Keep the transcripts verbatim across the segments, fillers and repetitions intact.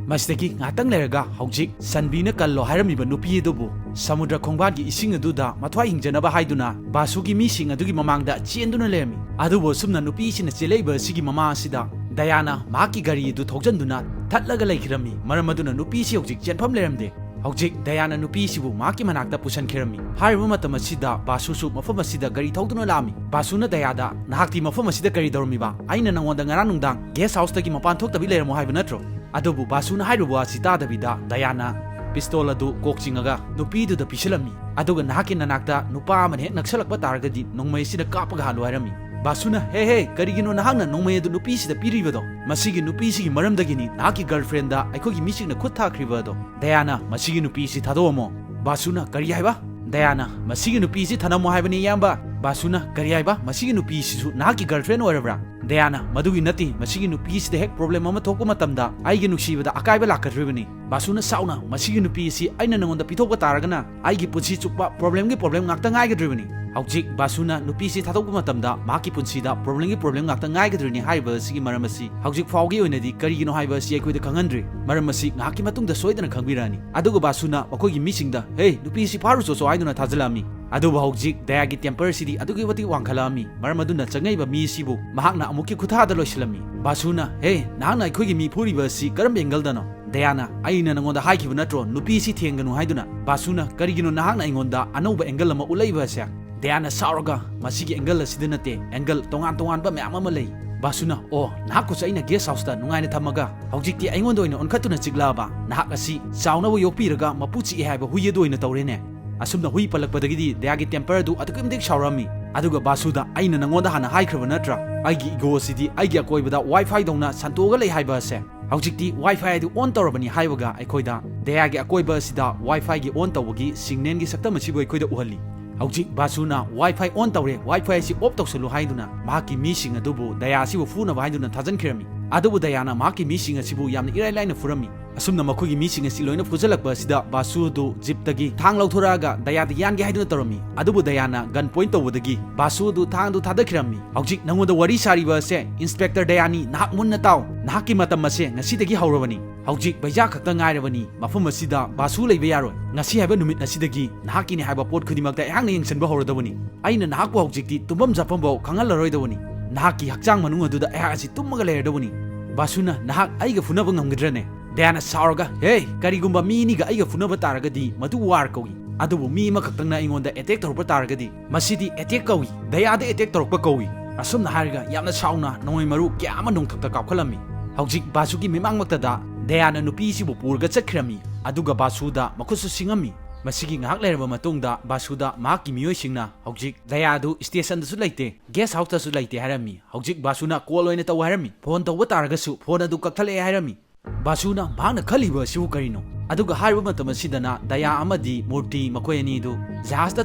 ꯃꯁꯤꯗꯒꯤ ꯉꯥꯏꯍꯥꯛꯇꯪ ꯂꯩꯔꯒ ꯍꯧꯖꯤꯛ ꯁꯟꯕꯤꯅ ꯀꯜꯂꯣ ꯍꯥꯏꯔꯝꯃꯤꯕ ꯅꯨꯄꯤ ꯑꯗꯨꯕꯨ ꯁꯃꯨꯗ꯭ꯔ ꯈꯣꯡꯕꯥꯟꯒꯤ ꯏꯁꯤꯡ ꯑꯗꯨꯗ ꯃꯊ꯭ꯋꯥꯏ ꯍꯤꯡꯖꯅꯕ ꯍꯥꯏꯗꯨꯅ ꯕꯥꯁꯨꯒꯤ ꯃꯤꯁꯤꯡ ꯑꯗꯨꯒꯤ ꯃꯃꯥꯡꯗ ꯆꯦꯟꯗꯨꯅ ꯂꯩꯔꯝꯃꯤ꯫ ꯑꯗꯨꯕꯨ ꯑꯁꯨꯝꯅ ꯅꯨꯄꯤꯁꯤꯅ ꯆꯦꯜꯂꯛꯏꯕ ꯑꯁꯤꯒꯤ ꯃꯃꯥ ꯑꯁꯤꯗ ꯗꯌꯥꯅ ꯃꯍꯥꯛꯀꯤ ꯒꯥꯔꯤ ꯑꯗꯨ ꯊꯧꯖꯤꯟꯗꯨꯅ ꯊꯠꯂꯒ ꯂꯩꯈꯤꯔꯝꯃꯤ꯫ ꯃꯔꯝ ꯑꯗꯨꯅ ꯅꯨꯄꯤꯁꯤ ꯍꯧꯖꯤꯛ ꯆꯦꯟꯐꯝ ꯂꯩꯔꯝꯗꯦ꯫ ꯍꯧꯖꯤꯛ ꯗꯌꯥꯅ ꯅꯨꯄꯤꯁꯤꯕꯨ ꯃꯍꯥꯛꯀꯤ ꯃꯅꯥꯛꯇ ꯄꯨꯁꯟꯈꯤꯔꯝꯃꯤ꯫ ꯍꯥꯏꯔꯤꯕ ꯃꯇꯝ ꯑꯁꯤꯗ ꯕꯥꯁꯨꯁꯨ ꯃꯐꯝ ꯑꯁꯤꯗ ꯒꯥꯔꯤ ꯊꯧꯗꯨꯅ ꯂꯥꯛꯑꯝꯃꯤ꯫ ꯕꯥꯁꯨꯅ ꯗꯌꯥꯗ, "ꯅꯍꯥꯛꯇꯤ ꯃꯐꯝ ꯑꯁꯤꯗ ꯀꯔꯤ ꯇꯧꯔꯝꯃꯤꯕ? ꯑꯩꯅ ꯅꯉꯣꯟꯗ ꯉꯔꯥꯡ ꯅꯨꯡꯗꯥꯡ ꯒꯦꯁ ꯍꯥꯎꯁꯇꯒꯤ ꯃꯄꯥꯟ ꯊꯣꯛꯇꯕꯤ ꯂꯩꯔꯝꯃꯣ ꯍꯥꯏꯕ ꯅꯠꯇ꯭ꯔꯣ?" ꯑꯗꯨꯕꯨ ꯕꯥꯁꯨꯅ ꯍꯥꯏꯔꯨꯕ ꯑꯁꯤ ꯇꯥꯗꯕꯤꯗ ꯗꯌꯥꯅ ꯄꯤꯁꯇꯣꯜ ꯑꯗꯨ ꯀꯣꯛ ꯆꯤꯡꯉꯒ ꯅꯨꯄꯤꯗꯨꯗ ꯄꯤꯁꯤꯜꯂꯝꯃꯤ꯫ ꯑꯗꯨꯒ, "ꯅꯍꯥꯛꯀꯤ ꯅꯅꯥꯛꯇ ꯅꯨꯄꯥ ꯑꯃꯅ ꯍꯦꯛ ꯅꯛꯁꯜꯂꯛꯄ ꯇꯥꯔꯒꯗꯤ ꯅꯣꯡꯃꯩ ꯑꯁꯤꯅ ꯀꯥꯞꯄꯒ ꯍꯥꯠꯂꯨ" ꯍꯥꯏꯔꯝꯃꯤ꯫ ꯕꯥꯁꯨꯅ, "ꯍꯦ, ꯍꯦ, ꯀꯔꯤꯒꯤꯅꯣ ꯅꯍꯥꯛꯅ ꯅꯣꯡꯃꯩ ꯑꯗꯨ ꯅꯨꯄꯤꯁꯤꯗ ꯄꯤꯔꯤꯕꯗꯣ? ꯃꯁꯤꯒꯤ ꯅꯨꯄꯤꯁꯤꯒꯤ ꯃꯔꯝꯗꯒꯤꯅꯤ ꯅꯍꯥꯛꯀꯤ ꯒꯔꯜꯐ꯭ꯔꯦꯟꯗ ꯑꯩꯈꯣꯏꯒꯤ ꯃꯤꯁꯤꯡꯅ ꯈꯨꯠ ꯊꯥꯈ꯭ꯔꯤꯕ ꯑꯗꯣ"꯫ ꯗꯌꯥꯅ, "ꯃꯁꯤꯒꯤ ꯅꯨꯄꯤꯁꯤ ꯊꯥꯗꯣꯛꯑꯝꯃꯣ"꯫ ꯕꯥꯁꯨꯅ, "ꯀꯔꯤ ꯍꯥꯏꯕ?" ꯗꯌꯥꯅ, "ꯃꯁꯤꯒꯤ ꯅꯨꯄꯤꯁꯤ ꯊꯅꯝꯃꯣ ꯍꯥꯏꯕꯅꯤ, ꯏꯌꯥꯝꯕ"꯫ ꯕꯥꯁꯨꯅ, "ꯀꯔꯤ ꯍꯥꯏꯕ? ꯃꯁꯤꯒꯤ ꯅꯨꯄꯤꯁꯤꯁꯨ ꯅꯍꯥꯛꯀꯤ ꯒꯔꯜꯐ꯭ꯔꯦꯟ ꯑꯣꯏꯔꯕ꯭ꯔꯥ?" ꯗꯌꯥꯅ, "ꯃꯗꯨꯒꯤ ꯅꯠꯇꯦ, ꯃꯁꯤꯒꯤ ꯅꯨꯄꯤꯁꯤꯗ ꯍꯦꯛ ꯄ꯭ꯔꯣꯕ꯭ꯂꯦꯝ ꯑꯃ ꯊꯣꯛꯄ ꯃꯇꯝꯗ ꯑꯩꯒꯤ ꯅꯨꯡꯁꯤꯕꯗ ꯑꯀꯥꯏꯕ ꯂꯥꯛꯀꯗꯧꯔꯤꯕꯅꯤ"꯫ ꯕꯥꯁꯨꯅ ꯁꯥꯎꯅ, "ꯃꯁꯤꯒꯤ ꯅꯨꯄꯤ ꯑꯁꯤ ꯑꯩꯅ ꯅꯉꯣꯟꯗ ꯄꯤꯊꯣꯛꯄ ꯇꯥꯔꯒꯅ ꯑꯩꯒꯤ ꯄꯨꯟꯁꯤ ꯆꯨꯞꯄ ꯄ꯭ꯔꯣꯕ꯭ꯂꯦꯝꯒꯤ ꯄ꯭ꯔꯣꯕ꯭ꯂꯦꯝ ꯉꯥꯛꯇ ꯉꯥꯏꯒꯗꯧꯔꯤꯕꯅꯤ"꯫ ꯍꯧꯖꯤꯛ ꯕꯥꯁꯨꯅ ꯅꯨꯄꯤꯁꯤ ꯊꯥꯗꯣꯛꯄ ꯃꯇꯝꯗ ꯃꯍꯥꯛꯀꯤ ꯄꯨꯟꯁꯤꯗ ꯄ꯭ꯔꯣꯕ꯭ꯂꯦꯝꯒꯤ ꯄ꯭ꯔꯣꯕ꯭ꯂꯦꯝ ꯉꯥꯛꯇ ꯉꯥꯏꯒꯗꯧꯔꯤꯅꯤ ꯍꯥꯏꯔꯤꯕ ꯑꯁꯤꯒꯤ ꯃꯔꯝ ꯑꯁꯤ ꯍꯧꯖꯤꯛ ꯐꯥꯎꯒꯤ ꯑꯣꯏꯅꯗꯤ ꯀꯔꯤꯒꯤꯅꯣ ꯍꯥꯏꯕ ꯑꯁꯤ ꯑꯩꯈꯣꯏꯗ ꯈꯪꯍꯟꯗ꯭ꯔꯤ꯫ ꯃꯔꯝ ꯑꯁꯤ ꯉꯥꯏꯍꯥꯛꯀꯤ ꯃꯇꯨꯡꯗ ꯁꯣꯏꯗꯅ ꯈꯪꯕꯤꯔꯛꯑꯅꯤ꯫ ꯑꯗꯨꯒ ꯕꯥꯁꯨꯅ ꯃꯈꯣꯏꯒꯤ ꯃꯤꯁꯤꯡꯗ, "ꯍꯦ, ꯅꯨꯄꯤ ꯑꯁꯤ ꯐꯥꯔꯨ ꯆꯣꯆꯣ" ꯍꯥꯏꯗꯨꯅ ꯊꯥꯖꯤꯜꯂꯛꯑꯝꯃꯤ꯫ ꯑꯗꯨꯕꯨ ꯍꯧꯖꯤꯛ ꯗꯌꯥꯒꯤ ꯇꯦꯝꯄꯔꯁꯤꯗꯤ ꯑꯗꯨꯛꯀꯤ ꯃꯇꯤꯛ ꯋꯥꯡꯈꯠꯂꯛꯑꯝꯃꯤ꯫ ꯃꯔꯝ ꯑꯗꯨꯅ ꯆꯪꯉꯛꯏꯕ ꯃꯤ ꯑꯁꯤꯕꯨ ꯃꯍꯥꯛꯅ ꯑꯃꯨꯛꯀꯤ ꯈꯨꯠꯊꯥꯗ ꯂꯣꯏꯁꯤꯜꯂꯝꯃꯤ꯫ ꯕꯥꯁꯨꯅ, "ꯍꯦ, ꯅꯍꯥꯛꯅ ꯑꯩꯈꯣꯏꯒꯤ ꯃꯤ ꯐꯨꯔꯤꯕ ꯑꯁꯤ ꯀꯔꯝꯕ ꯑꯦꯡꯒꯜꯗꯅꯣ?" ꯗꯌꯥꯅ, "ꯑꯩꯅ ꯅꯉꯣꯟꯗ ꯍꯥꯏꯈꯤꯕ ꯅꯠꯇ꯭ꯔꯣ ꯅꯨꯄꯤ ꯑꯁꯤ ꯊꯦꯡꯒꯅꯨ ꯍꯥꯏꯗꯨꯅ?" ꯕꯥꯁꯨꯅ, "ꯀꯔꯤꯒꯤꯅꯣ ꯅꯍꯥꯛꯅ ꯑꯩꯉꯣꯟꯗ ꯑꯅꯧꯕ ꯑꯦꯡꯒꯜ ꯑꯃ ꯎꯠꯂꯛꯏꯕ ꯑꯁꯦ?" ꯗꯌꯥꯅ ꯁꯥꯎꯔꯒ, "ꯃꯁꯤꯒꯤ ꯑꯦꯡꯒꯜ ꯑꯁꯤꯗ ꯅꯠꯇꯦ, ꯑꯦꯡꯒꯜ ꯇꯣꯉꯥꯟ ꯇꯣꯉꯥꯟꯕ ꯃꯌꯥꯝ ꯑꯃ ꯂꯩ"꯫ ꯕꯥꯁꯨꯅ, "ꯑꯣ, ꯅꯍꯥꯛꯄꯨꯁꯨ ꯑꯩꯅ ꯒꯦꯁ ꯍꯥꯎꯁꯇ ꯅꯨꯡꯉꯥꯏꯅ ꯊꯝꯃꯒ ꯍꯧꯖꯤꯛꯇꯤ ꯑꯩꯉꯣꯟꯗ ꯑꯣꯏꯅ ꯑꯣꯟꯈꯠꯇꯨꯅ ꯆꯤꯛꯂꯛꯑꯕ? ꯅꯍꯥꯛ ꯑꯁꯤ ꯆꯥꯎꯅꯕ ꯌꯣꯛꯄꯤꯔꯒ ꯃꯄꯨ ꯆꯤꯛꯑꯦ ꯍꯥꯏꯕ ꯍꯨꯏ ꯑꯗꯨ ꯑꯣꯏꯅ ꯇꯧꯔꯦꯅꯦ꯫ ꯑꯁꯨꯝꯅ ꯍꯨꯏ ꯄꯜꯂꯛꯄꯗꯒꯤꯗꯤ ꯗꯌꯥꯒꯤ ꯇꯦꯝꯄꯔ ꯑꯗꯨ ꯑꯗꯨꯛꯀꯤ ꯃꯇꯤꯛ ꯁꯥꯎꯔꯝꯃꯤ꯫ ꯑꯗꯨꯒ ꯕꯥꯁꯨꯗ, "ꯑꯩꯅ ꯅꯉꯣꯟꯗ ꯍꯥꯟꯅ ꯍꯥꯏꯈ꯭ꯔꯕ ꯅꯠꯇ꯭ꯔꯥ? ꯑꯩꯒꯤ ꯏꯒꯣ ꯑꯁꯤꯗꯤ ꯑꯩꯒꯤ ꯑꯀꯣꯏꯕꯗ ꯋꯥꯏ ꯐꯥꯏꯗꯧꯅ ꯁꯟꯇꯣꯛꯑꯒ ꯂꯩ ꯍꯥꯏꯕ ꯑꯁꯦ꯫ ꯍꯧꯖꯤꯛꯇꯤ ꯋꯥꯏ ꯐꯥꯏ ꯑꯗꯨ ꯑꯣꯟ ꯇꯧꯔꯕꯅꯤ" ꯍꯥꯏꯕꯒ ꯑꯩꯈꯣꯏꯗ ꯗꯌꯥꯒꯤ ꯑꯀꯣꯏꯕ ꯑꯁꯤꯗ ꯋꯥꯏ ꯐꯥꯏꯒꯤ ꯑꯣꯟ ꯇꯧꯕꯒꯤ ꯁꯤꯒꯅꯦꯜꯒꯤ ꯁꯛꯇꯝ ꯑꯁꯤꯕꯨ ꯑꯩꯈꯣꯏꯗ ꯎꯍꯜꯂꯤ꯫ ꯍꯧꯖꯤꯛ ꯕꯥꯁꯨꯅ, "ꯋꯥꯏ ꯐꯥꯏ ꯑꯣꯟ ꯇꯧꯔꯦ, ꯋꯥꯏ ꯐꯥꯏ ꯑꯁꯤ ꯑꯣꯐ ꯇꯧꯁꯜꯂꯨ" ꯍꯥꯏꯗꯨꯅ ꯃꯍꯥꯛꯀꯤ ꯃꯤꯁꯤꯡ ꯑꯗꯨꯕꯨ ꯗꯌꯥ ꯑꯁꯤꯕꯨ ꯐꯨꯅꯕ ꯍꯥꯏꯗꯨꯅ ꯊꯥꯖꯤꯟꯈꯤꯔꯝꯃꯤ꯫ ꯑꯗꯨꯕꯨ ꯗꯌꯥꯅ ꯃꯍꯥꯛꯀꯤ ꯃꯤꯁꯤꯡ ꯑꯁꯤꯕꯨ ꯌꯥꯝꯅ ꯏꯔꯥꯏ ꯂꯥꯏꯅ ꯐꯨꯔꯝꯃꯤ꯫ ꯑꯁꯨꯝꯅ ꯃꯈꯣꯏꯒꯤ ꯃꯤꯁꯤꯡ ꯑꯁꯤ ꯂꯣꯏꯅ ꯐꯨꯖꯜꯂꯛꯄ ꯑꯁꯤꯗ ꯕꯥꯁꯨ ꯑꯗꯨ ꯖꯤꯞꯇꯒꯤ ꯊꯥꯡ ꯂꯧꯊꯣꯔꯛꯑꯒ ꯗꯌꯥꯗ ꯌꯥꯟꯒꯦ ꯍꯥꯏꯗꯨꯅ ꯇꯧꯔꯝꯃꯤ꯫ ꯑꯗꯨꯕꯨ ꯗꯌꯥꯅ ꯒꯟ ꯄꯣꯏꯟ ꯇꯧꯕꯗꯒꯤ ꯕꯥꯁꯨ ꯑꯗꯨ ꯊꯥꯡꯗꯨ ꯊꯥꯗꯈꯤꯔꯝꯃꯤ꯫ "ꯍꯧꯖꯤꯛ ꯅꯉꯣꯟꯗ ꯋꯥꯔꯤ ꯁꯥꯔꯤꯕ ꯑꯁꯦ ꯏꯟꯁꯄꯦꯛꯇꯔ ꯗꯌꯥꯅꯤ, ꯅꯍꯥꯛ ꯃꯨꯟꯅ ꯇꯥꯎ꯫ ꯅꯍꯥꯛꯀꯤ ꯃꯇꯝ ꯑꯁꯦ ꯉꯁꯤꯗꯒꯤ ꯍꯧꯔꯕꯅꯤ꯫ ꯍꯧꯖꯤꯛ ꯕꯩꯖꯥ ꯈꯛꯇ ꯉꯥꯏꯔꯕꯅꯤ꯫ ꯃꯐꯝ ꯑꯁꯤꯗ ꯕꯥꯁꯨ ꯂꯩꯕ ꯌꯥꯔꯣꯏ꯫ ꯉꯁꯤ ꯍꯥꯏꯕ ꯅꯨꯃꯤꯠ ꯑꯁꯤꯗꯒꯤ ꯅꯍꯥꯛꯀꯤꯅꯤ ꯍꯥꯏꯕ ꯄꯣꯠ ꯈꯨꯗꯤꯡꯃꯛꯇ ꯑꯩꯍꯥꯛꯅ ꯌꯦꯡꯁꯤꯟꯕ ꯍꯧꯔꯗꯕꯅꯤ꯫ ꯑꯩꯅ ꯅꯍꯥꯛꯄꯨ ꯍꯧꯖꯤꯛꯇꯤ ꯇꯨꯝꯐꯝ ꯆꯥꯐꯝꯐꯥꯎ ꯈꯪꯍꯜꯂꯔꯣꯏꯗꯕꯅꯤ꯫ ꯅꯍꯥꯛꯀꯤ ꯍꯛꯆꯥꯡ ꯃꯅꯨꯡ ꯑꯗꯨꯗ ꯑꯩꯍꯥꯛ ꯑꯁꯤ ꯇꯨꯝꯃꯒ ꯂꯩꯔꯗꯕꯅꯤ꯫" ꯕꯥꯁꯨꯅ, "ꯅꯍꯥꯛ ꯑꯩꯒ ꯐꯨꯅꯕ ꯉꯝꯒꯗ꯭ꯔꯅꯦ?" ꯗꯌꯥꯅ ꯁꯥꯎꯔꯒ, "ꯍꯦ, ꯀꯔꯤꯒꯨꯝꯕ ꯃꯤ ꯑꯅꯤꯒ ꯑꯩꯒ ꯐꯨꯅꯕ ꯇꯥꯔꯒꯗꯤ ꯃꯗꯨ ꯋꯥꯔ ꯀꯧꯏ꯫ ꯑꯗꯨꯕꯨ ꯃꯤ ꯑꯃꯈꯛꯇꯪꯅ ꯑꯩꯉꯣꯟꯗ ꯑꯦꯇꯦꯛ ꯇꯧꯔꯛꯄ ꯇꯥꯔꯒꯗꯤ ꯃꯁꯤꯗꯤ ꯑꯦꯇꯦꯛ ꯀꯧꯏ, ꯗꯌꯥꯗ ꯑꯦꯇꯦꯛ ꯇꯧꯔꯛꯄ ꯀꯧꯏ꯫" ꯑꯁꯨꯝꯅ ꯍꯥꯏꯔꯒ ꯌꯥꯝꯅ ꯁꯥꯎꯅ ꯅꯣꯡꯃꯩ ꯃꯔꯨ ꯀꯌꯥ ꯑꯃ ꯅꯣꯡꯊꯛꯇ ꯀꯥꯞꯈꯠꯂꯝꯃꯤ꯫ ꯍꯧꯖꯤꯛ ꯕꯥꯁꯨꯒꯤ ꯃꯤꯃꯥꯡꯃꯛꯇꯗ ꯗꯌꯥꯅ ꯅꯨꯄꯤ ꯑꯁꯤꯕꯨ ꯄꯨꯔꯒ ꯆꯠꯈꯤꯔꯝꯃꯤ꯫ ꯑꯗꯨꯒ ꯕꯥꯁꯨꯗ ꯃꯈꯨꯠꯁꯨ ꯁꯤꯡꯉꯝꯃꯤ꯫ ꯃꯁꯤꯒꯤ ꯉꯥꯏꯍꯥꯛ ꯂꯩꯔꯕ ꯃꯇꯨꯡꯗ ꯕꯥꯁꯨꯗ ꯃꯍꯥꯛꯀꯤ ꯃꯤꯑꯣꯏꯁꯤꯡꯅ, "ꯍꯧꯖꯤꯛ ꯗꯌꯥꯗꯨ ꯁ꯭ꯇꯦꯁꯟꯗꯁꯨ ꯂꯩꯇꯦ, ꯒꯦꯁ ꯍꯥꯎꯁꯇꯁꯨ ꯂꯩꯇꯦ" ꯍꯥꯏꯔꯝꯃꯤ꯫ "ꯍꯧꯖꯤꯛ ꯕꯥꯁꯨꯅ ꯀꯣꯜ ꯑꯣꯏꯅ ꯇꯧ ꯍꯥꯏꯔꯝꯃꯤ꯫ ꯐꯣꯟ ꯇꯧꯕ ꯇꯥꯔꯒꯁꯨ ꯐꯣꯟ ꯑꯗꯨ ꯀꯛꯊꯠꯂꯛꯑꯦ" ꯍꯥꯏꯔꯝꯃꯤ꯫ ꯕꯥꯁꯨꯅ ꯃꯍꯥꯛꯅ ꯈꯜꯂꯤꯕ ꯑꯁꯤꯕꯨ ꯀꯔꯤꯅꯣ? ꯑꯗꯨꯒ ꯍꯥꯏꯔꯤꯕ ꯃꯇꯝ ꯑꯁꯤꯗꯅ ꯗꯌꯥ ꯑꯃꯗꯤ ꯃꯨꯔꯇꯤ ꯃꯈꯣꯏ ꯑꯅꯤꯗꯨ ꯖꯍꯥꯖꯇ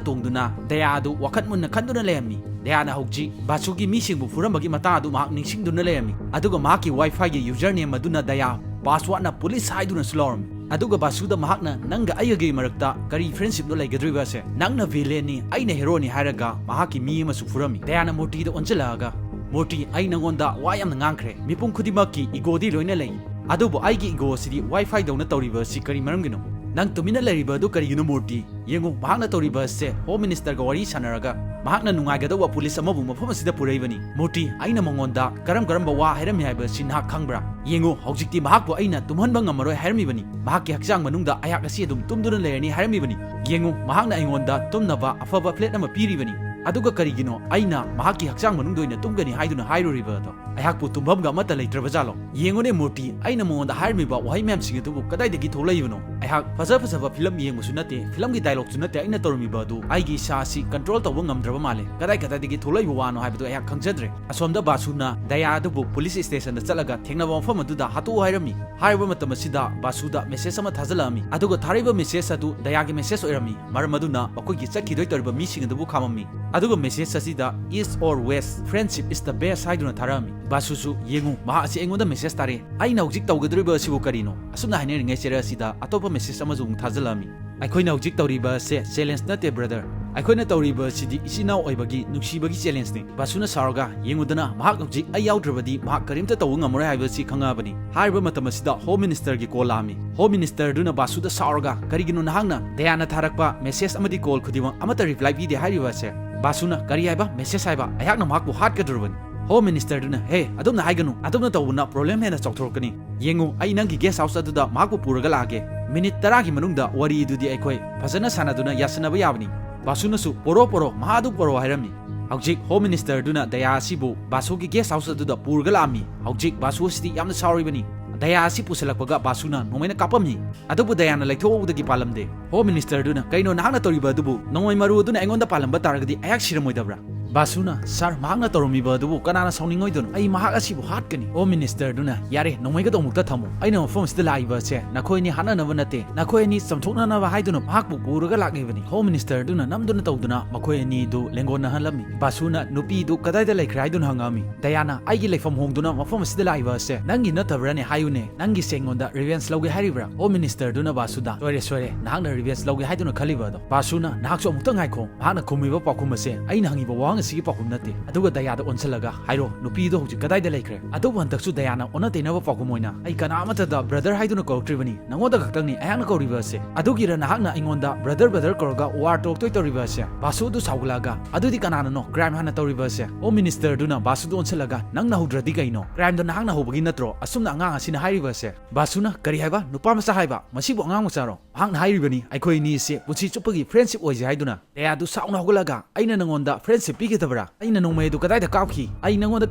ꯇꯣꯡꯗꯨꯅ ꯗꯌꯥ ꯑꯗꯨ ꯋꯥꯈꯜ ꯃꯨꯟꯅ ꯈꯟꯗꯨꯅ ꯂꯩꯔꯝꯃꯤ꯫ ꯗꯌꯥꯅ ꯍꯧꯖꯤꯛ ꯕꯥꯁꯨꯒꯤ ꯃꯤꯁꯤꯡꯕꯨ ꯐꯨꯔꯝꯕꯒꯤ ꯃꯇꯥꯡ ꯑꯗꯨ ꯃꯍꯥꯛ ꯅꯤꯡꯁꯤꯡꯗꯨꯅ ꯂꯩꯔꯝꯃꯤ꯫ ꯑꯗꯨꯒ ꯃꯍꯥꯛꯀꯤ ꯋꯥꯏꯐꯥꯏꯒꯤ ꯌꯨꯖꯔ ꯅꯦꯝ ꯑꯗꯨꯅ ꯗꯌꯥ ꯄꯥꯁꯋꯥꯔꯗꯅ ꯄꯨꯂꯤꯁ ꯍꯥꯏꯗꯨꯅꯁꯨ ꯂꯥꯎꯔꯝꯃꯤ꯫ ꯑꯗꯨꯒ ꯕꯥꯁꯨꯗ ꯃꯍꯥꯛꯅ, "ꯅꯪꯒ ꯑꯩꯒꯒꯤ ꯃꯔꯛꯇ ꯀꯔꯤ ꯐ꯭ꯔꯦꯟꯁꯤꯞꯅꯣ ꯂꯩꯒꯗꯧꯔꯤꯕꯁꯦ? ꯅꯪꯅ ꯚꯤꯂꯦꯟꯅꯤ, ꯑꯩꯅ ꯍꯦꯔꯣꯅꯤ" ꯍꯥꯏꯔꯒ ꯃꯍꯥꯛꯀꯤ ꯃꯤ ꯑꯃꯁꯨ ꯐꯨꯔꯝꯃꯤ꯫ ꯗꯌꯥꯅ ꯃꯨꯔꯇꯤꯗ ꯑꯣꯟꯁꯤꯜꯂꯛꯑꯒ, "ꯃꯨꯔꯇꯤ, ꯑꯩ ꯅꯉꯣꯟꯗ ꯋꯥ ꯌꯥꯝꯅ ꯉꯥꯡꯈ꯭ꯔꯦ꯫ ꯃꯤꯄꯨꯝ ꯈꯨꯗꯤꯡꯃꯛꯀꯤ ꯏꯒꯣꯗꯤ ꯂꯣꯏꯅ ꯂꯩ꯫ ꯑꯗꯨꯕꯨ ꯑꯩꯒꯤ ꯏꯒꯣ ꯑꯁꯤꯗꯤ ꯋꯥꯏꯐꯥꯏ ꯗꯧꯅ ꯇꯧꯔꯤꯕ ꯑꯁꯤ ꯀꯔꯤ ꯃꯔꯝꯒꯤꯅꯣ? ꯅꯪ ꯇꯨꯃꯤꯟꯅ ꯂꯩꯔꯤꯕ ꯑꯗꯨ ꯀꯔꯤꯒꯤꯅꯣ, ꯃꯨꯔꯇꯤ? ꯌꯦꯡꯉꯨ, ꯃꯍꯥꯛꯅ ꯇꯧꯔꯤꯕ ꯑꯁꯦ ꯍꯣꯝ ꯃꯤꯅꯤꯁꯇꯔꯒ ꯋꯥꯔꯤ ꯁꯥꯟꯅꯔꯒ ꯃꯍꯥꯛꯅ ꯅꯨꯡꯉꯥꯏꯒꯗꯧꯕ ꯄꯨꯂꯤꯁ ꯑꯃꯕꯨ ꯃꯐꯝ ꯑꯁꯤꯗ ꯄꯨꯔꯛꯏꯕꯅꯤ꯫ ꯃꯨꯔꯇꯤ, ꯑꯩꯅ ꯃꯉꯣꯟꯗ ꯀꯔꯝ ꯀꯔꯝꯕ ꯋꯥ ꯍꯥꯏꯔꯝꯃꯤ ꯍꯥꯏꯕ ꯑꯁꯤ ꯅꯍꯥꯛ ꯈꯪꯕ꯭ꯔꯥ? ꯌꯦꯡꯉꯨ, ꯍꯧꯖꯤꯛꯇꯤ ꯃꯍꯥꯛꯄꯨ ꯑꯩꯅ ꯇꯨꯝꯍꯟꯕ ꯉꯝꯃꯔꯣꯏ ꯍꯥꯏꯔꯝꯃꯤꯕꯅꯤ꯫ ꯃꯍꯥꯛꯀꯤ ꯍꯛꯆꯥꯡ ꯃꯅꯨꯡꯗ ꯑꯩꯍꯥꯛ ꯑꯁꯤ ꯑꯗꯨꯝ ꯇꯨꯝꯗꯨꯅ ꯂꯩꯔꯅꯤ ꯍꯥꯏꯔꯝꯃꯤꯕꯅꯤ꯫ ꯌꯦꯡꯉꯨ, ꯃꯍꯥꯛꯅ ꯑꯩꯉꯣꯟꯗ ꯇꯨꯝꯅꯕ ꯑꯐꯕ ꯐ꯭ꯂꯦꯠ ꯑꯃ ꯄꯤꯔꯤꯕꯅꯤ꯫ ꯑꯗꯨꯒ ꯀꯔꯤꯒꯤꯅꯣ ꯑꯩꯅ ꯃꯍꯥꯛꯀꯤ ꯍꯛꯆꯥꯡ ꯃꯅꯨꯡꯗ ꯑꯣꯏꯅ ꯇꯨꯝꯒꯅꯤ ꯍꯥꯏꯗꯨꯅ ꯍꯥꯏꯔꯨꯔꯤꯕ ꯑꯗꯣ? ꯑꯩꯍꯥꯛꯄꯨ ꯇꯨꯝꯐꯝꯒ ꯑꯃꯠꯇ ꯂꯩꯇ꯭ꯔꯕꯖꯥꯠꯂꯣ? ꯌꯦꯡꯉꯨꯅꯦ ꯃꯨꯔꯇꯤ, ꯑꯩꯅ ꯃꯉꯣꯟꯗ ꯍꯥꯏꯔꯝꯃꯤꯕ ꯋꯥꯍꯩ ꯃꯌꯥꯝꯁꯤꯡ ꯑꯗꯨꯕꯨ ꯀꯗꯥꯏꯗꯒꯤ ꯊꯣꯛꯂꯛꯏꯕꯅꯣ? ꯑꯩꯍꯥꯛ ꯐꯖ ꯐꯖꯕ ꯐꯤꯂꯝ ꯌꯦꯡꯕꯁꯨ ꯅꯠꯇꯦ, ꯐꯤꯂꯝꯒꯤ ꯗꯥꯏꯂꯣꯒꯁꯨ ꯅꯠꯇꯦ ꯑꯩꯅ ꯇꯧꯔꯝꯃꯤꯕ ꯑꯗꯨ꯫ ꯑꯩꯒꯤ ꯏꯁꯥ ꯑꯁꯤ ꯀꯟꯇ꯭ꯔꯣꯜ ꯇꯧꯕ ꯉꯝꯗ꯭ꯔꯕ ꯃꯥꯜꯂꯦ꯫ ꯀꯗꯥꯏ ꯀꯗꯥꯏꯗꯒꯤ ꯊꯣꯛꯂꯛꯏꯕ ꯋꯥꯅꯣ ꯍꯥꯏꯕꯗꯨ ꯑꯩꯍꯥꯛ ꯈꯪꯖꯗ꯭ꯔꯦ꯫ ꯑꯁꯣꯝꯗ ꯕꯥꯁꯨꯅ ꯗꯌꯥ ꯑꯗꯨꯕꯨ ꯄꯨꯂꯤꯁ ꯁ꯭ꯇꯦꯁꯟꯗ ꯆꯠꯂꯒ ꯊꯦꯡꯅꯕ ꯃꯐꯝ ꯑꯗꯨꯗ ꯍꯥꯠꯇꯣꯛꯎ ꯍꯥꯏꯔꯝꯃꯤ꯫ ꯍꯥꯏꯔꯤꯕ ꯃꯇꯝ ꯑꯁꯤꯗ ꯕꯥꯁꯨꯗ ꯃꯦꯁꯦꯖ ꯑꯃ ꯊꯥꯖꯤꯜꯂꯛꯑꯝꯃꯤ꯫ ꯑꯗꯨꯒ ꯊꯥꯔꯛꯏꯕ ꯃꯦꯁꯦꯖ ꯑꯗꯨ ꯗꯌꯥꯒꯤ ꯃꯦꯁꯦꯖ ꯑꯣꯏꯔꯝꯃꯤ꯫ ꯃꯔꯝ ꯑꯗꯨꯅ ꯃꯈꯣꯏꯒꯤ ꯆꯠꯈꯤꯗꯣꯏ ꯇꯧꯔꯤꯕ ꯃꯤꯁꯤꯡ ꯑꯗꯨꯕꯨ ꯈꯥꯝꯃꯝꯃꯤ꯫ ꯑꯗꯨꯒ ꯃꯦꯁꯦꯖ ꯑꯁꯤꯗ "East or West, friendship is the best" ꯍꯥꯏꯗꯨꯅ ꯊꯥꯔꯛꯑꯝꯃꯤ꯫ ꯕꯥꯁꯨꯁꯨ, "ꯌꯦꯡꯉꯨ, ꯃꯍꯥꯛ ꯑꯁꯤ ꯑꯩꯉꯣꯟꯗ ꯃꯦꯁꯦꯖ ꯊꯥꯔꯛꯑꯦ꯫ ꯑꯩꯅ ꯍꯧꯖꯤꯛ ꯇꯧꯒꯗꯧꯔꯤꯕ ꯑꯁꯤꯕꯨ ꯀꯔꯤꯅꯣ?" ꯑꯁꯨꯝꯅ ꯍꯥꯏꯅꯔꯤꯉꯩ ꯆꯦꯔꯦꯜ ꯑꯁꯤꯗ ꯑꯇꯣꯞꯄ ꯃꯦꯁꯦꯖ ꯑꯃꯁꯨ ꯑꯃꯨꯛ ꯊꯥꯖꯤꯜꯂꯛꯑꯝꯃꯤ꯫ "ꯑꯩꯈꯣꯏꯅ ꯍꯧꯖꯤꯛ ꯇꯧꯔꯤꯕ ꯑꯁꯦ ꯆꯦꯂꯦꯟꯖ ꯅꯠꯇꯦ, ꯕ꯭ꯔꯗꯔ꯫ ꯑꯩꯈꯣꯏꯅ ꯇꯧꯔꯤꯕ ꯑꯁꯤꯗꯤ ꯏꯆꯤꯟ ꯏꯅꯥꯎ ꯑꯣꯏꯕꯒꯤ ꯅꯨꯡꯁꯤꯕꯒꯤ ꯆꯦꯂꯦꯟꯖꯅꯤ꯫" ꯕꯥꯁꯨꯅ ꯁꯥꯎꯔꯒ, "ꯌꯦꯡꯉꯨꯗꯅ, ꯃꯍꯥꯛ ꯍꯧꯖꯤꯛ ꯑꯩ ꯌꯥꯎꯗ꯭ꯔꯕꯗꯤ ꯃꯍꯥꯛ ꯀꯔꯤꯝꯇ ꯇꯧꯕ ꯉꯝꯃꯔꯣꯏ ꯍꯥꯏꯕꯁꯤ ꯈꯪꯉꯛꯑꯕꯅꯤ꯫" ꯍꯥꯏꯔꯤꯕ ꯃꯇꯝ ꯑꯁꯤꯗ ꯍꯣꯝ ꯃꯤꯅꯤꯁꯇꯔꯒꯤ ꯀꯣꯜ ꯂꯥꯛꯑꯝꯃꯤ꯫ ꯍꯣꯝ ꯃꯤꯅꯤꯁꯇꯔꯗꯨꯅ ꯕꯥꯁꯨꯗ ꯁꯥꯎꯔꯒ, "ꯀꯔꯤꯒꯤꯅꯣ ꯅꯍꯥꯛꯅ ꯗꯌꯥꯅ ꯊꯥꯔꯛꯄ ꯃꯦꯁꯦꯖ ꯑꯃꯗꯤ ꯀꯣꯜ ꯈꯨꯗꯤꯡꯃꯛ ꯑꯃꯠꯇ ꯔꯤꯄ꯭ꯂꯥꯏ ꯄꯤꯗꯦ ꯍꯥꯏꯔꯤꯕ ꯑꯁꯦ?" ꯕꯥꯁꯨꯅ, "ꯀꯔꯤ ꯍꯥꯏꯕ? ꯃꯦꯁꯦꯖ ꯍꯥꯏꯕ? ꯑꯩꯍꯥꯛꯅ ꯃꯍꯥꯛꯄꯨ ꯍꯥꯠꯀꯗꯧꯔꯕꯅꯤ꯫" ꯍꯣꯝ ꯃꯤꯅꯤꯁꯇꯔꯗꯨꯅ, "ꯍꯦ, ꯑꯗꯨꯝꯅ ꯍꯥꯏꯒꯅꯨ, ꯑꯗꯨꯝꯅ ꯇꯧꯕꯅ ꯄ꯭ꯔꯣꯕ꯭ꯂꯦꯝ ꯍꯦꯟꯅ ꯆꯥꯎꯊꯣꯔꯛꯀꯅꯤ꯫ ꯌꯦꯡꯉꯨ, ꯑꯩ ꯅꯪꯒꯤ ꯒꯦꯁ ꯍꯥꯎꯁ ꯑꯗꯨꯗ ꯃꯍꯥꯛꯄꯨ ꯄꯨꯔꯒ ꯂꯥꯛꯑꯒꯦ꯫ ꯃꯤꯅꯤꯠ ꯇꯔꯥꯒꯤ ꯃꯅꯨꯡꯗ ꯋꯥꯔꯤꯗꯨꯗꯤ ꯑꯩꯈꯣꯏ ꯐꯖꯅ ꯁꯥꯟꯅꯗꯨꯅ ꯌꯥꯁꯤꯟꯅꯕ ꯌꯥꯕꯅꯤ꯫" ꯕꯥꯁꯨꯅꯁꯨ, "ꯄꯣꯔꯣ, ꯄꯣꯔꯣ, ꯃꯍꯥꯛ ꯑꯗꯨ ꯄꯣꯔꯣ" ꯍꯥꯏꯔꯝꯃꯤ꯫ ꯍꯧꯖꯤꯛ ꯍꯣꯝ ꯃꯤꯅꯤꯁꯇꯔꯗꯨꯅ ꯗꯌꯥ ꯑꯁꯤꯕꯨ ꯕꯥꯁꯨꯒꯤ ꯒꯦꯁ ꯍꯥꯎꯁ ꯑꯗꯨꯗ ꯄꯨꯔꯒ ꯂꯥꯛꯑꯝꯃꯤ꯫ ꯍꯧꯖꯤꯛ ꯕꯥꯁꯨ ꯑꯁꯤꯗꯤ ꯌꯥꯝꯅ ꯁꯥꯎꯔꯤꯕꯅꯤ꯫ ꯗꯌꯥ ꯑꯁꯤ ꯄꯨꯁꯤꯜꯂꯛꯄꯒ ꯕꯥꯁꯨꯅ ꯅꯣꯡꯃꯩꯅ ꯀꯥꯞꯄꯝꯃꯤ꯫ ꯑꯗꯨꯕꯨ ꯗꯌꯥꯅ ꯂꯩꯊꯣꯛꯍꯧꯕꯗꯒꯤ ꯄꯥꯜꯂꯝꯗꯦ꯫ ꯍꯣꯝ ꯃꯤꯅꯤꯁꯇꯔꯗꯨꯅ, "ꯀꯩꯅꯣ ꯅꯍꯥꯛꯅ ꯇꯧꯔꯤꯕ ꯑꯗꯨꯕꯨ? ꯅꯣꯡꯃꯩ ꯃꯔꯨ ꯑꯗꯨꯅ ꯑꯩꯉꯣꯟꯗ ꯄꯥꯜꯂꯝꯕ ꯇꯥꯔꯒꯗꯤ ꯑꯩꯍꯥꯛ ꯁꯤꯔꯝꯃꯣꯏꯗꯕ꯭ꯔꯥ?" ꯕꯥꯁꯨꯅ, "ꯁꯥꯔ, ꯃꯍꯥꯛꯅ ꯇꯧꯔꯝꯃꯤꯕ ꯑꯗꯨꯕꯨ ꯀꯅꯥꯅ ꯁꯥꯎꯅꯤꯡꯉꯣꯏꯗꯣꯏꯅꯣ? ꯑꯩ ꯃꯍꯥꯛ ꯑꯁꯤꯕꯨ ꯍꯥꯠꯀꯅꯤ꯫" ꯍꯣꯝ ꯃꯤꯅꯤꯁꯇꯔꯗꯨꯅ, "ꯌꯥꯔꯦ, ꯅꯣꯡꯃꯩꯒꯗꯣ ꯑꯃꯨꯛꯇ ꯊꯝꯃꯨ꯫ ꯑꯩꯅ ꯃꯐꯝ ꯑꯁꯤꯗ ꯂꯥꯛꯏꯕ ꯑꯁꯦ ꯅꯈꯣꯏ ꯑꯅꯤ ꯍꯥꯠꯅꯅꯕ ꯅꯠꯇꯦ, ꯅꯈꯣꯏ ꯑꯅꯤ ꯆꯝꯊꯣꯛꯅꯅꯕ ꯍꯥꯏꯗꯨꯅ ꯃꯍꯥꯛꯄꯨ ꯄꯨꯔꯒ ꯂꯥꯛꯂꯤꯕꯅꯤ꯫" ꯍꯣꯝ ꯃꯤꯅꯤꯁꯇꯔꯗꯨꯅ ꯅꯝꯗꯨꯅ ꯇꯧꯗꯨꯅ ꯃꯈꯣꯏ ꯑꯅꯤꯗꯨ ꯂꯦꯡꯒꯣꯟꯅꯍꯜꯂꯝꯃꯤ꯫ ꯕꯥꯁꯨꯅ, "ꯅꯨꯄꯤꯗꯨ ꯀꯗꯥꯏꯗ ꯂꯩꯈ꯭ꯔꯦ?" ꯍꯥꯏꯗꯨꯅ ꯍꯪꯉꯛꯑꯝꯃꯤ꯫ ꯗꯌꯥꯅ, "ꯑꯩꯒꯤ ꯂꯩꯐꯝ ꯍꯣꯡꯗꯨꯅ ꯃꯐꯝ ꯑꯁꯤꯗ ꯂꯥꯛꯏꯕ ꯑꯁꯦ ꯅꯪꯒꯤ ꯅꯠꯇꯕ꯭ꯔꯥꯅꯦ? ꯍꯥꯏꯌꯨꯅꯦ, ꯅꯪꯒꯤꯁꯦ ꯑꯩꯉꯣꯟꯗ ꯔꯤꯚꯦꯟꯖ ꯂꯧꯒꯦ ꯍꯥꯏꯔꯤꯕ꯭ꯔꯥ?" ꯍꯣꯝ ꯃꯤꯅꯤꯁꯇꯔꯗꯨꯅ ꯕꯥꯁꯨꯗ, "ꯁꯣꯏꯔꯦ, ꯁꯣꯏꯔꯦ, ꯅꯍꯥꯛꯅ ꯔꯤꯚꯦꯟꯖ ꯂꯧꯒꯦ ꯍꯥꯏꯗꯨꯅ ꯈꯜꯂꯤꯕ ꯑꯗꯣ꯫" ꯕꯥꯁꯨꯅ, "ꯅꯍꯥꯛꯁꯨ ꯑꯃꯨꯛꯇ ꯉꯥꯏꯈꯣ, ꯃꯍꯥꯛꯅ ꯈꯨꯝꯃꯤꯕ ꯄꯥꯎꯈꯨꯝ ꯑꯁꯦ ꯑꯩꯅ ꯍꯪꯉꯤꯕ ꯋꯥꯍꯪ ꯑꯁꯤꯒꯤ ꯄꯥꯎꯈꯨꯝ ꯅꯠꯇꯦ꯫" ꯑꯗꯨꯒ ꯗꯌꯥꯗ ꯑꯣꯟꯁꯤꯜꯂꯒ, "ꯍꯥꯏꯔꯣ, ꯅꯨꯄꯤꯗꯣ ꯍꯧꯖꯤꯛ ꯀꯗꯥꯏꯗ ꯂꯩꯈ꯭ꯔꯦ?" ꯑꯗꯨꯕꯨ ꯍꯟꯗꯛꯁꯨ ꯗꯌꯥꯅ ꯑꯣꯟꯅ ꯇꯩꯅꯕ ꯄꯥꯎꯈꯨꯝ ꯑꯣꯏꯅ, "ꯑꯩ ꯀꯅꯥ ꯑꯃꯠꯇꯗ ꯕ꯭ꯔꯗꯔ ꯍꯥꯏꯗꯨꯅ ꯀꯧꯔꯛꯇ꯭ꯔꯤꯕꯅꯤ, ꯅꯉꯣꯟꯗ ꯈꯛꯇꯪꯅꯤ ꯑꯩꯍꯥꯛꯅ ꯀꯧꯔꯤꯕ ꯑꯁꯦ꯫ ꯑꯗꯨꯒꯤꯔ ꯅꯍꯥꯛꯅ ꯑꯩꯉꯣꯟꯗ ꯕ꯭ꯔꯗꯔ, ꯕ꯭ꯔꯗꯔ ꯀꯧꯔꯒ ꯋꯥꯔ ꯇꯧꯔꯛꯇꯣꯏ ꯇꯧꯔꯤꯕ ꯑꯁꯦ?" ꯕꯥꯁꯨꯗꯨ ꯁꯥꯎꯒꯠꯂꯛꯑꯒ, "ꯑꯗꯨꯗꯤ ꯀꯅꯥꯅꯅꯣ ꯀ꯭ꯔꯥꯏꯝ ꯍꯥꯟꯅ ꯇꯧꯔꯤꯕ ꯑꯁꯦ?" ꯍꯣꯝ ꯃꯤꯅꯤꯁꯇꯔꯗꯨꯅ ꯕꯥꯁꯨꯗ ꯑꯣꯟꯁꯤꯜꯂꯒ, "ꯅꯪꯅ ꯍꯧꯗ꯭ꯔꯗꯤ ꯀꯩꯅꯣ? ꯀ꯭ꯔꯥꯏꯝꯗꯣ ꯅꯍꯥꯛꯅ ꯍꯧꯕꯒꯤ ꯅꯠꯇ꯭ꯔꯣ?" ꯑꯁꯨꯝꯅ ꯑꯉꯥꯡ ꯑꯁꯤꯅ ꯍꯥꯏꯔꯤꯕ ꯑꯁꯦ꯫ ꯕꯥꯁꯨꯅ, "ꯀꯔꯤ ꯍꯥꯏꯕ? ꯅꯨꯄꯥ ꯃꯆꯥ ꯍꯥꯏꯕ? ꯃꯁꯤꯕꯨ ꯑꯉꯥꯡ ꯃꯆꯥꯔꯣ? ꯃꯍꯥꯛꯅ ꯍꯥꯏꯔꯤꯕꯅꯤ ꯑꯩꯈꯣꯏ ꯑꯅꯤ ꯑꯁꯤ ꯄꯨꯟꯁꯤ ꯆꯨꯞꯄꯒꯤ ꯐ꯭ꯔꯦꯟꯁꯤꯞ ꯑꯣꯏꯁꯦ ꯍꯥꯏꯗꯨꯅ꯫" ꯗꯌꯥꯗꯨ ꯁꯥꯎꯅ ꯍꯧꯒꯠꯂꯒ, "ꯑꯩꯅ ꯅꯉꯣꯟꯗ ꯐ꯭ꯔꯦꯟꯁꯤꯞ ꯄꯤ-" ꯄꯤꯒꯗꯕ꯭ꯔꯥ? ꯑꯩꯅ ꯅꯣꯡꯃꯩ ꯑꯗꯨ ꯀꯗꯥꯏꯗ ꯀꯥꯞꯈꯤ? ꯑꯩ ꯅꯉꯣꯟꯗ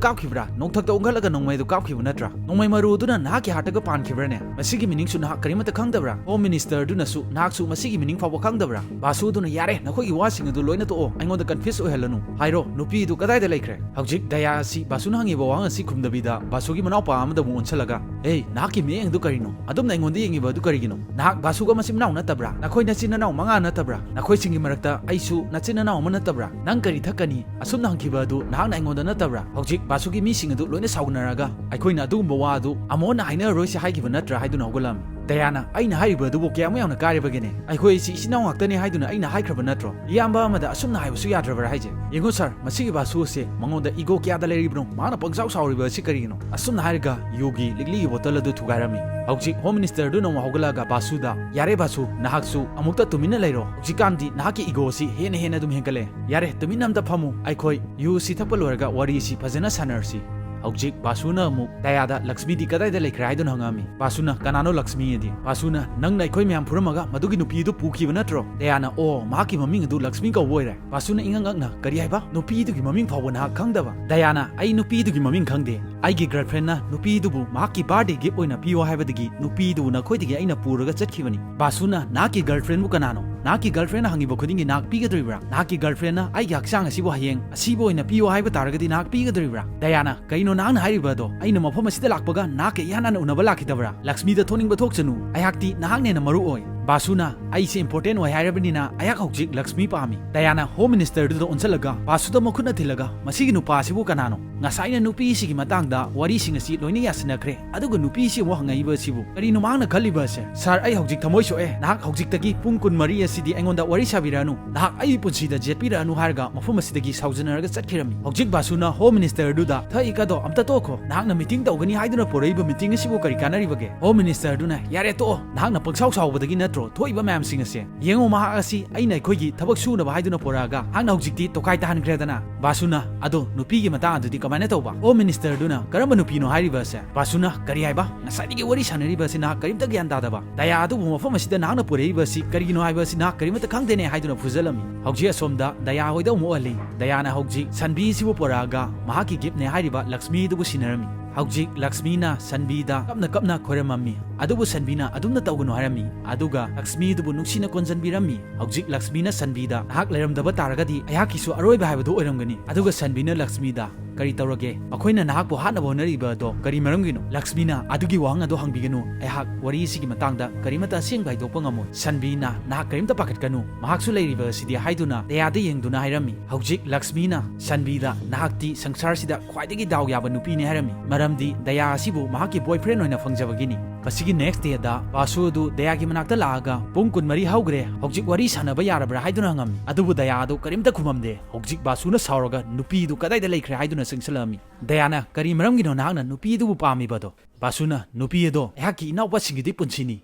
ꯀꯥꯞꯈꯤꯕ꯭ꯔꯥ? ꯅꯣꯡꯊꯛꯇ ꯑꯣꯟꯈꯠꯂꯒ ꯅꯣꯡꯃꯩ ꯑꯗꯨ ꯀꯥꯞꯈꯤꯕ ꯅꯠꯇ꯭ꯔꯥ? ꯅꯣꯡꯃꯩ ꯃꯔꯨ ꯑꯗꯨꯅ ꯅꯍꯥꯛꯀꯤ ꯍꯥꯔꯠꯇꯒ ꯄꯥꯟꯈꯤꯕ꯭ꯔꯥꯅꯦ? ꯃꯁꯤꯒꯤ ꯃꯤꯅꯤꯡꯁꯨ ꯅꯍꯥꯛ ꯀꯔꯤꯃꯠꯇ ꯈꯪꯗꯕ꯭ꯔꯥ? ꯍꯣꯝ ꯃꯤꯅꯤꯁꯇꯔꯗꯨꯅꯁꯨ ꯅꯍꯥꯛꯁꯨ ꯃꯁꯤꯒꯤ ꯃꯤꯅꯤꯡ ꯐꯥꯎꯕ ꯈꯪꯗꯕ꯭ꯔꯥ? ꯕꯥꯁꯨ ꯑꯗꯨꯅ, "ꯌꯥꯔꯦ, ꯅꯈꯣꯏꯒꯤ ꯋꯥꯁꯤꯡ ꯑꯗꯨ ꯂꯣꯏꯅ ꯇꯣꯛꯑꯣ, ꯑꯩꯉꯣꯟꯗ ꯀꯟꯐ꯭ꯌꯨꯁ ꯑꯣꯏꯍꯜꯂꯅꯨ꯫ ꯍꯥꯏꯔꯣ, ꯅꯨꯄꯤ ꯑꯗꯨ ꯀꯗꯥꯏꯗ ꯂꯩꯈ꯭ꯔꯦ?" ꯍꯧꯖꯤꯛ ꯗꯌꯥ ꯑꯁꯤ ꯕꯥꯁꯨꯅ ꯍꯪꯉꯤꯕ ꯋꯥꯍꯪ ꯑꯁꯤ ꯈꯨꯝꯗꯕꯤꯗ ꯕꯥꯁꯨꯒꯤ ꯃꯅꯥꯎꯄꯥ ꯑꯃꯗ ꯑꯃꯨꯛ ꯑꯣꯟꯁꯤꯜꯂꯒ, "ꯑꯦ, ꯅꯍꯥꯛꯀꯤ ꯃꯤꯠꯌꯦꯡ ꯑꯗꯨ ꯀꯔꯤꯅꯣ? ꯑꯗꯨꯝꯅ ꯑꯩꯉꯣꯟꯗ ꯌꯦꯡꯉꯤꯕ ꯑꯗꯨ ꯀꯔꯤꯒꯤꯅꯣ? ꯅꯍꯥꯛ ꯕꯥꯁꯨꯒ ꯃꯆꯤꯟ ꯃꯅꯥꯎ ꯅꯠꯇꯕ꯭ꯔꯥ? ꯅꯈꯣꯏ ꯅꯆꯤꯟ ꯅꯅꯥꯎ ꯃꯉꯥ ꯅꯠꯇꯕ꯭ꯔꯥ? ꯅꯈꯣꯏꯁꯤꯡꯒꯤ ꯃꯔꯛꯇ ꯑꯩꯁꯨ ꯅꯆꯤꯟ ꯅꯅꯥꯎ ꯑꯃ ꯅꯠꯇꯕ꯭ꯔꯥ? ꯅꯪ ꯀꯔꯤ ꯊꯛꯀꯅꯤ?" ꯑꯁꯨꯝꯅ ꯍꯪꯈꯤꯕ ꯑꯗꯨ ꯅꯍꯥꯛꯅ ꯑꯩꯉꯣꯟꯗ ꯅꯠꯇꯕ꯭ꯔꯥ? ꯍꯧꯖꯤꯛ ꯕꯥꯁꯨꯒꯤ ꯃꯤꯁꯤꯡ ꯑꯗꯨ ꯂꯣꯏꯅ ꯁꯥꯎꯅꯔꯒ, "ꯑꯩꯈꯣꯏꯅ ꯑꯗꯨꯒꯨꯝꯕ ꯋꯥ ꯑꯗꯨ ꯑꯃꯨꯛ ꯍꯟꯅ ꯍꯥꯏꯅꯔꯔꯣꯏꯁꯤ" ꯍꯥꯏꯈꯤꯕ ꯅꯠꯇ꯭ꯔꯥ ꯍꯥꯏꯗꯨꯅ ꯍꯧꯒꯠꯂꯝꯃꯤ꯫ ꯗꯌꯥꯅ, "ꯑꯩꯅ ꯍꯥꯏꯔꯤꯕ ꯑꯗꯨꯕꯨ ꯀꯌꯥꯃꯨꯛ ꯌꯥꯝꯅ ꯀꯥꯏꯔꯕꯒꯦꯅꯦ? ꯑꯩꯈꯣꯏ ꯑꯁꯤ ꯏꯆꯤꯟ ꯏꯅꯥꯎ ꯉꯥꯛꯇꯅꯦ ꯍꯥꯏꯗꯨꯅ ꯑꯩꯅ ꯍꯥꯏꯈ꯭ꯔꯕ ꯅꯠꯇ꯭ꯔꯣ? ꯏꯌꯥꯝꯕ ꯑꯃꯗ ꯑꯁꯨꯝꯅ ꯍꯥꯏꯕꯁꯨ ꯌꯥꯗ꯭ꯔꯕ꯭ꯔꯥ ꯍꯥꯏꯁꯦ? ꯌꯦꯡꯉꯨ ꯁꯥꯔ, ꯃꯁꯤꯒꯤ ꯕꯥꯁꯨ ꯑꯁꯦ ꯃꯉꯣꯟꯗ ꯏꯒꯣ ꯀꯌꯥꯗ ꯂꯩꯔꯤꯕꯅꯣ? ꯃꯥꯅ ꯄꯪꯁꯥꯎ ꯁꯥꯎꯔꯤꯕ ꯑꯁꯤ ꯀꯔꯤꯒꯤꯅꯣ?" ꯑꯁꯨꯝꯅ ꯍꯥꯏꯔꯒ ꯌꯨꯒꯤ ꯂꯤꯛꯂꯤꯒꯤ ꯕꯣꯇꯜ ꯑꯗꯨ ꯊꯨꯒꯥꯏꯔꯝꯃꯤ꯫ ꯍꯧꯖꯤꯛ ꯍꯣꯝ ꯃꯤꯅꯤꯁꯇꯔꯗꯨꯅ ꯑꯃꯨꯛ ꯍꯧꯒꯠꯂꯛꯑꯒ ꯕꯥꯁꯨꯗ, "ꯌꯥꯔꯦ ꯕꯥꯁꯨ, ꯅꯍꯥꯛꯁꯨ ꯑꯃꯨꯛꯇ ꯇꯨꯃꯤꯟꯅ ꯂꯩꯔꯣ꯫ ꯍꯧꯖꯤꯛꯀꯥꯟꯗꯤ ꯅꯍꯥꯛꯀꯤ ꯏꯒꯣ ꯑꯁꯤ ꯍꯦꯟꯅ ꯍꯦꯟꯅ ꯑꯗꯨꯝ ꯍꯦꯟꯒꯠꯂꯦ꯫ ꯌꯥꯔꯦ, ꯇꯨꯃꯤꯟꯅ ꯑꯝꯇ ꯐꯝꯃꯨ꯫ ꯑꯩꯈꯣꯏ ꯌꯨ ꯑꯁꯤ ꯊꯛꯄ ꯂꯣꯏꯔꯒ ꯋꯥꯔꯤ ꯑꯁꯤ ꯐꯖꯅ ꯁꯥꯟꯅꯔꯁꯤ"꯫ ꯍꯧꯖꯤꯛ ꯕꯥꯁꯨꯅ ꯑꯃꯨꯛ ꯗꯌꯥꯗ, "ꯂꯛꯁꯃꯤꯗꯤ ꯀꯗꯥꯏꯗ ꯂꯩꯈ꯭ꯔꯦ?" ꯍꯥꯏꯗꯨꯅ ꯍꯪꯉꯛꯑꯝꯃꯤ꯫ ꯕꯥꯁꯨꯅ, "ꯀꯅꯥꯅꯣ ꯂꯛꯁꯃꯤ ꯑꯗꯤ?" ꯕꯥꯁꯨꯅ, "ꯅꯪꯅ ꯑꯩꯈꯣꯏ ꯃꯌꯥꯝ ꯐꯨꯔꯝꯃꯒ ꯃꯗꯨꯒꯤ ꯅꯨꯄꯤ ꯑꯗꯨ ꯄꯨꯈꯤꯕ ꯅꯠꯇ꯭ꯔꯣ?" ꯗꯌꯥꯅ, "ꯑꯣ, ꯃꯍꯥꯛꯀꯤ ꯃꯃꯤꯡ ꯑꯗꯨ ꯂꯛꯁꯃꯤ ꯀꯧꯕ ꯑꯣꯏꯔꯦ"꯫ ꯕꯥꯁꯨꯅ ꯏꯉꯛ ꯉꯛꯅ, "ꯀꯔꯤ ꯍꯥꯏꯕ? ꯅꯨꯄꯤꯗꯨꯒꯤ ꯃꯃꯤꯡ ꯐꯥꯎꯕ ꯅꯍꯥꯛ ꯈꯪꯗꯕ?" ꯗꯌꯥꯅ, "ꯑꯩ ꯅꯨꯄꯤꯗꯨꯒꯤ ꯃꯃꯤꯡ ꯈꯪꯗꯦ꯫ ꯑꯩꯒꯤ ꯒꯔꯜꯐ꯭ꯔꯦꯟꯅ ꯅꯨꯄꯤꯗꯨꯕꯨ ꯃꯍꯥꯛꯀꯤ ꯕꯥꯔꯗꯦ ꯒꯤꯐ ꯑꯣꯏꯅ ꯄꯤꯌꯣ ꯍꯥꯏꯕꯗꯒꯤ ꯅꯨꯄꯤꯗꯨꯕꯨ ꯅꯈꯣꯏꯗꯒꯤ ꯑꯩꯅ ꯄꯨꯔꯒ ꯆꯠꯈꯤꯕꯅꯤ"꯫ ꯕꯥꯁꯨꯅ, "ꯅꯍꯥꯛꯀꯤ ꯒꯔꯜꯐ꯭ꯔꯦꯟꯕꯨ ꯀꯅꯥꯅꯣ? ꯅꯍꯥꯛꯀꯤ ꯒꯔꯜꯐ꯭ꯔꯦꯟꯅ ꯍꯪꯉꯤꯕ ꯈꯨꯗꯤꯡꯒꯤ ꯅꯍꯥꯛ ꯄꯤꯒꯗꯧꯔꯤꯕ꯭ꯔꯥ? ꯅꯍꯥꯛꯀꯤ ꯒꯔꯜꯐ꯭ꯔꯦꯟꯅ ꯑꯩꯒꯤ ꯍꯛꯆꯥꯡ ꯑꯁꯤꯕꯨ ꯍꯌꯦꯡ ꯑꯁꯤꯕ ꯑꯣꯏꯅ ꯄꯤꯌꯣ ꯍꯥꯏꯕ ꯇꯥꯔꯒꯗꯤ ꯅꯍꯥꯛ ꯄꯤꯒꯗꯧꯔꯤꯕ꯭ꯔꯥ?" ꯗꯌꯥꯅ, "ꯀꯩꯅꯣ ꯅꯍꯥꯛꯅ ꯍꯥꯏꯔꯤꯕ ꯑꯗꯣ? ꯑꯩꯅ ꯃꯐꯝ ꯑꯁꯤꯗ ꯂꯥꯛꯄꯒ ꯅꯍꯥꯛꯀ ꯏꯍꯥꯟ ꯍꯥꯟꯅ ꯎꯅꯕ ꯂꯥꯛꯈꯤꯗꯕ꯭ꯔꯥ? ꯂꯛꯁꯃꯤꯗ ꯊꯣꯛꯅꯤꯡꯕ ꯊꯣꯛꯁꯅꯨ, ꯑꯩꯍꯥꯛꯇꯤ ꯅꯍꯥꯛꯅ ꯍꯦꯟꯅ ꯃꯔꯨ ꯑꯣꯏ"꯫ ꯕꯥꯁꯨꯅ, "ꯑꯩꯁꯦ ꯏꯝꯄꯣꯔꯇꯦꯟ ꯑꯣꯏ ꯍꯥꯏꯔꯕꯅꯤꯅ ꯑꯩꯍꯥꯛ ꯍꯧꯖꯤꯛ ꯂꯛꯁꯃꯤ ꯄꯥꯝꯃꯤ"꯫ ꯗꯌꯥꯅ ꯍꯣꯝ ꯃꯤꯅꯤꯁꯇꯔꯗꯨꯗ ꯑꯣꯟꯁꯤꯜꯂꯒ ꯕꯥꯁꯨꯗ ꯃꯈꯨꯠꯅ ꯊꯤꯜꯂꯒ, "ꯃꯁꯤꯒꯤ ꯅꯨꯄꯥ ꯑꯁꯤꯕꯨ ꯀꯅꯥꯅꯣ? ꯉꯁꯥꯏꯅ ꯅꯨꯄꯤꯁꯤꯒꯤ ꯃꯇꯥꯡꯗ ꯋꯥꯔꯤꯁꯤꯡ ꯑꯁꯤ ꯂꯣꯏꯅ ꯌꯥꯁꯤꯟꯅꯈ꯭ꯔꯦ, ꯑꯗꯨꯒ ꯅꯨꯄꯤꯁꯤ ꯑꯃꯨꯛ ꯍꯪꯉꯛꯏꯕ ꯑꯁꯤꯕꯨ ꯀꯔꯤꯅꯣ ꯃꯍꯥꯛꯅ ꯈꯜꯂꯤꯕ ꯑꯁꯦ? ꯁꯥꯔ, ꯑꯩ ꯍꯧꯖꯤꯛ ꯊꯃꯣꯏ ꯁꯣꯛꯑꯦ꯫ ꯅꯍꯥꯛ ꯍꯧꯖꯤꯛꯇꯒꯤ ꯄꯨꯡ ꯀꯨꯟꯃꯔꯤ ꯑꯁꯤꯗꯤ ꯑꯩꯉꯣꯟꯗ ꯋꯥꯔꯤ ꯁꯥꯕꯤꯔꯛꯑꯅꯨ꯫ ꯅꯍꯥꯛ ꯑꯩꯒꯤ ꯄꯨꯟꯁꯤꯗ ꯌꯦꯠꯄꯤꯔꯛꯑꯅꯨ" ꯍꯥꯏꯔꯒ ꯃꯐꯝ ꯑꯁꯤꯗꯒꯤ ꯁꯥꯎꯖꯅꯔꯒ ꯆꯠꯈꯤꯔꯝꯃꯤ꯫ ꯍꯧꯖꯤꯛ ꯕꯥꯁꯨꯅ ꯍꯣꯝ ꯃꯤꯅꯤꯁꯇꯔꯗꯨꯗ, "ꯊꯛꯏꯀꯗꯣ ꯑꯝꯇ ꯇꯣꯛꯈꯣ꯫ ꯅꯍꯥꯛꯅ ꯃꯤꯇꯤꯡ ꯇꯧꯒꯅꯤ ꯍꯥꯏꯗꯨꯅ ꯄꯨꯔꯛꯏꯕ ꯃꯤꯇꯤꯡ ꯑꯁꯤꯕꯨ ꯀꯔꯤ ꯀꯥꯟꯅꯔꯤꯕꯒꯦ?" ꯍꯣꯝ ꯃꯤꯅꯤꯁꯇꯔꯗꯨꯅ, "ꯌꯥꯔꯦ ꯇꯣꯛꯑꯣ꯫ ꯅꯍꯥꯛꯅ ꯄꯪꯁꯥꯎ ꯁꯥꯎꯕꯗꯒꯤ ꯅꯠꯇ꯭ꯔꯣ ꯊꯣꯛꯏꯕ ꯃꯌꯥꯝ ꯃꯌꯥꯝꯁꯤꯡ ꯑꯁꯦ ꯌꯦꯡꯉꯨ, ꯃꯍꯥꯛ ꯑꯁꯤ ꯑꯩꯅ ꯑꯩꯈꯣꯏꯒꯤ ꯊꯕꯛ ꯁꯨꯅꯕ ꯍꯥꯏꯗꯨꯅ ꯄꯨꯔꯛꯑꯒ ꯅꯍꯥꯛꯅ ꯍꯧꯖꯤꯛꯇꯤ ꯇꯣꯈꯥꯏ ꯇꯥꯍꯟꯈ꯭ꯔꯦꯗꯅ꯫ ꯕꯥꯁꯨꯅ, "ꯑꯗꯣ ꯅꯨꯄꯤꯒꯤ ꯃꯇꯥꯡ ꯑꯗꯨꯗꯤ ꯀꯃꯥꯏꯅ ꯇꯧꯕ? ꯑꯣ, ꯃꯤꯅꯤꯁꯇꯔꯗꯨꯅ ꯀꯔꯝꯕ ꯅꯨꯄꯤꯅꯣ ꯍꯥꯏꯔꯤꯕ ꯑꯁꯦ?" ꯕꯥꯁꯨꯅ, "ꯀꯔꯤ ꯍꯥꯏꯕ? ꯉꯁꯥꯏꯗꯒꯤ ꯋꯥꯔꯤ ꯁꯥꯟꯅꯔꯤꯕ ꯑꯁꯤ ꯅꯍꯥꯛ ꯀꯔꯤꯝꯇ ꯒ꯭ꯌꯥꯟ ꯇꯥꯗꯕ꯫ ꯗꯌꯥ ꯑꯗꯨꯕꯨ ꯃꯐꯝ ꯑꯁꯤꯗ ꯅꯍꯥꯛꯅ ꯄꯨꯔꯛꯏꯕ ꯑꯁꯤ ꯀꯔꯤꯒꯤꯅꯣ ꯍꯥꯏꯕ ꯑꯁꯤ ꯅꯍꯥꯛ ꯀꯔꯤꯃꯠꯇ ꯈꯪꯗꯦꯅꯦ" ꯍꯥꯏꯗꯨꯅ ꯐꯨꯖꯜꯂꯝꯃꯤ꯫ ꯍꯧꯖꯤꯛ ꯑꯁꯣꯝꯗ ꯗꯌꯥ ꯍꯣꯏꯗ ꯑꯃꯨꯛ ꯎꯍꯜꯂꯤ꯫ ꯗꯌꯥꯅ ꯍꯧꯖꯤꯛ ꯁꯟꯕꯤꯁꯤꯕꯨ ꯄꯨꯔꯛꯑꯒ ꯃꯍꯥꯛꯀꯤ ꯒꯤꯐꯅꯦ ꯍꯥꯏꯔꯤꯕ ꯂꯛꯁꯃꯤꯗꯨꯕꯨ ꯁꯤꯟꯅꯔꯝꯃꯤ꯫ ꯍꯧꯖꯤꯛ ꯂꯛꯁꯃꯤꯅ ꯁꯟꯕꯤꯗ ꯀꯞꯅ ꯀꯞꯅ ꯈꯣꯏꯔꯝꯃꯝꯃꯤ꯫ ꯑꯗꯨꯕꯨ ꯁꯟꯕꯤꯅ ꯑꯗꯨꯝꯅ ꯇꯧꯒꯅꯨ ꯍꯥꯏꯔꯝꯃꯤ꯫ ꯑꯗꯨꯒ ꯂꯛꯁꯃꯤꯗꯨꯕꯨ ꯅꯨꯡꯁꯤꯅ ꯀꯣꯟꯖꯟꯕꯤꯔꯝꯃꯤ꯫ ꯍꯧꯖꯤꯛ ꯂꯛꯁꯃꯤꯅ ꯁꯟꯕꯤꯗ, "ꯅꯍꯥꯛ ꯂꯩꯔꯝꯗꯕ ꯇꯥꯔꯒꯗꯤ ꯑꯩꯍꯥꯛꯀꯤꯁꯨ ꯑꯔꯣꯏꯕ ꯍꯥꯏꯕꯗꯨ ꯑꯣꯏꯔꯝꯒꯅꯤ"꯫ ꯑꯗꯨꯒ ꯁꯟꯕꯤꯅ ꯂꯛꯁꯃꯤꯗ, "ꯀꯔꯤ ꯇꯧꯔꯒꯦ? ꯃꯈꯣꯏꯅ ꯅꯍꯥꯛꯄꯨ ꯍꯥꯠꯅꯕ ꯍꯣꯠꯅꯔꯤꯕ ꯑꯗꯣ ꯀꯔꯤ ꯃꯔꯝꯒꯤꯅꯣ?" ꯂꯛꯁꯃꯤꯅ, "ꯑꯗꯨꯒꯤ ꯋꯥꯍꯪ ꯑꯗꯨ ꯍꯪꯕꯤꯒꯅꯨ꯫ ꯑꯩꯍꯥꯛ ꯋꯥꯔꯤ ꯑꯁꯤꯒꯤ ꯃꯇꯥꯡꯗ ꯀꯔꯤꯃꯠꯇ ꯑꯁꯦꯡꯕ ꯍꯥꯏꯗꯣꯛꯄ ꯉꯝꯃꯣꯏ"꯫ ꯁꯟꯕꯤꯅ, "ꯅꯍꯥꯛ ꯀꯔꯤꯝꯇ ꯄꯥꯈꯠꯀꯅꯨ, ꯃꯍꯥꯛꯁꯨ ꯂꯩꯔꯤꯕ ꯑꯁꯤꯗꯤ" ꯍꯥꯏꯗꯨꯅ ꯗꯌꯥꯗ ꯌꯦꯡꯗꯨꯅ ꯍꯥꯏꯔꯝꯃꯤ꯫ ꯍꯧꯖꯤꯛ ꯂꯛꯁꯃꯤꯅ ꯁꯟꯕꯤꯗ, "ꯅꯍꯥꯛꯇꯤ ꯁꯪꯁꯥꯔꯁꯤꯗ ꯈ꯭ꯋꯥꯏꯗꯒꯤ ꯗꯥꯎ ꯌꯥꯕ ꯅꯨꯄꯤꯅꯤ" ꯍꯥꯏꯔꯝꯃꯤ, ꯃꯔꯝꯗꯤ ꯗꯌꯥ ꯑꯁꯤꯕꯨ ꯃꯍꯥꯛꯀꯤ boyfriend ꯑꯣꯏꯅ ꯐꯪꯖꯕꯒꯤꯅꯤ꯫ ꯃꯁꯤꯒꯤ next dayꯗ ꯕꯥꯁꯨ ꯑꯗꯨ ꯗꯌꯥꯒꯤ ꯃꯅꯥꯛꯇ ꯂꯥꯛꯑꯒ "ꯄꯨꯡ ꯀꯨꯟꯃꯔꯤ ꯍꯧꯈ꯭ꯔꯦ, ꯍꯧꯖꯤꯛ ꯋꯥꯔꯤ ꯁꯥꯟꯅꯕ ꯌꯥꯔꯕ꯭ꯔꯥ?" ꯍꯥꯏꯗꯨꯅ ꯍꯪꯉꯝꯃꯤ꯫ ꯑꯗꯨꯕꯨ ꯗꯌꯥ ꯑꯗꯨ ꯀꯔꯤꯝꯇ ꯈꯨꯝꯃꯝꯗꯦ꯫ ꯍꯧꯖꯤꯛ ꯕꯥꯁꯨꯅ ꯁꯥꯎꯔꯒ, "ꯅꯨꯄꯤ ꯑꯗꯨ ꯀꯗꯥꯏꯗ ꯂꯩꯈ꯭ꯔꯦ?" ꯍꯥꯏꯗꯨꯅ ꯆꯪꯁꯤꯜꯂꯛꯑꯝꯃꯤ꯫ ꯗꯌꯥꯅ, "ꯀꯔꯤ ꯃꯔꯝꯒꯤꯅꯣ ꯅꯍꯥꯛꯅ ꯅꯨꯄꯤ ꯑꯗꯨꯕꯨ ꯄꯥꯝꯃꯤꯕꯗꯣ?" ꯕꯥꯁꯨꯅ, "ꯅꯨꯄꯤ ꯑꯗꯣ ꯑꯩꯍꯥꯛꯀꯤ ꯏꯅꯥꯎꯄꯥꯁꯤꯡꯒꯤꯗꯤ ꯄꯨꯟꯁꯤꯅꯤ꯫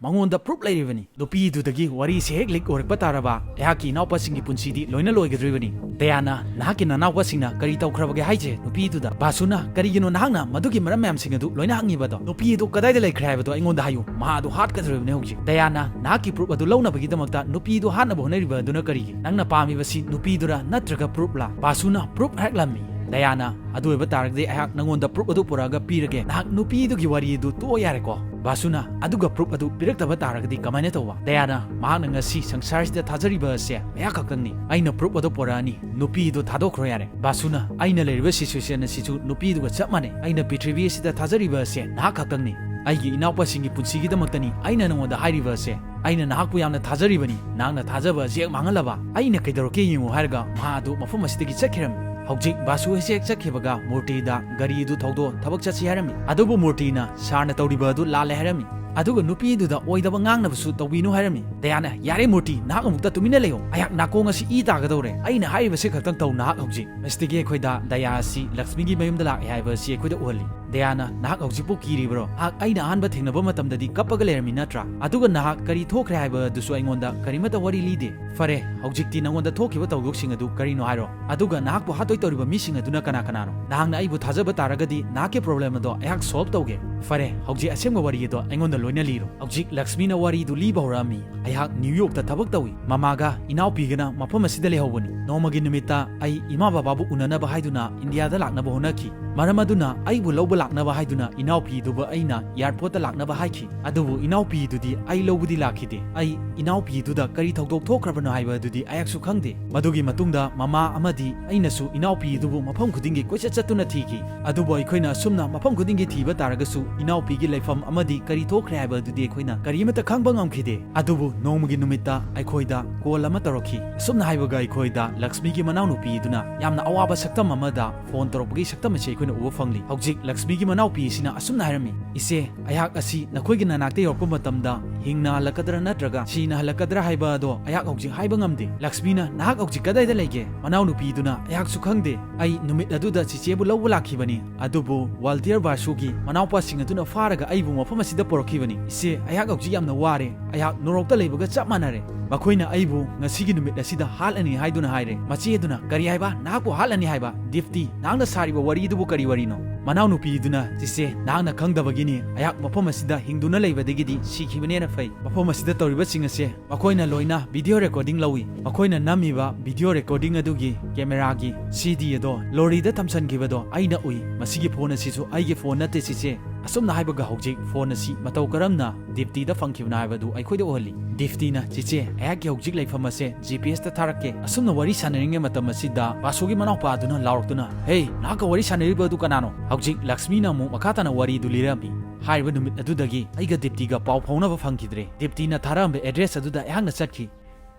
ꯃꯉꯣꯟꯗ proof ꯂꯩꯔꯤꯕꯅꯤ꯫ ꯅꯨꯄꯤꯗꯨꯗꯒꯤ ꯋꯥꯔꯤꯁꯦ ꯍꯦꯛ leak ꯑꯣꯏꯔꯛꯄ ꯇꯥꯔꯕ, ꯑꯩꯍꯥꯛꯀꯤ ꯏꯅꯥꯎꯄꯥꯁꯤꯡꯒꯤ ꯄꯨꯟꯁꯤꯗꯤ ꯂꯣꯏꯅ ꯂꯣꯏꯒꯗꯧꯔꯤꯕꯅꯤ"꯫ ꯗꯌꯥꯅ, "ꯅꯍꯥꯛꯀꯤ ꯅꯅꯥꯎꯄꯥꯁꯤꯡꯅ ꯀꯔꯤ ꯇꯧꯈ꯭ꯔꯕꯒꯦ ꯍꯥꯏꯁꯦ ꯅꯨꯄꯤꯗꯨꯗ?" ꯕꯥꯁꯨꯅ, "ꯀꯔꯤꯒꯤꯅꯣ ꯅꯍꯥꯛꯅ ꯃꯗꯨꯒꯤ ꯃꯔꯝ ꯃꯌꯥꯝꯁꯤꯡ ꯑꯗꯨ ꯂꯣꯏꯅ ꯍꯪꯉꯤꯕꯗꯣ? ꯅꯨꯄꯤ ꯑꯗꯨ ꯀꯗꯥꯏꯗ ꯂꯩꯈ꯭ꯔꯦ ꯍꯥꯏꯕꯗꯣ ꯑꯩꯉꯣꯟꯗ ꯍꯥꯏꯌꯨ꯫ ꯃꯍꯥꯛ ꯑꯗꯨ ꯍꯥꯠꯀꯗꯧꯔꯤꯕꯅꯤ ꯍꯧꯖꯤꯛ"꯫ ꯗꯌꯥꯅ, "ꯅꯍꯥꯛꯀꯤ proof ꯑꯗꯨ ꯂꯧꯅꯕꯒꯤꯗꯃꯛꯇ ꯅꯨꯄꯤ ꯑꯗꯨ ꯍꯥꯠꯅꯕ ꯍꯣꯠꯅꯔꯤꯕ ꯑꯗꯨꯅ ꯀꯔꯤꯒꯤ? ꯅꯪꯅ ꯄꯥꯝꯃꯤꯕꯁꯤ ꯅꯨꯄꯤꯗꯨꯔ ꯅꯠꯇ꯭ꯔꯒ proofꯂ?" ꯕꯥꯁꯨꯅ proof ꯍꯥꯏꯔꯛꯂꯝꯃꯤ꯫ ꯗꯌꯥꯅ, "ꯑꯗꯨ ꯑꯣꯏꯕ ꯇꯥꯔꯒꯗꯤ ꯑꯩꯍꯥꯛ ꯅꯪꯉꯣꯟꯗ proof ꯑꯗꯨ ꯄꯨꯔꯛꯑꯒ ꯄꯤꯔꯒꯦ꯫ ꯅꯍꯥꯛ ꯅꯨꯄꯤꯗꯨꯒꯤ ꯋꯥꯔꯤ ꯑꯗꯨ ꯇꯣꯛꯑꯣ ꯌꯥꯔꯦꯀꯣ"꯫ ꯕꯥꯁꯨꯅ, "ꯑꯗꯨꯒ proof ꯑꯗꯨ ꯄꯤꯔꯛꯇꯕ ꯇꯥꯔꯒꯗꯤ ꯀꯃꯥꯏꯅ ꯇꯧꯕ?" ꯗꯌꯥꯅ, "ꯃꯍꯥꯛꯅ ꯉꯁꯤ ꯁꯪꯁꯥꯔꯁꯤꯗ ꯊꯥꯖꯔꯤꯕ ꯑꯁꯦ ꯑꯩꯍꯥꯛ ꯈꯛꯇꯪꯅꯤ꯫ ꯑꯩꯅ proof ꯑꯗꯨ ꯄꯨꯔꯛꯑꯅꯤ, ꯅꯨꯄꯤ ꯑꯗꯨ ꯊꯥꯗꯣꯛꯈ꯭ꯔꯣ ꯌꯥꯔꯦ"꯫ ꯕꯥꯁꯨꯅ, "ꯑꯩꯅ ꯂꯩꯔꯤꯕ situation ꯑꯁꯤꯁꯨ ꯅꯨꯄꯤꯗꯨꯒ ꯆꯞ ꯃꯥꯟꯅꯩ꯫ ꯑꯩꯅ ꯄ꯭ꯔꯤꯊꯤꯕꯤ ꯑꯁꯤꯗ ꯊꯥꯖꯔꯤꯕ ꯑꯁꯦ ꯅꯍꯥꯛ ꯈꯛꯇꯪꯅꯤ꯫ ꯑꯩꯒꯤ ꯏꯅꯥꯎꯄꯥꯁꯤꯡꯒꯤ ꯄꯨꯟꯁꯤꯒꯤꯗꯃꯛꯇꯅꯤ ꯑꯩꯅ ꯅꯉꯣꯟꯗ ꯍꯥꯏꯔꯤꯕ ꯑꯁꯦ꯫ ꯑꯩꯅ ꯅꯍꯥꯛꯄꯨ ꯌꯥꯝꯅ ꯊꯥꯖꯔꯤꯕꯅꯤ꯫ ꯅꯍꯥꯛꯅ ꯊꯥꯖꯕ ꯑꯁꯤ ꯍꯦꯛ ꯃꯥꯡꯍꯜꯂꯕ, ꯑꯩꯅ ꯀꯩꯗꯧꯔꯛꯀꯦ ꯌꯦꯡꯉꯨ" ꯍꯥꯏꯔꯒ ꯃꯍꯥꯛ ꯑꯗꯨ ꯃꯐꯝ ꯑꯁꯤꯗꯒꯤ ꯆꯠꯈꯤꯔꯝꯃꯤ꯫ ꯍꯧꯖꯤꯛ ꯕꯥꯁꯨ ꯍꯦꯛ ꯆꯠꯈꯤꯕꯒ ꯃꯨꯔꯇꯤꯗ, "ꯒꯥꯔꯤ ꯑꯗꯨ ꯊꯧꯗꯣ, ꯊꯕꯛ ꯆꯠꯁꯤ" ꯍꯥꯏꯔꯝꯃꯤ꯫ ꯑꯗꯨꯕꯨ ꯃꯨꯔꯇꯤꯅ, "ꯁꯥꯔꯅ ꯇꯧꯔꯤꯕ ꯑꯗꯨ ꯂꯥꯜꯂꯦ" ꯍꯥꯏꯔꯝꯃꯤ꯫ ꯑꯗꯨꯒ ꯅꯨꯄꯤꯗꯨꯗ ꯑꯣꯏꯗꯕ ꯉꯥꯡꯅꯕꯁꯨ ꯇꯧꯕꯤꯅꯨ ꯍꯥꯏꯔꯝꯃꯤ꯫ ꯗꯌꯥꯅ, "ꯌꯥꯔꯦ ꯃꯨꯔꯇꯤ, ꯅꯍꯥꯛ ꯑꯃꯨꯛꯇ ꯇꯨꯃꯤꯟꯅ ꯂꯩꯌꯣ꯫ ꯑꯩꯍꯥꯛ ꯅꯥꯀꯣꯡ ꯑꯁꯤ ꯏ ꯇꯥꯒꯗꯧꯔꯦ꯫ ꯑꯩꯅ ꯍꯥꯏꯔꯤꯕꯁꯤ ꯈꯛꯇꯪ ꯇꯧ ꯅꯍꯥꯛ ꯍꯧꯖꯤꯛ꯫" ꯃꯤꯁꯇꯤꯒꯤ ꯑꯩꯈꯣꯏꯗ ꯗꯌꯥ ꯑꯁꯤ ꯂꯛꯁꯃꯤꯒꯤ ꯃꯌꯨꯝꯗ ꯂꯥꯛꯑꯦ ꯍꯥꯏꯕ ꯑꯁꯤ ꯑꯩꯈꯣꯏꯗ ꯎꯍꯜꯂꯤ꯫ ꯗꯌꯥꯅ, "ꯅꯍꯥꯛ ꯍꯧꯖꯤꯛꯄꯨ ꯀꯤꯔꯤꯕ꯭ꯔꯣ? ꯅꯍꯥꯛ ꯑꯩꯅ ꯑꯍꯥꯟꯕ ꯊꯦꯡꯅꯕ ꯃꯇꯝꯗꯗꯤ ꯀꯞꯄꯒ ꯂꯩꯔꯝꯃꯤ ꯅꯠꯇ꯭ꯔꯥ? ꯑꯗꯨꯒ ꯅꯍꯥꯛ ꯀꯔꯤ ꯊꯣꯛꯈ꯭ꯔꯦ ꯍꯥꯏꯕ ꯑꯗꯨꯁꯨ ꯑꯩꯉꯣꯟꯗ ꯀꯔꯤꯃꯠꯇ ꯋꯥꯔꯤ ꯂꯤꯗꯦ꯫ ꯐꯔꯦ, ꯍꯧꯖꯤꯛꯇꯤ ꯅꯉꯣꯟꯗ ꯊꯣꯛꯈꯤꯕ ꯊꯧꯗꯣꯛꯁꯤꯡ ꯑꯗꯨ ꯀꯔꯤꯅꯣ ꯍꯥꯏꯔꯣ꯫ ꯑꯗꯨꯒ ꯅꯍꯥꯛꯄꯨ ꯍꯥꯠꯇꯣꯏ ꯇꯧꯔꯤꯕ ꯃꯤꯁꯤꯡ ꯑꯗꯨꯅ ꯀꯅꯥ ꯀꯅꯥꯅꯣ? ꯅꯍꯥꯛꯅ ꯑꯩꯕꯨ ꯊꯥꯖꯕ ꯇꯥꯔꯒꯗꯤ ꯅꯍꯥꯛꯀꯤ ꯄ꯭ꯔꯣꯕ꯭ꯂꯦꯝ ꯑꯗꯣ ꯑꯩꯍꯥꯛ ꯁꯣꯜꯕ ꯇꯧꯒꯦ꯫ ꯐꯔꯦ, ꯍꯧꯖꯤꯛ ꯑꯁꯦꯡꯕ ꯋꯥꯔꯤ ꯑꯗꯣ ꯑꯩꯉꯣꯟꯗ ꯂꯣꯏꯅ ꯂꯤꯔꯣ꯫" ꯍꯧꯖꯤꯛ ꯂꯛꯁꯃꯤꯅ ꯋꯥꯔꯤꯗꯨ ꯂꯤꯕ ꯍꯧꯔꯛꯑꯝꯃꯤ꯫ ꯑꯩꯍꯥꯛ ꯅ꯭ꯌꯨ ꯌꯣꯔꯛꯇ ꯊꯕꯛ ꯇꯧꯏ꯫ ꯃꯃꯥꯒ ꯏꯅꯥꯎꯄꯤꯒꯅ ꯃꯐꯝ ꯑꯁꯤꯗ ꯂꯩꯍꯧꯕꯅꯤ꯫ ꯅꯣꯡꯃꯒꯤ ꯅꯨꯃꯤꯠꯇ ꯑꯩ ꯏꯃꯥ ꯕꯕꯥꯕꯨ ꯎꯅꯅꯕ ꯍꯥꯏꯗꯨꯅ ꯏꯟꯗꯤꯌꯥꯗ ꯂꯥꯛꯅꯕ ꯍꯣꯠꯅꯈꯤ꯫ ꯃꯔꯝ ꯑꯗꯨꯅ ꯑꯩꯕꯨ ꯂꯧꯕ ꯂꯥꯛꯅꯕ ꯍꯥꯏꯗꯨꯅ ꯏꯅꯥꯎꯄꯤꯗꯨꯕꯨ ꯑꯩꯅ ꯑꯦꯌꯥꯔꯄꯣꯔꯠꯇ ꯂꯥꯛꯅꯕ ꯍꯥꯏꯈꯤ꯫ ꯑꯗꯨꯕꯨ ꯏꯅꯥꯎꯄꯤꯗꯨꯗꯤ ꯑꯩ ꯂꯧꯕꯗꯤ ꯂꯥꯛꯈꯤꯗꯦ꯫ ꯑꯩ ꯏꯅꯥꯎꯄꯤꯗꯨꯗ ꯀꯔꯤ ꯊꯧꯗꯣꯛ ꯊꯣꯛꯈ꯭ꯔꯕꯅꯣ ꯍꯥꯏꯕ ꯑꯗꯨꯗꯤ ꯑꯩꯍꯥꯛꯁꯨ ꯈꯪꯗꯦ꯫ ꯃꯗꯨꯒꯤ ꯃꯇꯨꯡꯗ ꯃꯃꯥ ꯑꯃꯗꯤ ꯑꯩꯅꯁꯨ ꯏꯅꯥꯎꯄꯤꯗꯨꯕꯨ ꯃꯐꯝ ꯈꯨꯗꯤꯡꯒꯤ ꯀꯣꯏꯆꯠ ꯆꯠꯇꯨꯅ ꯊꯤꯈꯤ꯫ ꯑꯗꯨꯕꯨ ꯑꯩꯈꯣꯏꯅ ꯑꯁꯨꯝꯅ ꯃꯐꯝ ꯈꯨꯗꯤꯡꯒꯤ ꯊꯤꯕ ꯇꯥꯔꯒꯁꯨ ꯏꯅꯥꯎꯄꯤꯒꯤ ꯂꯩꯐꯝ ꯑꯃꯗꯤ ꯀꯔꯤ ꯊꯣꯛꯈ꯭ꯔꯦ ꯍꯥꯏꯕ ꯑꯗꯨꯗꯤ ꯑꯩꯈꯣꯏꯅ ꯀꯔꯤꯃꯠꯇ ꯈꯪꯕ ꯉꯝꯈꯤꯗꯦ꯫ ꯑꯗꯨꯕꯨ ꯅꯣꯡꯃꯒꯤ ꯅꯨꯃꯤꯠꯇ ꯑꯩꯈꯣꯏꯗ ꯀꯣꯜ ꯑꯃ ꯇꯧꯔꯛꯈꯤ꯫ ꯑꯁꯨꯝꯅ ꯍꯥꯏꯕꯒ ꯑꯩꯈꯣꯏꯗ ꯂꯛꯁꯃꯤꯒꯤ ꯃꯅꯥꯎꯅꯨꯄꯤꯗꯨꯅ ꯌꯥꯝꯅ ꯑꯋꯥꯕ ꯁꯛꯇꯝ ꯑꯃꯗ ꯐꯣꯟ ꯇꯧꯔꯛꯄꯒꯤ ꯁꯛꯇꯝ ꯑꯁꯤ ꯑꯩꯈꯣꯏꯅ ꯎꯕ ꯐꯪꯂꯤ꯫ ꯍꯧꯖꯤꯛ ꯂꯛꯁꯃꯤꯒꯤ ꯃꯅꯥꯎꯄꯤ ꯑꯁꯤꯅ ꯑꯁꯨꯝꯅ ꯍꯥꯏꯔꯝꯃꯤ, "ꯏꯆꯦ, ꯑꯩꯍꯥꯛ ꯑꯁꯤ ꯅꯈꯣꯏꯒꯤ ꯅꯅꯥꯛꯇ ꯌꯧꯔꯛꯄ ꯃꯇꯝꯗ ꯍꯤꯡꯅ ꯍꯜꯂꯛꯀꯗ꯭ꯔꯥ ꯅꯠꯇ꯭ꯔꯒ ꯁꯤꯅ ꯍꯜꯂꯛꯀꯗ꯭ꯔꯥ ꯍꯥꯏꯕ ꯑꯗꯣ ꯑꯩꯍꯥꯛ ꯍꯧꯖꯤꯛ ꯍꯥꯏꯕ ꯉꯝꯗꯦ꯫" ꯂꯛꯁꯃꯤꯅ, "ꯅꯍꯥꯛ ꯍꯧꯖꯤꯛ ꯀꯗꯥꯏꯗ ꯂꯩꯒꯦ?" ꯃꯅꯥꯎꯅꯨꯄꯤꯗꯨꯅ, "ꯑꯩꯍꯥꯛꯁꯨ ꯈꯪꯗꯦ꯫ ꯑꯩ ꯅꯨꯃꯤꯠ ꯑꯗꯨꯗ ꯆꯤꯆꯦꯕꯨ ꯂꯧꯕ ꯂꯥꯛꯈꯤꯕꯅꯤ, ꯑꯗꯨꯕꯨ ꯋꯥꯜꯇꯤꯌꯔ ꯕꯥꯁꯨꯒꯤ ꯃꯅꯥꯎꯄꯥꯁꯤꯡ ꯑꯗꯨꯅ ꯐꯥꯔꯒ ꯑꯩꯕꯨ ꯃꯐꯝ ꯑꯁꯤꯗ ꯄꯨꯔꯛꯈꯤꯕꯅꯤ꯫ ꯏꯆꯦ, ꯑꯩꯍꯥꯛ ꯍꯧꯖꯤꯛ ꯌꯥꯝꯅ ꯋꯥꯔꯦ꯫ ꯑꯩꯍꯥꯛ ꯅꯣꯔꯣꯛꯇ ꯂꯩꯕꯒ ꯆꯞ ꯃꯥꯟꯅꯔꯦ꯫ ꯃꯈꯣꯏꯅ ꯑꯩꯕꯨ ꯉꯁꯤꯒꯤ ꯅꯨꯃꯤꯠ ꯑꯁꯤꯗ ꯍꯥꯠꯂꯅꯤ ꯍꯥꯏꯗꯨꯅ ꯍꯥꯏꯔꯦ꯫" ꯃꯆꯦ ꯑꯗꯨꯅ, "ꯀꯔꯤ ꯍꯥꯏꯕ? ꯅꯍꯥꯛꯄꯨ ꯍꯥꯠꯂꯅꯤ ꯍꯥꯏꯕ? ꯗꯤꯞꯇꯤ, ꯅꯍꯥꯛꯅ ꯁꯥꯔꯤꯕ ꯋꯥꯔꯤꯗꯨꯕꯨ ꯀꯔꯤ ꯋꯥꯔꯤꯅꯣ?" ꯃꯅꯥꯎꯅꯨꯄꯤꯗꯨꯅ, "ꯆꯤꯆꯦ, ꯅꯍꯥꯛꯅ ꯈꯪꯗꯕꯒꯤꯅꯤ꯫ ꯑꯩꯍꯥꯛ ꯃꯐꯝ ꯑꯁꯤꯗ ꯍꯤꯡꯗꯨꯅ ꯂꯩꯕꯗꯒꯤꯗꯤ ꯁꯤꯈꯤꯕꯅ ꯍꯦꯟꯅ ꯐꯩ꯫ ꯃꯐꯝ ꯑꯁꯤꯗ ꯇꯧꯔꯤꯕꯁꯤꯡ ꯑꯁꯦ ꯃꯈꯣꯏꯅ ꯂꯣꯏꯅ ꯚꯤꯗꯤꯑꯣ ꯔꯦꯀꯣꯔꯗꯤꯡ ꯂꯧꯏ꯫ ꯃꯈꯣꯏꯅ ꯅꯝꯃꯤꯕ ꯚꯤꯗꯤꯑꯣ ꯔꯦꯀꯣꯔꯗꯤꯡ ꯑꯗꯨꯒꯤ ꯀꯦꯃꯦꯔꯥꯒꯤ ꯁꯤ ꯗꯤ ꯑꯗꯣ ꯂꯣꯔꯤꯗ ꯊꯝꯖꯟꯈꯤꯕꯗꯣ ꯑꯩꯅ ꯎꯏ꯫ ꯃꯁꯤꯒꯤ ꯐꯣꯟ ꯑꯁꯤꯁꯨ ꯑꯩꯒꯤ ꯐꯣꯟ ꯅꯠꯇꯦ, ꯆꯤꯆꯦ꯫" ꯑꯁꯨꯝꯅ ꯍꯥꯏꯕꯒ ꯍꯧꯖꯤꯛ ꯐꯣꯟ ꯑꯁꯤ ꯃꯇꯧ ꯀꯔꯝꯅ ꯗꯤꯞꯇꯤꯗ ꯐꯪꯈꯤꯕꯅꯣ ꯍꯥꯏꯕꯗꯨ ꯑꯩꯈꯣꯏꯗ ꯎꯍꯜꯂꯤ꯫ ꯗꯤꯞꯇꯤꯅ, "ꯆꯤꯆꯦ, ꯑꯩꯍꯥꯛꯀꯤ ꯍꯧꯖꯤꯛ ꯂꯩꯐꯝ ꯑꯁꯦ ꯖꯤ ꯄꯤ ꯑꯦꯁꯇ ꯊꯥꯔꯛꯀꯦ꯫" ꯑꯁꯨꯝꯅ ꯋꯥꯔꯤ ꯁꯥꯟꯅꯔꯤꯉꯩ ꯃꯇꯝ ꯑꯁꯤꯗ ꯕꯥꯁꯨꯒꯤ ꯃꯅꯥꯎꯄꯥ ꯑꯗꯨꯅ ꯂꯥꯎꯔꯛꯇꯨꯅ, "ꯍꯦ, ꯅꯍꯥꯛꯀ ꯋꯥꯔꯤ ꯁꯥꯟꯅꯔꯤꯕ ꯑꯗꯨ ꯀꯅꯥꯅꯣ?" ꯍꯧꯖꯤꯛ ꯂꯛꯁꯃꯤꯅ ꯑꯃꯨꯛ ꯃꯈꯥ ꯇꯥꯅ ꯋꯥꯔꯤꯗꯨ ꯂꯤꯔꯝꯃꯤ꯫ "ꯍꯥꯏꯔꯤꯕ ꯅꯨꯃꯤꯠ ꯑꯗꯨꯗꯒꯤ ꯑꯩꯒ ꯗꯤꯞꯇꯤꯒ ꯄꯥꯎ ꯐꯥꯎꯅꯕ ꯐꯪꯈꯤꯗ꯭ꯔꯦ꯫ ꯗꯤꯞꯇꯤꯅ ꯊꯥꯔꯛꯑꯝꯕ ꯑꯦꯗ꯭ꯔꯦꯁ ꯑꯗꯨꯗ ꯑꯩꯍꯥꯛꯅ ꯆꯠꯈꯤ꯫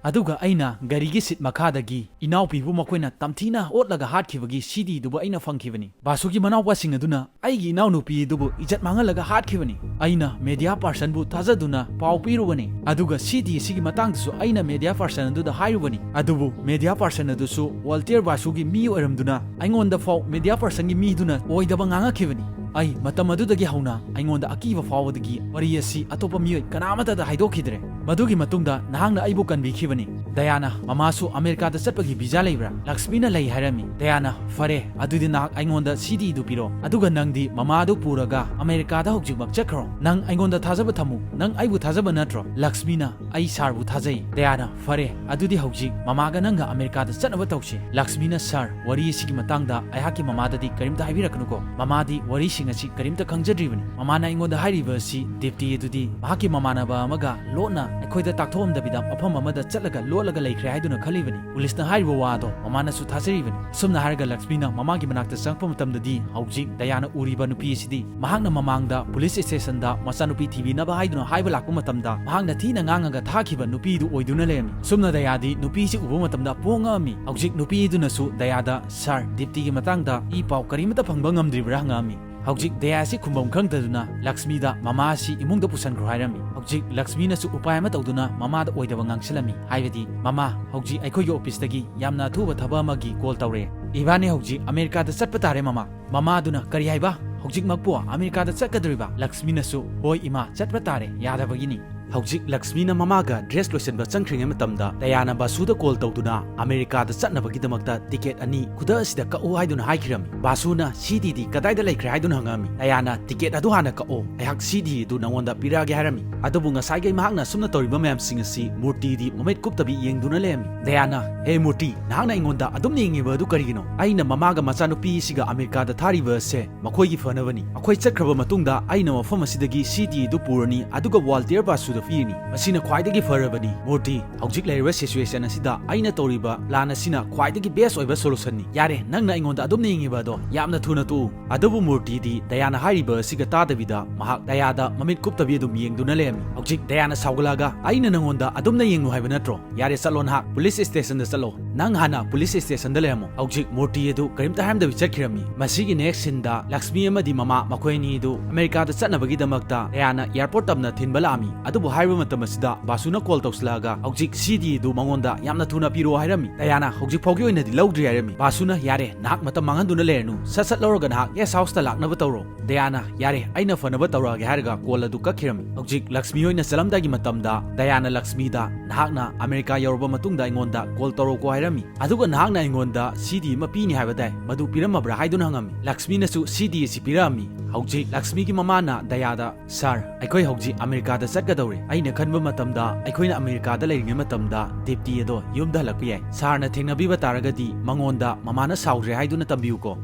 ꯑꯗꯨꯒ ꯑꯩꯅ ꯒꯥꯔꯤꯒꯤ ꯁꯤꯠ ꯃꯈꯥꯗꯒꯤ ꯏꯅꯥꯎꯄꯤꯕꯨ ꯃꯈꯣꯏꯅ ꯇꯝꯊꯤꯅ ꯑꯣꯠꯂꯒ ꯍꯥꯠꯈꯤꯕꯒꯤ ꯁꯤꯗꯤꯗꯨꯕꯨ ꯑꯩꯅ ꯐꯪꯈꯤꯕꯅꯤ꯫ ꯕꯥꯁꯨꯒꯤ ꯃꯅꯥꯎꯄꯥꯁꯤꯡ ꯑꯗꯨꯅ ꯑꯩꯒꯤ ꯏꯅꯥꯎꯅꯨꯄꯤ ꯑꯗꯨꯕꯨ ꯏꯖꯠ ꯃꯥꯡꯍꯜꯂꯒ ꯍꯥꯠꯈꯤꯕꯅꯤ꯫ ꯑꯩꯅ ꯃꯦꯗꯤꯌꯥ ꯄꯥꯔꯁꯟꯕꯨ ꯊꯥꯖꯗꯨꯅ ꯄꯥꯎ ꯄꯤꯔꯨꯕꯅꯤ, ꯑꯗꯨꯒ ꯁꯤꯗꯤ ꯑꯁꯤꯒꯤ ꯃꯇꯥꯡꯗꯁꯨ ꯑꯩꯅ ꯃꯦꯗꯤꯌꯥ ꯄꯥꯔꯁꯟ ꯑꯗꯨꯗ ꯍꯥꯏꯔꯨꯕꯅꯤ꯫ ꯑꯗꯨꯕꯨ ꯃꯦꯗꯤꯌꯥ ꯄꯥꯔꯁꯟ ꯑꯗꯨꯁꯨ ꯋꯥꯜꯇꯤꯌꯔ ꯕꯥꯁꯨꯒꯤ ꯃꯤ ꯑꯣꯏꯔꯝꯗꯨꯅ ꯑꯩꯉꯣꯟꯗ ꯐꯥꯎ ꯃꯦꯗꯤꯌꯥ ꯄꯥꯔꯁꯟꯒꯤ ꯃꯤꯗꯨꯅ ꯑꯣꯏꯗꯕ ꯉꯥꯡꯉꯛꯈꯤꯕꯅꯤ꯫ ꯑꯩ ꯃꯇꯝ ꯑꯗꯨꯗꯒꯤ ꯍꯧꯅ ꯑꯩꯉꯣꯟꯗ ꯑꯀꯤꯕ ꯐꯥꯎꯕꯗꯒꯤ ꯋꯥꯔꯤ ꯑꯁꯤ ꯑꯇꯣꯞꯄ ꯃꯤꯑꯣꯏ ꯀꯅꯥ ꯑꯃꯠꯇꯗ ꯍꯥꯏꯗꯣꯛꯈꯤꯗ꯭ꯔꯦ꯫ ꯃꯗꯨꯒꯤ ꯃꯇꯨꯡꯗ ꯅꯍꯥꯛꯅ ꯑꯩꯕꯨ ꯀꯟꯕꯤꯈꯤꯕꯅꯤ꯫ ꯗꯌꯥꯅ, "ꯃꯃꯥꯁꯨ ꯑꯃꯦꯔꯤꯀꯥꯗ ꯆꯠꯄꯒꯤ ꯚꯤꯖꯥ ꯂꯩꯕ꯭ꯔꯥ?" ꯂꯛꯁꯃꯤꯅ, "ꯂꯩ" ꯍꯥꯏꯔꯝꯃꯤ꯫ ꯗꯌꯥꯅ, "ꯐꯔꯦ, ꯑꯗꯨꯗꯤ ꯅꯍꯥꯛ ꯑꯩꯉꯣꯟꯗ ꯁꯤꯗꯤꯗꯨ ꯄꯤꯔꯣ, ꯑꯗꯨꯒ ꯅꯪꯗꯤ ꯃꯃꯥꯗꯨ ꯄꯨꯔꯒ ꯑꯃꯦꯔꯤꯀꯥꯗ ꯍꯧꯖꯤꯛꯃꯛ ꯆꯠꯈ꯭ꯔꯣ꯫ ꯅꯪ ꯑꯩꯉꯣꯟꯗ ꯊꯥꯖꯕ ꯊꯝꯃꯨ꯫ ꯅꯪ ꯑꯩꯕꯨ ꯊꯥꯖꯕ ꯅꯠꯇ꯭ꯔꯣ?" ꯂꯛꯁꯃꯤꯅ, "ꯑꯩ ꯁꯥꯔꯕꯨ ꯊꯥꯖꯩ꯫" ꯗꯌꯥꯅ, "ꯐꯔꯦ, ꯑꯗꯨꯗꯤ ꯍꯧꯖꯤꯛ ꯃꯃꯥꯒ ꯅꯪꯒ ꯑꯃꯦꯔꯤꯀꯥꯗ ꯆꯠꯅꯕ ꯇꯧꯁꯤ꯫" ꯂꯛꯁꯃꯤꯅ, "ꯁꯥꯔ, ꯋꯥꯔꯤ ꯑꯁꯤꯒꯤ ꯃꯇꯥꯡꯗ ꯑꯩꯍꯥꯛꯀꯤ ꯃꯃꯥꯗꯗꯤ ꯀꯔꯤꯝꯇ ꯍꯥꯏꯕꯤꯔꯛꯀꯅꯨꯀꯣ꯫ ꯃꯃꯥꯗꯤ ꯋꯥꯔꯤꯁꯤꯡ ꯑꯁꯤ ꯀꯔꯤꯝꯇ ꯈꯪꯖꯗ꯭ꯔꯤꯕꯅꯤ꯫ ꯃꯃꯥꯅ ꯑꯩꯉꯣꯟꯗ ꯍꯥꯏꯔꯤꯕ ꯑꯁꯤ ꯗꯤꯞꯇꯤ ꯑꯗꯨꯗꯤ ꯃꯍꯥꯛꯀꯤ ꯃꯃꯥꯟꯅꯕ ꯑꯃꯒ ꯂꯣꯠꯅ ꯑꯩꯈꯣꯏꯗ ꯇꯥꯛꯊꯣꯛꯑꯝꯗꯕꯤꯗ ꯃꯐꯝ ꯑꯃꯗ ꯆꯠꯂꯒ ꯂꯣꯠꯂꯒ ꯂꯩꯈ꯭ꯔꯦ ꯍꯥꯏꯗꯨꯅ ꯈꯜꯂꯤꯕꯅꯤ꯫ ꯄꯨꯂꯤꯁꯅ ꯍꯥꯏꯔꯤꯕ ꯋꯥ ꯑꯗꯣ ꯃꯃꯥꯅꯁꯨ ꯊꯥꯖꯔꯤꯕꯅꯤ꯫" ꯑꯁꯨꯝꯅ ꯍꯥꯏꯔꯒ ꯂꯛꯁꯃꯤꯅ ꯃꯃꯥꯒꯤ ꯃꯅꯥꯛꯇ ꯆꯪꯉꯛꯄ ꯃꯇꯝꯗꯗꯤ ꯍꯧꯖꯤꯛ ꯗꯌꯥꯅ ꯎꯔꯤꯕ ꯅꯨꯄꯤ ꯑꯁꯤꯗꯤ ꯃꯍꯥꯛꯅ ꯃꯃꯥꯡꯗ ꯄꯨꯂꯤꯁ ꯁ꯭ꯇꯦꯁꯟꯗ ꯃꯆꯥꯅꯨꯄꯤ ꯊꯤꯕꯤꯅꯕ ꯍꯥꯏꯗꯨꯅ ꯍꯥꯏꯕ ꯂꯥꯛꯄ ꯃꯇꯝꯗ ꯃꯍꯥꯛꯅ ꯊꯤꯅ ꯉꯥꯡꯉꯒ ꯊꯥꯈꯤꯕ ꯅꯨꯄꯤꯗꯨ ꯑꯣꯏꯗꯨꯅ ꯂꯩꯔꯝꯃꯤ꯫ ꯁꯨꯝꯅ ꯗꯌꯥꯗꯤ ꯅꯨꯄꯤꯁꯤ ꯎꯕ ꯃꯇꯝꯗ ꯄꯣꯡꯉꯛꯑꯝꯃꯤ꯫ ꯍꯧꯖꯤꯛ ꯅꯨꯄꯤꯗꯨꯅꯁꯨ ꯗꯌꯥꯗ, "ꯁꯥꯔ, ꯗꯤꯞꯇꯤꯒꯤ ꯃꯇꯥꯡꯗ ꯏ ꯄꯥꯎ ꯀꯔꯤꯃꯠꯇ ꯐꯪꯕ ꯉꯝꯗ꯭ꯔꯤꯕ꯭ꯔꯥ?" ꯍꯪꯉꯛꯑꯝꯃꯤ꯫ ꯍꯧꯖꯤꯛ ꯗꯌꯥꯁꯤ ꯈꯨꯝꯕꯝ ꯈꯪꯗꯗꯨꯅ ꯂꯛꯁꯃꯤꯗ ꯃꯃꯥ ꯑꯁꯤ ꯏꯃꯨꯡꯗ ꯄꯨꯁꯟꯈ꯭ꯔꯣ ꯍꯥꯏꯔꯝꯃꯤ꯫ ꯍꯧꯖꯤꯛ ꯂꯛꯁꯃꯤꯅꯁꯨ ꯎꯄꯥꯏ ꯑꯃ ꯇꯧꯗꯨꯅ ꯃꯃꯥꯗ ꯑꯣꯏꯗꯕ ꯉꯥꯡꯁꯤꯜꯂꯝꯃꯤ꯫ ꯍꯥꯏꯕꯗꯤ, "ꯃꯃꯥ, ꯍꯧꯖꯤꯛ ꯑꯩꯈꯣꯏꯒꯤ ꯑꯣꯐꯤꯁꯇꯒꯤ ꯌꯥꯝꯅ ꯑꯊꯨꯕ ꯊꯕꯛ ꯑꯃꯒꯤ ꯀꯣꯜ ꯇꯧꯔꯛꯑꯦ꯫ ꯏꯕꯥꯅꯤ ꯍꯧꯖꯤꯛ ꯑꯃꯦꯔꯤꯀꯥꯗ ꯆꯠꯄ ꯇꯥꯔꯦ, ꯃꯃꯥ꯫" ꯃꯃꯥꯗꯨꯅ, "ꯀꯔꯤ ꯍꯥꯏꯕ? ꯍꯧꯖꯤꯛꯃꯛꯄꯨ ꯑꯃꯦꯔꯤꯀꯥꯗ ꯆꯠꯀꯗꯧꯔꯤꯕ?" ꯂꯛꯁꯃꯤꯅꯁꯨ, "ꯍꯣꯏ ꯏꯃꯥ, ꯆꯠꯄ ꯇꯥꯔꯦ, ꯌꯥꯗꯕꯒꯤꯅꯤ꯫" ꯍꯧꯖꯤꯛ ꯂꯛꯁꯃꯤꯅ ꯃꯃꯥꯒ ꯗ꯭ꯔꯦꯁ ꯂꯣꯏꯁꯤꯟꯕ ꯆꯪꯈ꯭ꯔꯤꯉꯩ ꯃꯇꯝꯗ ꯗꯌꯥꯅ ꯕꯥꯁꯨꯗ ꯀꯣꯜ ꯇꯧꯗꯨꯅ ꯑꯃꯦꯔꯤꯀꯥꯗ ꯆꯠꯅꯕꯒꯤꯗꯃꯛꯇ ꯇꯤꯀꯦꯠ ꯑꯅꯤ ꯈꯨꯗꯛ ꯑꯁꯤꯗ ꯀꯛꯎ ꯍꯥꯏꯗꯨꯅ ꯍꯥꯏꯈꯤꯔꯝꯃꯤ꯫ ꯕꯥꯁꯨꯅ, "ꯁꯤꯗꯤꯗꯤ ꯀꯗꯥꯏꯗ ꯂꯩꯈ꯭ꯔꯦ ꯍꯥꯏꯗꯨꯅ?" ꯍꯪꯉꯛꯑꯝꯃꯤ꯫ ꯗꯌꯥꯅ, "ꯇꯤꯀꯦꯠ ꯑꯗꯨ ꯍꯥꯟꯅ ꯀꯛꯑꯣ, ꯑꯩꯍꯥꯛ ꯁꯤꯗꯤ ꯑꯗꯨ ꯅꯉꯣꯟꯗ ꯄꯤꯔꯛꯑꯒꯦ" ꯍꯥꯏꯔꯝꯃꯤ꯫ ꯑꯗꯨꯕꯨ ꯉꯁꯥꯏꯒꯤ ꯃꯍꯥꯛꯅ ꯑꯁꯨꯝꯅ ꯇꯧꯔꯤꯕ ꯃꯌꯥꯝꯁꯤꯡ ꯑꯁꯤ ꯃꯨꯔꯇꯤꯗꯤ ꯃꯃꯤꯠ ꯀꯨꯞꯇꯕꯤ ꯌꯦꯡꯗꯨꯅ ꯂꯩꯔꯝꯃꯤ꯫ ꯗꯌꯥꯅ, "ꯍꯦ ꯃꯨꯔꯇꯤ, ꯅꯍꯥꯛꯅ ꯑꯩꯉꯣꯟꯗ ꯑꯗꯨꯝ ꯌꯦꯡꯉꯤꯕ ꯑꯗꯨ ꯀꯔꯤꯒꯤꯅꯣ? ꯑꯩꯅ ꯃꯃꯥꯒ ꯃꯆꯥꯅꯨꯄꯤꯁꯤꯒ ꯑꯃꯦꯔꯤꯀꯥꯗ ꯊꯥꯔꯤꯕ ꯑꯁꯦ ꯃꯈꯣꯏꯒꯤ ꯐꯅꯕꯅꯤ꯫ ꯑꯩꯈꯣꯏ ꯆꯠꯈ꯭ꯔꯕ ꯃꯇꯨꯡꯗ ꯑꯩꯅ ꯃꯐꯝ ꯑꯁꯤꯗꯒꯤ ꯁꯤꯗꯤ ꯑꯗꯨ ꯄꯨꯔꯅꯤ, ꯑꯗꯨꯒ ꯋꯥꯜꯇꯤꯌꯔ ꯕꯥꯁꯨ ꯄꯤꯔꯤꯅꯤ꯫ ꯃꯁꯤꯅ ꯈ꯭ꯋꯥꯏꯗꯒꯤ ꯐꯔꯕꯅꯤ꯫ ꯃꯨꯔꯇꯤ, ꯍꯧꯖꯤꯛ ꯂꯩꯔꯤꯕ situation ꯑꯁꯤꯗ ꯑꯩꯅ ꯇꯧꯔꯤꯕ plan ꯑꯁꯤꯅ ꯈ꯭ꯋꯥꯏꯗꯒꯤ best ꯑꯣꯏꯕ solutionꯅꯤ꯫ ꯌꯥꯔꯦ, ꯅꯪꯅ ꯑꯩꯉꯣꯟꯗ ꯑꯗꯨꯝꯅ ꯌꯦꯡꯉꯤꯕ ꯑꯗꯣ ꯌꯥꯝꯅ ꯊꯨꯅ ꯇꯣꯛꯎ꯫ ꯑꯗꯨꯕꯨ ꯃꯨꯔꯇꯤꯗꯤ ꯗꯌꯥꯅ ꯍꯥꯏꯔꯤꯕ ꯑꯁꯤꯒ ꯇꯥꯗꯕꯤꯗ ꯃꯍꯥꯛ ꯗꯌꯥꯗ ꯃꯃꯤꯠ ꯀꯨꯞꯇꯕꯤ ꯑꯗꯨꯝ ꯌꯦꯡꯗꯨꯅ ꯂꯩꯔꯝꯃꯤ꯫ ꯍꯧꯖꯤꯛ ꯗꯌꯥꯅ ꯁꯥꯎꯒꯠꯂꯛꯑꯒ, "ꯑꯩꯅ ꯅꯪꯉꯣꯟꯗ ꯑꯗꯨꯝꯅ ꯌꯦꯡꯉꯨ ꯍꯥꯏꯕ ꯅꯠꯇ꯭ꯔꯣ? ꯌꯥꯔꯦ, ꯆꯠꯂꯣ ꯅꯍꯥꯛ police stationꯗ ꯆꯠꯂꯣ꯫ ꯅꯪ ꯍꯥꯟꯅ police stationꯗ ꯂꯩꯔꯝꯃꯣ"꯫ ꯍꯧꯖꯤꯛ ꯃꯨꯔꯇꯤ ꯑꯗꯨ ꯀꯔꯤꯝꯇ ꯍꯥꯏꯔꯝꯗꯕꯤ ꯆꯠꯈꯤꯔꯝꯃꯤ꯫ ꯃꯁꯤꯒꯤ next sceneꯗ ꯂꯛꯁꯃꯤ ꯑꯃꯗꯤ ꯃꯃꯥ ꯃꯈꯣꯏ ꯑꯅꯤ ꯑꯗꯨ ꯑꯃꯦꯔꯤꯀꯥꯗ ꯆꯠꯅꯕꯒꯤꯗꯃꯛꯇ ꯗꯌꯥꯅ airport ꯇꯝꯅ ꯊꯤꯟꯕ ꯂꯥꯛꯑꯝꯃꯤ꯫ ꯑꯗꯨꯕꯨ ꯍꯥꯏꯔꯤꯕ ꯃꯇꯝ ꯑꯁꯤꯗ ꯕꯥꯁꯨꯅ call ꯇꯧꯁꯤꯜꯂꯛꯑꯒ, "ꯍꯧꯖꯤꯛ ꯁꯤꯗꯤ ꯑꯗꯨ ꯃꯉꯣꯟꯗ ꯌꯥꯝꯅ ꯊꯨꯅ ꯄꯤꯔꯛꯑꯣ" ꯍꯥꯏꯔꯝꯃꯤ꯫ ꯗꯌꯥꯅ ꯍꯧꯖꯤꯛ ꯐꯥꯎꯒꯤ ꯑꯣꯏꯅꯗꯤ ꯂꯧꯗ꯭ꯔꯤ ꯍꯥꯏꯔꯝꯃꯤ꯫ ꯕꯥꯁꯨꯅ, "ꯌꯥꯔꯦ, ꯅꯍꯥꯛ ꯃꯇꯝ ꯃꯥꯡꯍꯟꯗꯨꯅ ꯂꯩꯔꯅꯨ, ꯁꯠ ꯁꯠ ꯂꯧꯔꯒ ꯅꯍꯥꯛ guest houseꯇ ꯂꯥꯛꯅꯕ ꯇꯧꯔꯣ"꯫ ꯗꯌꯥꯅ, "ꯌꯥꯔꯦ, ꯑꯩꯅ ꯐꯅꯕ ꯇꯧꯔꯛꯑꯒꯦ" ꯍꯥꯏꯔꯒ call ꯑꯗꯨ ꯀꯛꯈꯤꯔꯝꯃꯤ꯫ ꯍꯧꯖꯤꯛ ꯂꯛꯁꯃꯤ ꯍꯣꯏꯅ ꯆꯠꯂꯝꯗꯥꯏꯒꯤ ꯃꯇꯝꯗ ꯗꯌꯥꯅ ꯂꯛꯁꯃꯤꯗ, "ꯅꯍꯥꯛꯅ ꯑꯃꯦꯔꯤꯀꯥ ꯌꯧꯔꯕ ꯃꯇꯨꯡꯗ ꯑꯩꯉꯣꯟꯗ call ꯇꯧꯔꯛꯎꯀꯣ" ꯍꯥꯏꯔꯝꯃꯤ꯫ "ꯑꯗꯨꯒ ꯅꯍꯥꯛꯅ ꯑꯩꯉꯣꯟꯗ CD ꯑꯃ ꯄꯤꯅꯤ ꯍꯥꯏꯕ ꯇꯥꯏ, ꯃꯗꯨ ꯄꯤꯔꯝꯃꯕ꯭ꯔꯥ?" ꯍꯥꯏꯗꯨꯅ ꯍꯪꯉꯝꯃꯤ꯫ ꯂꯛꯁꯃꯤꯅꯁꯨ CD ꯑꯁꯤ ꯄꯤꯔꯛꯑꯝꯃꯤ꯫ ꯍꯧꯖꯤꯛ ꯂꯛꯁꯃꯤꯒꯤ ꯃꯃꯥꯅ ꯗꯌꯥꯗ, "Sir, ꯑꯩꯈꯣꯏ ꯍꯧꯖꯤꯛ ꯑꯃꯦꯔꯤꯀꯥꯗ ꯆꯠꯀꯗꯧꯔꯦ꯫ ꯑꯩꯅ ꯈꯟꯕ ꯃꯇꯝꯗ ꯑꯩꯈꯣꯏꯅ ꯑꯃꯦꯔꯤꯀꯥꯗ ꯂꯩꯔꯤꯉꯩ ꯃꯇꯝꯗ ꯗꯤꯞꯇꯤ ꯑꯗꯣ ꯌꯨꯝꯗ ꯍꯜꯂꯛꯄ ꯌꯥꯏ꯫ Sirꯅ ꯊꯦꯡꯅꯕꯤꯕ ꯇꯥꯔꯒꯗꯤ ꯃꯉꯣꯟꯗ ꯃꯃꯥꯅ ꯁꯥꯎꯗ꯭ꯔꯦ ꯍꯥꯏꯗꯨꯅ ꯇꯝꯕꯤꯌꯨꯀꯣ"꯫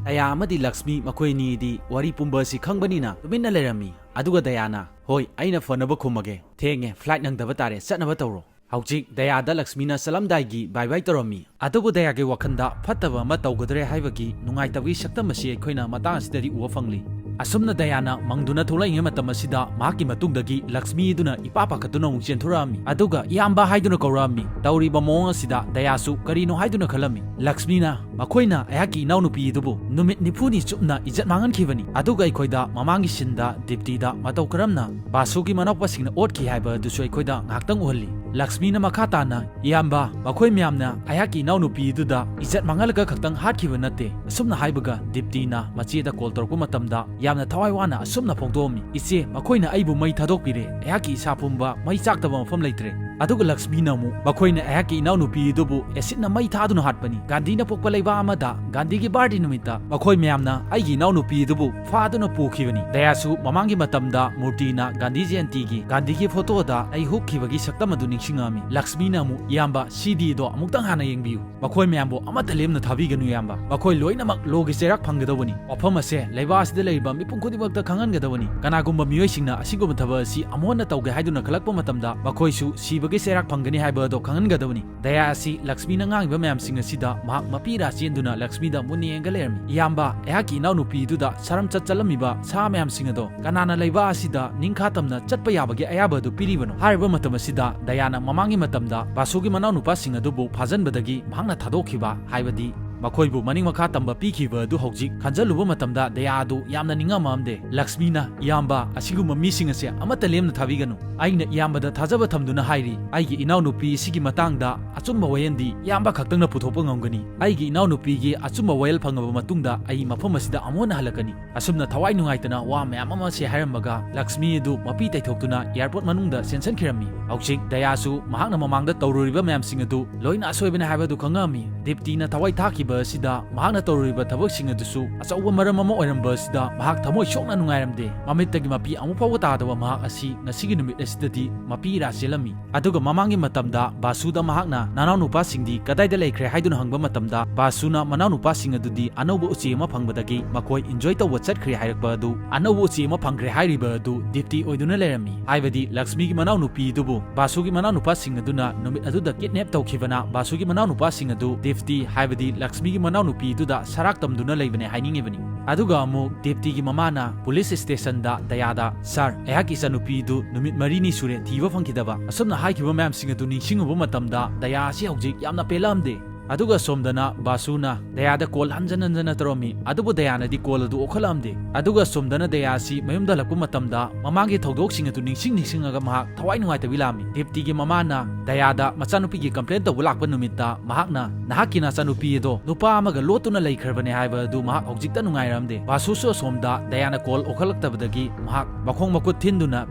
ꯗꯌꯥ ꯑꯃꯗꯤ ꯂꯛꯁꯃꯤ ꯃꯈꯣꯏ ꯑꯅꯤꯗꯤ ꯋꯥꯔꯤ ꯄꯨꯝꯕ ꯑꯁꯤ ꯈꯪꯕꯅꯤꯅ ꯇꯨꯃꯤꯟꯅ ꯂꯩꯔꯝꯃꯤ꯫ ꯑꯗꯨꯒ ꯗꯌꯥꯅ, "ꯍꯣꯏ, ꯑꯩꯅ ꯐꯅꯕ ꯈꯨꯝꯃꯒꯦ꯫ ꯊꯦꯡꯉꯦ, flight ꯅꯪꯗꯕ ꯇꯥꯔꯦ, ꯆꯠꯅꯕ ꯇꯧꯔꯣ"꯫ ꯍꯧꯖꯤꯛ ꯗꯌꯥꯗ ꯂꯛꯁꯃꯤꯅ ꯆꯠꯂꯝꯗꯥꯏꯒꯤ bye bye ꯇꯧꯔꯝꯃꯤ꯫ ꯑꯗꯨꯕꯨ ꯗꯌꯥꯒꯤ ꯋꯥꯈꯜꯗ ꯐꯠꯇꯕ ꯑꯃ ꯇꯧꯒꯗꯧꯔꯦ ꯍꯥꯏꯕꯒꯤ ꯅꯨꯡꯉꯥꯏꯇꯕꯒꯤ ꯁꯛꯇꯝ ꯑꯁꯤ ꯑꯩꯈꯣꯏꯅ ꯃꯇꯥꯡ ꯑꯁꯤꯗꯗꯤ ꯎꯕ ꯐꯪꯂꯤ꯫ ꯑꯁꯨꯝꯅ ꯗꯌꯥꯅ ꯃꯪꯗꯨꯅ ꯊꯣꯛꯂꯛꯏꯉꯩ ꯃꯇꯝ ꯑꯁꯤꯗ ꯃꯍꯥꯛꯀꯤ ꯃꯇꯨꯡꯗꯒꯤ ꯂꯛꯁꯃꯤ ꯑꯗꯨꯅ ꯏꯄꯥ ꯄꯥꯈꯠꯇꯨꯅ ꯑꯃꯨꯛ ꯆꯦꯟꯊꯣꯔꯛꯑꯝꯃꯤ꯫ ꯑꯗꯨꯒ "ꯏꯌꯥꯝꯕ" ꯍꯥꯏꯗꯨꯅ ꯀꯧꯔꯛꯑꯝꯃꯤ꯫ ꯇꯧꯔꯤꯕ ꯃꯑꯣꯡ ꯑꯁꯤꯗ ꯗꯌꯥꯁꯨ ꯀꯔꯤꯅꯣ ꯍꯥꯏꯗꯨꯅ ꯈꯜꯂꯝꯃꯤ꯫ ꯂꯛꯁꯃꯤꯅ, "ꯃꯈꯣꯏꯅ ꯑꯩꯍꯥꯛꯀꯤ ꯏꯅꯥꯎꯅꯨꯄꯤ ꯑꯗꯨꯕꯨ ꯅꯨꯃꯤꯠ ꯅꯤꯐꯨꯅꯤ ꯆꯨꯞꯅ ꯏꯖꯠ ꯃꯥꯡꯍꯟꯈꯤꯕꯅꯤ꯫ ꯑꯗꯨꯒ ꯑꯩꯈꯣꯏꯗ ꯃꯃꯥꯡꯒꯤ sceneꯗ ꯗꯤꯞꯇꯤꯗ ꯃꯇꯧ ꯀꯔꯝꯅ ꯕꯥꯁꯨꯒꯤ ꯃꯅꯥꯎꯄꯥꯁꯤꯡꯅ ꯑꯣꯠꯈꯤ ꯍꯥꯏꯕ ꯑꯗꯨꯁꯨ ꯑꯩꯈꯣꯏꯗ ꯉꯥꯏꯍꯥꯛꯇꯪ ꯎꯍꯜꯂꯤ"꯫ ꯂꯛꯁꯃꯤꯅ ꯃꯈꯥ ꯇꯥꯅ, "ꯏꯌꯥꯝꯕ, ꯃꯈꯣꯏ ꯃꯌꯥꯝꯅ ꯑꯩꯍꯥꯛꯀꯤ ꯏꯅꯥꯎꯅꯨꯄꯤ ꯑꯗꯨꯗ ꯏꯖꯠ ꯃꯥꯡꯍꯜꯂꯒ ꯈꯛꯇꯪ ꯍꯥꯠꯈꯤꯕ ꯅꯠꯇꯦ"꯫ ꯑꯁꯨꯝꯅ ꯍꯥꯏꯕꯒ ꯗꯤꯞꯇꯤꯅ ꯃꯆꯦꯗ call ꯇꯧꯔꯛꯄ ꯃꯇꯝꯗ ꯌꯥꯝꯅ ꯊꯋꯥꯏ ꯋꯥꯅ ꯑꯁꯨꯝꯅ ꯐꯣꯡꯗꯣꯛꯑꯝꯃꯤ, "ꯏꯆꯦ, ꯃꯈꯣꯏꯅ ꯑꯩꯕꯨ ꯃꯩ ꯊꯥꯗꯣꯛꯄꯤꯔꯦ, ꯑꯩꯍꯥꯛꯀꯤ ꯏꯁꯥ ꯄꯨꯝꯕ ꯃꯩ ꯆꯥꯛꯇꯕ ꯃꯐꯝ ꯂꯩꯇ꯭ꯔꯦ"꯫ ꯑꯗꯨꯒ ꯂꯛꯁꯃꯤꯅ ꯑꯃꯨꯛ, "ꯃꯈꯣꯏꯅ ꯑꯩꯍꯥꯛꯀꯤ ꯏꯅꯥꯎꯅꯨꯄꯤ ꯑꯗꯨꯕꯨ ꯑꯦꯁꯤꯠꯅ ꯃꯩ ꯊꯥꯗꯨꯅ ꯍꯥꯠꯄꯅꯤ꯫ ꯒꯥꯟꯙꯤꯅ ꯄꯣꯛꯄ ꯂꯩꯕꯥꯛ ꯑꯃꯗ ꯒꯥꯟꯙꯤꯒꯤ ꯕꯥꯔꯗꯦ ꯅꯨꯃꯤꯠꯇ ꯃꯈꯣꯏ ꯃꯌꯥꯝꯅ ꯑꯩꯒꯤ ꯏꯅꯥꯎꯅꯨꯄꯤ ꯑꯗꯨꯕꯨ ꯐꯥꯗꯨꯅ ꯄꯨꯈꯤꯕꯅꯤ꯫" ꯗꯌꯥꯁꯨ ꯃꯃꯥꯡꯒꯤ ꯃꯇꯝꯗ ꯃꯨꯔꯇꯤꯅ ꯒꯥꯟꯙꯤ ꯖꯌꯟꯇꯤꯒꯤ ꯒꯥꯟꯙꯤꯒꯤ ꯐꯣꯇꯣꯗ ꯑꯩ ꯍꯨꯛꯈꯤꯕꯒꯤ ꯁꯛꯇꯝ ꯑꯗꯨ ꯅꯤꯡꯁꯤꯡꯉꯛꯑꯝꯃꯤ꯫ ꯂꯛꯁꯃꯤꯅ ꯑꯃꯨꯛ, "ꯏꯌꯥꯝꯕ, ꯁꯤꯗꯤ ꯑꯗꯣ ꯑꯃꯨꯛꯇꯪ ꯍꯥꯟꯅ ꯌꯦꯡꯕꯤꯌꯨ꯫ ꯃꯈꯣꯏ ꯃꯌꯥꯝꯕꯨ ꯑꯃꯠꯇ ꯂꯦꯝꯅ ꯊꯥꯕꯤꯒꯅꯨ, ꯏꯌꯥꯝꯕ꯫ ꯃꯈꯣꯏ ꯂꯣꯏꯅꯃꯛ ꯂꯣꯒꯤ ꯆꯩꯔꯥꯛ ꯐꯪꯒꯗꯧꯕꯅꯤ꯫ ꯋꯥꯐꯝ ꯑꯁꯦ ꯂꯩꯕꯥꯛ ꯑꯁꯤꯗ ꯂꯩꯔꯤꯕ ꯃꯤꯄꯨꯝ ꯈꯨꯗꯤꯡꯃꯛꯇ ꯈꯪꯍꯟꯒꯗꯕꯅꯤ꯫ ꯀꯅꯥꯒꯨꯝꯕ ꯃꯤꯑꯣꯏꯁꯤꯡꯅ ꯑꯁꯤꯒꯨꯝꯕ ꯊꯕꯛ ꯑꯁꯤ ꯑꯃꯨꯛ ꯍꯟꯅ ꯇꯧꯒꯦ ꯍꯥꯏꯗꯨꯅ ꯈꯜꯂꯛꯄ ꯃꯇꯝꯗ, ꯃꯈꯣꯏꯁꯨ ꯁꯤꯕꯒꯤ ꯆꯩꯔꯥꯛ ꯐꯪꯒꯅꯤ ꯍꯥꯏꯕ ꯑꯗꯣ ꯈꯪꯍꯟꯒꯗꯕꯅꯤ꯫" ꯗꯌꯥ ꯑꯁꯤ ꯂꯛꯁꯃꯤꯅ ꯉꯥꯡꯉꯤꯕ ꯃꯌꯥꯝꯁꯤꯡ ꯑꯁꯤꯗ ꯃꯍꯥꯛ ꯃꯄꯤ ꯏꯔꯥ ꯆꯦꯟꯗꯨꯅ ꯂꯛꯁꯃꯤꯗ ꯃꯨꯟꯅ ꯌꯦꯡꯉꯒ ꯂꯩꯔꯝꯃꯤ꯫ "ꯏꯌꯥꯝꯕ, ꯑꯩꯍꯥꯛꯀꯤ ꯏꯅꯥꯎꯅꯨꯄꯤꯗꯨꯗ ꯁꯔꯝꯆꯠ ꯆꯠꯂꯝꯃꯤꯕ ꯁꯥ ꯃꯌꯥꯝꯁꯤꯡ ꯑꯗꯣ ꯀꯅꯥꯅ ꯂꯩꯕꯥꯛ ꯑꯁꯤꯗ ꯅꯤꯡꯈꯥ ꯇꯝꯅ ꯆꯠꯄ ꯌꯥꯕꯒꯤ ꯑꯌꯥꯕ ꯑꯗꯨ ꯄꯤꯔꯤꯕꯅꯣ?" ꯍꯥꯏꯔꯤꯕ ꯃꯇꯝ ꯑꯁꯤꯗ ꯗꯌꯥꯅ ꯃꯃꯥꯡꯒꯤ ꯃꯇꯝꯗ ꯕꯥꯁꯨꯒꯤ ꯃꯅꯥꯎꯅꯨꯄꯥꯁꯤꯡ ꯑꯗꯨꯕꯨ ꯐꯥꯖꯟꯕꯗꯒꯤ ꯃꯍꯥꯛꯅ ꯊꯥꯗꯣꯛꯈꯤꯕ, ꯍꯥꯏꯕꯗꯤ ꯃꯈꯣꯏꯕꯨ ꯃꯅꯤꯡ ꯃꯈꯥ ꯇꯝꯕ ꯄꯤꯈꯤꯕ ꯑꯗꯨ ꯍꯧꯖꯤꯛ ꯈꯟꯖꯜꯂꯨꯕ ꯃꯇꯝꯗ ꯗꯌꯥ ꯑꯗꯨ ꯌꯥꯝꯅ ꯅꯤꯡꯉꯝꯃꯝꯗꯦ꯫ ꯂꯛꯁꯃꯤꯅ, "ꯏꯌꯥꯝꯕ, ꯑꯁꯤꯒꯨꯝꯕ ꯃꯤꯁꯤꯡ ꯑꯁꯦ ꯑꯃꯠꯇ ꯂꯦꯝꯅ ꯊꯥꯕꯤꯒꯅꯨ꯫ ꯑꯩꯅ ꯏꯌꯥꯝꯕꯗ ꯊꯥꯖꯕ ꯊꯝꯗꯨꯅ ꯍꯥꯏꯔꯤ, ꯑꯩꯒꯤ ꯏꯅꯥꯎꯅꯨꯄꯤ ꯑꯁꯤꯒꯤ ꯃꯇꯥꯡꯗ ꯑꯆꯨꯝꯕ ꯋꯥꯌꯦꯜꯗꯤ ꯏꯌꯥꯝꯕ ꯈꯛꯇꯪꯅ ꯄꯨꯊꯣꯛꯄ ꯉꯝꯒꯅꯤ꯫ ꯑꯩꯒꯤ ꯏꯅꯥꯎꯅꯨꯄꯤꯒꯤ ꯑꯆꯨꯝꯕ ꯋꯥꯌꯦꯜ ꯐꯪꯉꯕ ꯃꯇꯨꯡꯗ ꯑꯩ ꯃꯐꯝ ꯑꯁꯤꯗ ꯑꯃꯨꯛ ꯍꯟꯅ ꯍꯜꯂꯛꯀꯅꯤ꯫" ꯑꯁꯨꯝꯅ ꯊꯋꯥꯏ ꯅꯨꯡꯉꯥꯏꯇꯅ ꯋꯥ ꯃꯌꯥꯝ ꯑꯃ ꯁꯤ ꯍꯥꯏꯔꯝꯃꯒ ꯂꯛꯁꯃꯤ ꯑꯗꯨ ꯃꯄꯤ ꯇꯩꯊꯣꯛꯇꯨꯅ ꯑꯦꯌꯔꯄꯣꯔꯠ ꯃꯅꯨꯡꯗ ꯆꯦꯟꯁꯤꯟꯈꯤꯔꯝꯃꯤ꯫ ꯍꯧꯖꯤꯛ ꯗꯌꯥꯁꯨ ꯃꯍꯥꯛꯅ ꯃꯃꯥꯡꯗ ꯇꯧꯔꯨꯔꯤꯕ ꯃꯌꯥꯝꯁꯤꯡ ꯑꯗꯨ ꯂꯣꯏꯅ ꯑꯁꯣꯏꯕꯅꯤ ꯍꯥꯏꯕ ꯑꯗꯨ ꯈꯪꯉꯛꯑꯝꯃꯤ꯫ ꯗꯤꯞꯇꯤꯅ ꯊꯋꯥꯏ ꯊꯥꯈꯤꯕ ꯑꯁꯤꯗ ꯃꯍꯥꯛꯅ ꯇꯧꯔꯨꯔꯤꯕ ꯊꯕꯛꯁꯤꯡ ꯑꯗꯨꯁꯨ ꯑꯆꯧꯕ ꯃꯔꯝ ꯑꯃ ꯑꯣꯏꯔꯝꯕ ꯑꯁꯤꯗ ꯃꯍꯥꯛ ꯊꯃꯣꯏ ꯁꯣꯛꯅ ꯅꯨꯡꯉꯥꯏꯔꯝꯗꯦ꯫ ꯃꯃꯤꯠꯇꯒꯤ ꯃꯄꯤ ꯑꯃꯨꯛ ꯐꯥꯎꯕ ꯇꯥꯗꯕ ꯃꯍꯥꯛ ꯑꯁꯤ ꯉꯁꯤꯒꯤ ꯅꯨꯃꯤꯠ ꯑꯁꯤꯗꯗꯤ ꯃꯄꯤ ꯏꯔꯥ ꯆꯦꯜꯂꯝꯃꯤ꯫ ꯑꯗꯨꯒ ꯃꯃꯥꯡꯒꯤ ꯃꯇꯝꯗ ꯕꯥꯁꯨꯗ ꯃꯍꯥꯛꯅ "ꯅꯅꯥꯎꯅꯨꯄꯥꯁꯤꯡꯗꯤ ꯀꯗꯥꯏꯗ ꯂꯩꯈ꯭ꯔꯦ?" ꯍꯥꯏꯗꯨꯅ ꯍꯪꯕ ꯃꯇꯝꯗ, ꯕꯥꯁꯨꯅ ꯃꯅꯥꯎꯅꯨꯄꯥꯁꯤꯡ ꯑꯗꯨꯗꯤ ꯑꯅꯧꯕ ꯎꯆꯦꯛ ꯑꯃ ꯐꯪꯕꯗꯒꯤ ꯃꯈꯣꯏ ꯏꯟꯖꯣꯏ ꯇꯧꯕ ꯆꯠꯈ꯭ꯔꯦ ꯍꯥꯏꯔꯛꯄ ꯑꯗꯨ, ꯑꯅꯧꯕ ꯎꯆꯦꯛ ꯑꯃ ꯐꯪꯈ꯭ꯔꯦ ꯍꯥꯏꯔꯤꯕ ꯑꯗꯨ ꯗꯤꯞꯇꯤ ꯑꯣꯏꯗꯨꯅ ꯂꯩꯔꯝꯃꯤ꯫ ꯍꯥꯏꯕꯗꯤ ꯂꯛꯁꯃꯤꯒꯤ ꯃꯅꯥꯎꯅꯨꯄꯤ ꯑꯗꯨꯕꯨ ꯕꯥꯁꯨꯒꯤ ꯃꯅꯥꯎꯅꯨꯄꯥꯁꯤꯡ ꯑꯗꯨꯅ ꯅꯨꯃꯤꯠ ꯑꯗꯨꯗ ꯀꯤꯗꯅꯦꯞ ꯇꯧꯈꯤꯕꯅ, ꯕꯥꯁꯨꯒꯤ ꯃꯅꯥꯎꯅꯨꯄꯥꯁꯤꯡ ꯑꯗꯨ ꯗꯤꯞꯇꯤ, ꯍꯥꯏꯕꯗꯤ ꯂꯛꯁꯃꯤꯒꯤ ꯃꯅꯥꯎꯅꯨꯄꯤ ꯑꯗꯨꯗ ꯁꯔꯥꯛ ꯇꯝꯗꯨꯅ ꯂꯩꯕꯅꯦ ꯍꯥꯏꯅꯤꯡꯉꯤꯕꯅꯤ꯫ ꯑꯗꯨꯒ ꯑꯃꯨꯛ ꯗꯤꯞꯇꯤꯒꯤ ꯃꯃꯥꯅ ꯄꯨꯂꯤꯁ ꯁ꯭ꯇꯦꯁꯟꯗ ꯗꯌꯥꯗ, "ꯁꯥꯔ, ꯑꯩꯍꯥꯛꯀꯤ ꯏꯆꯥꯅꯨꯄꯤꯗꯨ ꯅꯨꯃꯤꯠ ꯃꯔꯤꯅꯤ ꯁꯨꯔꯦ ꯊꯤꯕ ꯐꯪꯈꯤꯗꯕ꯫" ꯑꯁꯨꯝꯅ ꯍꯥꯏꯈꯤꯕ ꯃꯌꯥꯝꯁꯤꯡ ꯑꯗꯨ ꯅꯤꯡꯁꯤꯡꯉꯨꯕ ꯃꯇꯝꯗ ꯗꯌꯥ ꯑꯁꯤ ꯍꯧꯖꯤꯛ ꯌꯥꯝꯅ ꯄꯦꯜꯂꯛꯑꯝꯗꯦ꯫ ꯑꯗꯨꯒ ꯁꯣꯝꯗꯅ ꯕꯥꯁꯨꯅ ꯗꯌꯥꯗ ꯀꯣꯜ ꯍꯟꯖꯟ ꯍꯟꯖꯟꯅ ꯇꯧꯔꯝꯃꯤ, ꯑꯗꯨꯕꯨ ꯗꯌꯥꯅꯗꯤ ꯀꯣꯜ ꯑꯗꯨ ꯑꯣꯛꯈꯠꯂꯛꯑꯝꯗꯦ꯫ ꯑꯗꯨꯒ ꯁꯣꯝꯗꯅ ꯗꯌꯥ ꯑꯁꯤ ꯃꯌꯨꯝꯗ ꯍꯜꯂꯛꯄ ꯃꯇꯝꯗ ꯃꯃꯥꯡꯒꯤ ꯊꯧꯗꯣꯛꯁꯤꯡ ꯑꯗꯨ ꯅꯤꯡꯁꯤꯡ ꯅꯤꯡꯁꯤꯡꯉꯒ ꯃꯍꯥꯛ ꯊꯋꯥꯏ ꯅꯨꯡꯉꯥꯏꯇꯕꯤ ꯂꯥꯛꯑꯝꯃꯤ꯫ ꯗꯤꯞꯇꯤꯒꯤ ꯃꯃꯥꯅ ꯗꯌꯥꯗ ꯃꯆꯥꯅꯨꯄꯤꯒꯤ ꯀꯝꯄ꯭ꯂꯦꯟ ꯇꯧꯕ ꯂꯥꯛꯄ ꯅꯨꯃꯤꯠꯇ ꯃꯍꯥꯛꯅ, "ꯅꯍꯥꯛꯀꯤ ꯅꯆꯥꯅꯨꯄꯤ ꯑꯗꯣ ꯅꯨꯄꯥ ꯑꯃꯒ ꯂꯣꯠꯇꯨꯅ ꯂꯩꯈ꯭ꯔꯕꯅꯦ" ꯍꯥꯏꯕ ꯑꯗꯨ ꯃꯍꯥꯛ ꯍꯧꯖꯤꯛꯇ ꯅꯨꯡꯉꯥꯏꯔꯝꯗꯦ꯫ ꯕꯥꯁꯨꯁꯨ ꯑꯁꯣꯝꯗ ꯗꯌꯥꯅ ꯀꯣꯜ ꯑꯣꯛꯈꯠꯂꯛꯇꯕꯗꯒꯤ ꯃꯍꯥꯛ ꯃꯈꯣꯡ ꯃꯈꯨꯠ ꯊꯤꯟꯗꯨꯅ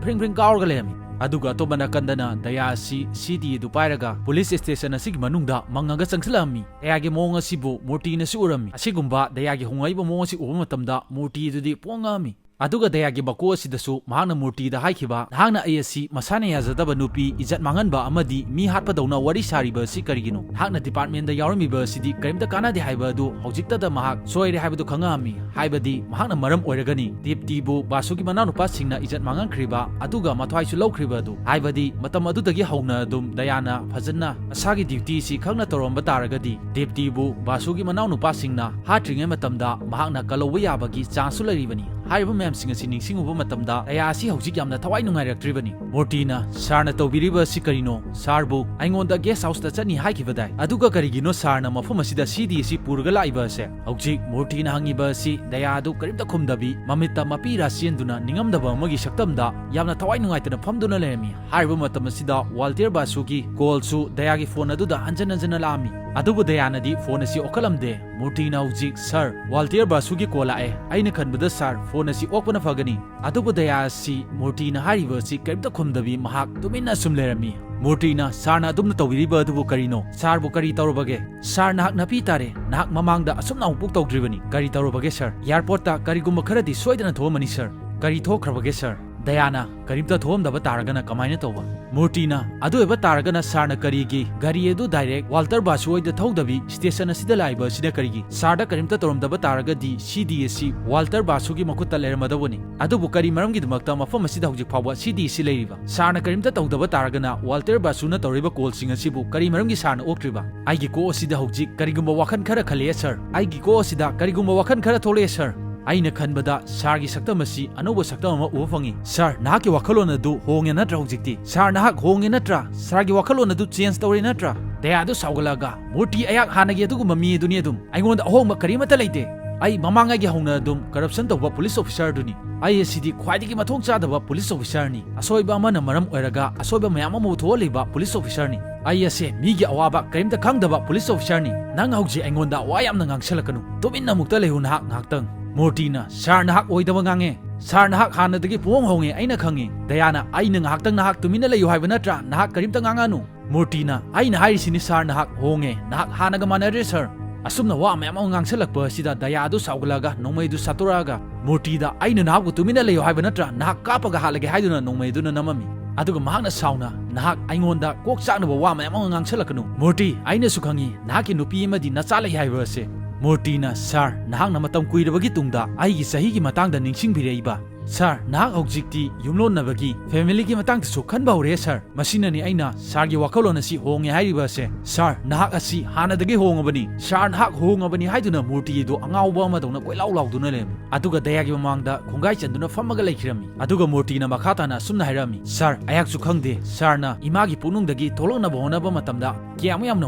ꯐ꯭ꯔꯤꯡ ꯐ꯭ꯔꯤꯡ ꯀꯥꯎꯔꯒ ꯂꯩꯔꯝꯃꯤ꯫ ꯑꯗꯨꯒ ꯑꯇꯣꯞꯄ ꯅꯥꯀꯟꯗꯅ ꯗꯌꯥ ꯑꯁꯤ ꯁꯤꯗꯤ ꯑꯗꯨ ꯄꯥꯏꯔꯒ ꯄꯨꯂꯤꯁ ꯁ꯭ꯇꯦꯁꯟ ꯑꯁꯤꯒꯤ ꯃꯅꯨꯡꯗ ꯃꯪꯉꯒ ꯆꯪꯁꯤꯜꯂꯛꯂꯝꯃꯤ꯫ ꯗꯌꯥꯒꯤ ꯃꯑꯣꯡ ꯑꯁꯤꯕꯨ ꯃꯨꯔꯇꯤꯅꯁꯨ ꯎꯔꯝꯃꯤ꯫ ꯑꯁꯤꯒꯨꯝꯕ ꯗꯌꯥꯒꯤ ꯍꯣꯡꯂꯛꯂꯤꯕ ꯃꯑꯣꯡ ꯑꯁꯤ ꯎꯕ ꯃꯇꯝꯗ ꯃꯨꯔꯇꯤ ꯑꯗꯨꯗꯤ ꯄꯣꯡꯉꯛꯂꯝꯃꯤ꯫ ꯑꯗꯨꯒ ꯗꯌꯥꯒꯤ ꯃꯀꯣꯛ ꯑꯁꯤꯗꯁꯨ ꯃꯍꯥꯛꯅ ꯃꯨꯔꯇꯤꯗ ꯍꯥꯏꯈꯤꯕ, "ꯅꯍꯥꯛꯅ ꯑꯩ ꯑꯁꯤ ꯃꯁꯥꯅ ꯌꯥꯖꯗꯕ ꯅꯨꯄꯤ, ꯏꯖꯠ ꯃꯥꯡꯍꯟꯕ ꯑꯃꯗꯤ ꯃꯤ ꯍꯥꯠꯄꯗꯧꯅ ꯋꯥꯔꯤ ꯁꯥꯔꯤꯕ ꯑꯁꯤ ꯀꯔꯤꯒꯤꯅꯣ? ꯅꯍꯥꯛꯅ ꯗꯤꯄꯥꯔꯠꯃꯦꯟꯗ ꯌꯥꯎꯔꯝꯃꯤꯕ ꯑꯁꯤꯗꯤ ꯀꯔꯤꯝꯇ ꯀꯥꯟꯅꯗꯦ" ꯍꯥꯏꯕ ꯑꯗꯨ ꯍꯧꯖꯤꯛꯇꯗ ꯃꯍꯥꯛ ꯁꯣꯏꯔꯦ ꯍꯥꯏꯕꯗꯨ ꯈꯪꯂꯝꯃꯤ꯫ ꯍꯥꯏꯕꯗꯤ ꯃꯍꯥꯛꯅ ꯃꯔꯝ ꯑꯣꯏꯔꯒꯅꯤ ꯗꯤꯞꯇꯤꯕꯨ ꯕꯥꯁꯨꯒꯤ ꯃꯅꯥꯎꯅꯨꯄꯥꯁꯤꯡꯅ ꯏꯖꯠ ꯃꯥꯡꯍꯟꯈ꯭ꯔꯤꯕ ꯑꯗꯨꯒ ꯃꯊ꯭ꯋꯥꯏꯁꯨ ꯂꯧꯈ꯭ꯔꯤꯕ ꯑꯗꯨ꯫ ꯍꯥꯏꯕꯗꯤ ꯃꯇꯝ ꯑꯗꯨꯗꯒꯤ ꯍꯧꯅ ꯑꯗꯨꯝ ꯗꯌꯥꯅ ꯐꯖꯅ ꯃꯁꯥꯒꯤ ꯗ꯭ꯌꯨꯇꯤꯁꯤ ꯈꯪꯅ ꯇꯧꯔꯝꯕ ꯇꯥꯔꯒꯗꯤ ꯗꯤꯞꯇꯤꯕꯨ ꯕꯥꯁꯨꯒꯤ ꯃꯅꯥꯎꯅꯨꯄꯥꯁꯤꯡꯅ ꯍꯥꯠꯇ꯭ꯔꯤꯉꯩ ꯃꯇꯝꯗ ꯃꯍꯥꯛꯅ ꯀꯜꯍꯧꯕ ꯌꯥꯕꯒꯤ ꯆꯥꯟꯁꯁꯨ ꯂꯩꯔꯤꯕꯅꯤ꯫ ꯍꯥꯏꯔꯤꯕ ꯃꯌꯥꯝꯁꯤꯡ ꯑꯁꯤ ꯅꯤꯡꯁꯤꯡꯉꯨꯕ ꯃꯇꯝꯗ ꯗꯌꯥ ꯑꯁꯤ ꯍꯧꯖꯤꯛ ꯌꯥꯝꯅ ꯊꯋꯥꯏ ꯅꯨꯡꯉꯥꯏꯔꯛꯇ꯭ꯔꯤꯕꯅꯤ꯫ ꯃꯨꯔꯇꯤꯅ, "ꯁꯥꯔꯅ ꯇꯧꯕꯤꯔꯤꯕ ꯑꯁꯤ ꯀꯔꯤꯅꯣ? ꯁꯥꯔꯕꯨ ꯑꯩꯉꯣꯟꯗ ꯒꯦꯁ ꯍꯥꯎꯁꯇ ꯆꯠꯅꯤ ꯍꯥꯏꯈꯤꯕꯗꯥꯏ? ꯑꯗꯨꯒ ꯀꯔꯤꯒꯤꯅꯣ ꯁꯥꯔꯅ ꯃꯐꯝ ꯑꯁꯤꯗ ꯁꯤꯗꯤ ꯑꯁꯤ ꯄꯨꯔꯒ ꯂꯥꯛꯏꯕ ꯑꯁꯦ?" ꯍꯧꯖꯤꯛ ꯃꯨꯔꯇꯤꯅ ꯍꯪꯉꯤꯕ ꯑꯁꯤ ꯗꯌꯥ ꯑꯗꯨ ꯀꯔꯤꯝꯇ ꯈꯨꯝꯗꯕꯤ, ꯃꯃꯤꯠꯇ ꯃꯄꯤ ꯔꯥ ꯆꯦꯟꯗꯨꯅ ꯅꯤꯡꯉꯝꯗꯕ ꯑꯃꯒꯤ ꯁꯛꯇꯝꯗ ꯌꯥꯝꯅ ꯊꯋꯥꯏ ꯅꯨꯡꯉꯥꯏꯇꯅ ꯐꯝꯗꯨꯅ ꯂꯩꯔꯝꯃꯤ꯫ ꯍꯥꯏꯔꯤꯕ ꯃꯇꯝ ꯑꯁꯤꯗ ꯋꯥꯜꯇꯤꯌꯔ ꯕꯥꯁꯨꯒꯤ ꯀꯣꯜꯁꯨ ꯗꯌꯥꯒꯤ ꯐꯣꯟ ꯑꯗꯨꯗ ꯍꯟꯖꯟ ꯍꯟꯖꯟꯅ ꯂꯥꯛꯂꯝꯃꯤ꯫ ꯑꯗꯨꯕꯨ ꯗꯌꯥꯅꯗꯤ ꯐꯣꯟ ꯑꯁꯤ ꯑꯣꯛꯈꯠꯂꯝꯗꯦ꯫ ꯃꯨꯔꯇꯤꯅ ꯍꯧꯖꯤꯛ, "ꯁꯥꯔ, ꯋꯥꯜꯇꯤꯌꯔ ꯕꯥꯁꯨꯒꯤ ꯀꯣꯜ ꯂꯥꯛꯂꯦ꯫ ꯑꯩꯅ ꯈꯟꯕꯗ ꯁꯥꯔ, ꯐꯣꯟ ꯑꯁꯤ ꯑꯣꯛꯄꯅ ꯐꯒꯅꯤ"꯫ ꯑꯗꯨꯕꯨ ꯗꯌꯥ ꯑꯁꯤ ꯃꯨꯔꯇꯤꯅ ꯍꯥꯏꯔꯤꯕ ꯑꯁꯤ ꯀꯔꯤꯝꯇ ꯈꯨꯝꯗꯕꯤ ꯃꯍꯥꯛ ꯇꯨꯃꯤꯟꯅ ꯑꯁꯨꯝ ꯂꯩꯔꯝꯃꯤ꯫ ꯃꯨꯔꯇꯤꯅ, "ꯁꯥꯔꯅ ꯑꯗꯨꯝꯅ ꯇꯧꯕꯤꯔꯤꯕ ꯑꯗꯨꯕꯨ ꯀꯔꯤꯅꯣ? ꯁꯥꯔꯕꯨ ꯀꯔꯤ ꯇꯧꯔꯕꯒꯦ? ꯁꯥꯔ, ꯅꯍꯥꯛ ꯅꯥꯄꯤ ꯇꯥꯔꯦ꯫ ꯅꯍꯥꯛ ꯃꯃꯥꯡꯗ ꯑꯁꯨꯝꯅ ꯑꯃꯨꯛ ꯇꯧꯗ꯭ꯔꯤꯕꯅꯤ꯫ ꯀꯔꯤ ꯇꯧꯔꯕꯒꯦ ꯁꯥꯔ? ꯑꯦꯌꯥꯔꯄꯣꯔꯠꯇ ꯀꯔꯤꯒꯨꯝꯕ ꯈꯔꯗꯤ ꯁꯣꯏꯗꯅ ꯊꯣꯛꯂꯝꯃꯅꯤ ꯁꯥꯔ꯫ ꯀꯔꯤ ꯊꯣꯛꯈ꯭ꯔꯕꯒꯦ ꯁꯥꯔ?" ꯗꯌꯥꯅ, "ꯀꯔꯤꯝꯇ ꯊꯣꯛꯂꯝꯗꯕ ꯇꯥꯔꯒꯅ ꯀꯃꯥꯏꯅ ꯇꯧꯕ?" ꯃꯨꯔꯇꯤꯅ, "ꯑꯗꯨ ꯑꯣꯏꯕ ꯇꯥꯔꯒꯅ ꯁꯥꯔꯅ ꯀꯔꯤꯒꯤ ꯒꯥꯔꯤ ꯑꯗꯨ ꯗꯥꯏꯔꯦꯛ ꯋꯥꯜꯇꯔ ꯕꯥꯁꯨ ꯍꯣꯏꯗ ꯊꯧꯗꯕꯤ ꯁ꯭ꯇꯦꯁꯟ ꯑꯁꯤꯗ ꯂꯥꯛꯂꯤꯕ ꯑꯁꯤꯅ ꯀꯔꯤꯒꯤ? ꯁꯥꯔꯗ ꯀꯔꯤꯝꯇ ꯇꯧꯔꯝꯗꯕ ꯇꯥꯔꯒꯗꯤ ꯁꯤꯗꯤ ꯑꯁꯤ ꯋꯥꯜꯇꯔ ꯕꯥꯁꯨꯒꯤ ꯃꯈꯨꯠꯇ ꯂꯩꯔꯝꯃꯗꯧꯕꯅꯤ꯫ ꯑꯗꯨꯕꯨ ꯀꯔꯤ ꯃꯔꯝꯒꯤꯗꯃꯛꯇ ꯃꯐꯝ ꯑꯁꯤꯗ ꯍꯧꯖꯤꯛ ꯐꯥꯎꯕ ꯁꯤꯗꯤ ꯑꯁꯤ ꯂꯩꯔꯤꯕ? ꯁꯥꯔꯅ ꯀꯔꯤꯝꯇ ꯇꯧꯗꯕ ꯇꯥꯔꯒꯅ ꯋꯥꯜꯇꯔ ꯕꯥꯁꯨꯅ ꯇꯧꯔꯤꯕ ꯀꯣꯜꯁꯤꯡ ꯑꯁꯤꯕꯨ ꯀꯔꯤ ꯃꯔꯝꯒꯤ ꯁꯥꯔꯅ ꯑꯣꯛꯇ꯭ꯔꯤꯕ? ꯑꯩꯒꯤ ꯀꯣꯛ ꯑꯁꯤꯗ ꯍꯧꯖꯤꯛ ꯀꯔꯤꯒꯨꯝꯕ ꯋꯥꯈꯜ ꯈꯔ ꯈꯜꯂꯛꯂꯦ ꯁꯥꯔ꯫ ꯑꯩꯒꯤ ꯀꯣꯛ ꯑꯁꯤꯗ ꯀꯔꯤꯒꯨꯝꯕ ꯋꯥꯈꯜ ꯈꯔ ꯊꯣꯛꯂꯛꯂꯦ ꯁꯥꯔ꯫ ꯑꯩꯅ ꯈꯟꯕꯗ ꯁꯥꯔꯒꯤ ꯁꯛꯇꯝ ꯑꯁꯤ ꯑꯅꯧꯕ ꯁꯛꯇꯝ ꯑꯃ ꯎꯕ ꯐꯪꯏ꯫ ꯁꯥꯔ, ꯅꯍꯥꯛꯀꯤ ꯋꯥꯈꯜꯂꯣꯟ ꯑꯗꯨ ꯍꯣꯡꯉꯦ ꯅꯠꯇ꯭ꯔꯥ ꯍꯧꯖꯤꯛꯇꯤ? ꯁꯥꯔ, ꯅꯍꯥꯛ ꯍꯣꯡꯉꯦ ꯅꯠꯇ꯭ꯔꯥ? ꯁꯥꯔꯒꯤ ꯋꯥꯈꯜꯂꯣꯟ ꯑꯗꯨ ꯆꯦꯟꯖ ꯇꯧꯔꯦ ꯅꯠꯇ꯭ꯔꯥ?" ꯗꯌꯥꯗꯨ ꯁꯥꯎꯒꯠꯂꯛꯂꯒ, "ꯃꯨꯔꯇꯤ, ꯑꯩꯍꯥꯛ ꯍꯥꯟꯅꯒꯤ ꯑꯗꯨꯒꯨꯝꯕ ꯃꯤ ꯑꯗꯨꯅꯤ ꯑꯗꯨꯝ꯫ ꯑꯩꯉꯣꯟꯗ ꯑꯍꯣꯡꯕ ꯀꯔꯤꯃꯠꯇ ꯂꯩꯇꯦ꯫ ꯑꯩ ꯃꯃꯥꯡꯉꯩꯒꯤ ꯍꯧꯅ ꯑꯗꯨꯝ ꯀꯔꯞꯁꯟ ꯇꯧꯕ ꯄꯨꯂꯤꯁ ꯑꯣꯐꯤꯁꯥꯔꯗꯨꯅꯤ꯫ ꯑꯩ ꯑꯁꯤꯗꯤ ꯈ꯭ꯋꯥꯏꯗꯒꯤ ꯃꯊꯣꯡ ꯆꯥꯗꯕ ꯄꯨꯂꯤꯁ ꯑꯣꯐꯤꯁꯥꯔꯅꯤ꯫ ꯑꯁꯣꯏꯕ ꯑꯃꯅ ꯃꯔꯝ ꯑꯣꯏꯔꯒ ꯑꯁꯣꯏꯕ ꯃꯌꯥꯝ ꯑꯃ ꯄꯨꯊꯣꯛꯍꯜꯂꯤꯕ ꯄꯨꯂꯤꯁ ꯑꯣꯐꯤꯁꯥꯔꯅꯤ꯫ ꯑꯩ ꯑꯁꯦ ꯃꯤꯒꯤ ꯑꯋꯥꯕ ꯀꯔꯤꯝꯇ ꯈꯪꯗꯕ ꯄꯨꯂꯤꯁ ꯑꯣꯐꯤꯁꯥꯔꯅꯤ꯫ ꯅꯪ ꯍꯧꯖꯤꯛ ꯑꯩꯉꯣꯟꯗ ꯋꯥ ꯌꯥꯝꯅ ꯉꯥꯡꯁꯜꯂꯛꯀꯅꯨ꯫ ꯇꯨꯃꯤꯟꯅ ꯑꯃꯨꯛꯇ ꯂꯩꯌꯨ ꯅꯍꯥꯛ ꯉꯥꯏꯍꯥꯛꯇꯪ꯫" ꯃꯨꯔꯇꯤꯅ, "ꯁꯥꯔ, ꯅꯍꯥꯛ ꯑꯣꯏꯗꯕ ꯉꯥꯡꯉꯦ꯫ "ꯁꯥꯔ, ꯅꯍꯥꯛ ꯍꯥꯟꯅꯗꯒꯤ ꯄꯨꯡꯍꯣꯡ ꯍꯣꯡꯉꯦ, ꯑꯩꯅ ꯈꯪꯉꯤ"꯫ ꯗꯌꯥꯅ, "ꯑꯩꯅ ꯉꯥꯏꯍꯥꯛꯇꯪ ꯅꯍꯥꯛ ꯇꯨꯃꯤꯟꯅ ꯂꯩꯌꯨ ꯍꯥꯏꯕ ꯅꯠꯇ꯭ꯔꯥ? ꯅꯍꯥꯛ ꯀꯔꯤꯝꯇ ꯉꯥꯡꯉꯛꯑꯅꯨ"꯫ ꯃꯨꯔꯇꯤꯅ, "ꯑꯩꯅ ꯍꯥꯏꯔꯤꯁꯤꯅꯤ ꯁꯥꯔ, ꯅꯍꯥꯛ ꯍꯣꯡꯉꯦ, ꯅꯍꯥꯛ ꯍꯥꯟꯅꯒ ꯃꯥꯟꯅꯗ꯭ꯔꯦ ꯁꯥꯔ"꯫ ꯑꯁꯨꯝꯅ ꯋꯥ ꯃꯌꯥꯝ ꯑꯃ ꯉꯥꯡꯁꯜꯂꯛꯄ ꯑꯁꯤꯗ ꯗꯌꯥ ꯑꯗꯨ ꯁꯥꯎꯒꯠꯂꯛꯑꯒ ꯅꯣꯡꯃꯩ ꯑꯗꯨ ꯁꯠꯇꯣꯔꯛꯑꯒ, "ꯃꯨꯔꯇꯤꯗ ꯑꯩꯅ ꯅꯍꯥꯛꯄꯨ ꯇꯨꯃꯤꯟꯅ ꯂꯩꯌꯨ ꯍꯥꯏꯕ ꯅꯠꯇ꯭ꯔꯥ? ꯅꯍꯥꯛ ꯀꯥꯞꯄꯒ ꯍꯥꯠꯂꯒꯦ" ꯍꯥꯏꯗꯨꯅ ꯅꯣꯡꯃꯩ ꯑꯗꯨꯅ ꯅꯝꯃꯝꯃꯤ꯫ ꯑꯗꯨꯒ ꯃꯍꯥꯛꯅ ꯁꯥꯎꯅ, "ꯅꯍꯥꯛ ꯑꯩꯉꯣꯟꯗ ꯀꯣꯛ ꯆꯥꯛꯅꯕ ꯋꯥ ꯃꯌꯥꯝ ꯑꯃ ꯉꯥꯡꯁꯜꯂꯛꯀꯅꯨ꯫ ꯃꯨꯔꯇꯤ, ꯑꯩꯅꯁꯨ ꯈꯪꯉꯤ ꯅꯍꯥꯛꯀꯤ ꯅꯨꯄꯤ ꯑꯃꯗꯤ ꯅꯆꯥ ꯂꯩ ꯍꯥꯏꯕ ꯑꯁꯦ"꯫ ꯃꯨꯔꯇꯤꯅ, "ꯁꯥꯔ, ꯅꯍꯥꯛꯅ ꯃꯇꯝ ꯀꯨꯏꯔꯕꯒꯤ ꯇꯨꯡꯗ ꯑꯩꯒꯤ ꯆꯍꯤꯒꯤ ꯃꯇꯥꯡꯗ ꯅꯤꯡꯁꯤꯡꯕꯤꯔꯛꯏꯕ? ꯁꯥꯔ, ꯅꯍꯥꯛ ꯍꯧꯖꯤꯛꯇꯤ ꯌꯨꯝꯂꯣꯟꯅꯕꯒꯤ, ꯐꯦꯃꯤꯂꯤꯒꯤ ꯃꯇꯥꯡꯗꯁꯨ ꯈꯟꯕ ꯍꯧꯔꯦ ꯁꯥꯔ꯫ ꯃꯁꯤꯅꯅꯤ ꯑꯩꯅ ꯁꯥꯔꯒꯤ ꯋꯥꯈꯜꯂꯣꯟ ꯑꯁꯤ ꯍꯣꯡꯉꯦ ꯍꯥꯏꯔꯤꯕ ꯑꯁꯦ꯫ ꯁꯥꯔ, ꯅꯍꯥꯛ ꯑꯁꯤ ꯍꯥꯟꯅꯗꯒꯤ ꯍꯣꯡꯉꯕꯅꯤ꯫ ꯁꯥꯔ, ꯅꯍꯥꯛ ꯍꯣꯡꯉꯕꯅꯤ" ꯍꯥꯏꯗꯨꯅ ꯃꯨꯔꯇꯤ ꯑꯗꯨ ꯑꯉꯥꯎꯕ ꯑꯃꯗꯧꯅ ꯀꯣꯏꯂꯥꯎ ꯂꯥꯎꯗꯨꯅ ꯂꯩꯔꯝꯃꯤ꯫ ꯑꯗꯨꯒ ꯗꯌꯥꯒꯤ ꯃꯃꯥꯡꯗ ꯈꯣꯡꯒꯥꯏ ꯆꯟꯗꯨꯅ ꯐꯝꯃꯒ ꯂꯩꯈꯤꯔꯝꯃꯤ꯫ ꯑꯗꯨꯒ ꯃꯨꯔꯇꯤꯅ ꯃꯈꯥ ꯇꯥꯅ ꯑꯁꯨꯝꯅ ꯍꯥꯏꯔꯛꯑꯝꯃꯤ, "ꯁꯥꯔ, ꯑꯩꯍꯥꯛꯁꯨ ꯈꯪꯗꯦ꯫ ꯁꯥꯔꯅ ꯏꯃꯥꯒꯤ ꯄꯨꯛꯅꯨꯡꯗꯒꯤ ꯊꯣꯛꯂꯛꯅꯕ ꯍꯣꯠꯅꯕ ꯃꯇꯝꯗ ꯀꯌꯥꯃꯨꯛ ꯌꯥꯝꯅ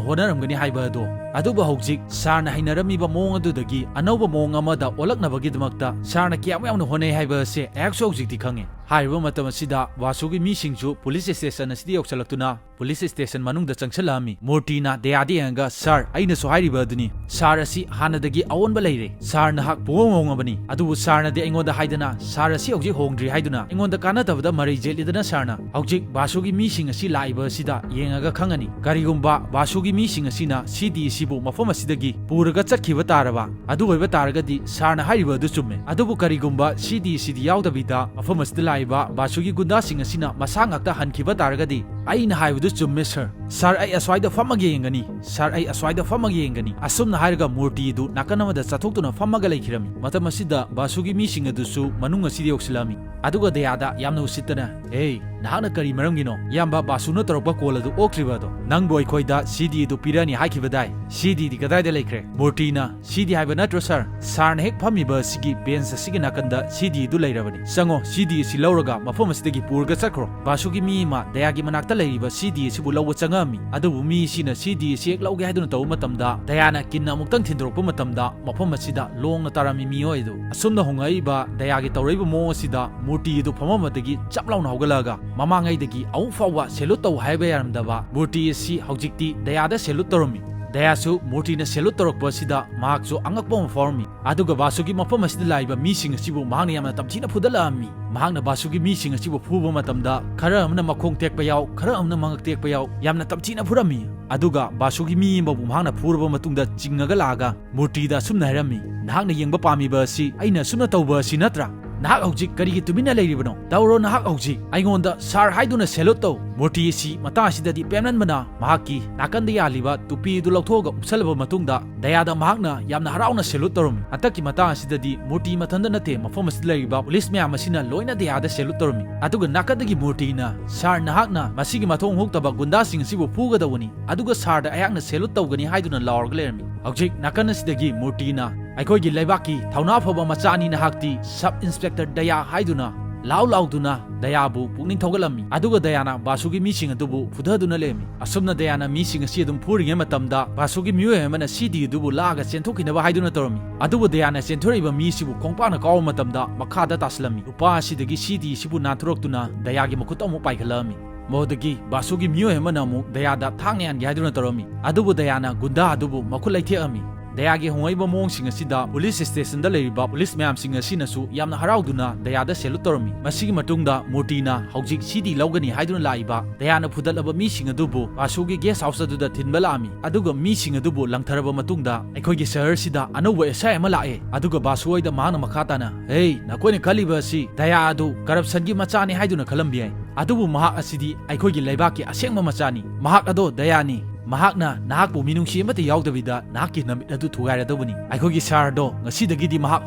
ꯍꯣꯠꯅꯔꯝꯒꯅꯤ ꯍꯥꯏꯕ ꯑꯗꯣ꯫ ꯑꯗꯨꯕꯨ ꯍꯧꯖꯤꯛ ꯁꯥꯔꯅ ꯍꯩꯅꯔꯝꯃꯤꯕ ꯃꯑꯣꯡ ꯑꯗꯨꯗꯒꯤ ꯑꯅꯧꯕ ꯃꯑꯣꯡ ꯑꯃꯗ ꯑꯣꯜꯂꯛꯅꯕꯒꯤꯗꯃꯛꯇ ꯁꯥꯔꯅ ꯀꯌꯥꯃꯨꯛ ꯌꯥꯝꯅ ꯍꯣꯠꯅꯩ ꯍꯥꯏꯕ ꯑꯁꯦ ꯑꯩꯍꯥꯛꯁꯨ ꯍꯧꯖꯤꯛꯇꯤ ꯈꯪꯉꯦ"꯫ ꯍꯥꯏꯔꯤꯕ ꯃꯇꯝ ꯑꯁꯤꯗ ꯕꯥꯁꯨꯒꯤ ꯃꯤꯁꯤꯡꯁꯨ ꯄꯨꯂꯤꯁ ꯁ꯭ꯇꯦꯁꯟ ꯑꯁꯤꯗ ꯌꯧꯁꯤꯜꯂꯛꯇꯨꯅ ꯄꯨꯂꯤꯁ ꯁ꯭ꯇꯦꯁꯟ ꯃꯅꯨꯡꯗ ꯆꯪꯁꯤꯜꯂꯛꯑꯝꯃꯤ꯫ ꯃꯨꯔꯇꯤꯅ ꯗꯌꯥꯗ ꯌꯦꯡꯉꯒ, "ꯁꯥꯔ, ꯑꯩꯅꯁꯨ ꯍꯥꯏꯔꯤꯕ ꯑꯗꯨꯅꯤ, ꯁꯥꯔ ꯑꯁꯤ ꯍꯥꯟꯅꯗꯒꯤ ꯑꯑꯣꯟꯕ ꯂꯩꯔꯦ꯫ ꯁꯥꯔ, ꯅꯍꯥꯛ ꯄꯨꯡꯍꯣꯡ ꯍꯣꯡꯉꯕꯅꯤ꯫ ꯑꯗꯨꯕꯨ ꯁꯥꯔꯅꯗꯤ ꯑꯩꯉꯣꯟꯗ ꯍꯥꯏꯗꯅ ꯁꯥꯔ ꯑꯁꯤ ꯍꯧꯖꯤꯛ ꯍꯣꯡꯗ꯭ꯔꯤ ꯍꯥꯏꯗꯨꯅ ꯑꯩꯉꯣꯟꯗ ꯀꯥꯟꯅꯗꯕꯗ ꯃꯔꯩ ꯌꯦꯠꯂꯤꯗꯅ ꯁꯥꯔꯅ꯫ ꯍꯧꯖꯤꯛ ꯕꯥꯁꯨꯒꯤ ꯃꯤꯁꯤꯡ ꯑꯁꯤ ꯂꯥꯛꯏꯕ ꯑꯁꯤꯗ ꯌꯦꯡꯉꯒ ꯈꯪꯉꯅꯤ꯫ ꯀꯔꯤꯒꯨꯝꯕ ꯕꯥꯁꯨꯒꯤ ꯃꯤꯁꯤꯡ ꯑꯁꯤꯅ ꯁꯤ ꯗꯤ ꯑꯁꯤꯕꯨ ꯃꯐꯝ ꯑꯁꯤꯗꯒꯤ ꯄꯨꯔꯒ ꯆꯠꯈꯤꯕ ꯇꯥꯔꯕ, ꯑꯗꯨ ꯑꯣꯏꯕ ꯇꯥꯔꯒꯗꯤ ꯁꯥꯔꯅ ꯍꯥꯏꯔꯤꯕ ꯑꯗꯨ ꯆꯨꯝꯃꯦ꯫ ꯑꯗꯨꯕꯨ ꯀꯔꯤꯒꯨꯝꯕ ꯁꯤ ꯗꯤ ꯁꯤꯗꯤ ꯌꯥꯎꯗꯕꯤꯗ ꯃꯐꯝ ꯑꯁꯤꯗ ꯂꯥꯛꯏꯕ ꯕꯥꯁꯨꯒꯤ ꯒꯨꯟꯗꯥꯁꯤꯡ ꯑꯁꯤꯅ ꯃꯁꯥ ꯉꯥꯛꯇ ꯍꯟꯈꯤꯕ ꯇꯥꯔꯒꯗꯤ, ꯑꯩꯅ ꯍꯥꯏꯕꯗꯨ ꯆꯨꯝꯃꯦ ꯁꯥꯔ꯫ ꯁꯥꯔ, ꯑꯩ ꯑꯁ꯭ꯋꯥꯏꯗ ꯐꯝꯃꯒ ꯌꯦꯡꯒꯅꯤ꯫ ꯁꯥꯔ, ꯑꯩ ꯑꯁ꯭ꯋꯥꯏꯗ ꯐꯝꯃꯒ ꯌꯦꯡꯒꯅꯤ"꯫ ꯑꯁꯨꯝꯅ ꯍꯥꯏꯔꯒ ꯃꯨꯔꯇꯤ ꯑꯗꯨ ꯅꯥꯀꯟ ꯑꯃꯗ ꯆꯠꯊꯣꯛꯇꯨꯅ ꯐꯝꯃꯒ ꯂꯩꯈꯤꯔꯝꯃꯤ꯫ ꯃꯇꯝ ꯑꯁꯤꯗ ꯕꯥꯁꯨꯒꯤ ꯃꯤꯁꯤꯡ ꯑꯗꯨꯁꯨ ꯃꯅꯨꯡ ꯑꯁꯤꯗ ꯌꯧꯁꯤꯜꯂꯛꯑꯝꯃꯤ꯫ ꯑꯗꯨꯒ ꯗꯌꯥꯗ ꯌꯥꯝꯅ ꯎꯁꯤꯠꯇꯅ, "ꯍꯦ, ꯅꯍꯥꯛꯅ ꯀꯔꯤ ꯃꯔꯝꯒꯤꯅꯣ? ꯏꯌꯥꯝꯕ ꯕꯥꯁꯨꯅ ꯇꯧꯔꯛꯄ ꯀꯣꯜ ꯑꯗꯨ ꯑꯣꯛꯇ꯭ꯔꯤꯕ ꯑꯗꯣ? ꯅꯪꯕꯨ ꯑꯩꯈꯣꯏꯗ ꯁꯤ ꯗꯤ ꯑꯗꯨ ꯄꯤꯔꯛꯑꯅꯤ ꯍꯥꯏꯈꯤꯕꯗꯥꯏ? ꯁꯤ ꯗꯤ ꯗꯤ ꯀꯗꯥꯏꯗ ꯂꯩꯈ꯭ꯔꯦ?" ꯃꯨꯔꯇꯤꯅ, "ꯁꯤ ꯗꯤ ꯍꯥꯏꯕ ꯅꯠꯇ꯭ꯔꯣ ꯁꯥꯔ? ꯁꯥꯔꯅ ꯍꯦꯛ ꯐꯝꯃꯤꯕ ꯑꯁꯤꯒꯤ ꯕꯦꯟꯁ ꯑꯁꯤꯒꯤ ꯅꯥꯀꯟꯗ ꯁꯤ ꯗꯤ ꯑꯗꯨ ꯂꯩꯔꯕꯅꯤ꯫ ꯆꯪꯉꯣ, ꯁꯤ ꯗꯤ ꯑꯁꯤ ꯂꯧꯔꯒ ꯃꯐꯝ ꯑꯁꯤꯗꯒꯤ ꯄꯨꯔꯒ ꯆꯠꯈ꯭ꯔꯣ"꯫ ꯕꯥꯁꯨꯒꯤ ꯃꯤ ꯑꯃ ꯗꯌꯥꯒꯤ ꯃꯅꯥꯛꯇ ꯂꯩꯔꯤꯕ ꯁꯤ ꯗꯤ ꯑꯁꯤꯕꯨ ꯂꯧꯕ ꯆꯪꯉꯛꯑꯝꯃꯤ꯫ ꯑꯗꯨꯕꯨ ꯃꯤ ꯑꯁꯤꯅ ꯁꯤ ꯗꯤ ꯑꯁꯤ ꯍꯦꯛ ꯂꯧꯒꯦ ꯍꯥꯏꯗꯨꯅ ꯇꯧꯕ ꯃꯇꯝꯗ ꯗꯌꯥꯅ ꯀꯤꯟ ꯑꯃꯨꯛꯇꯪ ꯊꯤꯟꯗꯣꯔꯛꯄ ꯃꯇꯝꯗ ꯃꯐꯝ ꯑꯁꯤꯗ ꯂꯣꯡꯅ ꯇꯥꯔꯝꯃꯤ ꯃꯤꯑꯣꯏ ꯑꯗꯨ꯫ ꯑꯁꯨꯝꯅ ꯍꯣꯡꯉꯛꯏꯕ ꯗꯌꯥꯒꯤ ꯇꯧꯔꯛꯏꯕ ꯃꯑꯣꯡ ꯑꯁꯤꯗ ꯃꯨꯔꯇꯤ ꯑꯗꯨ ꯐꯝꯃꯝꯕꯗꯒꯤ ꯆꯞ ꯂꯥꯎꯅ ꯍꯧꯒꯠꯂꯛꯑꯒ ꯃꯃꯥꯡꯉꯩꯗꯒꯤ ꯑꯃꯨꯛ ꯐꯥꯎꯕ ꯁꯦꯂꯨꯠ ꯇꯧ ꯍꯥꯏꯕ ꯌꯥꯔꯝꯗꯕ ꯃꯨꯔꯇꯤ ꯑꯁꯤ ꯍꯧꯖꯤꯛꯇꯤ ꯗꯌꯥꯗ ꯁꯦꯂꯨꯠ ꯇꯧꯔꯝꯃꯤ꯫ ꯗꯌꯥꯁꯨ ꯃꯨꯔꯇꯤꯅ salute ꯇꯧꯔꯛꯄ ꯑꯁꯤꯗ ꯃꯍꯥꯛꯁꯨ ꯑꯉꯛꯄ ꯑꯃ ꯐꯥꯎꯔꯝꯃꯤ꯫ ꯑꯗꯨꯒ ꯕꯥꯁꯨꯒꯤ ꯃꯐꯝ ꯑꯁꯤꯗ ꯂꯥꯛꯏꯕ ꯃꯤꯁꯤꯡ ꯑꯁꯤꯕꯨ ꯃꯍꯥꯛꯅ ꯌꯥꯝꯅ ꯇꯝꯊꯤꯅ ꯐꯨꯗꯠꯂꯛꯑꯝꯃꯤ꯫ ꯃꯍꯥꯛꯅ ꯕꯥꯁꯨꯒꯤ ꯃꯤꯁꯤꯡ ꯑꯁꯤꯕꯨ ꯐꯨꯕ ꯃꯇꯝꯗ ꯈꯔ ꯑꯃꯅ ꯃꯈꯣꯡ ꯇꯦꯛꯄ ꯌꯥꯎ, ꯈꯔ ꯑꯃꯅ ꯃꯉꯛ ꯇꯦꯛꯄ ꯌꯥꯎ, ꯌꯥꯝꯅ ꯇꯝꯊꯤꯅ ꯐꯨꯔꯝꯃꯤ꯫ ꯑꯗꯨꯒ ꯕꯥꯁꯨꯒꯤ ꯃꯤ ꯑꯃꯕꯨ ꯃꯍꯥꯛꯅ ꯐꯨꯔꯕ ꯃꯇꯨꯡꯗ ꯆꯤꯡꯉꯒ ꯂꯥꯛꯑꯒ ꯃꯨꯔꯇꯤꯗ ꯑꯁꯨꯝꯅ ꯍꯥꯏꯔꯝꯃꯤ, "ꯅꯍꯥꯛꯅ ꯌꯦꯡꯕ ꯄꯥꯝꯃꯤꯕ ꯑꯁꯤ ꯑꯩꯅ ꯑꯁꯨꯝꯅ ꯇꯧꯕ ꯑꯁꯤ ꯅꯠꯇ꯭ꯔꯥ? ꯅꯍꯥꯛ ꯍꯧꯖꯤꯛ ꯀꯔꯤꯒꯤ ꯇꯨꯃꯤꯟꯅ ꯂꯩꯔꯤꯕꯅꯣ? ꯇꯧꯔꯣ ꯅꯍꯥꯛ ꯍꯧꯖꯤꯛ꯫ ꯑꯩꯉꯣꯟꯗ sir ꯍꯥꯏꯗꯨꯅ salute ꯇꯧ꯫" ꯃꯨꯔꯇꯤ ꯑꯁꯤ ꯃꯇꯥꯡ ꯑꯁꯤꯗꯗꯤ ꯄꯦꯟꯃꯟꯕꯅ ꯃꯍꯥꯛꯀꯤ ꯅꯥꯀꯟꯗ ꯌꯥꯜꯂꯤꯕ ꯇꯨꯄꯤ ꯑꯗꯨ ꯂꯧꯊꯣꯛꯑꯒ ꯎꯞꯁꯜꯂꯕ ꯃꯇꯨꯡꯗ ꯗꯌꯥꯗ ꯃꯍꯥꯛꯅ ꯌꯥꯝꯅ ꯍꯔꯥꯎꯅ salute ꯇꯧꯔꯝꯃꯤ꯫ ꯍꯟꯗꯛꯀꯤ ꯃꯇꯥꯡ ꯑꯁꯤꯗꯗꯤ ꯃꯨꯔꯇꯤ ꯃꯊꯟꯇ ꯅꯠꯇꯦ, ꯃꯐꯝ ꯑꯁꯤꯗ ꯂꯩꯔꯤꯕ police ꯃꯌꯥꯝ ꯑꯁꯤꯅ ꯂꯣꯏꯅ ꯗꯌꯥꯗ salute ꯇꯧꯔꯝꯃꯤ꯫ ꯑꯗꯨꯒ ꯅꯥꯀꯟꯗꯒꯤ ꯃꯨꯔꯇꯤꯅ, "Sir, ꯅꯍꯥꯛꯅ ꯃꯁꯤꯒꯤ ꯃꯊꯣꯡ ꯍꯨꯛꯇꯕ ꯒꯨꯟꯗꯥꯁꯤꯡ ꯑꯁꯤꯕꯨ ꯐꯨꯒꯗꯧꯕꯅꯤ, ꯑꯗꯨꯒ sir ꯗ ꯑꯩꯍꯥꯛꯅ salute ꯇꯧꯒꯅꯤ" ꯍꯥꯏꯗꯨꯅ ꯂꯥꯎꯔꯒ ꯂꯩꯔꯝꯃꯤ꯫ ꯍꯧꯖꯤꯛ ꯅꯥꯀꯟ ꯑꯁꯤꯗꯒꯤ ꯃꯨꯔꯇꯤꯅ, "ꯑꯩꯈꯣꯏꯒꯤ ꯂꯩꯕꯥꯛꯀꯤ ꯊꯧꯅꯥ ꯐꯕ ꯃꯆꯥꯅꯤ ꯅꯍꯥꯛꯇꯤ, Sub Inspector ꯗꯌꯥ" ꯍꯥꯏꯗꯨꯅ ꯂꯥꯎ ꯂꯥꯎꯗꯨꯅ ꯗꯌꯥꯕꯨ ꯄꯨꯛꯅꯤꯡ ꯊꯧꯒꯠꯂꯝꯃꯤ꯫ ꯑꯗꯨꯒ ꯗꯌꯥꯅ ꯕꯥꯁꯨꯒꯤ ꯃꯤꯁꯤꯡ ꯑꯗꯨꯕꯨ ꯐꯨꯊꯗꯨꯅ ꯂꯩꯔꯝꯃꯤ꯫ ꯑꯁꯨꯝꯅ ꯗꯌꯥꯅ ꯃꯤꯁꯤꯡ ꯑꯁꯤ ꯑꯗꯨꯝ ꯐꯨꯔꯤꯉꯩ ꯃꯇꯝꯗ ꯕꯥꯁꯨꯒꯤ ꯃꯤꯑꯣꯏ ꯑꯃꯅ ꯁꯤꯗꯤ ꯑꯗꯨꯕꯨ ꯂꯥꯛꯑꯒ ꯆꯦꯟꯊꯣꯛꯈꯤꯅꯕ ꯍꯥꯏꯗꯨꯅ ꯇꯧꯔꯝꯃꯤ꯫ ꯑꯗꯨꯕꯨ ꯗꯌꯥꯅ ꯆꯦꯟꯊꯣꯔꯛꯏꯕ ꯃꯤ ꯑꯁꯤꯕꯨ ꯈꯣꯡꯄꯥꯛꯅ ꯀꯥꯎꯕ ꯃꯇꯝꯗ ꯃꯈꯥꯗ ꯇꯥꯁꯤꯜꯂꯝꯃꯤ꯫ ꯅꯨꯄꯥ ꯑꯁꯤꯗꯒꯤ ꯁꯤꯗꯤ ꯑꯁꯤꯕꯨ ꯅꯥꯟꯊꯣꯔꯛꯇꯨꯅ ꯗꯌꯥꯒꯤ ꯃꯈꯨꯠꯇ ꯑꯃꯨꯛ ꯄꯥꯏꯈꯠꯂꯛꯑꯝꯃꯤ꯫ ꯃꯗꯨꯗꯒꯤ ꯕꯥꯁꯨꯒꯤ ꯃꯤꯑꯣꯏ ꯑꯃꯅ ꯑꯃꯨꯛ ꯗꯌꯥꯗ ꯊꯥꯡꯅ ꯌꯥꯟꯒꯦ ꯍꯥꯏꯗꯨꯅ ꯇꯧꯔꯝꯃꯤ꯫ ꯑꯗꯨꯕꯨ ꯗꯌꯥꯅ ꯒꯨꯟꯗꯥ ꯑꯗꯨꯕꯨ ꯃꯈꯨꯠ ꯂꯩꯊꯦꯛꯑꯝꯃꯤ꯫ ꯗꯌꯥꯒꯤ ꯍꯣꯡꯂꯛꯏꯕ ꯃꯑꯣꯡꯁꯤꯡ ꯑꯁꯤꯗ police station ꯗ ꯂꯩꯔꯤꯕ police ꯃꯌꯥꯝꯁꯤꯡ ꯑꯁꯤꯅꯁꯨ ꯌꯥꯝꯅ ꯍꯔꯥꯎꯗꯨꯅ ꯗꯌꯥꯗ salute ꯇꯧꯔꯝꯃꯤ꯫ ꯃꯁꯤꯒꯤ ꯃꯇꯨꯡꯗ ꯃꯨꯔꯇꯤꯅ ꯍꯧꯖꯤꯛ ꯁꯤꯗꯤ ꯂꯧꯒꯅꯤ ꯍꯥꯏꯗꯨꯅ ꯂꯥꯛꯏꯕ ꯗꯌꯥꯅ ꯐꯨꯗꯠꯂꯕ ꯃꯤꯁꯤꯡ ꯑꯗꯨꯕꯨ ꯕꯥꯁꯨꯒꯤ guest house ꯑꯗꯨꯗ ꯊꯤꯟꯕ ꯂꯥꯛꯑꯝꯃꯤ꯫ ꯑꯗꯨꯒ ꯃꯤꯁꯤꯡ ꯑꯗꯨꯕꯨ ꯂꯪꯊꯔꯕ ꯃꯇꯨꯡꯗ ꯑꯩꯈꯣꯏꯒꯤ ꯁꯍꯔꯁꯤꯗ ꯑꯅꯧꯕ S I ꯑꯃ ꯂꯥꯛꯑꯦ꯫ ꯑꯗꯨꯒ ꯕꯥꯁꯨ ꯍꯣꯏꯗ ꯃꯍꯥꯛꯅ ꯃꯈꯥ ꯇꯥꯅ, "ꯍꯦ, ꯅꯈꯣꯏꯅ ꯈꯜꯂꯤꯕ ꯑꯁꯤ ꯗꯌꯥ ꯑꯗꯨ corruption ꯒꯤ ꯃꯆꯥꯅꯤ ꯍꯥꯏꯗꯨꯅ ꯈꯜꯂꯝꯕ ꯌꯥꯏ꯫ ꯑꯗꯨꯕꯨ ꯃꯍꯥꯛ ꯑꯁꯤꯗꯤ ꯑꯩꯈꯣꯏꯒꯤ ꯂꯩꯕꯥꯛꯀꯤ ꯑꯁꯦꯡꯕ ꯃꯆꯥꯅꯤ꯫ ꯃꯍꯥꯛ ꯑꯗꯣ ꯗꯌꯥꯅꯤ꯫ ꯃꯍꯥꯛꯅ ꯅꯍꯥꯛꯄꯨ ꯃꯤꯅꯨꯡꯁꯤ ꯑꯃꯠꯇ ꯌꯥꯎꯗꯕꯤꯗ ꯅꯍꯥꯛꯀꯤ ꯅꯃꯤꯠ ꯑꯗꯨ ꯊꯨꯒꯥꯏꯔꯗꯧꯕꯅꯤ꯫ ꯑꯩꯈꯣꯏꯒꯤ sir ꯗꯣ ꯉꯁꯤꯗꯒꯤꯗꯤ ꯃꯍꯥꯛ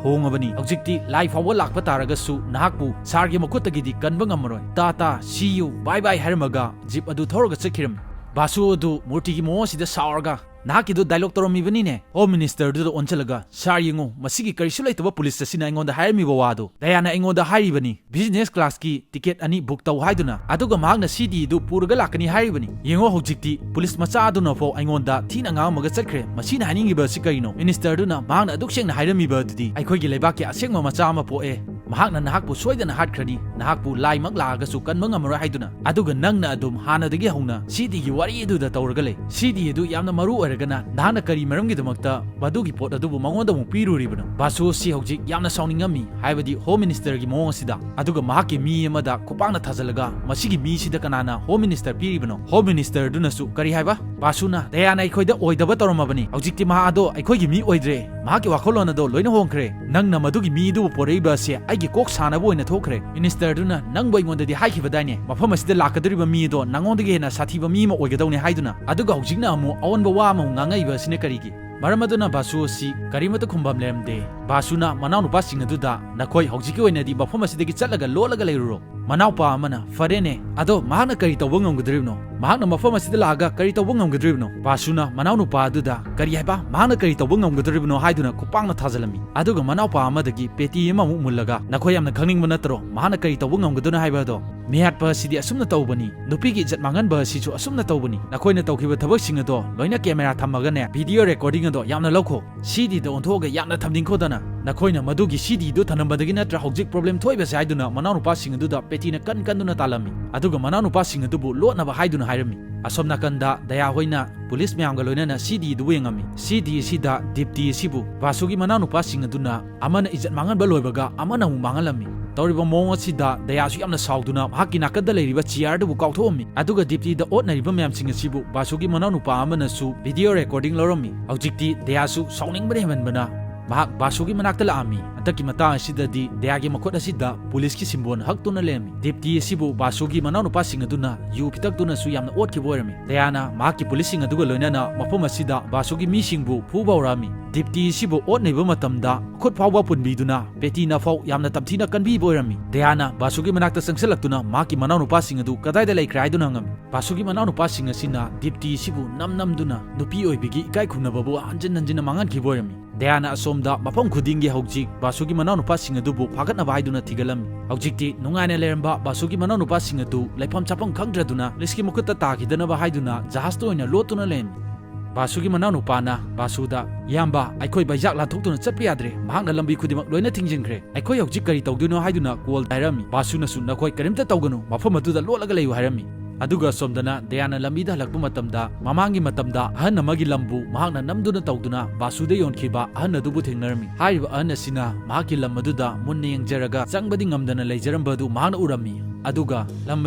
ꯍꯣꯡꯉꯕꯅꯤ꯫ ꯍꯧꯖꯤꯛꯇꯤ ꯂꯥꯏ ꯐꯥꯎꯕ ꯂꯥꯛꯄ ꯇꯥꯔꯒꯁꯨ ꯅꯍꯥꯛꯄꯨ sir ꯒꯤ ꯃꯈꯨꯠꯇꯒꯤꯗꯤ ꯀꯟꯕ ꯉꯝꯃꯔꯣꯏ꯫ ꯇꯥ ꯇꯥ, see you, bye bye" ꯍꯥꯏꯔꯝꯃꯒ jeep ꯑꯗꯨ ꯊꯧꯔꯒ ꯆꯠꯈꯤꯔꯝꯃꯤ꯫ ꯕꯥꯁꯨ ꯑꯗꯨ ꯃꯨꯔꯇꯤꯒꯤ ꯃꯑꯣꯡ ꯑꯁꯤꯗ ꯁꯥꯎꯔꯒ, "ꯅꯍꯥꯛꯀꯤꯗꯨ dialogue ꯇꯧꯔꯝꯃꯤꯕꯅꯤꯅꯦ?" Home Minister ꯗꯨꯗ ꯑꯣꯟꯁꯤꯜꯂꯒ, "Sir, ꯌꯦꯡꯉꯨ, ꯃꯁꯤꯒꯤ ꯀꯔꯤꯁꯨ ꯂꯩꯇꯕ police ꯑꯁꯤꯅ ꯑꯩꯉꯣꯟꯗ ꯍꯥꯏꯔꯝꯃꯤꯕ ꯋꯥꯗꯨ꯫ ꯗꯌꯥꯅ ꯑꯩꯉꯣꯟꯗ ꯍꯥꯏꯔꯤꯕꯅꯤ, business class ꯀꯤ ticket ꯑꯅꯤ book ꯇꯧ ꯍꯥꯏꯗꯨꯅ, ꯑꯗꯨꯒ ꯃꯍꯥꯛꯅ ꯁꯤꯗꯤ ꯑꯗꯨ ꯄꯨꯔꯒ ꯂꯥꯛꯀꯅꯤ ꯍꯥꯏꯔꯤꯕꯅꯤ꯫ ꯌꯦꯡꯉꯣ, ꯍꯧꯖꯤꯛꯇꯤ police ꯃꯆꯥ ꯑꯗꯨꯅ ꯐꯥꯎ ꯑꯩꯉꯣꯟꯗ ꯊꯤꯅ ꯉꯥꯡꯉꯝꯃꯒ ꯆꯠꯈ꯭ꯔꯦ꯫ ꯃꯁꯤꯅ ꯍꯥꯏꯅꯤꯡꯉꯤꯕ ꯑꯁꯤ ꯀꯔꯤꯅꯣ?" Minister ꯗꯨꯅ ꯃꯍꯥꯛꯅ ꯑꯗꯨꯛ ꯁꯦꯡꯅ ꯍꯥꯏꯔꯝꯃꯤꯕ ꯑꯗꯨꯗꯤ ꯑꯩꯈꯣꯏꯒꯤ ꯂꯩꯕꯥꯛꯀꯤ ꯑꯁꯦꯡꯕ ꯃꯆꯥ ꯑꯃ ꯄꯣꯛꯑꯦ꯫ ꯃꯍꯥꯛꯅ ꯅꯍꯥꯛꯄꯨ ꯁꯣꯏꯗꯅ ꯍꯥꯠꯈ꯭ꯔꯅꯤ, ꯅꯍꯥꯛꯄꯨ ꯂꯥꯏꯃꯛ ꯂꯥꯛꯑꯒꯁꯨ ꯀꯟꯕ ꯉꯝꯃꯔꯣꯏ ꯍꯥꯏꯗꯨꯅ꯫ ꯑꯗꯨꯒ ꯅꯪꯅ ꯑꯗꯨꯝ ꯍꯥꯟꯅꯗꯒꯤ ꯍꯧꯅ ꯁꯤꯗꯤꯒꯤ ꯋꯥꯔꯤ ꯑꯗꯨꯗ ꯇꯧꯔꯒ ꯂꯩ꯫ ꯁꯤꯗꯤ ꯑꯗꯨ ꯌꯥꯝꯅ ꯃꯔꯨ ꯑꯣꯏꯔꯒꯅ ꯅꯍꯥꯛꯅ ꯀꯔꯤ ꯃꯔꯝꯒꯤꯗꯃꯛꯇ ꯃꯗꯨꯒꯤ ꯄꯣꯠ ꯑꯗꯨꯕꯨ ꯃꯉꯣꯟꯗ ꯑꯃꯨꯛ ꯄꯤꯔꯨꯔꯤꯕꯅꯣ? ꯕꯥꯁꯨ ꯑꯁꯤ ꯍꯧꯖꯤꯛ ꯌꯥꯝꯅ ꯁꯥꯎꯅꯤꯡꯉꯝꯃꯤ, ꯍꯥꯏꯕꯗꯤ ꯍꯣꯝ ꯃꯤꯅꯤꯁꯇꯔꯒꯤ ꯃꯑꯣꯡ ꯑꯁꯤꯗ꯫ ꯑꯗꯨꯒ ꯃꯍꯥꯛꯀꯤ ꯃꯤ ꯑꯃꯗ ꯈꯨꯄꯥꯛꯅ ꯊꯥꯖꯤꯜꯂꯒ, "ꯃꯁꯤꯒꯤ ꯃꯤꯁꯤꯗ ꯀꯅꯥꯅ ꯍꯣꯝ ꯃꯤꯅꯤꯁꯇꯔ ꯄꯤꯔꯤꯕꯅꯣ?" ꯍꯣꯝ ꯃꯤꯅꯤꯁꯇꯔꯗꯨꯅꯁꯨ ꯀꯔꯤ ꯍꯥꯏꯕ? ꯕꯥꯁꯨꯅ, "ꯗꯌꯥꯅ ꯑꯩꯈꯣꯏꯗ ꯑꯣꯏꯗꯕ ꯇꯧꯔꯝꯃꯕꯅꯤ꯫ ꯍꯧꯖꯤꯛꯇꯤ ꯃꯍꯥꯛ ꯑꯗꯣ ꯑꯩꯈꯣꯏꯒꯤ ꯃꯤ ꯑꯣꯏꯗ꯭ꯔꯦ꯫ ꯃꯍꯥꯛꯀꯤ ꯋꯥꯈꯜꯂꯣꯟ ꯑꯗꯣ ꯂꯣꯏꯅ ꯍꯣꯡꯈ꯭ꯔꯦ꯫ ꯅꯪꯅ ꯃꯗꯨꯒꯤ ꯃꯤ ꯑꯗꯨꯕꯨ ꯄꯣꯔꯛꯏꯕ ꯑꯁꯤ ꯑꯩꯒꯤ ꯀꯣꯛ ꯁꯥꯅꯕ ꯑꯣꯏꯅ ꯊꯣꯛꯈ꯭ꯔꯦ꯫ ꯃꯤꯅꯤꯁꯇꯔꯗꯨꯅ ꯅꯪꯕꯨ ꯑꯩꯉꯣꯟꯗꯗꯤ ꯍꯥꯏꯈꯤꯕꯗꯥꯏꯅꯦ, ꯃꯐꯝ ꯑꯁꯤꯗ ꯂꯥꯛꯀꯗꯧꯔꯤꯕ ꯃꯤ ꯑꯗꯣ ꯅꯉꯣꯟꯗꯒꯤ ꯍꯦꯟꯅ ꯁꯥꯊꯤꯕ ꯃꯤ ꯑꯃ ꯑꯣꯏꯒꯗꯧꯅꯦ ꯍꯥꯏꯗꯨꯅ꯫ ꯑꯗꯨꯒ ꯍꯧꯖꯤꯛꯅ ꯑꯃꯨꯛ ꯑꯑꯣꯟꯕ ꯋꯥ ꯑꯃꯃꯨꯛ ꯉꯥꯡꯉꯛꯏꯕ ꯑꯁꯤꯅ ꯀꯔꯤꯒꯤ?" ꯃꯔꯝ ꯑꯗꯨꯅ ꯕꯥꯁꯨ ꯑꯁꯤ ꯀꯔꯤꯃꯠꯇ ꯈꯨꯝꯐꯝ ꯂꯩꯔꯝꯗꯦ꯫ ꯕꯥꯁꯨꯅ ꯃꯅꯥꯎꯅꯨꯄꯥꯁꯤꯡ ꯑꯗꯨꯗ, "ꯅꯈꯣꯏ ꯍꯧꯖꯤꯛꯀꯤ ꯑꯣꯏꯅꯗꯤ ꯃꯐꯝ ꯑꯁꯤꯗꯒꯤ ꯆꯠꯂꯒ ꯂꯣꯠꯂꯒ ꯂꯩꯔꯨꯔꯣ꯫" ꯃꯅꯥꯎꯄꯥ ꯑꯃꯅ, "ꯐꯔꯦꯅꯦ, ꯑꯗꯣ ꯃꯍꯥꯛꯅ ꯀꯔꯤ ꯇꯧꯕ ꯉꯝꯒꯗꯧꯔꯤꯕꯅꯣ? ꯃꯍꯥꯛꯅ ꯃꯐꯝ ꯑꯁꯤꯗ ꯂꯥꯛꯑꯒ ꯀꯔꯤ ꯇꯧꯕ ꯉꯝꯒꯗꯧꯔꯤꯕꯅꯣ?" ꯕꯥꯁꯨꯅ ꯃꯅꯥꯎꯅꯨꯄꯥ ꯑꯗꯨꯗ, "ꯀꯔꯤ ꯍꯥꯏꯕ? ꯃꯍꯥꯛꯅ ꯀꯔꯤ ꯇꯧꯕ ꯉꯝꯒꯗꯧꯔꯤꯕꯅꯣ?" ꯍꯥꯏꯗꯨꯅ ꯈꯨꯄꯥꯛꯅ ꯊꯥꯖꯤꯜꯂꯝꯃꯤ꯫ ꯑꯗꯨꯒ ꯃꯅꯥꯎꯄꯥ ꯑꯃꯗꯒꯤ ꯄꯦꯇꯤ ꯑꯃꯃꯨꯛ ꯃꯨꯜꯂꯒ, "ꯅꯈꯣꯏ ꯌꯥꯝꯅ ꯈꯪꯅꯤꯡꯕ ꯅꯠꯇ꯭ꯔꯣ ꯃꯍꯥꯛꯅ ꯀꯔꯤ ꯇꯧꯕ ꯉꯝꯒꯗꯣꯏꯅꯣ ꯍꯥꯏꯕ ꯑꯗꯣ? ꯃꯤꯍꯥꯠꯄ ꯑꯁꯤꯗꯤ ꯑꯁꯨꯝꯅ ꯇꯧꯕꯅꯤ, ꯅꯨꯄꯤꯒꯤ ꯏꯖꯠ ꯃꯥꯡꯍꯟꯕ ꯑꯁꯤꯁꯨ ꯑꯁꯨꯝꯅ ꯇꯧꯕꯅꯤ꯫ ꯅꯈꯣꯏꯅ ꯇꯧꯈꯤꯕ ꯊꯕꯛꯁꯤꯡ ꯑꯗꯣ ꯂꯣꯏꯅ ꯀꯦꯃꯦꯔꯥ ꯊꯝꯃꯒꯅꯦ, ꯚꯤꯗꯤꯑꯣ ꯔꯦꯀꯣꯔꯗꯤꯡ ꯑꯗꯣ ꯌꯥꯝꯅ ꯂꯧꯈꯣ꯫ ꯁꯤꯗꯤꯗ ꯑꯣꯟꯊꯣꯛꯑꯒ ꯌꯥꯝꯅ ꯊꯝꯅꯤꯡꯈꯣꯗꯅ꯫ ꯅꯈꯣꯏꯅ ꯃꯗꯨꯒꯤ ꯁꯤꯗꯤꯗꯨ ꯊꯅꯝꯕꯗꯒꯤ ꯅꯠꯇ꯭ꯔꯥ ꯍꯧꯖꯤꯛ ꯄ꯭ꯔꯣꯕ꯭ꯂꯦꯝ ꯊꯣꯛꯏꯕꯁꯦ?" ꯍꯥꯏꯗꯨꯅ ꯃꯅꯥꯎꯅꯨꯄꯥꯁꯤꯡ ꯑꯗꯨꯗ ꯄꯦꯇꯤꯅ ꯀꯟ ꯀꯟꯗꯨꯅ ꯇꯥꯜꯂꯝꯃꯤ꯫ ꯑꯗꯨꯒ ꯃꯅꯥꯎꯅꯨꯄꯥꯁꯤꯡ ꯑꯗꯨꯕꯨ ꯂꯣꯠꯅꯕ ꯍꯥꯏꯗꯨꯅ ꯍꯥꯏꯔꯝꯃꯤ꯫ ꯑꯁꯣꯝ ꯅꯥꯀꯟꯗ ꯗꯌꯥ ꯍꯣꯏꯅ ꯄꯨꯂꯤꯁ ꯃꯌꯥꯝꯒ ꯂꯣꯏꯅꯅ ꯁꯤꯗꯤꯗꯨꯕꯨ ꯌꯦꯡꯉꯝꯃꯤ꯫ ꯁꯤꯗꯤ ꯑꯁꯤꯗ ꯗꯤꯞꯇꯤ ꯑꯁꯤꯕꯨ ꯕꯥꯁꯨꯒꯤ ꯃꯅꯥꯎꯅꯨꯄꯥꯁꯤꯡ ꯑꯗꯨꯅ ꯑꯃꯅ ꯏꯖꯠ ꯃꯥꯡꯍꯟꯕ ꯂꯣꯏꯕꯒ ꯑꯃꯅ ꯑꯃꯨꯛ ꯃꯥꯡꯍꯜꯂꯝꯃꯤ꯫ ꯇꯧꯔꯤꯕ ꯃꯑꯣꯡ ꯑꯁꯤꯗ ꯗꯌꯥꯁꯨ ꯌꯥꯝꯅ ꯁꯥꯎꯗꯨꯅ ꯃꯍꯥꯛꯀꯤ ꯅꯥꯀꯟꯗ ꯂꯩꯔꯤꯕ ꯆꯤꯌꯥꯔꯗꯨꯕꯨ ꯀꯥꯎꯊꯣꯛꯑꯝꯃꯤ꯫ ꯑꯗꯨꯒ ꯗꯤꯞꯇꯤꯗ ꯑꯣꯠꯅꯔꯤꯕ ꯃꯌꯥꯝꯁꯤꯡ ꯑꯁꯤꯕꯨ ꯕꯥꯁꯨꯒꯤ ꯃꯅꯥꯎꯅꯨꯄꯥ ꯑꯃꯅꯁꯨ ꯚꯤꯗꯤꯑꯣ ꯔꯦꯀꯣꯔꯗꯤꯡ ꯂꯧꯔꯝꯃꯤ꯫ ꯍꯧꯖꯤꯛꯇꯤ ꯗꯌꯥꯁꯨ ꯁꯥꯎꯅꯤꯡꯕꯅ ꯍꯦꯟꯃꯟꯕꯅ ꯃꯍꯥꯛ ꯕꯥꯁꯨꯒꯤ ꯃꯅꯥꯛꯇ ꯂꯥꯛꯑꯝꯃꯤ꯫ ꯍꯟꯗꯛꯀꯤ ꯃꯇꯥꯡ ꯑꯁꯤꯗꯗꯤ ꯗꯌꯥꯒꯤ ꯃꯈꯨꯠ ꯑꯁꯤꯗ ꯄꯨꯂꯤꯁꯀꯤ ꯁꯤꯝꯕꯣꯜ ꯍꯛꯇꯨꯅ ꯂꯩꯔꯝꯃꯤ꯫ ꯗꯤꯞꯇꯤ ꯑꯁꯤꯕꯨ ꯕꯥꯁꯨꯒꯤ ꯃꯅꯥꯎꯅꯨꯄꯥꯁꯤꯡ ꯑꯗꯨꯅ ꯌꯨ ꯄꯤꯊꯛꯇꯨꯅꯁꯨ ꯌꯥꯝꯅ ꯑꯣꯠꯈꯤꯕ ꯑꯣꯏꯔꯝꯃꯤ꯫ ꯗꯌꯥꯅ ꯃꯍꯥꯛꯀꯤ ꯄꯨꯂꯤꯁꯁꯤꯡ ꯑꯗꯨꯒ ꯂꯣꯏꯅꯅ ꯃꯐꯝ ꯑꯁꯤꯗ ꯕꯥꯁꯨꯒꯤ ꯃꯤꯁꯤꯡꯕꯨ ꯐꯨꯕ ꯍꯧꯔꯛꯑꯝꯃꯤ꯫ ꯗꯤꯞꯇꯤ ꯑꯁꯤꯕꯨ ꯑꯣꯠꯅꯔꯤꯕ ꯃꯇꯝꯗ ꯈꯨꯠ ꯐꯥꯎꯕ ꯄꯨꯟꯕꯤꯗꯨꯅ ꯄꯦꯇꯤꯅ ꯐꯥꯎ ꯌꯥꯝꯅ ꯇꯝꯊꯤꯅ ꯀꯟꯕꯤꯕ ꯑꯣꯏꯔꯝꯃꯤ꯫ ꯗꯌꯥꯅ ꯕꯥꯁꯨꯒꯤ ꯃꯅꯥꯛꯇ ꯆꯪꯁꯤꯜꯂꯛꯇꯨꯅ ꯃꯍꯥꯛꯀꯤ ꯃꯅꯥꯎꯅꯨꯄꯥꯁꯤꯡ ꯑꯗꯨ ꯀꯗꯥꯏꯗ ꯂꯩꯈ꯭ꯔꯦ ꯍꯥꯏꯗꯨꯅ ꯍꯪꯉꯝꯃꯤ꯫ ꯕꯥꯁꯨꯒꯤ ꯃꯅꯥꯎꯅꯨꯄꯥꯁꯤꯡ ꯑꯁꯤꯅ ꯗꯤꯞꯇꯤ ꯑꯁꯤꯕꯨ ꯅꯝ ꯅꯝꯗꯨꯅ ꯅꯨꯄꯤ ꯑꯣꯏꯕꯤꯒꯤ ꯏꯀꯥꯏ ꯈꯨꯝꯅꯕꯕꯨ ꯍꯟꯖꯤꯟ ꯍꯟꯖꯤꯟꯅ ꯃꯥꯡꯍꯟꯈꯤꯕ ꯑꯣꯏꯔꯝꯃꯤ꯫ ꯗꯌꯥꯅ ꯑꯁꯣꯝꯗ ꯃꯐꯝ ꯈꯨꯗꯤꯡꯒꯤ ꯍꯧꯖꯤꯛ ꯕꯥꯁꯨꯒꯤ ꯃꯅꯥꯎꯅꯨꯄꯥꯁꯤꯡ ꯑꯗꯨꯕꯨ ꯐꯥꯒꯠꯅꯕ ꯍꯥꯏꯗꯨꯅ ꯊꯤꯒꯠꯂꯝꯃꯤ꯫ ꯍꯧꯖꯤꯛꯇꯤ ꯅꯨꯡꯉꯥꯏꯅ ꯂꯩꯔꯝꯕ ꯕꯥꯁꯨꯒꯤ ꯃꯅꯥꯎꯅꯨꯄꯥꯁꯤꯡ ꯑꯗꯨ ꯂꯩꯐꯝ ꯆꯥꯐꯝ ꯈꯪꯗ꯭ꯔꯗꯨꯅ ꯄꯨꯂꯤꯁꯀꯤ ꯃꯈꯨꯠꯇ ꯇꯥꯈꯤꯗꯅꯕ ꯍꯥꯏꯗꯨꯅ ꯖꯍꯥꯖꯇ ꯑꯣꯏꯅ ꯂꯣꯠꯇꯨꯅ ꯂꯩꯔꯝꯃꯤ꯫ ꯕꯥꯁꯨꯒꯤ ꯃꯅꯥꯎꯅꯨꯄꯥꯅ ꯕꯥꯁꯨꯗ, "ꯏꯌꯥꯝꯕ, ꯑꯩꯈꯣꯏ ꯕꯩꯖꯥꯛ ꯂꯥꯟꯊꯣꯛꯇꯨꯅ ꯆꯠꯄ ꯌꯥꯗ꯭ꯔꯦ꯫ ꯃꯍꯥꯛꯅ ꯂꯝꯕꯤ ꯈꯨꯗꯤꯡꯃꯛ ꯂꯣꯏꯅ ꯊꯤꯡꯖꯤꯟꯈ꯭ꯔꯦ꯫ ꯑꯩꯈꯣꯏ ꯍꯧꯖꯤꯛ ꯀꯔꯤ ꯇꯧꯗꯣꯏꯅꯣ?" ꯍꯥꯏꯗꯨꯅ ꯀꯣꯜꯗ ꯍꯥꯏꯔꯝꯃꯤ꯫ ꯕꯥꯁꯨꯅꯁꯨ, "ꯅꯈꯣꯏ ꯀꯔꯤꯝꯇ ꯇꯧꯒꯅꯨ, ꯃꯐꯝ ꯑꯗꯨꯗ ꯂꯣꯠꯂꯒ ꯂꯩꯌꯨ" ꯍꯥꯏꯔꯝꯃꯤ꯫ ꯑꯗꯨꯒ ꯑꯁꯣꯝꯗꯅ ꯗꯌꯥꯅ ꯂꯝꯕꯤꯗ ꯍꯜꯂꯛꯄ ꯃꯇꯝꯗ, ꯃꯃꯥꯡꯒꯤ ꯃꯇꯝꯗ ꯑꯍꯟ ꯑꯃꯒꯤ ꯂꯝꯕꯨ ꯃꯍꯥꯛꯅ ꯅꯝꯗꯨꯅ ꯇꯧꯗꯨꯅ ꯕꯥꯁꯨꯗ ꯌꯣꯟꯈꯤꯕ ꯑꯍꯟ ꯑꯗꯨꯕꯨ ꯊꯦꯡꯅꯔꯝꯃꯤ꯫ ꯍꯥꯏꯔꯤꯕ ꯑꯍꯟ ꯑꯁꯤꯅ ꯃꯍꯥꯛꯀꯤ ꯂꯝ ꯑꯗꯨꯗ ꯃꯨꯟꯅ ꯌꯦꯡꯖꯔꯒ ꯆꯪꯕꯗꯤ ꯉꯝꯗꯅ ꯂꯩꯖꯔꯝꯕ ꯑꯗꯨ ꯃꯍꯥꯛꯅ ꯎꯔꯝꯃꯤ꯫ ꯑꯗꯨꯒ ꯂꯝ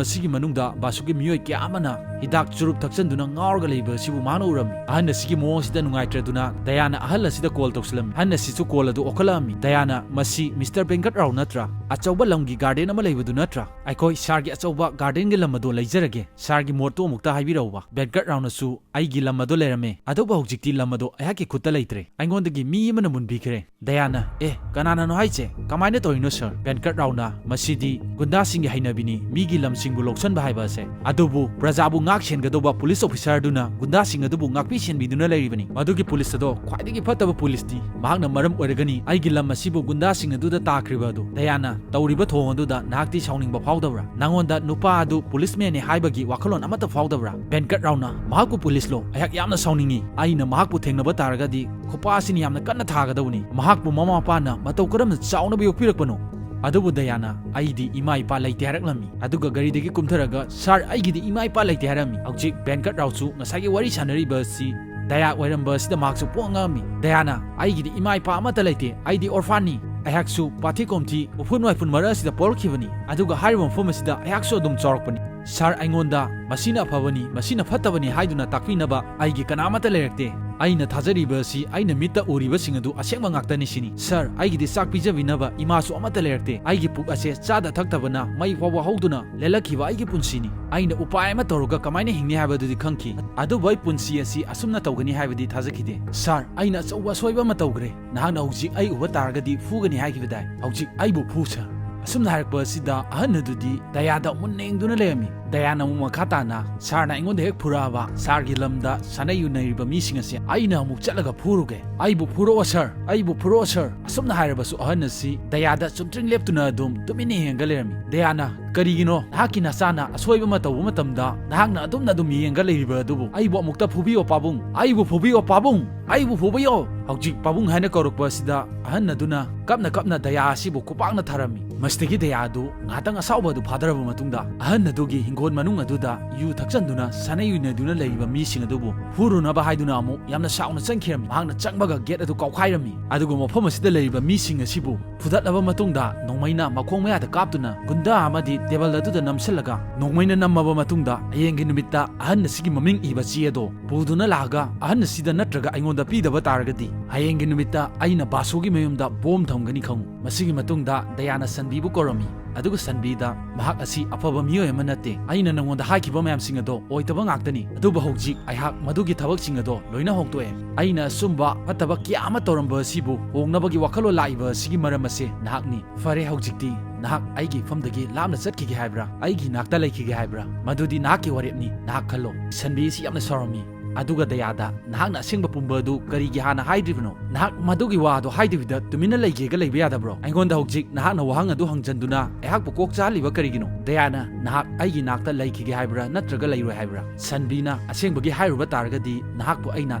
ꯑꯁꯤꯒꯤ ꯃꯅꯨꯡꯗ ꯕꯥꯁꯨꯒꯤ ꯃꯤꯑꯣꯏ ꯀꯌꯥ ꯑꯃꯅ ꯍꯤꯗꯥꯛ ꯆꯨꯔꯨꯞ ꯊꯛꯆꯟꯗꯨꯅ ꯉꯥꯎꯔꯒ ꯂꯩꯕ ꯑꯁꯤꯕꯨ ꯃꯍꯥꯛꯅ ꯎꯔꯝꯃꯤ꯫ ꯑꯍꯟ ꯑꯁꯤꯒꯤ ꯃꯑꯣꯡ ꯑꯁꯤꯗ ꯅꯨꯡꯉꯥꯏꯇ꯭ꯔꯗꯨꯅ ꯗꯌꯥꯅ ꯑꯍꯜ ꯑꯁꯤꯗ ꯀꯣꯜ ꯇꯧꯁꯤꯜꯂꯝꯃꯤ꯫ ꯑꯍꯟ ꯑꯁꯤꯁꯨ ꯀꯣꯜ ꯑꯗꯨ ꯑꯣꯛꯈꯠꯂꯛꯑꯝꯃꯤ꯫ ꯗꯌꯥꯅ, "ꯃꯁꯤ ꯃꯤꯁꯇꯔ ꯚꯦꯡꯀꯠ ꯔꯥꯎ ꯅꯠꯇ꯭ꯔꯥ? ꯑꯆꯧꯕ ꯂꯝꯒꯤ ꯒꯥꯔꯗꯦꯟ ꯑꯃ ꯂꯩꯕꯗꯨ ꯅꯠꯇ꯭ꯔꯥ? ꯑꯩꯈꯣꯏ ꯁꯥꯔꯒꯤ ꯑꯆꯧꯕ ꯒꯥꯔꯗꯦꯟꯒꯤ ꯂꯝ ꯑꯗꯨ ꯂꯩꯖꯔꯒꯦ꯫ ꯁꯥꯔꯒꯤ ꯃꯣꯠꯇꯨ ꯑꯃꯨꯛꯇ ꯍꯥꯏꯕꯤꯔꯛꯎꯕ꯫" ꯚꯦꯡꯀꯠ ꯔꯥꯎꯅꯁꯨ, "ꯑꯩꯒꯤ ꯂꯝ ꯑꯗꯨ ꯂꯩꯔꯝꯃꯦ, ꯑꯗꯨꯕꯨ ꯍꯧꯖꯤꯛꯇꯤ ꯂꯝ ꯑꯗꯨ ꯑꯩꯍꯥꯛꯀꯤ ꯈꯨꯠꯇ ꯂꯩꯇ꯭ꯔꯦ꯫ ꯑꯩꯉꯣꯟꯗꯒꯤ ꯃꯤ ꯑꯃꯅ ꯃꯨꯟꯕꯤꯈ꯭ꯔꯦ꯫" ꯗꯌꯥꯅ, "ꯑꯦ, ꯀꯅꯥꯅꯅꯣ ꯍꯥꯏꯁꯦ? ꯀꯃꯥꯏꯅ ꯇꯧꯔꯤꯅꯣ, ꯁꯥꯔ?" ꯚꯦꯟꯀꯠ ꯔꯥꯎꯅ, "ꯃꯁꯤꯗꯤ ꯒꯨꯟꯗꯥꯁꯤꯡꯒꯤ ꯍꯩꯅꯕꯤꯅꯤ, ꯃꯤꯒꯤ ꯂꯝꯁꯤꯡꯕꯨ ꯂꯧꯁꯟꯕ ꯍꯥꯏꯕ ꯑꯁꯦ꯫ ꯑꯗꯨꯕꯨ ꯄ꯭ꯔꯖꯥꯕꯨ ꯉꯥꯛ ꯁꯦꯟꯒꯗꯧꯕ ꯄꯨꯂꯤꯁ ꯑꯣꯐꯤꯁꯥꯔꯗꯨꯅ ꯒꯨꯟꯗꯥꯁꯤꯡ ꯑꯗꯨꯕꯨ ꯉꯥꯛꯄꯤ ꯁꯦꯟꯕꯤꯗꯨꯅ ꯂꯩꯔꯤꯕꯅꯤ꯫ ꯃꯗꯨꯒꯤ ꯄꯨꯂꯤꯁ ꯑꯗꯣ ꯈ꯭ꯋꯥꯏꯗꯒꯤ ꯐꯠꯇꯕ ꯄꯨꯂꯤꯁꯅꯤ꯫ ꯃꯍꯥꯛꯅ ꯃꯔꯝ ꯑꯣꯏꯔꯒꯅꯤ ꯑꯩꯒꯤ ꯂꯝ ꯑꯁꯤꯕꯨ ꯒꯨꯟꯗꯥꯁꯤꯡ ꯑꯗꯨꯗ ꯇꯥꯈ꯭ꯔꯤꯕ ꯑꯗꯨ꯫" ꯗꯌꯥꯅ, "ꯇꯧꯔꯤꯕ ꯊꯧꯑꯣꯡ ꯑꯗꯨꯗ ꯅꯍꯥꯛꯇꯤ ꯁꯥꯎꯅꯤꯡꯕ ꯐꯥꯎꯗꯕ꯭ꯔꯥ? ꯅꯉꯣꯟꯗ ꯅꯨꯄꯥ ꯑꯗꯨ ꯄꯨꯂꯤꯁꯃꯦꯟꯅꯤ ꯍꯥꯏꯕꯒꯤ ꯋꯥꯈꯜꯂꯣꯟ ꯑꯃꯠꯇ ꯐꯥꯎꯗꯕ꯭ꯔꯥ?" ꯚꯦꯟꯀꯠ ꯔꯥꯎꯅ, "ꯃꯍꯥꯛꯄꯨ ꯄꯨꯂꯤꯁꯂꯣ? ꯑꯩꯍꯥꯛ ꯌꯥꯝꯅ ꯁꯥꯎꯅꯤꯡꯉꯤ꯫ ꯑꯩꯅ ꯃꯍꯥꯛꯄꯨ ꯊꯦꯡꯅꯕ ꯇꯥꯔꯒꯗꯤ ꯈꯨꯄꯥ ꯑꯁꯤꯅ ꯌꯥꯝꯅ ꯀꯟꯅ ꯊꯥꯒꯗꯧꯕꯅꯤ꯫ ꯃꯍꯥꯛꯄꯨ ꯃꯃꯥ ꯃꯄꯥꯅ ꯃꯇꯧ ꯀꯔꯝꯅ ꯆꯥꯎꯅꯕ ꯌꯣꯛꯄꯤꯔꯛꯄꯅꯣ?" ꯑꯗꯨꯕꯨ ꯗꯌꯥꯅ, "ꯑꯩꯗꯤ ꯏꯃꯥ ꯏꯄꯥ ꯂꯩꯇꯦ" ꯍꯥꯏꯔꯛꯂꯝꯃꯤ꯫ ꯑꯗꯨꯒ ꯒꯥꯔꯤꯗꯒꯤ ꯀꯨꯝꯊꯔꯒ, "ꯁꯥꯔ, ꯑꯩꯒꯤꯗꯤ ꯏꯃꯥ ꯏꯄꯥ ꯂꯩꯇꯦ" ꯍꯥꯏꯔꯝꯃꯤ꯫ ꯍꯧꯖꯤꯛ ꯚꯦꯟꯀꯠ ꯔꯥꯎꯁꯨ ꯉꯁꯥꯏꯒꯤ ꯋꯥꯔꯤ ꯁꯥꯟꯅꯔꯤꯕ ꯑꯁꯤ ꯗꯌꯥ ꯑꯣꯏꯔꯝꯕ ꯑꯁꯤꯗ ꯃꯍꯥꯛꯁꯨ ꯄꯣꯛ ꯉꯛꯑꯝꯃꯤ꯫ ꯗꯌꯥꯅ, "ꯑꯩꯒꯤꯗꯤ ꯏꯃꯥ ꯏꯄꯥ ꯑꯃꯠꯇ ꯂꯩꯇꯦ꯫ ꯑꯩꯗꯤ ꯑꯣꯔꯐꯥꯟꯅꯤ꯫ ꯑꯩꯍꯥꯛꯁꯨ ꯄꯥꯊꯤ ꯀꯣꯝꯊꯤ ꯎꯐꯨꯟ ꯋꯥꯏꯐꯨꯟ ꯃꯔꯛ ꯑꯁꯤꯗ ꯄꯣꯛꯂꯛꯈꯤꯕꯅꯤ꯫ ꯑꯗꯨꯒ ꯍꯥꯏꯔꯤꯕ ꯃꯐꯝ ꯑꯁꯤꯗ ꯑꯩꯍꯥꯛꯁꯨ ꯑꯗꯨꯝ ꯆꯥꯎꯔꯛꯄꯅꯤ꯫ ꯁꯥꯔ, ꯑꯩꯉꯣꯟꯗ ꯃꯁꯤꯅ ꯑꯐꯕꯅꯤ, ꯃꯁꯤꯅ ꯐꯠꯇꯕꯅꯤ ꯍꯥꯏꯗꯨꯅ ꯇꯥꯛꯄꯤꯅꯕ ꯑꯩꯒꯤ ꯀꯅꯥ ꯑꯃꯠꯇ ꯂꯩꯔꯛꯇꯦ꯫ ꯑꯩꯅ ꯊꯥꯖꯔꯤꯕ ꯑꯁꯤ ꯑꯩꯅ ꯃꯤꯠꯇ ꯎꯔꯤꯕꯁꯤꯡ ꯑꯗꯨ ꯑꯁꯦꯡꯕ ꯉꯥꯛꯇꯅꯤ ꯁꯤꯅꯤ꯫ ꯁꯥꯔ, ꯑꯩꯒꯤꯗꯤ ꯆꯥꯛ ꯄꯤꯖꯕꯤꯅꯕ ꯏꯃꯥꯁꯨ ꯑꯃꯠꯇ ꯂꯩꯔꯛꯇꯦ꯫ ꯑꯩꯒꯤ ꯄꯨꯛ ꯑꯁꯦ ꯆꯥꯗ ꯊꯛꯇꯕꯅ ꯃꯩ ꯐꯥꯎꯕ ꯍꯧꯗꯨꯅ ꯂꯦꯜꯂꯛꯈꯤꯕ ꯑꯩꯒꯤ ꯄꯨꯟꯁꯤꯅꯤ꯫ ꯑꯩꯅ ꯎꯄꯥꯏ ꯑꯃ ꯇꯧꯔꯒ ꯀꯃꯥꯏꯅ ꯍꯤꯡꯅꯤ ꯍꯥꯏꯕꯗꯨꯗꯤ ꯈꯪꯈꯤ꯫ ꯑꯗꯨꯕꯨ ꯑꯩ ꯄꯨꯟꯁꯤ ꯑꯁꯤ ꯑꯁꯨꯝꯅ ꯇꯧꯒꯅꯤ ꯍꯥꯏꯕꯗꯤ ꯊꯥꯖꯈꯤꯗꯦ꯫ ꯁꯥꯔ, ꯑꯩꯅ ꯑꯆꯧꯕ ꯑꯁꯣꯏꯕ ꯑꯃ ꯇꯧꯈ꯭ꯔꯦ꯫ ꯅꯍꯥꯛꯅ ꯍꯧꯖꯤꯛ ꯑꯩ ꯎꯕ ꯇꯥꯔꯒꯗꯤ ꯐꯨꯒꯅꯤ ꯍꯥꯏꯈꯤꯕꯗꯥꯏ? ꯍꯧꯖꯤꯛ ꯑꯩꯕꯨ ꯐꯨ, ꯁꯥꯔ꯫ ꯑꯁꯨꯝꯅ ꯍꯥꯏꯔꯛꯄ ꯑꯁꯤꯗ ꯑꯍꯟ ꯑꯗꯨꯗꯤ ꯗꯌꯥꯗ ꯃꯨꯟꯅ ꯌꯦꯡꯗꯨꯅ ꯂꯩꯔꯝꯃꯤ꯫ ꯗꯌꯥꯅ ꯑꯃꯨꯛ ꯃꯈꯥ ꯇꯥꯅ, "ꯁꯥꯔꯅ ꯑꯩꯉꯣꯟꯗ ꯍꯦꯛ ꯐꯨꯔꯛꯑꯕ ꯁꯥꯔꯒꯤ ꯂꯝꯗ ꯁꯥꯟꯅꯩ ꯌꯨꯅꯔꯤꯕ ꯃꯤꯁꯤꯡ ꯑꯁꯦ ꯑꯩꯅ ꯑꯃꯨꯛ ꯆꯠꯂꯒ ꯐꯨꯔꯨꯒꯦ꯫ ꯑꯩꯕꯨ ꯐꯨꯔꯛꯑꯣ ꯁꯥꯔ, ꯑꯩꯕꯨ ꯐꯨꯔꯛꯑꯣ ꯁꯥꯔ"꯫ ꯑꯁꯨꯝꯅ ꯍꯥꯏꯔꯕꯁꯨ ꯑꯍꯟ ꯑꯁꯤ ꯗꯌꯥꯗ ꯆꯨꯝꯗ꯭ꯔꯤꯡ ꯂꯦꯞꯇꯨꯅ ꯑꯗꯨꯝ ꯇꯨꯃꯤꯟꯅ ꯌꯦꯡꯉꯒ ꯂꯩꯔꯝꯃꯤ꯫ ꯗꯌꯥꯅ, "ꯀꯔꯤꯒꯤꯅꯣ ꯅꯍꯥꯛꯀꯤ ꯅꯆꯥꯅ ꯑꯁꯣꯏꯕ ꯑꯃ ꯇꯧꯕ ꯃꯇꯝꯗ ꯅꯍꯥꯛꯅ ꯑꯗꯨꯝꯅ ꯑꯗꯨꯝ ꯌꯦꯡꯉꯒ ꯂꯩꯔꯤꯕ ꯑꯗꯨꯕꯨ? ꯑꯩꯕꯨ ꯑꯃꯨꯛꯇ ꯐꯨꯕꯤꯌꯣ ꯄꯥꯕꯨꯡ, ꯑꯩꯕꯨ ꯐꯨꯕꯤꯌꯣ ꯄꯥꯕꯨꯡ, ꯑꯩꯕꯨ ꯐꯨꯕꯤꯌꯣ!" ꯍꯧꯖꯤꯛ ꯄꯥꯕꯨꯡ ꯍꯥꯏꯅ ꯀꯧꯔꯛꯄ ꯑꯁꯤꯗ ꯑꯍꯟ ꯑꯗꯨꯅ ꯀꯞꯅ ꯀꯞꯅ ꯗꯌꯥ ꯑꯁꯤꯕꯨ ꯈꯨꯄꯥꯛꯅ ꯊꯥꯔꯝꯃꯤ꯫ ꯃꯁꯤꯗꯒꯤ ꯗꯌꯥ ꯑꯗꯨ ꯉꯥꯇꯪ ꯑꯁꯥꯎꯕ ꯑꯗꯨ ꯐꯥꯗꯔꯕ ꯃꯇꯨꯡꯗ, ꯑꯍꯟ ꯑꯗꯨꯒꯤ ꯍꯤꯡꯒꯣꯜ ꯃꯅꯨꯡ ꯑꯗꯨꯗ ꯌꯨ ꯊꯛꯆꯟꯗꯨꯅ ꯁꯥꯟꯅꯩ ꯌꯨꯅꯗꯨꯅ ꯂꯩꯔꯤꯕ ꯃꯤꯁꯤꯡ ꯑꯗꯨꯕꯨ ꯐꯨꯔꯨꯅꯕ ꯍꯥꯏꯗꯨꯅ ꯑꯃꯨꯛ ꯌꯥꯝꯅ ꯁꯥꯎꯅ ꯆꯪꯈꯤꯔꯝꯃꯤ꯫ ꯃꯍꯥꯛꯅ ꯆꯪꯕꯒ ꯒꯦꯠ ꯑꯗꯨ ꯀꯥꯎꯈꯥꯏꯔꯝꯃꯤ꯫ ꯑꯗꯨꯒ ꯃꯐꯝ ꯑꯁꯤꯗ ꯂꯩꯔꯤꯕ ꯃꯤꯁꯤꯡ ꯑꯁꯤꯕꯨ ꯐꯨꯗꯠꯂꯕ ꯃꯇꯨꯡꯗ, ꯅꯣꯡꯃꯩꯅ ꯃꯈꯣꯡ ꯃꯌꯥꯗ ꯀꯥꯞꯇꯨꯅ ꯒꯨꯟꯗꯥ ꯑꯃꯗꯤ ꯇꯦꯕꯜ ꯑꯗꯨꯗ ꯅꯝꯁꯤꯜꯂꯒ ꯅꯣꯡꯃꯩꯅ ꯅꯝꯃꯕ ꯃꯇꯨꯡꯗ, ꯍꯌꯦꯡꯒꯤ ꯅꯨꯃꯤꯠꯇ ꯑꯍꯟ ꯑꯁꯤꯒꯤ ꯃꯃꯤꯡ ꯏꯕ ꯆꯦ ꯑꯗꯣ ꯄꯨꯗꯨꯅ ꯂꯥꯛꯑꯒ ꯑꯍꯟ ꯑꯁꯤꯗ ꯅꯠꯇ꯭ꯔꯒ ꯑꯩꯉꯣꯟꯗ ꯄꯤꯗꯕ ꯇꯥꯔꯒꯗꯤ, ꯍꯌꯦꯡꯒꯤ ꯅꯨꯃꯤꯠꯇ ꯑꯩꯅ ꯕꯥꯁꯨꯒꯤ ꯃꯌꯨꯝꯗ ꯕꯣꯝ ꯊꯝꯒꯅꯤ ꯈꯪꯉꯨ꯫ ꯃꯁꯤꯒꯤ ꯃꯇꯨꯡꯗ ꯗꯌꯥꯅ ꯁꯟꯕꯤꯕꯨ ꯀꯧꯔꯝꯃꯤ, ꯑꯗꯨꯒ ꯁꯟꯕꯤꯗ, "ꯃꯍꯥꯛ ꯑꯁꯤ ꯑꯐꯕ ꯃꯤꯑꯣꯏ ꯑꯃ ꯅꯠꯇꯦ꯫ ꯑꯩꯅ ꯅꯉꯣꯟꯗ ꯍꯥꯏꯈꯤꯕ ꯃꯌꯥꯝꯁꯤꯡ ꯑꯗꯣ ꯑꯣꯏꯗꯕ ꯉꯥꯛꯇꯅꯤ꯫ ꯑꯗꯨꯕꯨ ꯍꯧꯖꯤꯛ ꯑꯩꯍꯥꯛ ꯃꯗꯨꯒꯤ ꯊꯕꯛꯁꯤꯡ ꯑꯗꯣ ꯂꯣꯏꯅ ꯍꯣꯡꯗꯣꯛꯑꯦ꯫ ꯑꯩꯅ ꯑꯆꯨꯝꯕ ꯐꯠꯇꯕ ꯀꯌꯥ ꯑꯃ ꯇꯧꯔꯝꯕ ꯑꯁꯤꯕꯨ ꯍꯣꯡꯅꯕꯒꯤ ꯋꯥꯈꯜꯂꯣꯟ ꯂꯥꯛꯏꯕ ꯑꯁꯤꯒꯤ ꯃꯔꯝ ꯑꯁꯦ ꯅꯍꯥꯛꯅꯤ꯫ ꯐꯔꯦ, ꯍꯧꯖꯤꯛꯇꯤ ꯅꯍꯥꯛ ꯑꯩꯒꯤ ꯏꯐꯝꯗꯒꯤ ꯂꯥꯞꯅ ꯆꯠꯈꯤꯒꯦ ꯍꯥꯏꯕ꯭ꯔꯥ? ꯑꯩꯒꯤ ꯏꯅꯥꯛꯇ ꯂꯩꯈꯤꯒꯦ ꯍꯥꯏꯕ꯭ꯔꯥ? ꯃꯗꯨꯗꯤ ꯅꯍꯥꯛꯀꯤ ꯋꯥꯔꯦꯞꯅꯤ, ꯅꯍꯥꯛ ꯈꯜꯂꯣ꯫" ꯁꯟꯕꯤ ꯑꯁꯤ ꯌꯥꯝꯅ ꯁꯥꯎꯔꯝꯃꯤ꯫ ꯑꯗꯨꯒ ꯗꯌꯥꯗ, "ꯅꯍꯥꯛꯅ ꯑꯁꯦꯡꯕ ꯄꯨꯝꯕ ꯑꯗꯨ ꯀꯔꯤꯒꯤ ꯍꯥꯟꯅ ꯍꯥꯏꯗ꯭ꯔꯤꯕꯅꯣ? ꯅꯍꯥꯛ ꯃꯗꯨꯒꯤ ꯋꯥ ꯑꯗꯨ ꯍꯥꯏꯗꯕꯤꯗ ꯇꯨꯃꯤꯟꯅ ꯂꯩꯒꯦꯒ ꯂꯩꯕ ꯌꯥꯗꯕ꯭ꯔꯣ? ꯑꯩꯉꯣꯟꯗ ꯍꯧꯖꯤꯛ ꯅꯍꯥꯛꯅ ꯋꯥꯍꯪ ꯑꯗꯨ ꯍꯪꯖꯟꯗꯨꯅ ꯑꯩꯍꯥꯛꯄꯨ ꯀꯣꯛ ꯆꯥꯍꯜꯂꯤꯕ ꯀꯔꯤꯒꯤꯅꯣ?" ꯗꯌꯥꯅ, "ꯅꯍꯥꯛ ꯑꯩꯒꯤ ꯅꯥꯛꯇ ꯂꯩꯈꯤꯒꯦ ꯍꯥꯏꯕ꯭ꯔꯥ ꯅꯠꯇ꯭ꯔꯒ ꯂꯩꯔꯣꯏ ꯍꯥꯏꯕ꯭ꯔꯥ?" ꯁꯟꯕꯤꯅ, "ꯑꯁꯦꯡꯕꯒꯤ ꯍꯥꯏꯔꯨꯕ ꯇꯥꯔꯒꯗꯤ ꯅꯍꯥꯛꯄꯨ ꯑꯩꯅ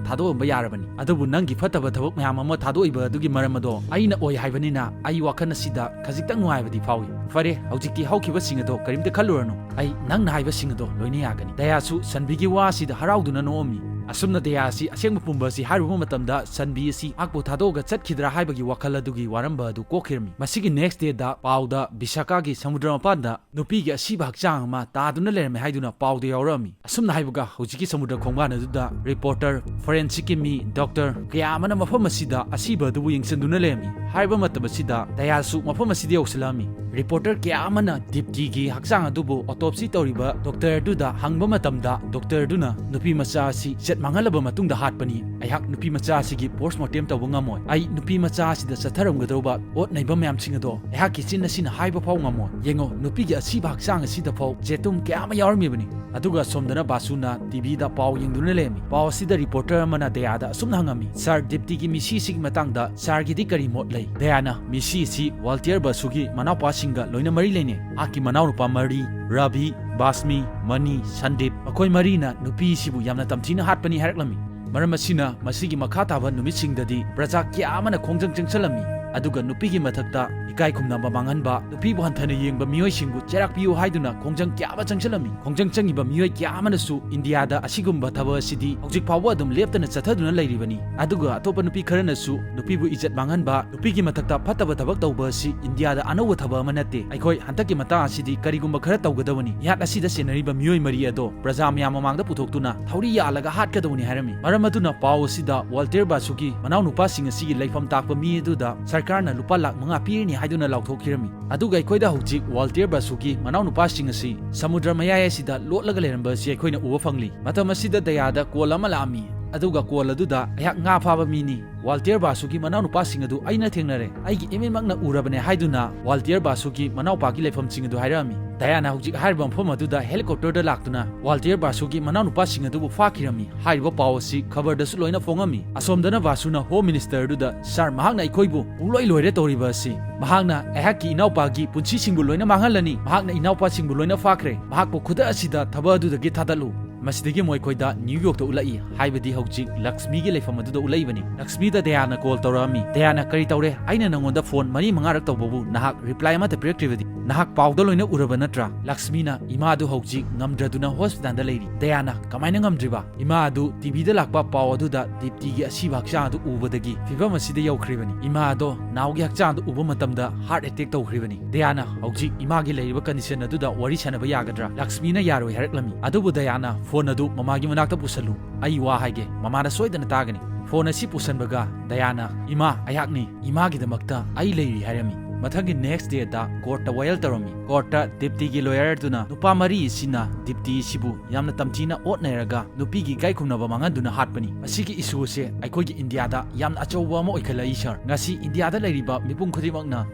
ꯊꯥꯗꯣꯛꯑꯝꯕ ꯌꯥꯔꯕꯅꯤ, ꯑꯗꯨꯕꯨ ꯅꯪꯒꯤ ꯐꯠꯇꯕ ꯊꯕꯛ ꯃꯌꯥꯝ ꯑꯃ ꯊꯥꯗꯣꯛꯏꯕ ꯑꯗꯨꯒꯤ ꯃꯔꯝ ꯑꯗꯣ ꯑꯩꯅ ꯑꯣꯏ ꯍꯥꯏꯕꯅꯤꯅ ꯑꯩ ꯋꯥꯈꯜ ꯑꯁꯤꯗ ꯈꯖꯤꯛꯇꯪ ꯅꯨꯡꯉꯥꯏꯕꯗꯤ ꯐꯥꯎꯏ꯫ ꯐꯔꯦ, ꯍꯧꯖꯤꯛꯇꯤ ꯍꯧꯈꯤꯕꯁꯤꯡ ꯑꯗꯣ ꯀꯔꯤꯝꯇ ꯈꯜꯂꯨꯔꯅꯨ꯫ ꯑꯩ ꯅꯪꯅ ꯍꯥꯏꯕꯁꯤꯡ ꯑꯗꯣ ꯂꯣꯏꯅ ꯌꯥꯒꯅꯤ꯫" ꯗꯌꯥꯁꯨ ꯁꯟꯕꯤꯒꯤ ꯋꯥ ꯑꯁꯤꯗ ꯍꯔꯥꯎꯗꯨꯅ ꯅꯣꯛꯑꯝꯃꯤ꯫ ꯑꯁꯨꯝꯅ ꯗꯌꯥ ꯑꯁꯤ ꯑꯁꯦꯡꯕ ꯄꯨꯝꯕ ꯑꯁꯤ ꯍꯥꯏꯔꯨꯕ ꯃꯇꯝꯗ ꯁꯟꯕꯤ ꯑꯁꯤ ꯃꯍꯥꯛꯄꯨ ꯊꯥꯗꯣꯛꯑꯒ ꯆꯠꯈꯤꯗ꯭ꯔꯥ ꯍꯥꯏꯕꯒꯤ ꯋꯥꯈꯜ ꯑꯗꯨꯒꯤ ꯋꯥꯔꯝꯕ ꯑꯗꯨ ꯀꯣꯛꯈꯤꯔꯝꯃꯤ꯫ ꯃꯁꯤꯒꯤ next dayꯗ ꯄꯥꯎꯗ ꯕꯤꯁꯥꯈꯥꯒꯤ ꯁꯃꯨꯗ꯭ꯔ ꯃꯄꯥꯟꯗ ꯅꯨꯄꯤꯒꯤ ꯑꯁꯤꯕ ꯍꯛꯆꯥꯡ ꯑꯃ ꯇꯥꯗꯨꯅ ꯂꯩꯔꯝꯃꯦ ꯍꯥꯏꯗꯨꯅ ꯄꯥꯎꯗ ꯌꯥꯎꯔꯛꯑꯝꯃꯤ꯫ ꯑꯁꯨꯝꯅ ꯍꯥꯏꯕꯒ ꯍꯧꯖꯤꯛꯀꯤ ꯁꯃꯨꯗ꯭ꯔ ꯈꯣꯡꯕꯥꯟ ꯑꯗꯨꯗ reporter, forensicꯀꯤ ꯃꯤ, doctor ꯀꯌꯥ ꯑꯃꯅ ꯃꯐꯝ ꯑꯁꯤꯗ ꯑꯁꯤꯕ ꯑꯗꯨꯕꯨ ꯌꯦꯡꯁꯤꯟꯗꯨꯅ ꯂꯩꯔꯝꯃꯤ꯫ ꯍꯥꯏꯔꯤꯕ ꯃꯇꯝ ꯑꯁꯤꯗ ꯗꯌꯥꯁꯨ ꯃꯐꯝ ꯑꯁꯤꯗ ꯌꯧꯁꯤꯜꯂꯛꯑꯝꯃꯤ꯫ ꯔꯤꯄꯣꯔꯇꯔ ꯀꯌꯥ ꯑꯃꯅ ꯗꯤꯞꯇꯤꯒꯤ ꯍꯛꯆꯥꯡ ꯑꯗꯨꯕꯨ autopsy ꯇꯧꯔꯤꯕ ꯗꯣꯛꯇꯔꯗꯨꯗ ꯍꯪꯕ ꯃꯇꯝꯗ, ꯗꯣꯛꯇꯔꯗꯨꯅ ꯅꯨꯄꯤ ꯃꯆꯥ ꯑꯁꯤ ꯏꯖꯠ ꯃꯥꯡꯍꯜꯂꯕ ꯃꯇꯨꯡꯗ ꯍꯥꯠꯄꯅꯤ, ꯑꯩꯍꯥꯛ ꯅꯨꯄꯤ ꯃꯆꯥ ꯑꯁꯤꯒꯤ post mortem ꯇꯧꯕ ꯉꯝꯃꯣꯏ꯫ ꯑꯩ ꯅꯨꯄꯤ ꯃꯆꯥ ꯑꯁꯤꯗ ꯆꯠꯊꯔꯝꯒꯗꯧꯕ ꯑꯣꯠ ꯅꯩꯕ ꯃꯌꯥꯝꯁꯤꯡ ꯑꯗꯣ ꯑꯩꯍꯥꯛꯀꯤ ꯆꯤꯟ ꯑꯁꯤꯅ ꯍꯥꯏꯕ ꯐꯥꯎ ꯉꯝꯃꯣꯏ꯫ ꯌꯦꯡꯉꯣ, ꯅꯨꯄꯤꯒꯤ ꯑꯁꯤꯕ ꯍꯛꯆꯥꯡ ꯑꯁꯤꯗ ꯐꯥꯎ ꯖꯦꯇꯨꯝ ꯀꯌꯥ ꯑꯃ ꯌꯥꯎꯔꯝꯃꯤꯕꯅꯤ꯫ ꯑꯗꯨꯒ ꯑꯁꯣꯝꯗꯅ ꯕꯥꯁꯨꯅ ꯇꯤꯚꯤꯗ ꯄꯥꯎ ꯌꯦꯡꯗꯨꯅ ꯂꯩꯔꯝꯃꯤ꯫ ꯄꯥꯎ ꯑꯁꯤꯗ ꯔꯤꯄꯣꯔꯇꯔ ꯑꯃꯅ ꯗꯌꯥꯗ ꯑꯁꯨꯝꯅ ꯍꯪꯉꯝꯃꯤ, "ꯁꯥꯔ, ꯗꯤꯞꯇꯤꯒꯤ ꯃꯤꯁꯤ ꯑꯁꯤꯒꯤ ꯃꯇꯥꯡꯗ ꯁꯥꯔꯒꯤꯗꯤ ꯀꯔꯤ ꯃꯣꯠ ꯂꯩ?" ꯗꯌꯥꯅ, "ꯃꯤꯁꯤ ꯑꯁꯤ ꯋꯥꯜꯇꯤꯌꯔ ꯕꯥꯁꯨꯒꯤ ꯃꯅꯥꯎꯄꯥꯁꯤꯡꯒ ꯂꯣꯏꯅ ꯃꯔꯤ ꯂꯩꯅꯩ꯫ ꯃꯍꯥꯛꯀꯤ ꯃꯅꯥꯎꯅꯨꯄꯥ ꯃꯔꯤ, ꯔꯥꯕꯤ, ꯕꯥꯁꯃꯤ, ꯃꯅꯤ, ꯁꯟꯗꯤꯞ, ꯃꯈꯣꯏ ꯃꯔꯤꯅ ꯅꯨꯄꯤꯁꯤꯕꯨ ꯌꯥꯝꯅ ꯇꯝꯊꯤꯅ ꯍꯥꯠꯄꯅꯤ" ꯍꯥꯏꯔꯛꯂꯝꯃꯤ꯫ ꯃꯔꯝ ꯑꯁꯤꯅ ꯃꯁꯤꯒꯤ ꯃꯈꯥ ꯇꯥꯕ ꯅꯨꯃꯤꯠꯁꯤꯡꯗꯗꯤ ꯄ꯭ꯔꯖꯥ ꯀꯌꯥ ꯑꯃꯅ ꯈꯣꯡꯖꯪ ꯆꯪꯁꯜꯂꯝꯃꯤ꯫ ꯑꯗꯨꯒ ꯅꯨꯄꯤꯒꯤ ꯃꯊꯛꯇ ꯏꯀꯥꯏ ꯈꯨꯝꯅꯕ ꯃꯥꯡꯍꯟꯕ, ꯅꯨꯄꯤꯕꯨ ꯍꯟꯊꯅ ꯌꯦꯡꯕ ꯃꯤꯑꯣꯏꯁꯤꯡꯕꯨ ꯆꯩꯔꯥꯛ ꯄꯤꯌꯨ ꯍꯥꯏꯗꯨꯅ ꯈꯣꯡꯖꯪ ꯀꯌꯥ ꯑꯃ ꯆꯪꯁꯤꯜꯂꯝꯃꯤ꯫ ꯈꯣꯡꯖꯪ ꯆꯪꯉꯤꯕ ꯃꯤꯑꯣꯏ ꯀꯌꯥ ꯑꯃꯅꯁꯨ ꯏꯟꯗꯤꯌꯥꯗ ꯑꯁꯤꯒꯨꯝꯕ ꯊꯕꯛ ꯑꯁꯤꯗꯤ ꯍꯧꯖꯤꯛ ꯐꯥꯎꯕ ꯑꯗꯨꯝ ꯂꯦꯞꯇꯅ ꯆꯠꯊꯗꯨꯅ ꯂꯩꯔꯤꯕꯅꯤ꯫ ꯑꯗꯨꯒ ꯑꯇꯣꯞꯄ ꯅꯨꯄꯤ ꯈꯔꯅꯁꯨ ꯅꯨꯄꯤꯕꯨ ꯏꯖꯠ ꯃꯥꯡꯍꯟꯕ, ꯅꯨꯄꯤꯒꯤ ꯃꯊꯛꯇ ꯐꯠꯇꯕ ꯊꯕꯛ ꯇꯧꯕ ꯑꯁꯤ ꯏꯟꯗꯤꯌꯥꯗ ꯑꯅꯧꯕ ꯊꯕꯛ ꯑꯃ ꯅꯠꯇꯦ꯫ ꯑꯩꯈꯣꯏ ꯍꯟꯗꯛꯀꯤ ꯃꯇꯥꯡ ꯑꯁꯤꯗꯤ ꯀꯔꯤꯒꯨꯝꯕ ꯈꯔ ꯇꯧꯒꯗꯕꯅꯤ꯫ ꯏꯍꯥꯠ ꯑꯁꯤꯗ ꯆꯦꯟꯅꯔꯤꯕ ꯃꯤꯑꯣꯏ ꯃꯔꯤ ꯑꯗꯣ ꯄ꯭ꯔꯖꯥ ꯃꯌꯥꯝ ꯃꯃꯥꯡꯗ ꯄꯨꯊꯣꯛꯇꯨꯅ ꯊꯧꯔꯤ ꯌꯥꯜꯂꯒ ꯍꯥꯠꯀꯗꯕꯅꯤ ꯍꯥꯏꯔꯝꯃꯤ꯫ ꯃꯔꯝ ꯑꯗꯨꯅ ꯄꯥꯎ ꯑꯁꯤꯗ ꯋꯥꯜꯇꯤꯌꯔ ꯕꯥꯁꯨꯒꯤ ꯃꯅꯥꯎꯅꯨꯄꯥꯁꯤꯡ ꯑꯁꯤꯒꯤ ꯂꯩꯐꯝ ꯇꯥꯛꯄ ꯃꯤ ꯑꯗꯨꯗ ꯁꯔꯀꯥꯔꯅ ꯂꯨꯄꯥ ꯂꯥꯈ ꯃꯉꯥ ꯄꯤꯔꯅꯤ ꯍꯥꯏꯗꯨꯅ ꯂꯥꯎꯊꯣꯛꯈꯤꯔꯝꯃꯤ꯫ ꯑꯗꯨꯒ ꯑꯩꯈꯣꯏꯗ ꯍꯧꯖꯤꯛ ꯋꯥꯜꯇꯤꯌꯔ ꯕꯥꯁꯨꯒꯤ ꯃꯅꯥꯎꯅꯨꯄꯥꯁꯤꯡ ꯑꯁꯤ ꯁꯃꯨꯗ꯭ꯔ ꯃꯌꯥꯏ ꯑꯁꯤꯗ ꯂꯣꯠꯂꯒ ꯂꯩꯔꯝꯕ ꯑꯁꯤ ꯑꯩꯈꯣꯏꯅ ꯎꯕ ꯐꯪꯂꯤ꯫ ꯃꯇꯝ ꯑꯁꯤꯗ ꯗꯌꯥꯗ ꯀꯣꯜ ꯑꯃ ꯂꯥꯛꯑꯝꯃꯤ꯫ ꯑꯗꯨꯒ ꯀꯣꯜ ꯑꯗꯨꯗ, "ꯑꯩꯍꯥꯛ ꯉꯥ ꯐꯥꯕ ꯃꯤꯅꯤ꯫ ꯋꯥꯜꯇꯤꯌꯔ ꯕꯥꯁꯨꯒꯤ ꯃꯅꯥꯎꯅꯨꯄꯥꯁꯤꯡ ꯑꯗꯨ ꯑꯩꯅ ꯊꯦꯡꯅꯔꯦ꯫ ꯑꯩꯒꯤ ꯏꯃꯤꯠꯃꯛꯅ ꯎꯔꯕꯅꯦ" ꯍꯥꯏꯗꯨꯅ ꯋꯥꯜꯇꯤꯌꯔ ꯕꯥꯁꯨꯒꯤ ꯃꯅꯥꯎꯄꯥꯒꯤ ꯂꯩꯐꯝꯁꯤꯡ ꯑꯗꯨ ꯍꯥꯏꯔꯛꯑꯝꯃꯤ꯫ ꯗꯌꯥꯅ ꯍꯧꯖꯤꯛ ꯍꯥꯏꯔꯤꯕ ꯃꯐꯝ ꯑꯗꯨꯗ helicopter ꯗ ꯂꯥꯛꯇꯨꯅ ꯋꯥꯜꯇꯤꯌꯔ ꯕꯥꯁꯨꯒꯤ ꯃꯅꯥꯎꯅꯨꯄꯥꯁꯤꯡ ꯑꯗꯨꯕꯨ ꯐꯥꯈꯤꯔꯝꯃꯤ꯫ ꯍꯥꯏꯔꯤꯕ ꯄꯥꯎ ꯑꯁꯤ ꯈꯕꯔꯗꯁꯨ ꯂꯣꯏꯅ ꯐꯣꯡꯉꯝꯃꯤ꯫ ꯑꯁꯣꯝꯗꯅ ꯕꯥꯁꯨꯅ Home Minister ꯗꯨꯗ, "ꯁꯥꯔ, ꯃꯍꯥꯛꯅ ꯑꯩꯈꯣꯏꯕꯨ ꯄꯨꯡꯂꯣꯏ ꯂꯣꯏꯔꯦ ꯇꯧꯔꯤꯕ ꯑꯁꯤ꯫ ꯃꯍꯥꯛꯅ ꯑꯩꯍꯥꯛꯀꯤ ꯏꯅꯥꯎꯄꯥꯒꯤ ꯄꯨꯟꯁꯤꯁꯤꯡꯕꯨ ꯂꯣꯏꯅ ꯃꯥꯡꯍꯜꯂꯅꯤ꯫ ꯃꯍꯥꯛꯅ ꯏꯅꯥꯎꯄꯥꯁꯤꯡꯕꯨ ꯂꯣꯏꯅ ꯐꯥꯈ꯭ꯔꯦ꯫ ꯃꯍꯥꯛꯄꯨ ꯈꯨꯗꯛ ꯑꯁꯤꯗ ꯊꯕꯛ ꯑꯗꯨꯗꯒꯤ ꯊꯥꯗꯠꯂꯨ"꯫ ꯃꯁꯤꯗꯒꯤ ꯃꯈꯣꯏꯗ ꯅ꯭ꯌꯨ ꯌꯣꯔꯛꯇ ꯎꯠꯂꯛꯏ, ꯍꯥꯏꯕꯗꯤ ꯍꯧꯖꯤꯛ ꯂꯛꯁꯃꯤꯒꯤ ꯂꯩꯐꯝ ꯑꯗꯨꯗ ꯎꯠꯂꯛꯏꯕꯅꯤ꯫ ꯂꯛꯁꯃꯤꯗ ꯗꯌꯥꯅ ꯀꯣꯜ ꯇꯧꯔꯛꯑꯝꯃꯤ꯫ "ꯗꯌꯥꯅ, ꯀꯔꯤ ꯇꯧꯔꯦ? ꯑꯩꯅ ꯅꯪꯉꯣꯟꯗ ꯐꯣꯟ ꯃꯔꯤ ꯃꯉꯥꯔꯛ ꯇꯧꯕꯕꯨ ꯅꯍꯥꯛ ꯔꯤꯄ꯭ꯂꯥꯏ ꯑꯃꯠꯇ ꯄꯤꯔꯛꯇ꯭ꯔꯤꯕꯗꯤ? ꯅꯍꯥꯛ ꯄꯥꯎꯗ ꯂꯣꯏꯅ ꯎꯔꯕ ꯅꯠꯇ꯭ꯔꯥ?" ꯂꯛꯁꯃꯤꯅ, "ꯏꯃꯥ ꯑꯗꯨ ꯍꯧꯖꯤꯛ ꯉꯝꯗ꯭ꯔꯗꯨꯅ ꯍꯣꯁꯄꯤꯇꯥꯜꯗ ꯂꯩꯔꯤ"꯫ ꯗꯌꯥꯅ, "ꯀꯃꯥꯏꯅ ꯉꯝꯗ꯭ꯔꯤꯕ?" "ꯏꯃꯥ ꯑꯗꯨ ꯇꯤꯚꯤꯗ ꯂꯥꯛꯄ ꯄꯥꯎ ꯑꯗꯨꯗ ꯗꯤꯞꯇꯤꯒꯤ ꯑꯁꯤꯕ ꯍꯛꯆꯥꯡ ꯑꯗꯨ ꯎꯕꯗꯒꯤ ꯐꯤꯚꯝ ꯑꯁꯤꯗ ꯌꯧꯈ꯭ꯔꯤꯕꯅꯤ꯫ ꯏꯃꯥ ꯑꯗꯣ ꯅꯥꯎꯒꯤ ꯍꯛꯆꯥꯡ ꯑꯗꯨ ꯎꯕ ꯃꯇꯝꯗ ꯍꯥꯔꯠ ꯑꯦꯇꯦꯛ ꯇꯧꯈ꯭ꯔꯤꯕꯅꯤ"꯫ ꯗꯌꯥꯅ, "ꯍꯧꯖꯤꯛ ꯏꯃꯥꯒꯤ ꯂꯩꯔꯤꯕ ꯀꯟꯗꯤꯁꯟ ꯑꯗꯨꯗ ꯋꯥꯔꯤ ꯁꯥꯟꯅꯕ ꯌꯥꯒꯗ꯭ꯔꯥ?" ꯂꯛꯁꯃꯤꯅ ꯌꯥꯔꯣꯏ ꯍꯥꯏꯔꯛꯂꯝꯃꯤ꯫ ꯑꯗꯨꯕꯨ ꯗꯌꯥꯅ, "ꯐꯣꯟ ꯑꯗꯨ ꯃꯃꯥꯒꯤ ꯃꯅꯥꯛꯇ ꯄꯨꯁꯜꯂꯨ꯫ ꯑꯩ ꯋꯥ ꯍꯥꯏꯒꯦ, ꯃꯃꯥꯅ ꯁꯣꯏꯗꯅ ꯇꯥꯒꯅꯤ"꯫ ꯐꯣꯟ ꯑꯁꯤ ꯄꯨꯁꯟꯕꯒ ꯗꯌꯥꯅ, "ꯏꯃꯥ, ꯑꯩꯍꯥꯛꯅꯤ, ꯏꯃꯥꯒꯤꯗꯃꯛꯇ ꯑꯩ ꯂꯩꯔꯤ" ꯍꯥꯏꯔꯝꯃꯤ꯫ ꯃꯊꯪꯒꯤ next dayꯗ courtꯇ ꯋꯥꯌꯦꯜ ꯇꯧꯔꯝꯃꯤ꯫ Courtꯇ ꯗꯤꯞꯇꯤꯒꯤ lawyer ꯑꯗꯨꯅ ꯅꯨꯄꯥ ꯃꯔꯤ ꯑꯁꯤꯅ ꯗꯤꯞꯇꯤ ꯑꯁꯤꯕꯨ ꯌꯥꯝꯅ ꯇꯝꯊꯤꯅ ꯑꯣꯠꯅꯩꯔꯒ ꯅꯨꯄꯤꯒꯤ ꯏꯀꯥꯏ ꯈꯨꯝꯅꯕ ꯃꯥꯡꯍꯟꯗꯨꯅ ꯍꯥꯠꯄꯅꯤ꯫ ꯃꯁꯤꯒꯤ issue ꯑꯁꯦ ꯑꯩꯈꯣꯏꯒꯤ ꯏꯟꯗꯤꯌꯥꯗ ꯌꯥꯝꯅ ꯑꯆꯧꯕ ꯑꯃ ꯑꯣꯏꯈꯠꯂꯛꯏ, sir꯫ ꯉꯁꯤ ꯏꯟꯗꯤꯌꯥꯗ ꯂꯩꯔꯤꯕ ꯃꯤꯄꯨꯝ ꯈꯨꯗꯤꯡꯃꯛꯅ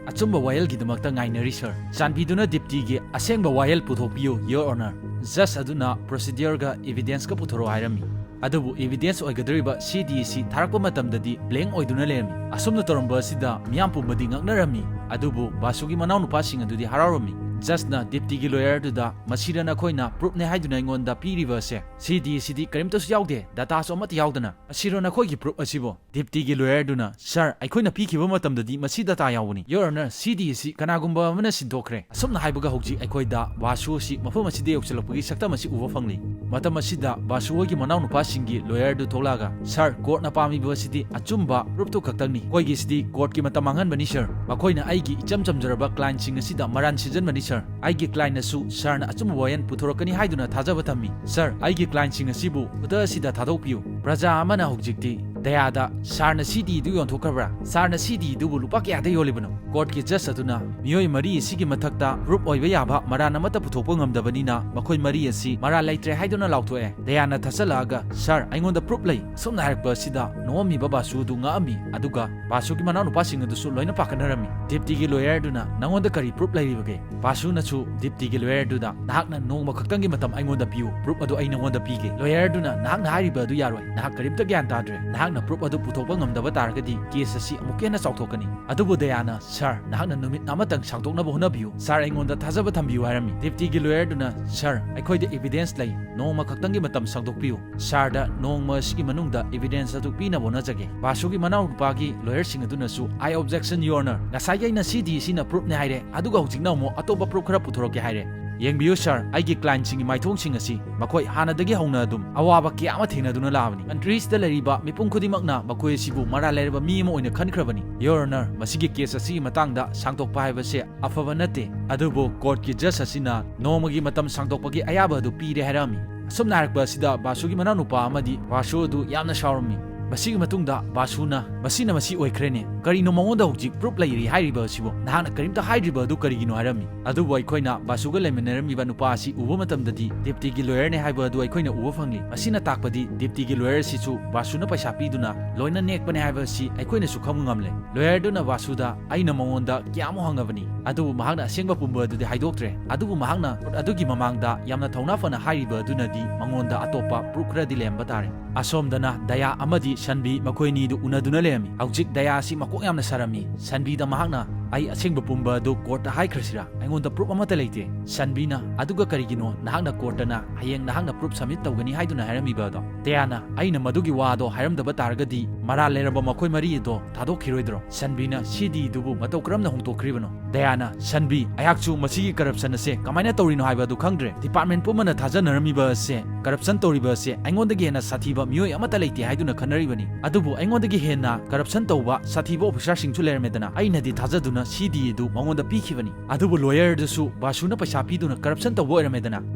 ꯑꯆꯨꯝꯕ ꯋꯥꯌꯦꯜꯒꯤꯗꯃꯛꯇ ꯉꯥꯏꯅꯔꯤ, sir꯫ ꯆꯥꯟꯕꯤꯗꯨꯅ ꯗꯤꯞꯇꯤꯒꯤ ꯑꯁꯦꯡꯕ ꯋꯥꯌꯦꯜ ꯄꯨꯊꯣꯛꯄꯤꯌꯨ, Your Honor꯫ Judge ꯑꯗꯨꯅ procedureꯒ evidenceꯀ ꯄꯨꯊꯣꯔꯛꯑꯣ ꯍꯥꯏꯔꯝꯃꯤ꯫ ꯑꯗꯨꯕꯨ evidence ꯑꯣꯏꯒꯗꯧꯔꯤꯕ CD ꯑꯁꯤ ꯊꯥꯔꯛꯄ ꯃꯇꯝꯗꯗꯤ blank ꯑꯣꯏꯗꯨꯅ ꯂꯩꯔꯝꯃꯤ꯫ ꯑꯁꯨꯝꯅ ꯇꯧꯔꯝꯕ ꯑꯁꯤꯗ ꯃꯤꯌꯥꯝ ꯄꯨꯝꯕꯗꯤ ꯉꯛꯅꯔꯝꯃꯤ, ꯑꯗꯨꯕꯨ ꯕꯥꯁꯨꯒꯤ ꯃꯅꯥꯎꯅꯨꯄꯥꯁꯤꯡ ꯑꯗꯨꯗꯤ ꯍꯔꯥꯎꯔꯝꯃꯤ꯫ Judgeꯅ ꯗꯤꯞꯇꯤꯒꯤ lawyer ꯑꯗꯨꯗ, "ꯃꯁꯤꯗ ꯅꯈꯣꯏꯅ proofꯅꯦ ꯍꯥꯏꯗꯨꯅ ꯑꯩꯉꯣꯟꯗ ꯄꯤꯔꯤꯕ ꯑꯁꯦ, CD ꯑꯁꯤꯗꯤ ꯀꯔꯤꯝꯇꯁꯨ ꯌꯥꯎꯗꯦ, dataꯁꯨ ꯑꯃꯠꯇ ꯌꯥꯎꯗꯅ, ꯃꯁꯤꯔꯣ ꯅꯈꯣꯏꯒꯤ proof ꯑꯁꯤꯕꯣ?" ꯗꯤꯞꯇꯤꯒꯤ lawyer ꯑꯗꯨꯅ, "Sir, ꯑꯩꯈꯣꯏꯅ ꯄꯤꯈꯤꯕ ꯃꯇꯝꯗꯗꯤ ꯃꯁꯤ data ꯌꯥꯎꯕꯅꯤ꯫ Your Honor, CD ꯑꯁꯤ ꯀꯅꯥꯒꯨꯝꯕ ꯑꯃꯅ ꯁꯤꯟꯗꯣꯛꯈ꯭ꯔꯦ꯫" ꯑꯁꯨꯝꯅ ꯍꯥꯏꯕꯒ ꯍꯧꯖꯤꯛ ꯑꯩꯈꯣꯏꯗ ꯕꯥꯁꯨ ꯑꯁꯤ ꯃꯐꯝ ꯑꯁꯤꯗ ꯌꯧꯁꯤꯜꯂꯛꯄꯒꯤ ꯁꯛꯇꯝ ꯑꯁꯤ ꯎꯕ ꯐꯪꯂꯤ꯫ ꯃꯇꯝ ꯑꯁꯤꯗ ꯕꯥꯁꯨ ꯍꯣꯏꯒꯤ ꯃꯅꯥꯎꯅꯨꯄꯥꯁꯤꯡꯒꯤ lawyer ꯑꯗꯨ ꯊꯣꯛꯂꯛꯑꯒ, "Sir, courtꯅ ꯄꯥꯝꯃꯤꯕ ꯑꯁꯤꯗꯤ ꯑꯆꯨꯝꯕ proofꯇꯨ ꯈꯛꯇꯪꯅꯤ꯫ ꯑꯩꯈꯣꯏꯒꯤ ꯑꯁꯤꯗꯤ courtꯀꯤ ꯃꯇꯝ ꯃꯥꯡꯍꯟꯕꯅꯤ, sir꯫ ꯃꯈꯣꯏꯅ ꯑꯩꯒꯤ ꯏꯆꯝ ꯆꯝꯖꯔꯕ clientꯁꯤꯡ ꯑꯁꯤꯗ ꯃꯔꯥꯟ ꯁꯤꯖꯟꯕꯅꯤ, sir꯫ ꯑꯩꯒꯤ clientꯅꯁꯨ sirꯅ ꯑꯆꯨꯝꯕ ꯋꯥꯌꯦꯜ ꯄꯨꯊꯣꯔꯛꯀꯅꯤ ꯍꯥꯏꯗꯨꯅ ꯊꯥꯖꯕ ꯊꯝꯃꯤ꯫ Sir, ꯑꯩꯒꯤ clientꯁꯤꯡ ꯑꯁꯤꯕꯨ ꯈꯨꯗꯛ ꯑꯁꯤꯗ ꯊꯥꯗꯣꯛꯄꯤꯌꯨ꯫" ꯄ꯭ꯔꯖꯥ ꯑꯃꯅ ꯍꯧꯖꯤꯛꯇꯤ ꯗꯌꯥꯗ, "Sirꯅ CDꯗꯨ ꯌꯣꯟꯊꯣꯛꯈ꯭ꯔꯕ꯭ꯔꯥ? Sirꯅ CDꯗꯨꯕꯨ ꯂꯨꯄꯥ ꯀꯌꯥꯗ ꯌꯣꯜꯂꯤꯕꯅꯣ?" Courtꯀꯤ judge ꯑꯗꯨꯅ ꯃꯤꯑꯣꯏ ꯃꯔꯤ ꯑꯁꯤꯒꯤ ꯃꯊꯛꯇ proof ꯑꯣꯏꯕ ꯌꯥꯕ ꯃꯔꯥꯟ ꯑꯃꯠꯇ ꯄꯨꯊꯣꯛꯄ ꯉꯝꯗꯕꯅꯤꯅ ꯃꯈꯣꯏ ꯃꯔꯤ ꯑꯁꯤ ꯃꯔꯥꯜ ꯂꯩꯇ꯭ꯔꯦ ꯍꯥꯏꯗꯨꯅ ꯂꯥꯎꯊꯣꯛꯑꯦ꯫ ꯗꯌꯥꯅ ꯊꯠꯆꯜꯂꯛꯑꯒ, "Sir, ꯑꯩꯉꯣꯟꯗ proof ꯂꯩ꯫" ꯑꯁꯨꯝꯅ ꯍꯥꯏꯔꯛꯄ ꯑꯁꯤꯗ ꯅꯣꯛꯑꯝꯃꯤꯕ ꯕꯥꯁꯨ ꯑꯗꯨ ꯉꯛꯑꯝꯃꯤ, ꯑꯗꯨꯒ ꯕꯥꯁꯨꯒꯤ ꯃꯅꯥꯎꯅꯨꯄꯥꯁꯤꯡ ꯑꯗꯨꯁꯨ ꯂꯣꯏꯅ ꯄꯥꯈꯠꯅꯔꯝꯃꯤ꯫ ꯗꯤꯞꯇꯤꯒꯤ lawyer ꯑꯗꯨꯅ, "ꯅꯉꯣꯟꯗ ꯀꯔꯤ proof ꯂꯩꯔꯤꯕꯒꯦ?" ꯕꯥꯁꯨꯅꯁꯨ ꯗꯤꯞꯇꯤꯒꯤ lawyer ꯑꯗꯨꯗ, "ꯅꯍꯥꯛꯅ ꯅꯣꯡꯃ ꯈꯛꯇꯪꯒꯤ ꯃꯇꯝ ꯑꯩꯉꯣꯟꯗ ꯄꯤꯌꯨ, proof ꯑꯗꯨ ꯑꯩ ꯅꯉꯣꯟꯗ ꯄꯤꯒꯦ꯫" Lawyer ꯑꯗꯨꯅ, "ꯅꯍꯥꯛꯅ ꯍꯥꯏꯔꯤꯕ ꯑꯗꯨ ꯌꯥꯔꯣꯏ, ꯅꯍꯥꯛ ꯀꯔꯤꯝꯇ ꯒ꯭ꯌꯥꯟ ꯇꯥꯗ꯭ꯔꯦ꯫ ꯅꯍꯥꯛꯅ proof ꯑꯗꯨ ꯄꯨꯊꯣꯛꯄ ꯉꯝꯗꯕ ꯇꯥꯔꯒꯗꯤ case ꯑꯁꯤ ꯑꯃꯨꯛꯀ ꯍꯦꯟꯅ ꯆꯥꯎꯊꯣꯛꯀꯅꯤ꯫" ꯑꯗꯨꯕꯨ ꯗꯌꯥꯅ, "Sir, ꯅꯍꯥꯛꯅ ꯅꯨꯃꯤꯠ ꯑꯃꯇꯪ ꯁꯥꯡꯗꯣꯛꯅꯕ ꯍꯣꯠꯅꯕꯤꯌꯨ꯫ Sir, ꯑꯩꯉꯣꯟꯗ ꯊꯥꯖꯕ ꯊꯝꯕꯤꯌꯨ," ꯍꯥꯏꯔꯝꯃꯤ꯫ ꯗꯤꯞꯇꯤꯒꯤ lawyer ꯑꯗꯨꯅ, "Sir, ꯑꯩꯈꯣꯏꯗ evidence ꯂꯩ, ꯅꯣꯡꯃ ꯈꯛꯇꯪꯒꯤ ꯃꯇꯝ ꯁꯥꯡꯗꯣꯛꯄꯤꯌꯨ꯫ Sirꯗ ꯅꯣꯡꯃ ꯑꯁꯤꯒꯤ ꯃꯅꯨꯡꯗ evidence ꯑꯗꯨ ꯄꯤꯅꯕ ꯍꯣꯠꯅꯖꯒꯦ꯫" ꯕꯥꯁꯨꯒꯤ ꯃꯅꯥꯎꯅꯨꯄꯥꯒꯤ lawyerꯁꯤꯡ ꯑꯗꯨꯅꯁꯨ, "I objection, Your Honor꯫ ꯉꯁꯥꯏꯒꯤ ꯑꯩꯅ CD ꯑꯁꯤꯅ proofꯅꯦ ꯍꯥꯏꯔꯦ, ꯑꯗꯨꯒ ꯍꯧꯖꯤꯛꯅ ꯑꯃꯨꯛ ꯑꯇꯣꯞꯄ proof ꯈꯔ ꯄꯨꯊꯣꯔꯛꯀꯦ ꯍꯥꯏꯔꯦ꯫ ꯌꯦꯡꯕꯤꯌꯨ sir, ꯑꯩꯒꯤ clientꯁꯤꯡꯒꯤ ꯃꯥꯏꯊꯣꯡꯁꯤꯡ ꯑꯁꯤ꯫ ꯃꯈꯣꯏ ꯍꯥꯟꯅꯗꯒꯤ ꯍꯧꯅ ꯑꯗꯨꯝ ꯑꯋꯥꯕ ꯀꯌꯥ ꯑꯃ ꯊꯦꯡꯅꯗꯨꯅ ꯂꯥꯛꯑꯕꯅꯤ꯫ Countryꯁꯤꯗ ꯂꯩꯔꯤꯕ ꯃꯤꯄꯨꯝ ꯈꯨꯗꯤꯡꯃꯛꯅ ꯃꯈꯣꯏ ꯑꯁꯤꯕꯨ ꯃꯔꯥꯜ ꯂꯩꯔꯕ ꯃꯤ ꯑꯃ ꯑꯣꯏꯅ ꯈꯟꯈ꯭ꯔꯕꯅꯤ꯫ Your Honor, ꯃꯁꯤꯒꯤ case ꯑꯁꯤꯒꯤ ꯃꯇꯥꯡꯗ ꯁꯥꯡꯗꯣꯛꯄ ꯍꯥꯏꯕꯁꯦ ꯑꯐꯕ ꯅꯠꯇꯦ꯫" ꯑꯗꯨꯕꯨ courtꯀꯤ judge ꯑꯁꯤꯅ ꯅꯣꯡꯃꯒꯤ ꯃꯇꯝ ꯁꯥꯡꯗꯣꯛꯄꯒꯤ ꯑꯌꯥꯕ ꯑꯗꯨ ꯄꯤꯔꯦ ꯍꯥꯏꯔꯛꯑꯝꯃꯤ꯫ ꯑꯁꯨꯝꯅ ꯍꯥꯏꯔꯛꯄ ꯑꯁꯤꯗ ꯕꯥꯁꯨꯒꯤ ꯃꯅꯥꯎꯅꯨꯄꯥ ꯑꯃꯗꯤ ꯕꯥꯁꯨ ꯑꯗꯨ ꯌꯥꯝꯅ ꯁꯥꯎꯔꯝꯃꯤ꯫ ꯃꯁꯤꯒꯤ ꯃꯇꯨꯡꯗ ꯕꯥꯁꯨꯅ, "ꯃꯁꯤꯅ ꯃꯁꯤ ꯑꯣꯏꯈ꯭ꯔꯦꯅꯦ, ꯀꯔꯤꯅꯣ ꯃꯉꯣꯟꯗ ꯍꯧꯖꯤꯛ proof ꯂꯩꯔꯤ ꯍꯥꯏꯔꯤꯕ ꯑꯁꯤꯕꯣ? ꯅꯍꯥꯛꯅ ꯀꯔꯤꯝꯇ ꯍꯥꯏꯗ꯭ꯔꯤꯕ ꯑꯗꯨ ꯀꯔꯤꯒꯤꯅꯣ?" ꯍꯥꯏꯔꯝꯃꯤ꯫ ꯑꯗꯨꯕꯨ ꯑꯩꯈꯣꯏꯅ ꯕꯥꯁꯨꯒ ꯂꯩꯃꯤꯟꯅꯔꯝꯃꯤꯕ ꯅꯨꯄꯥ ꯑꯁꯤ ꯎꯕ ꯃꯇꯝꯗꯗꯤ ꯗꯤꯞꯇꯤꯒꯤ ꯂꯣꯌꯔꯅꯦ ꯍꯥꯏꯕ ꯑꯗꯨ ꯑꯩꯈꯣꯏꯅ ꯎꯕ ꯐꯪꯂꯤ꯫ ꯃꯁꯤꯅ ꯇꯥꯛꯄꯗꯤ ꯗꯤꯞꯇꯤꯒꯤ ꯂꯣꯌꯔ ꯑꯁꯤꯁꯨ ꯕꯥꯁꯨꯅ ꯄꯩꯁꯥ ꯄꯤꯗꯨꯅ ꯂꯣꯏꯅ ꯅꯦꯛꯄꯅꯦ ꯍꯥꯏꯕ ꯑꯁꯤ ꯑꯩꯈꯣꯏꯅꯁꯨ ꯈꯪꯕ ꯉꯝꯂꯦ꯫ ꯂꯣꯌꯔꯗꯨꯅ ꯕꯥꯁꯨꯗ, "ꯑꯩꯅ ꯃꯉꯣꯟꯗ ꯀꯌꯥꯃꯨꯛ ꯍꯪꯉꯕꯅꯤ, ꯑꯗꯨꯕꯨ ꯃꯍꯥꯛꯅ ꯑꯁꯦꯡꯕ ꯄꯨꯝꯕ ꯑꯗꯨꯗꯤ ꯍꯥꯏꯗꯣꯛꯇ꯭ꯔꯦ꯫ ꯑꯗꯨꯕꯨ ꯃꯍꯥꯛꯅ court ꯑꯗꯨꯒꯤ ꯃꯃꯥꯡꯗ ꯌꯥꯝꯅ ꯊꯧꯅꯥ ꯐꯅ ꯍꯥꯏꯔꯤꯕ ꯑꯗꯨꯅꯗꯤ ꯃꯉꯣꯟꯗ ꯑꯇꯣꯞꯄ proof ꯈꯔꯗꯤ ꯂꯩꯔꯝꯕ ꯇꯥꯔꯦ꯫" ꯑꯁꯣꯝꯗꯅ ꯗꯌꯥ ꯑꯃꯗꯤ ꯁꯟꯕꯤ ꯃꯈꯣꯏ ꯑꯅꯤꯗꯨ ꯎꯅꯗꯨꯅ ꯂꯩꯔꯝꯃꯤ꯫ ꯍꯧꯖꯤꯛ ꯗꯌꯥ ꯑꯁꯤ ꯃꯀꯣꯛ ꯌꯥꯝꯅ ꯁꯥꯔꯝꯃꯤ꯫ ꯁꯟꯕꯤꯗ ꯃꯍꯥꯛꯅ, "ꯑꯩ ꯑꯁꯦꯡꯕ ꯄꯨꯝꯕ ꯑꯗꯨ courtꯇ ꯍꯥꯏꯈ꯭ꯔꯁꯤꯔꯥ? ꯑꯩꯉꯣꯟꯗ proof ꯑꯃꯠꯇ ꯂꯩꯇꯦ꯫" ꯁꯟꯕꯤꯅ, "ꯑꯗꯨꯒ ꯀꯔꯤꯒꯤꯅꯣ ꯅꯍꯥꯛꯅ courtꯇꯅ ꯍꯌꯦꯡ ꯅꯍꯥꯛꯅ proof submit ꯇꯧꯒꯅꯤ ꯍꯥꯏꯗꯨꯅ ꯍꯥꯏꯔꯝꯃꯤꯕ ꯑꯗꯣ?" ꯗꯌꯥꯅ, "ꯑꯩꯅ ꯃꯗꯨꯒꯤ ꯋꯥꯗꯣ ꯍꯥꯏꯔꯝꯗꯕ ꯇꯥꯔꯒꯗꯤ ꯃꯔꯥꯜ ꯂꯩꯔꯕ ꯃꯈꯣꯏ ꯃꯔꯤ ꯑꯗꯣ ꯊꯥꯗꯣꯛꯈꯤꯔꯣꯏꯗ꯭ꯔꯣ?" ꯁꯟꯕꯤꯅ, "ꯁꯤꯗꯤꯗꯨꯕꯨ ꯃꯇꯧ ꯀꯔꯝꯅ ꯍꯣꯡꯗꯣꯛꯈ꯭ꯔꯤꯕꯅꯣ?" ꯗꯌꯥꯅ, "ꯁꯟꯕꯤ, ꯑꯩꯍꯥꯛꯁꯨ ꯃꯁꯤꯒꯤ corruption ꯑꯁꯦ ꯀꯃꯥꯏꯅ ꯇꯧꯔꯤꯅꯣ ꯍꯥꯏꯕ ꯑꯗꯨ ꯈꯪꯗ꯭ꯔꯦ꯫ Department ꯄꯨꯝꯕꯅ ꯊꯥꯖꯅꯔꯝꯃꯤꯕ ꯑꯁꯦ, corruption ꯇꯧꯔꯤꯕ ꯑꯁꯦ ꯑꯩꯉꯣꯟꯗꯒꯤ ꯍꯦꯟꯅ ꯁꯥꯊꯤꯕ ꯃꯤꯑꯣꯏ ꯑꯃꯠꯇ ꯂꯩꯇꯦ ꯍꯥꯏꯗꯨꯅ ꯈꯟꯅꯔꯤꯕꯅꯤ꯫ ꯑꯗꯨꯕꯨ ꯑꯩꯉꯣꯟꯗꯒꯤ ꯍꯦꯟꯅ corruption ꯇꯧꯕ ꯁꯥꯊꯤꯕ officerꯁꯤꯡꯁꯨ ꯂꯩꯔꯝꯃꯦꯗꯅ, ꯑꯩꯅꯗꯤ ꯊꯥꯖꯗꯨꯅ ꯁꯤꯗꯤ ꯑꯗꯨ ꯃꯉꯣꯟꯗ ꯄꯤꯈꯤꯕꯅꯤ꯫ ꯑꯗꯨꯕꯨ lawyerꯗꯨꯁꯨ ꯕꯥꯁꯨꯅ ꯄꯩꯁꯥ ꯄꯤꯗꯨꯅ corruption ꯇꯧꯕ ꯑꯣꯏꯔꯝꯃꯦꯗꯅ,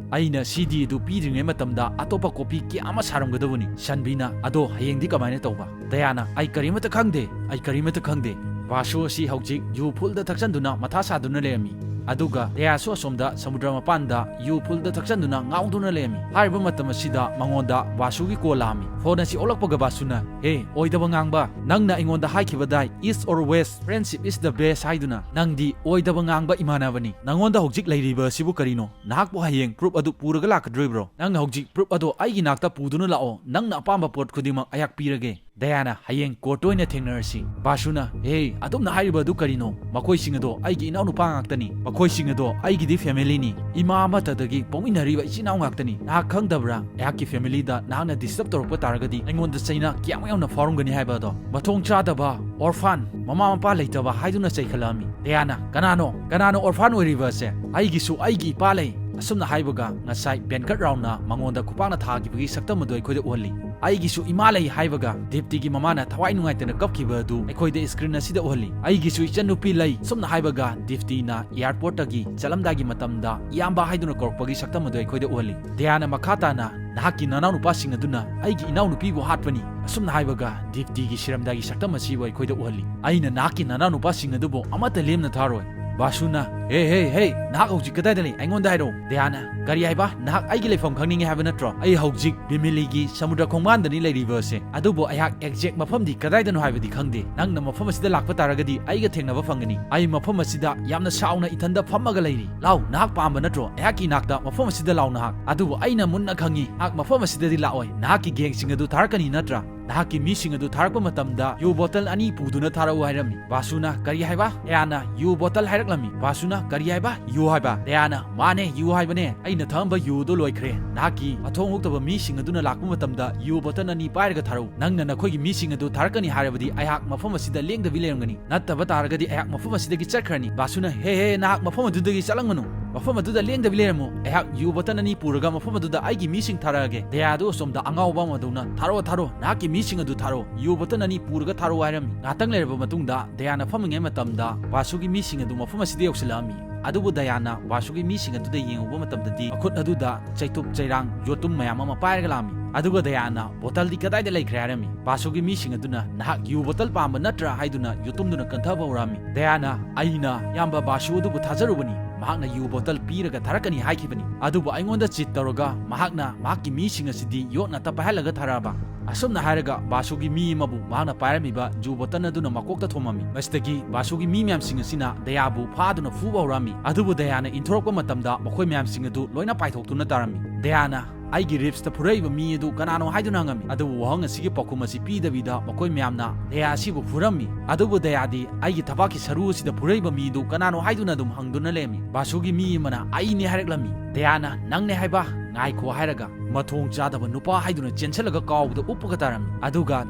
ꯑꯩꯅ ꯁꯤꯗꯤ ꯑꯗꯨ ꯄꯤꯗ꯭ꯔꯤꯉꯩ ꯃꯇꯝꯗ ꯑꯇꯣꯞꯄ copy ꯀꯌꯥ ꯑꯃ ꯁꯥꯔꯝꯒꯗꯕꯅꯤ꯫" ꯁꯟꯕꯤꯅ, "ꯑꯗꯣ ꯍꯌꯦꯡꯗꯤ ꯀꯃꯥꯏꯅ ꯇꯧꯕ?" ꯗꯌꯥꯅ, "ꯑꯩ ꯀꯔꯤꯃꯠꯇ ꯈꯪꯗꯦ, ꯑꯩ ꯀꯔꯤꯃꯠꯇ ꯈꯪꯗꯦ꯫ ꯕꯥꯁꯨ ꯑꯁꯤ ꯍꯧꯖꯤꯛ ꯌꯨ fullꯗ ꯊꯛꯆꯟꯗꯨꯅ ꯃꯊꯥ ꯁꯥꯗꯨꯅ ꯂꯩꯔꯝꯃꯤ꯫ ꯑꯗꯨꯒ ꯗꯌꯥꯁꯨ ꯑꯁꯣꯝꯗ ꯁꯃꯨꯗ꯭ꯔ ꯃꯄꯥꯟꯗ ꯌꯨ fullꯗ ꯊꯛꯆꯟꯗꯨꯅ ꯉꯥꯎꯗꯨꯅ ꯂꯩꯔꯝꯃꯤ꯫" ꯍꯥꯏꯔꯤꯕ ꯃꯇꯝ ꯑꯁꯤꯗ ꯃꯉꯣꯟꯗ ꯕꯥꯁꯨꯒꯤ call ꯂꯥꯛꯑꯝꯃꯤ꯫ Phone ꯑꯁꯤ ꯑꯣꯜꯂꯛꯄꯒ ꯕꯥꯁꯨꯅ, "ꯍꯦ, ꯑꯣꯏꯗꯕ ꯉꯥꯡꯕ, ꯅꯪꯅ ꯑꯩꯉꯣꯟꯗ ꯍꯥꯏꯈꯤꯕꯗꯥꯏ East or West, friendship is the best ꯍꯥꯏꯗꯨꯅ? ꯅꯪꯗꯤ ꯑꯣꯏꯗꯕ ꯉꯥꯡꯕ ꯏꯃꯥꯟꯅꯕꯅꯤ꯫ ꯅꯉꯣꯟꯗ ꯍꯧꯖꯤꯛ ꯂꯩꯔꯤꯕ ꯑꯁꯤꯕꯨ ꯀꯔꯤꯅꯣ? ꯅꯍꯥꯛꯄꯨ ꯍꯌꯦꯡ proof ꯑꯗꯨ ꯄꯨꯔꯒ ꯂꯥꯛꯀꯗꯣꯔꯤꯕ꯭ꯔꯣ? ꯅꯪꯅ ꯍꯧꯖꯤꯛ proof ꯑꯗꯣ ꯑꯩꯒꯤ ꯅꯥꯛꯇ ꯄꯨꯗꯨꯅ ꯂꯥꯛꯑꯣ꯫ ꯅꯪꯅ ꯑꯄꯥꯝꯕ ꯄꯣꯠ ꯈꯨꯗꯤꯡꯃꯛ ꯑꯩꯍꯥꯛ ꯄꯤꯔꯒꯦ꯫" ꯗꯌꯥꯅ, "ꯍꯌꯦꯡ courtꯇ ꯑꯣꯏꯅ ꯊꯦꯡꯅꯔꯁꯤ꯫" ꯕꯥꯁꯨꯅ, "ꯍꯦ, ꯑꯗꯨꯝꯅ ꯍꯥꯏꯔꯤꯕ ꯑꯗꯨ ꯀꯔꯤꯅꯣ? ꯃꯈꯣꯏꯁꯤꯡ ꯑꯗꯣ ꯑꯩꯒꯤ ꯏꯅꯥꯎꯅꯨꯄꯥ ꯉꯥꯛꯇꯅꯤ꯫ ꯃꯈꯣꯏꯁꯤꯡ ꯑꯗꯣ ꯑꯩꯒꯤꯗꯤ familyꯅꯤ꯫ ꯏꯃꯥ ꯑꯃꯠꯇꯗꯒꯤ ꯄꯣꯛꯃꯤꯟꯅꯔꯤꯕ ꯏꯆꯤꯟ ꯏꯅꯥꯎ ꯉꯥꯛꯇꯅꯤ꯫ ꯅꯍꯥꯛ ꯈꯪꯗꯕ꯭ꯔꯥ? ꯑꯩꯍꯥꯛꯀꯤ familyꯗ ꯅꯍꯥꯛꯅ disturb ꯇꯧꯔꯛꯄ ꯇꯥꯔꯒꯗꯤ ꯑꯩꯉꯣꯟꯗ ꯆꯩꯅꯥ ꯀꯌꯥꯃꯨꯛ ꯌꯥꯝꯅ ꯐꯥꯎꯔꯝꯒꯅꯤ ꯍꯥꯏꯕ ꯑꯗꯣ꯫ ꯃꯊꯣꯡ ꯆꯥꯗꯕ, orphan, ꯃꯃꯥ ꯃꯄꯥ ꯂꯩꯇꯕ ꯍꯥꯏꯗꯨꯅ ꯆꯩꯈꯠꯂꯛꯑꯝꯃꯤ꯫" ꯗꯌꯥꯅ, "ꯀꯅꯥꯅꯣ? ꯀꯅꯥꯅꯣ orphan ꯑꯣꯏꯔꯤꯕ ꯑꯁꯦ? ꯑꯩꯒꯤꯁꯨ ꯑꯩꯒꯤ ꯏꯄꯥ ꯂꯩ꯫" ꯑꯁꯨꯝꯅ ꯍꯥꯏꯕꯒ ꯉꯁꯥꯏ ꯚꯦꯟꯀꯠ ꯔꯥꯎꯅ ꯃꯉꯣꯟꯗ ꯈꯨꯄꯥꯛꯅ ꯊꯥꯈꯤꯕꯒꯤ ꯁꯛꯇꯝ ꯑꯗꯨ ꯑꯩꯈꯣꯏꯗ ꯎꯍꯜꯂꯤ꯫ "ꯑꯩꯒꯤꯁꯨ ꯏꯃꯥ ꯂꯩ" ꯍꯥꯏꯕꯒ ꯗꯤꯞꯇꯤꯒꯤ ꯃꯃꯥꯅ ꯊꯋꯥꯏ ꯅꯨꯡꯉꯥꯏꯇꯅ ꯀꯞꯈꯤꯕ ꯑꯗꯨ ꯑꯩꯈꯣꯏꯗ screen ꯑꯁꯤꯗ ꯎꯍꯜꯂꯤ꯫ "ꯑꯩꯒꯤꯁꯨ ꯏꯆꯟꯅꯨꯄꯤ ꯂꯩ" ꯁꯨꯝꯅ ꯍꯥꯏꯕꯒ ꯗꯤꯞꯇꯤꯅ airportꯇꯒꯤ ꯆꯠꯂꯝꯗꯥꯏꯒꯤ ꯃꯇꯝꯗ ꯏꯌꯥꯝꯕ ꯍꯥꯏꯗꯨꯅ ꯀꯧꯔꯛꯄꯒꯤ ꯁꯛꯇꯝ ꯑꯗꯨ ꯑꯩꯈꯣꯏꯗ ꯎꯍꯜꯂꯤ꯫ ꯗꯌꯥꯅ ꯃꯈꯥ ꯇꯥꯅ "ꯅꯍꯥꯛꯀꯤ ꯅꯅꯥꯎꯅꯨꯄꯥꯁꯤꯡ ꯑꯗꯨꯅ ꯑꯩꯒꯤ ꯏꯅꯥꯎꯅꯨꯄꯤꯕꯨ ꯍꯥꯠꯄꯅꯤ"꯫ ꯑꯁꯨꯝꯅ ꯍꯥꯏꯕꯒ ꯗꯤꯞꯇꯤꯒꯤ ꯁꯤꯔꯝꯗꯥꯏꯒꯤ ꯁꯛꯇꯝ ꯑꯁꯤꯕꯨ ꯑꯩꯈꯣꯏꯗ ꯎꯍꯜꯂꯤ꯫ "ꯑꯩꯅ ꯅꯍꯥꯛꯀꯤ ꯅꯅꯥꯎꯅꯨꯄꯥꯁꯤꯡ ꯑꯗꯨꯕꯨ ꯑꯃꯠꯇ ꯂꯦꯝꯅ ꯊꯥꯔꯣꯏ"꯫ ꯕꯥꯁꯨꯅ, "ꯍꯦ, ꯍꯦ, ꯍꯦ, ꯅꯍꯥꯛ ꯍꯧꯖꯤꯛ ꯀꯗꯥꯏꯗ ꯂꯩ? ꯑꯩꯉꯣꯟꯗ ꯍꯥꯏꯔꯛꯎ"꯫ ꯗꯌꯥꯅ, "ꯀꯔꯤ ꯍꯥꯏꯕ? ꯅꯍꯥꯛ ꯑꯩꯒꯤ ꯂꯩꯐꯝ ꯈꯪꯅꯤꯡꯉꯤ ꯍꯥꯏꯕ ꯅꯠꯇ꯭ꯔꯣ? ꯑꯩ ꯍꯧꯖꯤꯛ ꯕꯤꯃꯤꯂꯤꯒꯤ ꯁꯃꯨꯗ꯭ꯔ ꯈꯣꯡꯕꯥꯟꯗꯅꯤ ꯂꯩꯔꯤꯕ ꯑꯁꯦ꯫ ꯑꯗꯨꯕꯨ ꯑꯩꯍꯥꯛ exact ꯃꯐꯝꯗꯤ ꯀꯗꯥꯏꯗꯅꯣ ꯍꯥꯏꯕꯗꯤ ꯈꯪꯗꯦ꯫ ꯅꯪꯅ ꯃꯐꯝ ꯑꯁꯤꯗ ꯂꯥꯛꯄ ꯇꯥꯔꯒꯗꯤ ꯑꯩꯒ ꯊꯦꯡꯅꯕ ꯐꯪꯒꯅꯤ꯫ ꯑꯩ ꯃꯐꯝ ꯑꯁꯤꯗ ꯌꯥꯝꯅ ꯁꯥꯎꯅ ꯏꯊꯟꯗ ꯐꯝꯃꯒ ꯂꯩꯔꯤ꯫ ꯂꯥꯎ, ꯅꯍꯥꯛ ꯄꯥꯝꯕ ꯅꯠꯇ꯭ꯔꯣ? ꯑꯩꯍꯥꯛꯀꯤ ꯏꯅꯥꯛꯇ ꯃꯐꯝ ꯑꯁꯤꯗ ꯂꯥꯎ ꯅꯍꯥꯛ꯫ ꯑꯗꯨꯕꯨ ꯑꯩꯅ ꯃꯨꯟꯅ ꯈꯪꯉꯤ, ꯅꯍꯥꯛ ꯃꯐꯝ ꯑꯁꯤꯗꯗꯤ ꯂꯥꯛꯑꯣꯏ꯫ ꯅꯍꯥꯛꯀꯤ gangꯁꯤꯡ ꯑꯗꯨ ꯊꯥꯔꯛꯀꯅꯤ ꯅꯠꯇ꯭ꯔꯥ? ꯅꯍꯥꯛꯀꯤ ꯃꯤꯁꯤꯡ ꯑꯗꯨ ꯊꯥꯔꯛꯄ ꯃꯇꯝꯗ ꯌꯨ ꯕꯣꯇꯜ ꯑꯅꯤ ꯄꯨꯗꯨꯅ ꯊꯥꯔꯛꯎ" ꯍꯥꯏꯔꯝꯃꯤ꯫ ꯕꯥꯁꯨꯅ, "ꯀꯔꯤ ꯍꯥꯏꯕ?" ꯗꯌꯥꯅ, "ꯌꯨ ꯕꯣꯇꯜ" ꯍꯥꯏꯔꯛꯂꯝꯃꯤ꯫ ꯕꯥꯁꯨꯅ, "ꯀꯔꯤ ꯍꯥꯏꯕ? ꯌꯨ ꯍꯥꯏꯕ?" ꯗꯌꯥꯅ, "ꯃꯥꯅꯦ, ꯌꯨ ꯍꯥꯏꯕꯅꯦ꯫ ꯑꯩꯅ ꯊꯛꯑꯝꯕ ꯌꯨ ꯑꯗꯨ ꯂꯣꯏꯈ꯭ꯔꯦ꯫ ꯅꯍꯥꯛꯀꯤ ꯃꯊꯣꯡ ꯍꯨꯛꯇꯕ ꯃꯤꯁꯤꯡ ꯑꯗꯨꯅ ꯂꯥꯛꯄ ꯃꯇꯝꯗ ꯌꯨ ꯕꯣꯇꯜ ꯑꯅꯤ ꯄꯥꯏꯔꯒ ꯊꯥꯔꯛꯎ꯫ ꯅꯪꯅ ꯅꯈꯣꯏꯒꯤ ꯃꯤꯁꯤꯡ ꯑꯗꯨ ꯊꯥꯔꯛꯀꯅꯤ ꯍꯥꯏꯔꯕꯗꯤ ꯑꯩꯍꯥꯛ ꯃꯐꯝ ꯑꯁꯤꯗ ꯂꯦꯡꯗꯕꯤ ꯂꯩꯔꯝꯒꯅꯤ꯫ ꯅꯠꯇꯕ ꯇꯥꯔꯒꯗꯤ ꯑꯩꯍꯥꯛ ꯃꯐꯝ ꯑꯁꯤꯗꯒꯤ ꯆꯠꯈ꯭ꯔꯅꯤ꯫" ꯕꯥꯁꯨꯅ, "ꯍꯦ, ꯍꯦ, ꯅꯍꯥꯛ ꯃꯐꯝ ꯑꯗꯨꯗꯒꯤ ꯆꯠꯂꯝꯒꯅꯨ꯫ ꯃꯐꯝ ꯑꯗꯨꯗ ꯂꯦꯡꯗꯕꯤ ꯂꯩꯔꯝꯃꯨ꯫ ꯑꯩꯍꯥꯛ ꯌꯨ ꯕꯣꯇꯜ ꯑꯅꯤ ꯄꯨꯔꯒ ꯃꯐꯝ ꯑꯗꯨꯗ ꯑꯩꯒꯤ ꯃꯤꯁꯤꯡ ꯊꯥꯔꯛꯑꯒꯦ꯫" ꯗꯌꯥꯗꯨ ꯑꯁꯣꯝꯗ ꯑꯉꯥꯎꯕ ꯑꯃꯗꯧꯅ, "ꯊꯥꯔꯛꯑꯣ, ꯊꯥꯔꯛꯑꯣ, ꯅꯍꯥꯛꯀꯤ ꯃꯤꯁꯤꯡ ꯑꯗꯨ ꯊꯥꯔꯛꯑꯣ, ꯌꯨ ꯕꯣꯇꯜ ꯑꯅꯤ ꯄꯨꯔꯒ ꯊꯥꯔꯛꯑꯣ" ꯍꯥꯏꯔꯝꯃꯤ꯫ ꯉꯥꯏꯍꯥꯛꯇꯪ ꯂꯩꯔꯕ ꯃꯇꯨꯡꯗ ꯗꯌꯥꯅ ꯐꯝꯃꯤꯉꯩ ꯃꯇꯝꯗ ꯕꯥꯁꯨꯒꯤ ꯃꯤꯁꯤꯡ ꯑꯗꯨ ꯃꯐꯝ ꯑꯁꯤꯗ ꯌꯧꯁꯤꯜꯂꯛꯑꯝꯃꯤ꯫ ꯑꯗꯨꯕꯨ ꯗꯌꯥꯅ ꯕꯥꯁꯨꯒꯤ ꯃꯤꯁꯤꯡ ꯑꯗꯨꯗ ꯌꯦꯡꯉꯨꯕ ꯃꯇꯝꯗꯗꯤ ꯃꯈꯨꯠ ꯑꯗꯨꯗ ꯆꯩꯇꯨꯞ, ꯆꯩꯔꯥꯡ, ꯌꯣꯠꯇꯨꯝ ꯃꯌꯥꯝ ꯑꯃ ꯄꯥꯏꯔꯒ ꯂꯥꯛꯑꯝꯃꯤ꯫ ꯑꯗꯨꯒ ꯗꯌꯥꯅ, "ꯕꯣꯇꯜꯗꯤ ꯀꯗꯥꯏꯗ ꯂꯩꯈ꯭ꯔꯦ?" ꯍꯥꯏꯔꯝꯃꯤ꯫ ꯕꯥꯁꯨꯒꯤ ꯃꯤꯁꯤꯡ ꯑꯗꯨꯅ, "ꯅꯍꯥꯛ ꯌꯨ ꯕꯣꯇꯜ ꯄꯥꯝꯕ ꯅꯠꯇ꯭ꯔꯥ?" ꯍꯥꯏꯗꯨꯅ ꯌꯣꯠꯇꯨꯝꯗꯨꯅ ꯀꯟꯊꯕ ꯍꯧꯔꯛꯑꯝꯃꯤ꯫ ꯗꯌꯥꯅ, "ꯑꯩꯅ ꯏꯌꯥꯝꯕ ꯕꯥꯁꯨ ꯑꯗꯨꯕꯨ ꯊꯥꯖꯔꯨꯕꯅꯤ꯫ ꯃꯍꯥꯛꯅ ꯌꯨ ꯕꯣꯇꯜ ꯄꯤꯔꯒ ꯊꯥꯔꯛꯀꯅꯤ ꯍꯥꯏꯈꯤꯕꯅꯤ꯫ ꯑꯗꯨꯕꯨ ꯑꯩꯉꯣꯟꯗ cheat ꯇꯧꯔꯒ ꯃꯍꯥꯛꯅ ꯃꯍꯥꯛꯀꯤ ꯃꯤꯁꯤꯡ ꯑꯁꯤꯗꯤ ꯌꯣꯠ ꯉꯥꯛꯇ ꯄꯥꯏꯍꯜꯂꯒ ꯊꯥꯔꯛꯑꯕ꯫" ꯑꯁꯨꯝꯅ ꯍꯥꯏꯔꯒ ꯕꯥꯁꯨꯒꯤ ꯃꯤ ꯑꯃꯕꯨ ꯃꯍꯥꯛꯅ ꯄꯥꯏꯔꯝꯃꯤꯕ ꯌꯨ ꯕꯣꯇꯜ ꯑꯗꯨꯅ ꯃꯀꯣꯛꯇ ꯊꯣꯝꯃꯝꯃꯤ꯫ ꯃꯁꯤꯗꯒꯤ ꯕꯥꯁꯨꯒꯤ ꯃꯤ ꯃꯌꯥꯝꯁꯤꯡ ꯑꯁꯤꯅ ꯗꯌꯥꯕꯨ ꯐꯥꯗꯨꯅ ꯐꯨꯕ ꯍꯧꯔꯛꯑꯝꯃꯤ꯫ ꯑꯗꯨꯕꯨ ꯗꯌꯥꯅ ꯏꯟꯊꯣꯔꯛꯄ ꯃꯇꯝꯗ ꯃꯈꯣꯏ ꯃꯌꯥꯝꯁꯤꯡ ꯑꯗꯨ ꯂꯣꯏꯅ ꯄꯥꯏꯊꯣꯛꯇꯨꯅ ꯇꯥꯔꯝꯃꯤ꯫ ꯗꯌꯥꯅ, "ꯑꯩꯒꯤ ribsꯇ ꯐꯨꯔꯛꯏꯕ ꯃꯤ ꯑꯗꯨ ꯀꯅꯥꯅꯣ?" ꯍꯥꯏꯗꯨꯅ ꯍꯪꯉꯝꯃꯤ꯫ ꯑꯗꯨꯕꯨ ꯋꯥꯍꯪ ꯑꯁꯤꯒꯤ ꯄꯥꯎꯈꯨꯝ ꯑꯁꯤ ꯄꯤꯗꯕꯤꯗ ꯃꯈꯣꯏ ꯃꯌꯥꯝꯅ ꯗꯌꯥ ꯑꯁꯤꯕꯨ ꯐꯨꯔꯝꯃꯤ꯫ ꯑꯗꯨꯕꯨ ꯗꯌꯥꯗꯤ ꯑꯩꯒꯤ ꯊꯕꯥꯛꯀꯤ ꯁꯔꯨ ꯑꯁꯤꯗ ꯐꯨꯔꯛꯏꯕ ꯃꯤ ꯑꯗꯨ ꯀꯅꯥꯅꯣ ꯍꯥꯏꯗꯨꯅ ꯑꯗꯨꯝ ꯍꯪꯗꯨꯅ ꯂꯩꯔꯝꯃꯤ꯫ ꯕꯥꯁꯨꯒꯤ ꯃꯤ ꯑꯃꯅ, "ꯑꯩꯅꯤ" ꯍꯥꯏꯔꯛꯂꯝꯃꯤ꯫ ꯗꯌꯥꯅ, "ꯅꯪꯅꯦ ꯍꯥꯏꯕ? ꯉꯥꯏꯈꯣ" ꯍꯥꯏꯔꯒ ꯃꯊꯣꯡ ꯆꯥꯗꯕ ꯅꯨꯄꯥ ꯍꯥꯏꯗꯨꯅ ꯆꯦꯟꯁꯤꯜꯂꯒ ꯀꯥꯎꯕꯗ ꯎꯞꯄꯒ ꯇꯥꯔꯝꯃꯤ꯫ ꯑꯗꯨꯒ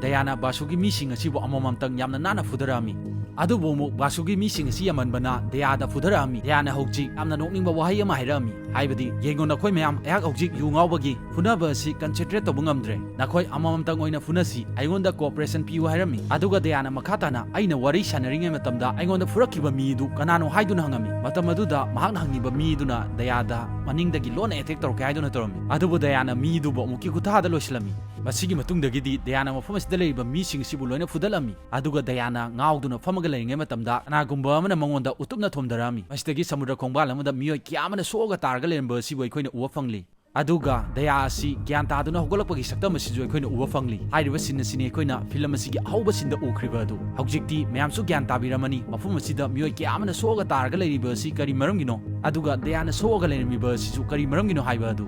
ꯗꯌꯥꯅ ꯕꯥꯁꯨꯒꯤ ꯃꯤꯁꯤꯡ ꯑꯁꯤꯕꯨ ꯑꯃꯃꯝꯇꯪ ꯌꯥꯝꯅ ꯅꯥꯟꯅ ꯐꯨꯊꯔꯛꯑꯝꯃꯤ꯫ ꯑꯗꯨꯕꯨ ꯑꯃꯨꯛ ꯕꯥꯁꯨꯒꯤ ꯃꯤꯁꯤꯡ ꯑꯁꯤ ꯌꯥꯝꯃꯟꯕꯅ ꯗꯌꯥꯗ ꯐꯨꯊꯔꯛꯑꯝꯃꯤ꯫ ꯗꯌꯥꯅ ꯍꯧꯖꯤꯛ ꯌꯥꯝꯅ ꯅꯣꯛꯅꯤꯡꯕ ꯋꯥꯍꯩ ꯑꯃ ꯍꯥꯏꯔꯛꯑꯝꯃꯤ, ꯍꯥꯏꯕꯗꯤ, "ꯌꯦꯡꯉꯣ ꯅꯈꯣꯏ ꯃꯌꯥꯝ, ꯑꯩꯍꯥꯛ ꯍꯧꯖꯤꯛ ꯌꯨ ꯉꯥꯎꯕꯒꯤ ꯐꯨꯅꯕ ꯑꯁꯤ concentrate ꯇꯧꯕ ꯉꯝꯗ꯭ꯔꯦ꯫ ꯅꯈꯣꯏ ꯑꯃꯃꯝꯇꯪ ꯑꯣꯏꯅ ꯐꯨꯅꯁꯤ, ꯑꯩꯉꯣꯟꯗ cooperation ꯄꯤꯌꯨ" ꯍꯥꯏꯔꯝꯃꯤ꯫ ꯑꯗꯨꯒ ꯗꯌꯥꯅ ꯃꯈꯥ ꯇꯥꯅ, "ꯑꯩꯅ ꯋꯥꯔꯤ ꯁꯥꯟꯅꯔꯤꯉꯩ ꯃꯇꯝꯗ ꯑꯩꯉꯣꯟꯗ ꯐꯨꯔꯛꯈꯤꯕ ꯃꯤ ꯑꯗꯨ ꯀꯅꯥꯅꯣ?" ꯍꯥꯏꯗꯨꯅ ꯍꯪꯉꯝꯃꯤ꯫ ꯃꯇꯝ ꯑꯗꯨꯗ ꯃꯍꯥꯛꯅ ꯍꯪꯉꯤꯕ ꯃꯤ ꯑꯗꯨꯅ ꯗꯌꯥꯗ ꯃꯅꯤꯡꯗꯒꯤ ꯂꯣꯟꯅ ꯑꯦꯇꯦꯛ ꯇꯧꯔꯛꯀꯦ ꯍꯥꯏꯗꯨꯅ ꯇꯧꯔꯝꯃꯤ꯫ ꯑꯗꯨꯕꯨ ꯗꯌꯥꯅ ꯃꯤꯗꯨꯕꯨ ꯑꯃꯨꯛꯀꯤ ꯈꯨꯠꯊꯥꯗ ꯂꯣꯏꯁꯤꯜꯂꯝꯃꯤ꯫ ꯃꯁꯤꯒꯤ ꯃꯇꯨꯡꯗꯒꯤꯗꯤ ꯗꯌꯥꯅ ꯃꯐꯝ ꯑꯁꯤꯗ ꯂꯩꯔꯤꯕ ꯃꯤꯁꯤꯡ ꯑꯁꯤꯕꯨ ꯂꯣꯏꯅ ꯐꯨꯗꯠꯂꯝꯃꯤ꯫ ꯑꯗꯨꯒ ꯗꯌꯥꯅ ꯉꯥꯎꯗꯨꯅ ꯐꯝꯃꯒ ꯂꯩꯔꯤꯉꯩ ꯃꯇꯝꯗ ꯀꯅꯥꯒꯨꯝꯕ ꯑꯃꯅ ꯃꯉꯣꯟꯗ ꯎꯇꯨꯞꯅ ꯊꯣꯝꯗꯔꯛꯑꯝꯃꯤ꯫ ꯃꯁꯤꯗꯒꯤ ꯁꯃꯨꯗ꯭ꯔ ꯈꯣꯡꯕꯥꯜ ꯑꯃꯗ ꯃꯤꯑꯣꯏ ꯀꯌꯥ ꯑꯃꯅ ꯁꯣꯛꯑꯒ ꯇꯥꯔꯒ ꯂꯩꯔꯝꯕ ꯑꯁꯤꯕꯨ ꯑꯩꯈꯣꯏꯅ ꯎꯕ ꯐꯪꯂꯤ꯫ ꯑꯗꯨꯒ ꯗꯌꯥ ꯑꯁꯤ ꯒ꯭ꯌꯥꯟ ꯇꯥꯗꯨꯅ ꯍꯧꯒꯠꯂꯛꯄꯒꯤ ꯁꯛꯇꯝ ꯑꯁꯤꯁꯨ ꯑꯩꯈꯣꯏꯅ ꯎꯕ ꯐꯪꯂꯤ꯫ ꯍꯥꯏꯔꯤꯕ ꯁꯤꯟ ꯑꯁꯤꯅꯤ ꯑꯩꯈꯣꯏꯅ ꯐꯤꯂꯝ ꯑꯁꯤꯒꯤ ꯑꯍꯧꯕ ꯁꯤꯟꯗ ꯎꯈ꯭ꯔꯤꯕ ꯑꯗꯨ꯫ ꯍꯧꯖꯤꯛꯇꯤ ꯃꯌꯥꯝꯁꯨ ꯒ꯭ꯌꯥꯟ ꯇꯥꯕꯤꯔꯝꯃꯅꯤ, ꯃꯐꯝ ꯑꯁꯤꯗ ꯃꯤꯑꯣꯏ ꯀꯌꯥ ꯑꯃꯅ ꯁꯣꯛꯑꯒ ꯇꯥꯔꯒ ꯂꯩꯔꯤꯕ ꯑꯁꯤ ꯀꯔꯤ ꯃꯔꯝꯒꯤꯅꯣ, ꯑꯗꯨꯒ ꯗꯌꯥꯅ ꯁꯣꯛꯑꯒ ꯂꯩꯔꯝꯃꯤꯕ ꯑꯁꯤꯁꯨ ꯀꯔꯤ ꯃꯔꯝꯒꯤꯅꯣ ꯍꯥꯏꯕ ꯑꯗꯨ꯫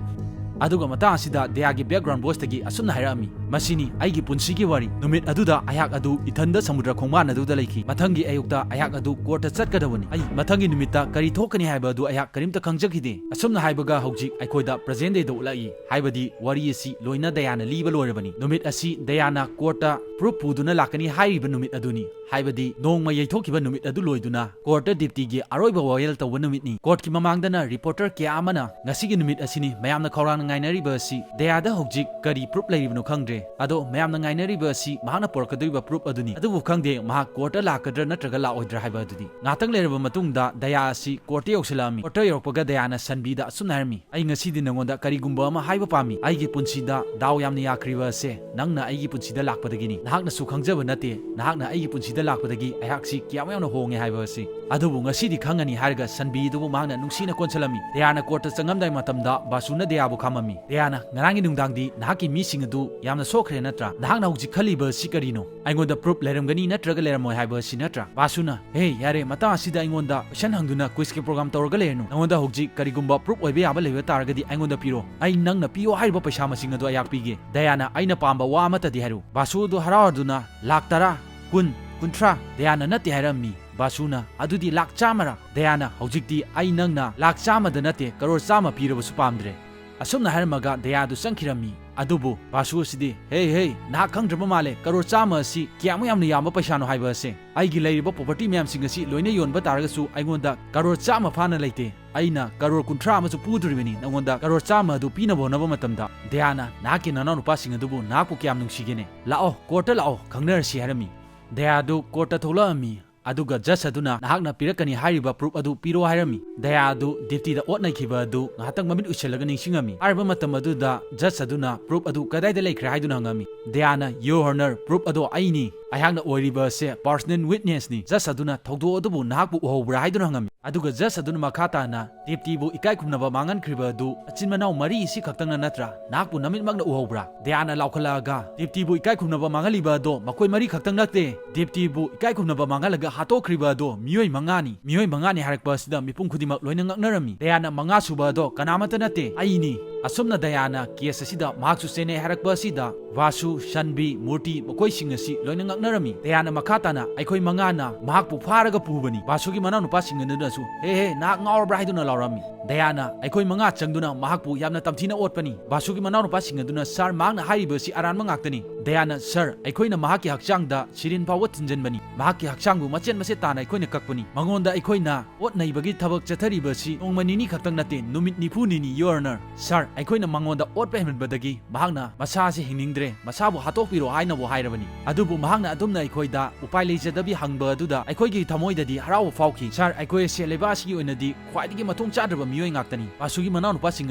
ꯑꯗꯨꯒ ꯃꯇꯥꯡ ꯑꯁꯤꯗ ꯗꯌꯥꯒꯤ background voiceꯇꯒꯤ ꯑꯁꯨꯝꯅ ꯍꯥꯏꯔꯛꯑꯝꯃꯤ, "ꯃꯁꯤꯅꯤ ꯑꯩꯒꯤ ꯄꯨꯟꯁꯤꯒꯤ ꯋꯥꯔꯤ꯫ ꯅꯨꯃꯤꯠ ꯑꯗꯨꯗ ꯑꯩꯍꯥꯛ ꯑꯗꯨ ꯏꯊꯟꯗ ꯁꯃꯨꯗ꯭ꯔ ꯈꯣꯡꯕꯥꯟ ꯑꯗꯨꯗ ꯂꯩꯈꯤ꯫ ꯃꯊꯪꯒꯤ ꯑꯌꯨꯛꯇ ꯑꯩꯍꯥꯛ ꯑꯗꯨ courtꯇ ꯆꯠꯀꯗꯕꯅꯤ꯫ ꯑꯩ ꯃꯊꯪꯒꯤ ꯅꯨꯃꯤꯠꯇ ꯀꯔꯤ ꯊꯣꯛꯀꯅꯤ ꯍꯥꯏꯕ ꯑꯗꯨ ꯑꯩꯍꯥꯛ ꯀꯔꯤꯝꯇ ꯈꯪꯖꯈꯤꯗꯦ꯫" ꯑꯁꯨꯝꯅ ꯍꯥꯏꯕꯒ ꯍꯧꯖꯤꯛ ꯑꯩꯈꯣꯏꯗ present dayꯗ ꯎꯠꯂꯛꯏ꯫ ꯍꯥꯏꯕꯗꯤ ꯋꯥꯔꯤ ꯑꯁꯤ ꯂꯣꯏꯅ ꯗꯌꯥꯅ ꯂꯤꯕ ꯂꯣꯏꯔꯕꯅꯤ꯫ ꯅꯨꯃꯤꯠ ꯑꯁꯤ ꯗꯌꯥꯅ courtꯇ proof ꯄꯨꯗꯨꯅ ꯂꯥꯛꯀꯅꯤ ꯍꯥꯏꯔꯤꯕ ꯅꯨꯃꯤꯠ ꯑꯗꯨꯅꯤ꯫ ꯍꯥꯏꯕꯗꯤ ꯅꯣꯡꯃ ꯌꯩꯊꯣꯛꯈꯤꯕ ꯅꯨꯃꯤꯠ ꯑꯗꯨ ꯂꯣꯏꯗꯨꯅ courtꯇ dutyꯒꯤ ꯑꯔꯣꯏꯕ ꯋꯥꯌꯦꯜ ꯇꯧꯕ ꯅꯨꯃꯤꯠꯅꯤ꯫ Courtꯀꯤ ꯃꯃꯥꯡꯗꯅ reporter ꯀꯌꯥ ꯑꯃꯅ ꯉꯁꯤꯒꯤ ꯅꯨꯃꯤꯠ ꯑꯁꯤꯅꯤ ꯃꯌꯥꯝꯅ ꯈꯧꯔꯥꯡꯅ ꯉꯥꯏꯅꯔꯤꯕ ꯑꯁꯤ꯫ ꯗꯌꯥꯗ ꯍꯧꯖꯤꯛ ꯀꯔꯤ proof ꯂꯩꯔꯤꯕꯅꯣ ꯈꯪꯗ꯭ꯔꯦ꯫ ꯑꯗꯣ ꯃꯌꯥꯝꯅ ꯉꯥꯏꯅꯔꯤꯕ ꯑꯁꯤ ꯃꯍꯥꯛꯅ ꯄꯨꯔꯛꯀꯗꯧꯔꯤꯕ proof ꯑꯗꯨꯅꯤ꯫ ꯑꯗꯨꯕꯨ ꯈꯪꯗꯦ ꯃꯍꯥꯛ courtꯇ ꯂꯥꯛꯀꯗ꯭ꯔꯥ ꯅꯠꯇ꯭ꯔꯒ ꯂꯥꯛꯑꯣꯏꯗ꯭ꯔꯥ ꯍꯥꯏꯕ ꯑꯗꯨꯗꯤ꯫ ꯉꯥꯛꯇꯪ ꯂꯩꯔꯕ ꯃꯇꯨꯡꯗ ꯗꯌꯥ ꯑꯁꯤ courtꯇ ꯌꯧꯁꯤꯜꯂꯛꯑꯝꯃꯤ꯫ Courtꯇ ꯌꯧꯔꯛꯄꯒ ꯗꯌꯥꯅ ꯁꯟꯕꯤꯗ ꯑꯁꯨꯝꯅ ꯍꯥꯏꯔꯝꯃꯤ, "ꯑꯩ ꯉꯁꯤꯗꯤ ꯅꯉꯣꯟꯗ ꯀꯔꯤꯒꯨꯝꯕ ꯑꯃ ꯍꯥꯏꯕ ꯄꯥꯝꯃꯤ꯫ ꯑꯩꯒꯤ ꯄꯨꯟꯁꯤꯗ ꯗꯥꯎ ꯌꯥꯝꯅ ꯌꯥꯈ꯭ꯔꯤꯕ ꯑꯁꯦ ꯅꯪꯅ ꯑꯩꯒꯤ ꯄꯨꯟꯁꯤꯗ ꯂꯥꯛꯄꯗꯒꯤꯅꯤ꯫ ꯅꯍꯥꯛꯅꯁꯨ ꯈꯪꯖꯕ ꯅꯠꯇꯦ, ꯅꯍꯥꯛꯅ ꯑꯩꯒꯤ ꯄꯨꯟꯁꯤꯗ ꯂꯥꯛꯄꯗꯒꯤ ꯑꯩꯍꯥꯛꯁꯤ ꯀꯌꯥꯝ ꯌꯥꯝꯅ ꯍꯣꯡꯉꯦ ꯍꯥꯏꯕ ꯑꯁꯤ꯫ ꯑꯗꯨꯕꯨ ꯉꯁꯤꯗꯤ ꯈꯪꯉꯅꯤ" ꯍꯥꯏꯔꯒ ꯁꯟꯕꯤ ꯑꯗꯨꯕꯨ ꯃꯍꯥꯛꯅ ꯅꯨꯡꯁꯤꯅ ꯀꯣꯟꯁꯤꯜꯂꯝꯃꯤ꯫ ꯗꯌꯥꯅ courtꯇ ꯆꯪꯉꯝꯗꯥꯏ ꯃꯇꯝꯗ ꯕꯥꯁꯨꯅ ꯗꯌꯥꯕꯨ ꯈꯥꯝꯃꯝꯃꯤ꯫ ꯗꯌꯥꯅ, "ꯉꯔꯥꯡꯒꯤ ꯅꯨꯡꯗꯥꯡꯗꯤ ꯅꯍꯥꯛꯀꯤ ꯃꯤꯁꯤꯡ ꯑꯗꯨ ꯌꯥꯝꯅ ꯁꯣꯛꯈ꯭ꯔꯦ ꯅꯠꯇ꯭ꯔꯥ? ꯅꯍꯥꯛꯅ ꯍꯧꯖꯤꯛ ꯈꯜꯂꯤꯕ ꯑꯁꯤ ꯀꯔꯤꯅꯣ? ꯑꯩꯉꯣꯟꯗ proof ꯂꯩꯔꯝꯒꯅꯤ ꯅꯠꯇ꯭ꯔꯒ ꯂꯩꯔꯝꯃꯣꯏ ꯍꯥꯏꯕ ꯑꯁꯤ ꯅꯠꯇ꯭ꯔꯥ?" ꯕꯥꯁꯨꯅ, "ꯍꯦ, ꯌꯥꯔꯦ, ꯃꯇꯥꯡ ꯑꯁꯤꯗ ꯑꯩꯉꯣꯟꯗ question ꯍꯪꯗꯨꯅ quizꯀꯤ program ꯇꯧꯔꯒ ꯂꯩꯔꯅꯨ꯫ ꯅꯉꯣꯟꯗ ꯍꯧꯖꯤꯛ ꯀꯔꯤꯒꯨꯝꯕ proof ꯑꯣꯏꯕ ꯌꯥꯕ ꯂꯩꯕ ꯇꯥꯔꯒꯗꯤ ꯑꯩꯉꯣꯟꯗ ꯄꯤꯔꯣ꯫ ꯑꯩ ꯅꯪꯅ ꯄꯤꯌꯣ ꯍꯥꯏꯔꯤꯕ ꯄꯩꯁꯥ ꯃꯁꯤꯡ ꯑꯗꯨ ꯑꯩꯍꯥꯛ ꯄꯤꯒꯦ꯫" ꯗꯌꯥꯅ, "ꯑꯩꯅ ꯄꯥꯝꯕ ꯋꯥ ꯑꯃꯠꯇꯗꯤ ꯍꯥꯏꯔꯨ꯫" ꯕꯥꯁꯨ ꯑꯗꯨ ꯍꯔꯥꯎꯗꯨꯅ, "ꯂꯥꯛ ꯇꯔꯥ, ꯀꯨꯟ, ꯀꯨꯟꯊ꯭ꯔꯥ꯫" ꯗꯌꯥꯅ ꯅꯠꯇꯦ ꯍꯥꯏꯔꯝꯃꯤ꯫ ꯕꯥꯁꯨꯅ, "ꯑꯗꯨꯗꯤ ꯂꯥꯛ ꯆꯥꯝꯃꯔꯥ?" ꯗꯌꯥꯅ, "ꯍꯧꯖꯤꯛꯇꯤ ꯑꯩ ꯅꯪꯅ ꯂꯥꯛ ꯆꯥꯝꯃꯗ ꯅꯠꯇꯦ, ꯀꯔꯣꯔ ꯆꯥꯝꯃ ꯄꯤꯔꯕꯁꯨ ꯄꯥꯝꯗ꯭ꯔꯦ꯫" ꯑꯁꯨꯝꯅ ꯍꯥꯏꯔꯝꯃꯒ ꯗꯌꯥꯗꯨ ꯆꯪꯈꯤꯔꯝꯃꯤ꯫ ꯑꯗꯨꯕꯨ ꯕꯥꯁꯨ ꯑꯁꯤꯗꯤ, "ꯍꯦ, ꯍꯦ, ꯅꯍꯥꯛ ꯈꯪꯗ꯭ꯔꯕ ꯃꯥꯜꯂꯦ, ꯀꯔꯣꯔ ꯆꯥꯝꯃ ꯑꯁꯤ ꯀꯌꯥꯃꯨꯛ ꯌꯥꯝꯅ ꯌꯥꯝꯕ ꯄꯩꯁꯥꯅꯣ ꯍꯥꯏꯕ ꯑꯁꯦ꯫ ꯑꯩꯒꯤ ꯂꯩꯔꯤꯕ property ꯃꯌꯥꯝꯁꯤꯡ ꯑꯁꯤ ꯂꯣꯏꯅ ꯌꯣꯟꯕ ꯇꯥꯔꯒꯁꯨ ꯑꯩꯉꯣꯟꯗ ꯀꯔꯣꯔ ꯆꯥꯝꯃ ꯐꯥꯅ ꯂꯩꯇꯦ꯫ ꯑꯩꯅ ꯀꯔꯣꯔ ꯀꯨꯟꯊ꯭ꯔꯥ ꯑꯃꯁꯨ ꯄꯨꯗꯣꯔꯤꯕꯅꯤ ꯅꯉꯣꯟꯗ ꯀꯔꯣꯔ ꯆꯥꯝꯃ ꯑꯗꯨ ꯄꯤꯅꯕ ꯍꯣꯠꯅꯕ ꯃꯇꯝꯗ꯫" ꯗꯌꯥꯅ, "ꯅꯍꯥꯛꯀꯤ ꯅꯅꯥꯎꯅꯨꯄꯥꯁꯤꯡ ꯑꯗꯨꯕꯨ ꯅꯍꯥꯛꯄꯨ ꯀꯌꯥꯝ ꯅꯨꯡꯁꯤꯒꯦꯅꯦ? ꯂꯥꯛꯑꯣ, courtꯇ ꯂꯥꯛꯑꯣ, ꯈꯪꯅꯔꯁꯤ" ꯍꯥꯏꯔꯝꯃꯤ꯫ ꯗꯌꯥꯗꯨ courtꯇ ꯊꯣꯛꯂꯛꯑꯝꯃꯤ꯫ ꯑꯗꯨꯒ ꯖꯖ ꯑꯗꯨꯅ ꯅꯍꯥꯛꯅ ꯄꯤꯔꯛꯀꯅꯤ ꯍꯥꯏꯔꯤꯕ ꯄ꯭ꯔꯨꯐ ꯑꯗꯨ ꯄꯤꯔꯣ ꯍꯥꯏꯔꯝꯃꯤ꯫ ꯗꯌꯥ ꯑꯗꯨ ꯗ꯭ꯌꯨꯇꯤꯗ ꯑꯣꯠ ꯅꯩꯈꯤꯕ ꯑꯗꯨ ꯉꯥꯏꯍꯥꯛꯇꯪ ꯃꯃꯤꯠ ꯎꯏꯁꯤꯜꯂꯒ ꯅꯤꯡꯁꯤꯡꯉꯝꯃꯤ꯫ ꯍꯥꯏꯔꯤꯕ ꯃꯇꯝ ꯑꯗꯨꯗ ꯖꯖ ꯑꯗꯨꯅ ꯄ꯭ꯔꯨꯐ ꯑꯗꯨ ꯀꯗꯥꯏꯗ ꯂꯩꯈ꯭ꯔꯦ ꯍꯥꯏꯗꯨꯅ ꯍꯪꯉꯝꯃꯤ꯫ ꯗꯌꯥꯅ, "Your Honor, ꯄ꯭ꯔꯨꯐ ꯑꯗꯨ ꯑꯩꯅꯤ꯫ ꯑꯩꯍꯥꯛꯅ ꯑꯣꯏꯔꯤꯕ ꯑꯁꯦ ꯄꯥꯔꯁꯅꯦꯜ ꯋꯤꯠꯅꯦꯁꯅꯤ꯫" ꯖꯖ ꯑꯗꯨꯅ, "ꯊꯧꯗꯣꯛ ꯑꯗꯨꯕꯨ ꯅꯍꯥꯛꯄꯨ ꯎꯍꯧꯕ꯭ꯔꯥ?" ꯍꯥꯏꯗꯨꯅ ꯍꯪꯉꯝꯃꯤ꯫ ꯑꯗꯨꯒ ꯖꯖ ꯑꯗꯨꯅ ꯃꯈꯥ ꯇꯥꯅ, "ꯗ꯭ꯌꯨꯇꯤꯕꯨ ꯏꯀꯥꯏ ꯈꯨꯝꯅꯕ ꯃꯥꯡꯍꯟꯈ꯭ꯔꯤꯕ ꯑꯗꯨ ꯑꯆꯤꯟ ꯃꯅꯥꯎ ꯃꯔꯤ ꯑꯁꯤ ꯈꯛꯇꯪꯅ ꯅꯠꯇ꯭ꯔꯥ? ꯅꯍꯥꯛꯄꯨ ꯅꯃꯤꯠꯃꯛꯅ ꯎꯍꯧꯕ꯭ꯔꯥ?" ꯗꯌꯥꯅ ꯂꯥꯎꯈꯠꯂꯛꯑꯒ, "ꯗ꯭ꯌꯨꯇꯤꯕꯨ ꯏꯀꯥꯏ ꯈꯨꯝꯅꯕ ꯃꯥꯡꯍꯜꯂꯤꯕ ꯑꯗꯣ ꯃꯈꯣꯏ ꯃꯔꯤ ꯈꯛꯇꯪ ꯅꯠꯇꯦ꯫ ꯗ꯭ꯌꯨꯇꯤꯕꯨ ꯏꯀꯥꯏ ꯈꯨꯝꯅꯕ ꯃꯥꯡꯍꯜꯂꯒ ꯍꯥꯠꯇꯣꯛꯈ꯭ꯔꯤꯕ ꯑꯗꯣ ꯃꯤꯑꯣꯏ ꯃꯉꯥꯅꯤ꯫ ꯃꯤꯑꯣꯏ ꯃꯉꯥꯅꯤ" ꯍꯥꯏꯔꯛꯄ ꯑꯁꯤꯗ ꯃꯤꯄꯨꯝ ꯈꯨꯗꯤꯡꯃꯛ ꯂꯣꯏꯅ ꯉꯛꯅꯔꯝꯃꯤ꯫ ꯗꯌꯥꯅ, "ꯃꯉꯥ ꯁꯨꯕ ꯑꯗꯣ ꯀꯅꯥꯃꯠꯇ ꯅꯠꯇꯦ, ꯑꯩꯅꯤ꯫" ꯑꯁꯨꯝꯅ ꯗꯌꯥꯅ ꯀꯦꯁ ꯑꯁꯤꯗ ꯃꯍꯥꯛꯁꯨ ꯆꯦꯟꯅꯩ ꯍꯥꯏꯔꯛꯄ ꯑꯁꯤꯗ ꯚꯥꯁꯨ, ꯁꯟꯕꯤ, ꯃꯨꯔꯇꯤ ꯃꯈꯣꯏꯁꯤꯡ ꯑꯁꯤ ꯂꯣꯏꯅ ꯉꯛꯅꯔꯝꯃꯤ꯫ ꯗꯌꯥꯅ ꯃꯈꯥ ꯇꯥꯅ, "ꯑꯩꯈꯣꯏ ꯃꯉꯥꯅ ꯃꯍꯥꯛꯄꯨ ꯐꯥꯔꯒ ꯄꯨꯕꯅꯤ꯫" ꯚꯥꯁꯨꯒꯤ ꯃꯅꯥꯎꯅꯨꯄꯥꯁꯤꯡ ꯑꯗꯨꯅꯁꯨ, "ꯍꯦ ꯍꯦ, ꯅꯍꯥꯛ ꯉꯥꯎꯔꯕ꯭ꯔꯥ?" ꯍꯥꯏꯗꯨꯅ ꯂꯥꯎꯔꯝꯃꯤ꯫ ꯗꯌꯥꯅ, "ꯑꯩꯈꯣꯏ ꯃꯉꯥ ꯆꯪꯗꯨꯅ ꯃꯍꯥꯛꯄꯨ ꯌꯥꯝꯅ ꯇꯝꯊꯤꯅ ꯑꯣꯠꯄꯅꯤ꯫" ꯚꯥꯁꯨꯒꯤ ꯃꯅꯥꯎꯅꯨꯄꯥꯁꯤꯡ ꯑꯗꯨꯅ, "ꯁꯥꯔ, ꯃꯍꯥꯛꯅ ꯍꯥꯏꯔꯤꯕ ꯑꯁꯤ ꯑꯔꯥꯟꯕ ꯉꯥꯛꯇꯅꯤ꯫" ꯗꯌꯥꯅ, "ꯁꯥꯔ, ꯑꯩꯈꯣꯏꯅ ꯃꯍꯥꯛꯀꯤ ꯍꯛꯆꯥꯡꯗ ꯁꯤꯔꯤꯟ ꯐꯥꯎꯕ ꯊꯤꯟꯖꯤꯟꯕꯅꯤ꯫ ꯃꯍꯥꯛꯀꯤ ꯍꯛꯆꯥꯡꯕꯨ ꯃꯆꯦꯠ ꯃꯆꯦꯠ ꯇꯥꯅ ꯑꯩꯈꯣꯏꯅ ꯀꯛꯄꯅꯤ꯫ ꯃꯉꯣꯟꯗ ꯑꯩꯈꯣꯏꯅ ꯑꯣꯠ ꯅꯩꯕꯒꯤ ꯊꯕꯛ ꯆꯠꯊꯔꯤꯕ ꯑꯁꯤ ꯅꯣꯡꯃ ꯅꯤꯅꯤ ꯈꯛꯇꯪ ꯅꯠꯇꯦ, ꯅꯨꯃꯤꯠ ꯅꯤꯐꯨꯅꯤꯅꯤ, Your Honor꯫ ꯁꯥꯔ, ꯑꯩꯈꯣꯏꯅ ꯃꯉꯣꯟꯗ ꯑꯣꯠꯄ ꯍꯦꯟꯃꯟꯕꯗꯒꯤ ꯃꯍꯥꯛꯅ ꯃꯁꯥ ꯑꯁꯤ ꯍꯤꯡꯅꯤꯡꯗ꯭ꯔꯦ, ꯃꯁꯥꯕꯨ ꯍꯥꯠꯇꯣꯛꯄꯤꯔꯣ ꯍꯥꯏꯅꯕꯨ ꯍꯥꯏꯔꯕꯅꯤ꯫ ꯑꯗꯨꯕꯨ ꯃꯍꯥꯛꯅ ꯑꯗꯨꯝꯅ ꯑꯩꯈꯣꯏꯗ ꯎꯄꯥꯏ ꯂꯩꯖꯗꯕꯤ ꯍꯪꯕ ꯑꯗꯨꯗ ꯑꯩꯈꯣꯏꯒꯤ ꯊꯃꯣꯏꯗꯗꯤ ꯍꯔꯥꯎꯕ ꯐꯥꯎꯈꯤ꯫ ꯁꯥꯔ, ꯑꯩꯈꯣꯏ ꯑꯁꯤ ꯂꯩꯕꯥꯛ ꯑꯁꯤꯒꯤ ꯑꯣꯏꯅꯗꯤ ꯈ꯭ꯋꯥꯏꯗꯒꯤ ꯃꯊꯣꯡ ꯆꯥꯗ꯭ꯔꯕ ꯃꯤꯑꯣꯏ ꯉꯥꯛꯇꯅꯤ꯫ ꯚꯥꯁꯨꯒꯤ ꯃꯅꯥꯎꯅꯨꯄꯥꯁꯤꯡ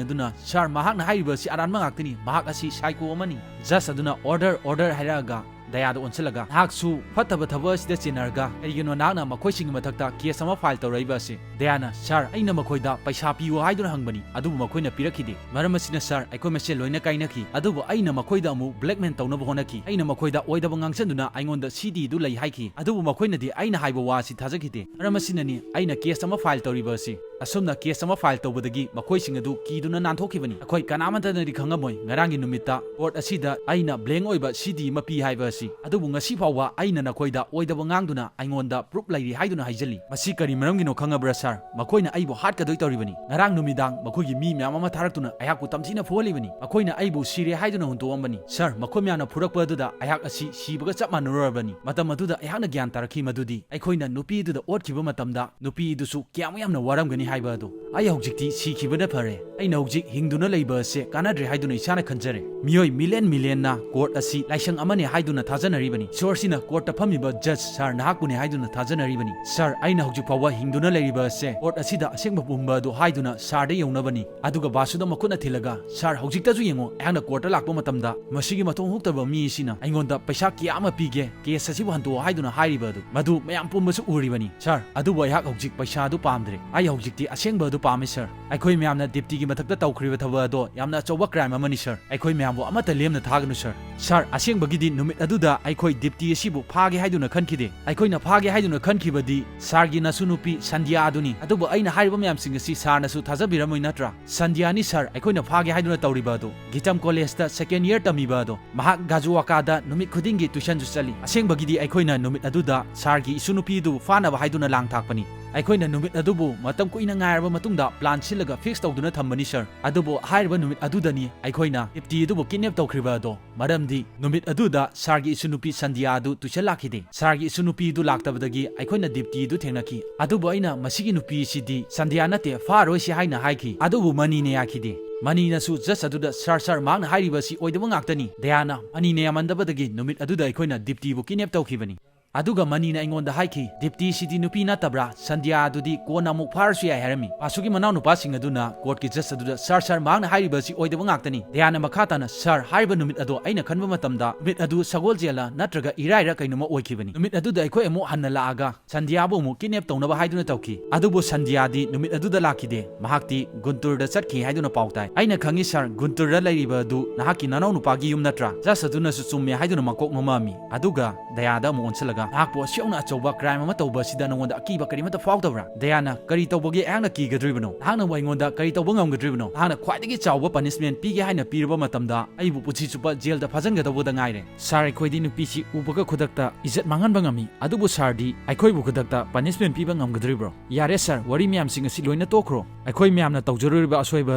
ꯑꯗꯨꯅ, "ꯁꯥꯔ, ꯃꯍꯥꯛꯅ ꯍꯥꯏꯔꯤꯕ ꯑꯁꯤ ꯑꯔꯥꯟꯕ ꯉꯥꯛꯇꯅꯤ, ꯃꯍꯥꯛ ꯑꯁꯤ ꯁꯥꯏꯀꯣ ꯑꯃꯅꯤ꯫" ꯖꯖ ꯑꯗꯨꯅ, "ꯑꯣꯔꯗꯔ, ꯑꯣꯔꯗꯔ" ꯍꯥꯏꯔꯛꯑꯒ ꯗꯌꯥꯗ ꯑꯣꯟꯁꯤꯜꯂꯒ, "ꯅꯍꯥꯛꯁꯨ ꯐꯠꯇꯕ ꯊꯕꯛ ꯑꯁꯤꯗ ꯆꯦꯟꯅꯔꯒ ꯀꯔꯤꯒꯤꯅꯣ ꯅꯍꯥꯛꯅ ꯃꯈꯣꯏꯁꯤꯡꯒꯤ ꯃꯊꯛꯇ ꯀꯦꯁ ꯑꯃ ꯐꯥꯏꯜ ꯇꯧꯔꯛꯏꯕ ꯑꯁꯤ?" ꯗꯌꯥꯅ, "ꯁꯥꯔ, ꯑꯩꯅ ꯃꯈꯣꯏꯗ ꯄꯩꯁꯥ ꯄꯤꯌꯨ ꯍꯥꯏꯗꯨꯅ ꯍꯪꯕꯅꯤ, ꯑꯗꯨꯕꯨ ꯃꯈꯣꯏꯅ ꯄꯤꯔꯛꯈꯤꯗꯦ꯫ ꯃꯔꯝ ꯑꯁꯤꯅ, ꯁꯥꯔ, ꯑꯩꯈꯣꯏ ꯃꯁꯦꯜ ꯂꯣꯏꯅ ꯀꯥꯏꯅꯈꯤ, ꯑꯗꯨꯕꯨ ꯑꯩꯅ ꯃꯈꯣꯏꯗ ꯑꯃꯨꯛ ꯕ꯭ꯂꯦꯛꯃꯦꯜ ꯇꯧꯅꯕ ꯍꯣꯠꯅꯈꯤ꯫ ꯑꯩꯅ ꯃꯈꯣꯏꯗ ꯑꯣꯏꯗꯕ ꯉꯥꯡꯁꯤꯟꯗꯨꯅ ꯑꯩꯉꯣꯟꯗ ꯁꯤꯗꯤ ꯑꯗꯨ ꯂꯩ ꯍꯥꯏꯈꯤ, ꯑꯗꯨꯕꯨ ꯃꯈꯣꯏꯅꯗꯤ ꯑꯩꯅ ꯍꯥꯏꯕ ꯋꯥ ꯑꯁꯤ ꯊꯥꯖꯈꯤꯗꯦ꯫ ꯃꯔꯝ ꯑꯁꯤꯅꯅꯤ ꯑꯩꯅ ꯀꯦꯁ ꯑꯃ ꯐꯥꯏꯜ ꯇꯧꯔꯤꯕ ꯑꯁꯤ꯫" ꯑꯁꯨꯝꯅ ꯀꯦꯁ ꯑꯃ ꯐꯥꯏꯜ ꯇꯧꯕꯗꯒꯤ ꯃꯈꯣꯏꯁꯤꯡ ꯑꯗꯨ ꯀꯤꯗꯨꯅ ꯅꯥꯟꯊꯣꯛꯈꯤꯕꯅꯤ꯫ ꯑꯩꯈꯣꯏ ꯀꯅꯥꯃꯠꯇꯅꯗꯤ ꯈꯪꯉꯝꯃꯣꯏ ꯉꯔꯥꯡꯒꯤ ꯅꯨꯃꯤꯠꯇ ꯀꯣꯔꯠ ꯑꯁꯤꯗ ꯑꯩꯅ ꯕ꯭ꯂꯦꯡ ꯑꯣꯏꯕ ꯁꯤꯗꯤ ꯑꯃ ꯄꯤ ꯍꯥꯏꯕ ꯑꯁꯤ꯫ ꯑꯗꯨꯕꯨ ꯉꯁꯤ ꯐꯥꯎꯕ ꯑꯩꯅ ꯅꯈꯣꯏꯗ ꯑꯣꯏꯗꯕ ꯉꯥꯡꯗꯨꯅ ꯑꯩꯉꯣꯟꯗ ꯄ꯭ꯔꯨꯐ ꯂꯩꯔꯤ ꯍꯥꯏꯗꯨꯅ ꯍꯥꯏꯖꯜꯂꯤ꯫ ꯃꯁꯤ ꯀꯔꯤ ꯃꯔꯝꯒꯤꯅꯣ ꯈꯪꯉꯕ꯭ꯔꯥ, ꯁꯥꯔ? ꯃꯈꯣꯏꯅ ꯑꯩꯕꯨ ꯍꯥꯠꯀꯗꯣꯏ ꯇꯧꯔꯤꯕꯅꯤ꯫ ꯉꯔꯥꯡ ꯅꯨꯃꯤꯗꯥꯡ ꯃꯈꯣꯏꯒꯤ ꯃꯤ ꯃꯌꯥꯝ ꯑꯃ ꯊꯥꯔꯛꯇꯨꯅ ꯑꯩꯍꯥꯛꯄꯨ ꯇꯝꯊꯤꯅ ꯐꯨꯍꯜꯂꯤꯕꯅꯤ꯫ ꯃꯈꯣꯏꯅ ꯑꯩꯕꯨ ꯁꯤꯔꯦ ꯍꯥꯏꯗꯨꯅ ꯍꯨꯟꯗꯣꯛꯑꯝꯕꯅꯤ꯫ ꯁꯥꯔ, ꯃꯈꯣꯏ ꯃꯌꯥꯝꯅ ꯐꯨꯔꯛꯄ ꯑꯗꯨꯗ ꯑꯩꯍꯥꯛ ꯑꯁꯤ ꯁꯤꯕꯒ ꯆꯞ ꯃꯥꯟꯅꯔꯨꯔꯕꯅꯤ꯫ ꯃꯇꯝ ꯑꯗꯨꯗ ꯑꯩꯍꯥꯛꯅ ꯒ꯭ꯌꯥꯟ ꯇꯥꯔꯛꯈꯤ ꯃꯗꯨꯗꯤ ꯑꯩꯈꯣꯏꯅ ꯅꯨꯄꯤ ꯑꯗꯨꯗ ꯑꯣꯠꯈꯤꯕ ꯃꯇꯝꯗ ꯅꯨꯄꯤ ꯑꯗꯨꯁꯨ ꯀꯌꯥꯃꯨꯛ ꯌꯥꯝꯅ ꯋꯥꯔꯝꯒꯅꯤ ꯍꯥꯏꯕ ꯑꯗꯣ꯫ ꯑꯩ ꯍꯧꯖꯤꯛꯇꯤ ꯁꯤꯈꯤꯕꯅ ꯐꯔꯦ꯫ ꯑꯩꯅ ꯍꯧꯖꯤꯛ ꯍꯤꯡꯗꯨꯅ ꯂꯩꯕ ꯑꯁꯦ ꯀꯥꯟꯅꯗ꯭ꯔꯦ ꯍꯥꯏꯗꯨꯅ ꯏꯁꯥꯅ ꯈꯟꯖꯔꯦ꯫ ꯃꯤꯑꯣꯏ ꯃꯤꯂꯤꯌꯟ ꯃꯤꯂꯤꯌꯟꯅ ꯀꯣꯔꯠ ꯑꯁꯤ ꯂꯥꯏꯁꯪ ꯑꯃꯅꯤ ꯍꯥꯏꯗꯨꯅ ꯊꯥꯖꯅꯔꯤꯕꯅꯤ꯫ ꯏꯁꯣꯔꯁꯤꯅ ꯀꯣꯔꯠꯇ ꯐꯝꯃꯤꯕ ꯖꯖ ꯁꯥꯔ ꯅꯍꯥꯛꯄꯨꯅꯤ ꯍꯥꯏꯗꯨꯅ ꯊꯥꯖꯅꯔꯤꯕꯅꯤ꯫ ꯁꯥꯔ, ꯑꯩꯅ ꯍꯧꯖꯤꯛ ꯐꯥꯎꯕ ꯍꯤꯡꯗꯨꯅ ꯂꯩꯔꯤꯕ ꯑꯁꯦ ꯀꯣꯔꯠ ꯑꯁꯤꯗ ꯑꯁꯦꯡꯕ ꯄꯨꯝꯕ ꯑꯗꯨ ꯍꯥꯏꯗꯨꯅ ꯁꯥꯔꯗ ꯌꯧꯅꯕꯅꯤ꯫ ꯑꯗꯨꯒ ꯕꯥꯁꯨꯗ ꯃꯈꯨꯠꯅ ꯊꯤꯜꯂꯒ, "ꯁꯥꯔ, ꯍꯧꯖꯤꯛꯇꯁꯨ ꯌꯦꯡꯉꯣ, ꯑꯩꯍꯥꯛꯅ ꯀꯣꯔꯠꯇ ꯂꯥꯛꯄ ꯃꯇꯝꯗ ꯃꯁꯤꯒꯤ ꯃꯊꯣꯡ ꯍꯨꯛꯇꯕ ꯃꯤ ꯑꯁꯤꯅ ꯑꯩꯉꯣꯟꯗ ꯄꯩꯁꯥ ꯀꯌꯥ ꯑꯃ ꯄꯤꯒꯦ, ꯀꯦꯁ ꯑꯁꯤꯕꯨ ꯍꯟꯗꯣꯛꯑꯣ ꯍꯥꯏꯗꯨꯅ ꯍꯥꯏꯔꯤꯕ ꯑꯗꯨ, ꯃꯗꯨ ꯃꯌꯥꯝ ꯄꯨꯝꯕꯁꯨ ꯎꯔꯤꯕꯅꯤ꯫ ꯁꯥꯔ, ꯑꯗꯨꯕꯨ ꯑꯩꯍꯥꯛ ꯍꯧꯖꯤꯛ ꯄꯩꯁꯥ ꯑꯗꯨ ꯄꯥꯝꯗ꯭ꯔꯦ꯫ ꯑꯩ ꯍꯧꯖꯤꯛꯇꯤ ꯑꯁꯦꯡꯕ ꯑꯗꯨ ꯄꯥꯝꯃꯤ, ꯁꯥꯔ꯫ ꯑꯩꯈꯣꯏ ꯃꯌꯥꯝꯅ ꯗꯤꯞꯇꯤꯒꯤ ꯃꯊꯛꯇ ꯇꯧꯈ꯭ꯔꯤꯕ ꯊꯕꯛ ꯑꯗꯣ ꯌꯥꯝꯅ ꯑꯆꯧꯕ ꯀ꯭ꯔꯥꯏꯝ ꯑꯃꯅꯤ, ꯁꯥꯔ꯫ ꯑꯩꯈꯣꯏ ꯃꯌꯥꯝꯕꯨ ꯑꯃꯠꯇ ꯂꯦꯝꯅ ꯊꯥꯒꯅꯨ, ꯁꯥꯔ꯫" "ꯁꯥꯔ, ꯑꯁꯦꯡꯕꯒꯤꯗꯤ ꯅꯨꯃꯤꯠ ꯑꯗꯨꯗ ꯑꯩꯈꯣꯏ ꯗꯤꯞꯇꯤ ꯑꯁꯤꯕꯨ ꯐꯥꯒꯦ ꯍꯥꯏꯗꯨꯅ ꯈꯟꯈꯤꯗꯦ꯫ ꯑꯩꯈꯣꯏꯅ ꯐꯥꯒꯦ ꯍꯥꯏꯗꯨꯅ ꯈꯟꯈꯤꯕꯗꯤ ꯁꯥꯔꯒꯤ ꯅꯁꯨ ꯅꯨꯄꯤ ꯁꯟꯙ꯭ꯌꯥ ꯑꯗꯨꯅꯤ꯫ ꯑꯗꯨꯕꯨ ꯑꯩꯅ ꯍꯥꯏꯔꯤꯕ ꯃꯌꯥꯝꯁꯤꯡ ꯑꯁꯤ ꯁꯥꯔꯅꯁꯨ ꯊꯥꯖꯕꯤꯔꯝꯃꯣꯏ ꯅꯠꯇ꯭ꯔꯥ?" "ꯁꯟꯙ꯭ꯌꯥꯅꯤ, ꯁꯥꯔ, ꯑꯩꯈꯣꯏꯅ ꯐꯥꯒꯦ ꯍꯥꯏꯗꯨꯅ ꯇꯧꯔꯤꯕ ꯑꯗꯨ꯫ ꯒꯤꯇꯝ ꯀꯣꯂꯦꯖꯇ ꯁꯦꯀꯦꯟ ꯏꯌꯔ ꯇꯝꯃꯤꯕ ꯑꯗꯣ꯫ ꯃꯍꯥꯛ ꯒꯥꯖꯨꯋꯥꯀꯥꯗ ꯅꯨꯃꯤꯠ ꯈꯨꯗꯤꯡꯒꯤ ꯇ꯭ꯌꯨꯁꯟꯁꯨ ꯆꯠꯂꯤ꯫ ꯑꯁꯦꯡꯕꯒꯤꯗꯤ ꯑꯩꯈꯣꯏꯅ ꯅꯨꯃꯤꯠ ꯑꯗꯨꯗ ꯁꯥꯔꯒꯤ ꯏꯁꯨ ꯅꯨꯄꯤꯗꯨ ꯐꯥꯅꯕ ꯍꯥꯏꯗꯨꯅ ꯂꯥꯡ ꯊꯥꯛꯄꯅꯤ꯫ ꯑꯩꯈꯣꯏꯅ ꯅꯨꯃꯤꯠ ꯑꯗꯨꯕꯨ ꯃꯇꯝ ꯀꯨꯏꯅ ꯉꯥꯏꯔꯕ ꯃꯇꯨꯡꯗ ꯄ꯭ꯂꯥꯟ ꯁꯤꯜꯂꯒ ꯐꯤꯛꯁ ꯇꯧꯗꯨꯅ ꯊꯝꯕꯅꯤ, ꯁꯥꯔ꯫ ꯑꯗꯨꯕꯨ ꯍꯥꯏꯔꯤꯕ ꯅꯨꯃꯤꯠ ꯑꯗꯨꯗꯅꯤ ꯑꯩꯈꯣꯏꯅ ꯗꯤꯞꯇꯤ ꯑꯗꯨꯕꯨ ꯀꯤꯗꯅꯦꯞ ꯇꯧꯈ꯭ꯔꯤꯕ ꯑꯗꯣ꯫ ꯃꯔꯝꯗꯤ ꯅꯨꯃꯤꯠ ꯑꯗꯨꯗ ꯁꯥꯔꯒꯤ ꯏꯁꯨ ꯅꯨꯄꯤ ꯁꯟꯙ꯭ꯌꯥ ꯑꯗꯨ ꯇ꯭ꯌꯨꯁꯟ ꯂꯥꯛꯈꯤꯗꯦ꯫ ꯁꯥꯔꯒꯤ ꯏꯁꯨ ꯅꯨꯄꯤ ꯑꯗꯨ ꯂꯥꯛꯇꯕꯗꯒꯤ ꯑꯩꯈꯣꯏꯅ ꯗꯤꯞꯇꯤ ꯑꯗꯨ ꯊꯦꯡꯅꯈꯤ꯫ ꯑꯗꯨꯕꯨ ꯑꯩꯅ ꯃꯁꯤꯒꯤ ꯅꯨꯄꯤ ꯑꯁꯤꯗꯤ ꯁꯟꯙ꯭ꯌꯥ ꯅꯠꯇꯦ, ꯐꯥꯔꯣꯏꯁꯤ ꯍꯥꯏꯅ ꯍꯥꯏꯈꯤ꯫ ꯑꯗꯨꯕꯨ ꯃꯅꯤꯅ ꯌꯥꯈꯤꯗꯦ꯫ ꯃꯅꯤꯅꯁꯨ ꯖꯁ ꯑꯗꯨꯗ, "ꯁꯥꯔ, ꯁꯥꯔ, ꯃꯍꯥꯛꯅ ꯍꯥꯏꯔꯤꯕ ꯑꯁꯤ ꯑꯣꯏꯗꯕ ꯉꯥꯛꯇꯅꯤ"꯫ ꯗꯌꯥꯅ ꯃꯅꯤꯅ ꯌꯥꯝꯃꯟꯗꯕꯗꯒꯤ ꯅꯨꯃꯤꯠ ꯑꯗꯨꯗ ꯑꯩꯈꯣꯏꯅ ꯗꯤꯞꯇꯤꯕꯨ ꯀꯤꯗꯅꯦꯞ ꯇꯧꯈꯤꯕꯅꯤ꯫ ꯑꯗꯨꯒ ꯃꯅꯤꯅ ꯑꯩꯉꯣꯟꯗ ꯍꯥꯏꯈꯤ, "ꯗꯤꯞꯇꯤꯁꯤꯗꯤ ꯅꯨꯄꯤ ꯅꯠꯇꯕ꯭ꯔꯥ? ꯁꯟꯙ꯭ꯌꯥ ꯑꯗꯨꯗꯤ ꯀꯣꯟꯅ ꯑꯃꯨꯛ ꯐꯥꯔꯁꯨ ꯌꯥꯏ" ꯍꯥꯏꯔꯝꯃꯤ꯫ ꯕꯥꯁꯨꯒꯤ ꯃꯅꯥꯎꯅꯨꯄꯥꯁꯤꯡ ꯑꯗꯨꯅ ꯀꯣꯔꯠꯀꯤ ꯖꯁ ꯑꯗꯨꯗ, "ꯁꯥꯔ, ꯁꯥꯔ, ꯃꯍꯥꯛꯅ ꯍꯥꯏꯔꯤꯕ ꯑꯁꯤ ꯑꯣꯏꯗꯕ ꯉꯥꯛꯇꯅꯤ"꯫ ꯗꯌꯥꯅ ꯃꯈꯥ ꯇꯥꯅ, "ꯁꯥꯔ, ꯍꯥꯏꯔꯤꯕ ꯅꯨꯃꯤꯠ ꯑꯗꯣ ꯑꯩꯅ ꯈꯟꯕ ꯃꯇꯝꯗ ꯅꯨꯃꯤꯠ ꯑꯗꯨ ꯁꯒꯣꯜꯁꯦꯜꯂ ꯅꯠꯇ꯭ꯔꯒ ꯏꯔꯥꯏꯔ ꯀꯩꯅꯣꯝꯃ ꯑꯣꯏꯈꯤꯕꯅꯤ꯫ ꯅꯨꯃꯤꯠ ꯑꯗꯨꯗ ꯑꯩꯈꯣꯏ ꯑꯃꯨꯛ ꯍꯟꯅ ꯂꯥꯛꯑꯒ ꯁꯟꯙ꯭ꯌꯥꯕꯨ ꯑꯃꯨꯛ ꯀꯤꯗꯅꯦꯞ ꯇꯧꯅꯕ ꯍꯥꯏꯗꯨꯅ ꯇꯧꯈꯤ꯫ ꯑꯗꯨꯕꯨ ꯁꯟꯙ꯭ꯌꯥꯗꯤ ꯅꯨꯃꯤꯠ ꯑꯗꯨꯗ ꯂꯥꯛꯈꯤꯗꯦ꯫ ꯃꯍꯥꯛꯇꯤ ꯒꯨꯟꯇꯨꯔꯗ ꯆꯠꯈꯤ ꯍꯥꯏꯗꯨꯅ ꯄꯥꯎ ꯇꯥꯏ꯫ ꯑꯩꯅ ꯈꯪꯉꯤ, ꯁꯥꯔ, ꯒꯨꯟꯇꯨꯔꯗ ꯂꯩꯔꯤꯕ ꯑꯗꯨ ꯅꯍꯥꯛꯀꯤ ꯅꯅꯥꯎ ꯅꯨꯄꯥꯒꯤ ꯌꯨꯝ ꯅꯠꯇ꯭ꯔꯥ?" ꯖꯁ ꯑꯗꯨꯅꯁꯨ ꯆꯨꯝꯃꯦ ꯍꯥꯏꯗꯨꯅ ꯃꯀꯣꯛ ꯅꯣꯝꯃꯛꯑꯝꯃꯤ꯫ ꯑꯗꯨꯒ ꯗꯌꯥꯗ ꯑꯃꯨꯛ ꯑꯣꯟꯁꯤꯜꯂꯒ, "ꯅꯍꯥꯛꯄꯨ ꯑꯁꯨꯛ ꯌꯧꯅ ꯑꯆꯧꯕ ꯀ꯭ꯔꯥꯏꯝ ꯑꯃ ꯇꯧꯕ ꯑꯁꯤꯗ ꯅꯉꯣꯟꯗ ꯑꯀꯤꯕ ꯀꯔꯤꯃꯠꯇ ꯐꯥꯎꯗꯕ꯭ꯔꯥ?" ꯗꯌꯥꯅ, "ꯀꯔꯤ ꯇꯧꯕꯒꯤ ꯑꯩꯍꯥꯛꯅ ꯀꯤꯒꯗꯧꯔꯤꯕꯅꯣ? ꯅꯍꯥꯛꯅꯕꯨ ꯑꯩꯉꯣꯟꯗ ꯀꯔꯤ ꯇꯧꯕ ꯉꯝꯒꯗꯧꯔꯤꯕꯅꯣ? ꯅꯍꯥꯛꯅ ꯈ꯭ꯋꯥꯏꯗꯒꯤ ꯆꯥꯎꯕ ꯄꯅꯤꯁꯃꯦꯟ ꯄꯤꯒꯦ ꯍꯥꯏꯅ ꯄꯤꯔꯕ ꯃꯇꯝꯗ ꯑꯩꯕꯨ ꯄꯨꯟꯁꯤ ꯆꯨꯞꯄ ꯖꯦꯜꯗ ꯐꯥꯖꯤꯟꯒꯗꯧꯕꯗ ꯉꯥꯏꯔꯦ꯫ ꯁꯥꯔ, ꯑꯩꯈꯣꯏꯗꯤ ꯅꯨꯄꯤꯁꯤ ꯎꯕꯒ ꯈꯨꯗꯛꯇ ꯏꯖꯠ ꯃꯥꯡꯍꯟꯕ ꯉꯝꯃꯤ, ꯑꯗꯨꯕꯨ ꯁꯥꯔꯗꯤ ꯑꯩꯈꯣꯏꯕꯨ ꯈꯨꯗꯛꯇ ꯄꯅꯤꯁꯃꯦꯟ ꯄꯤꯕ ꯉꯝꯒꯗꯧꯔꯤꯕ꯭ꯔꯣ?" "ꯌꯥꯔꯦ ꯁꯥꯔ, ꯋꯥꯔꯤ ꯃꯌꯥꯝꯁꯤꯡ ꯑꯁꯤ ꯂꯣꯏꯅ ꯇꯣꯛꯈ꯭ꯔꯣ꯫ ꯑꯩꯈꯣꯏ ꯃꯌꯥꯝꯅ ꯇꯧꯖꯔꯨꯔꯤꯕ ꯑꯁꯣꯏꯕ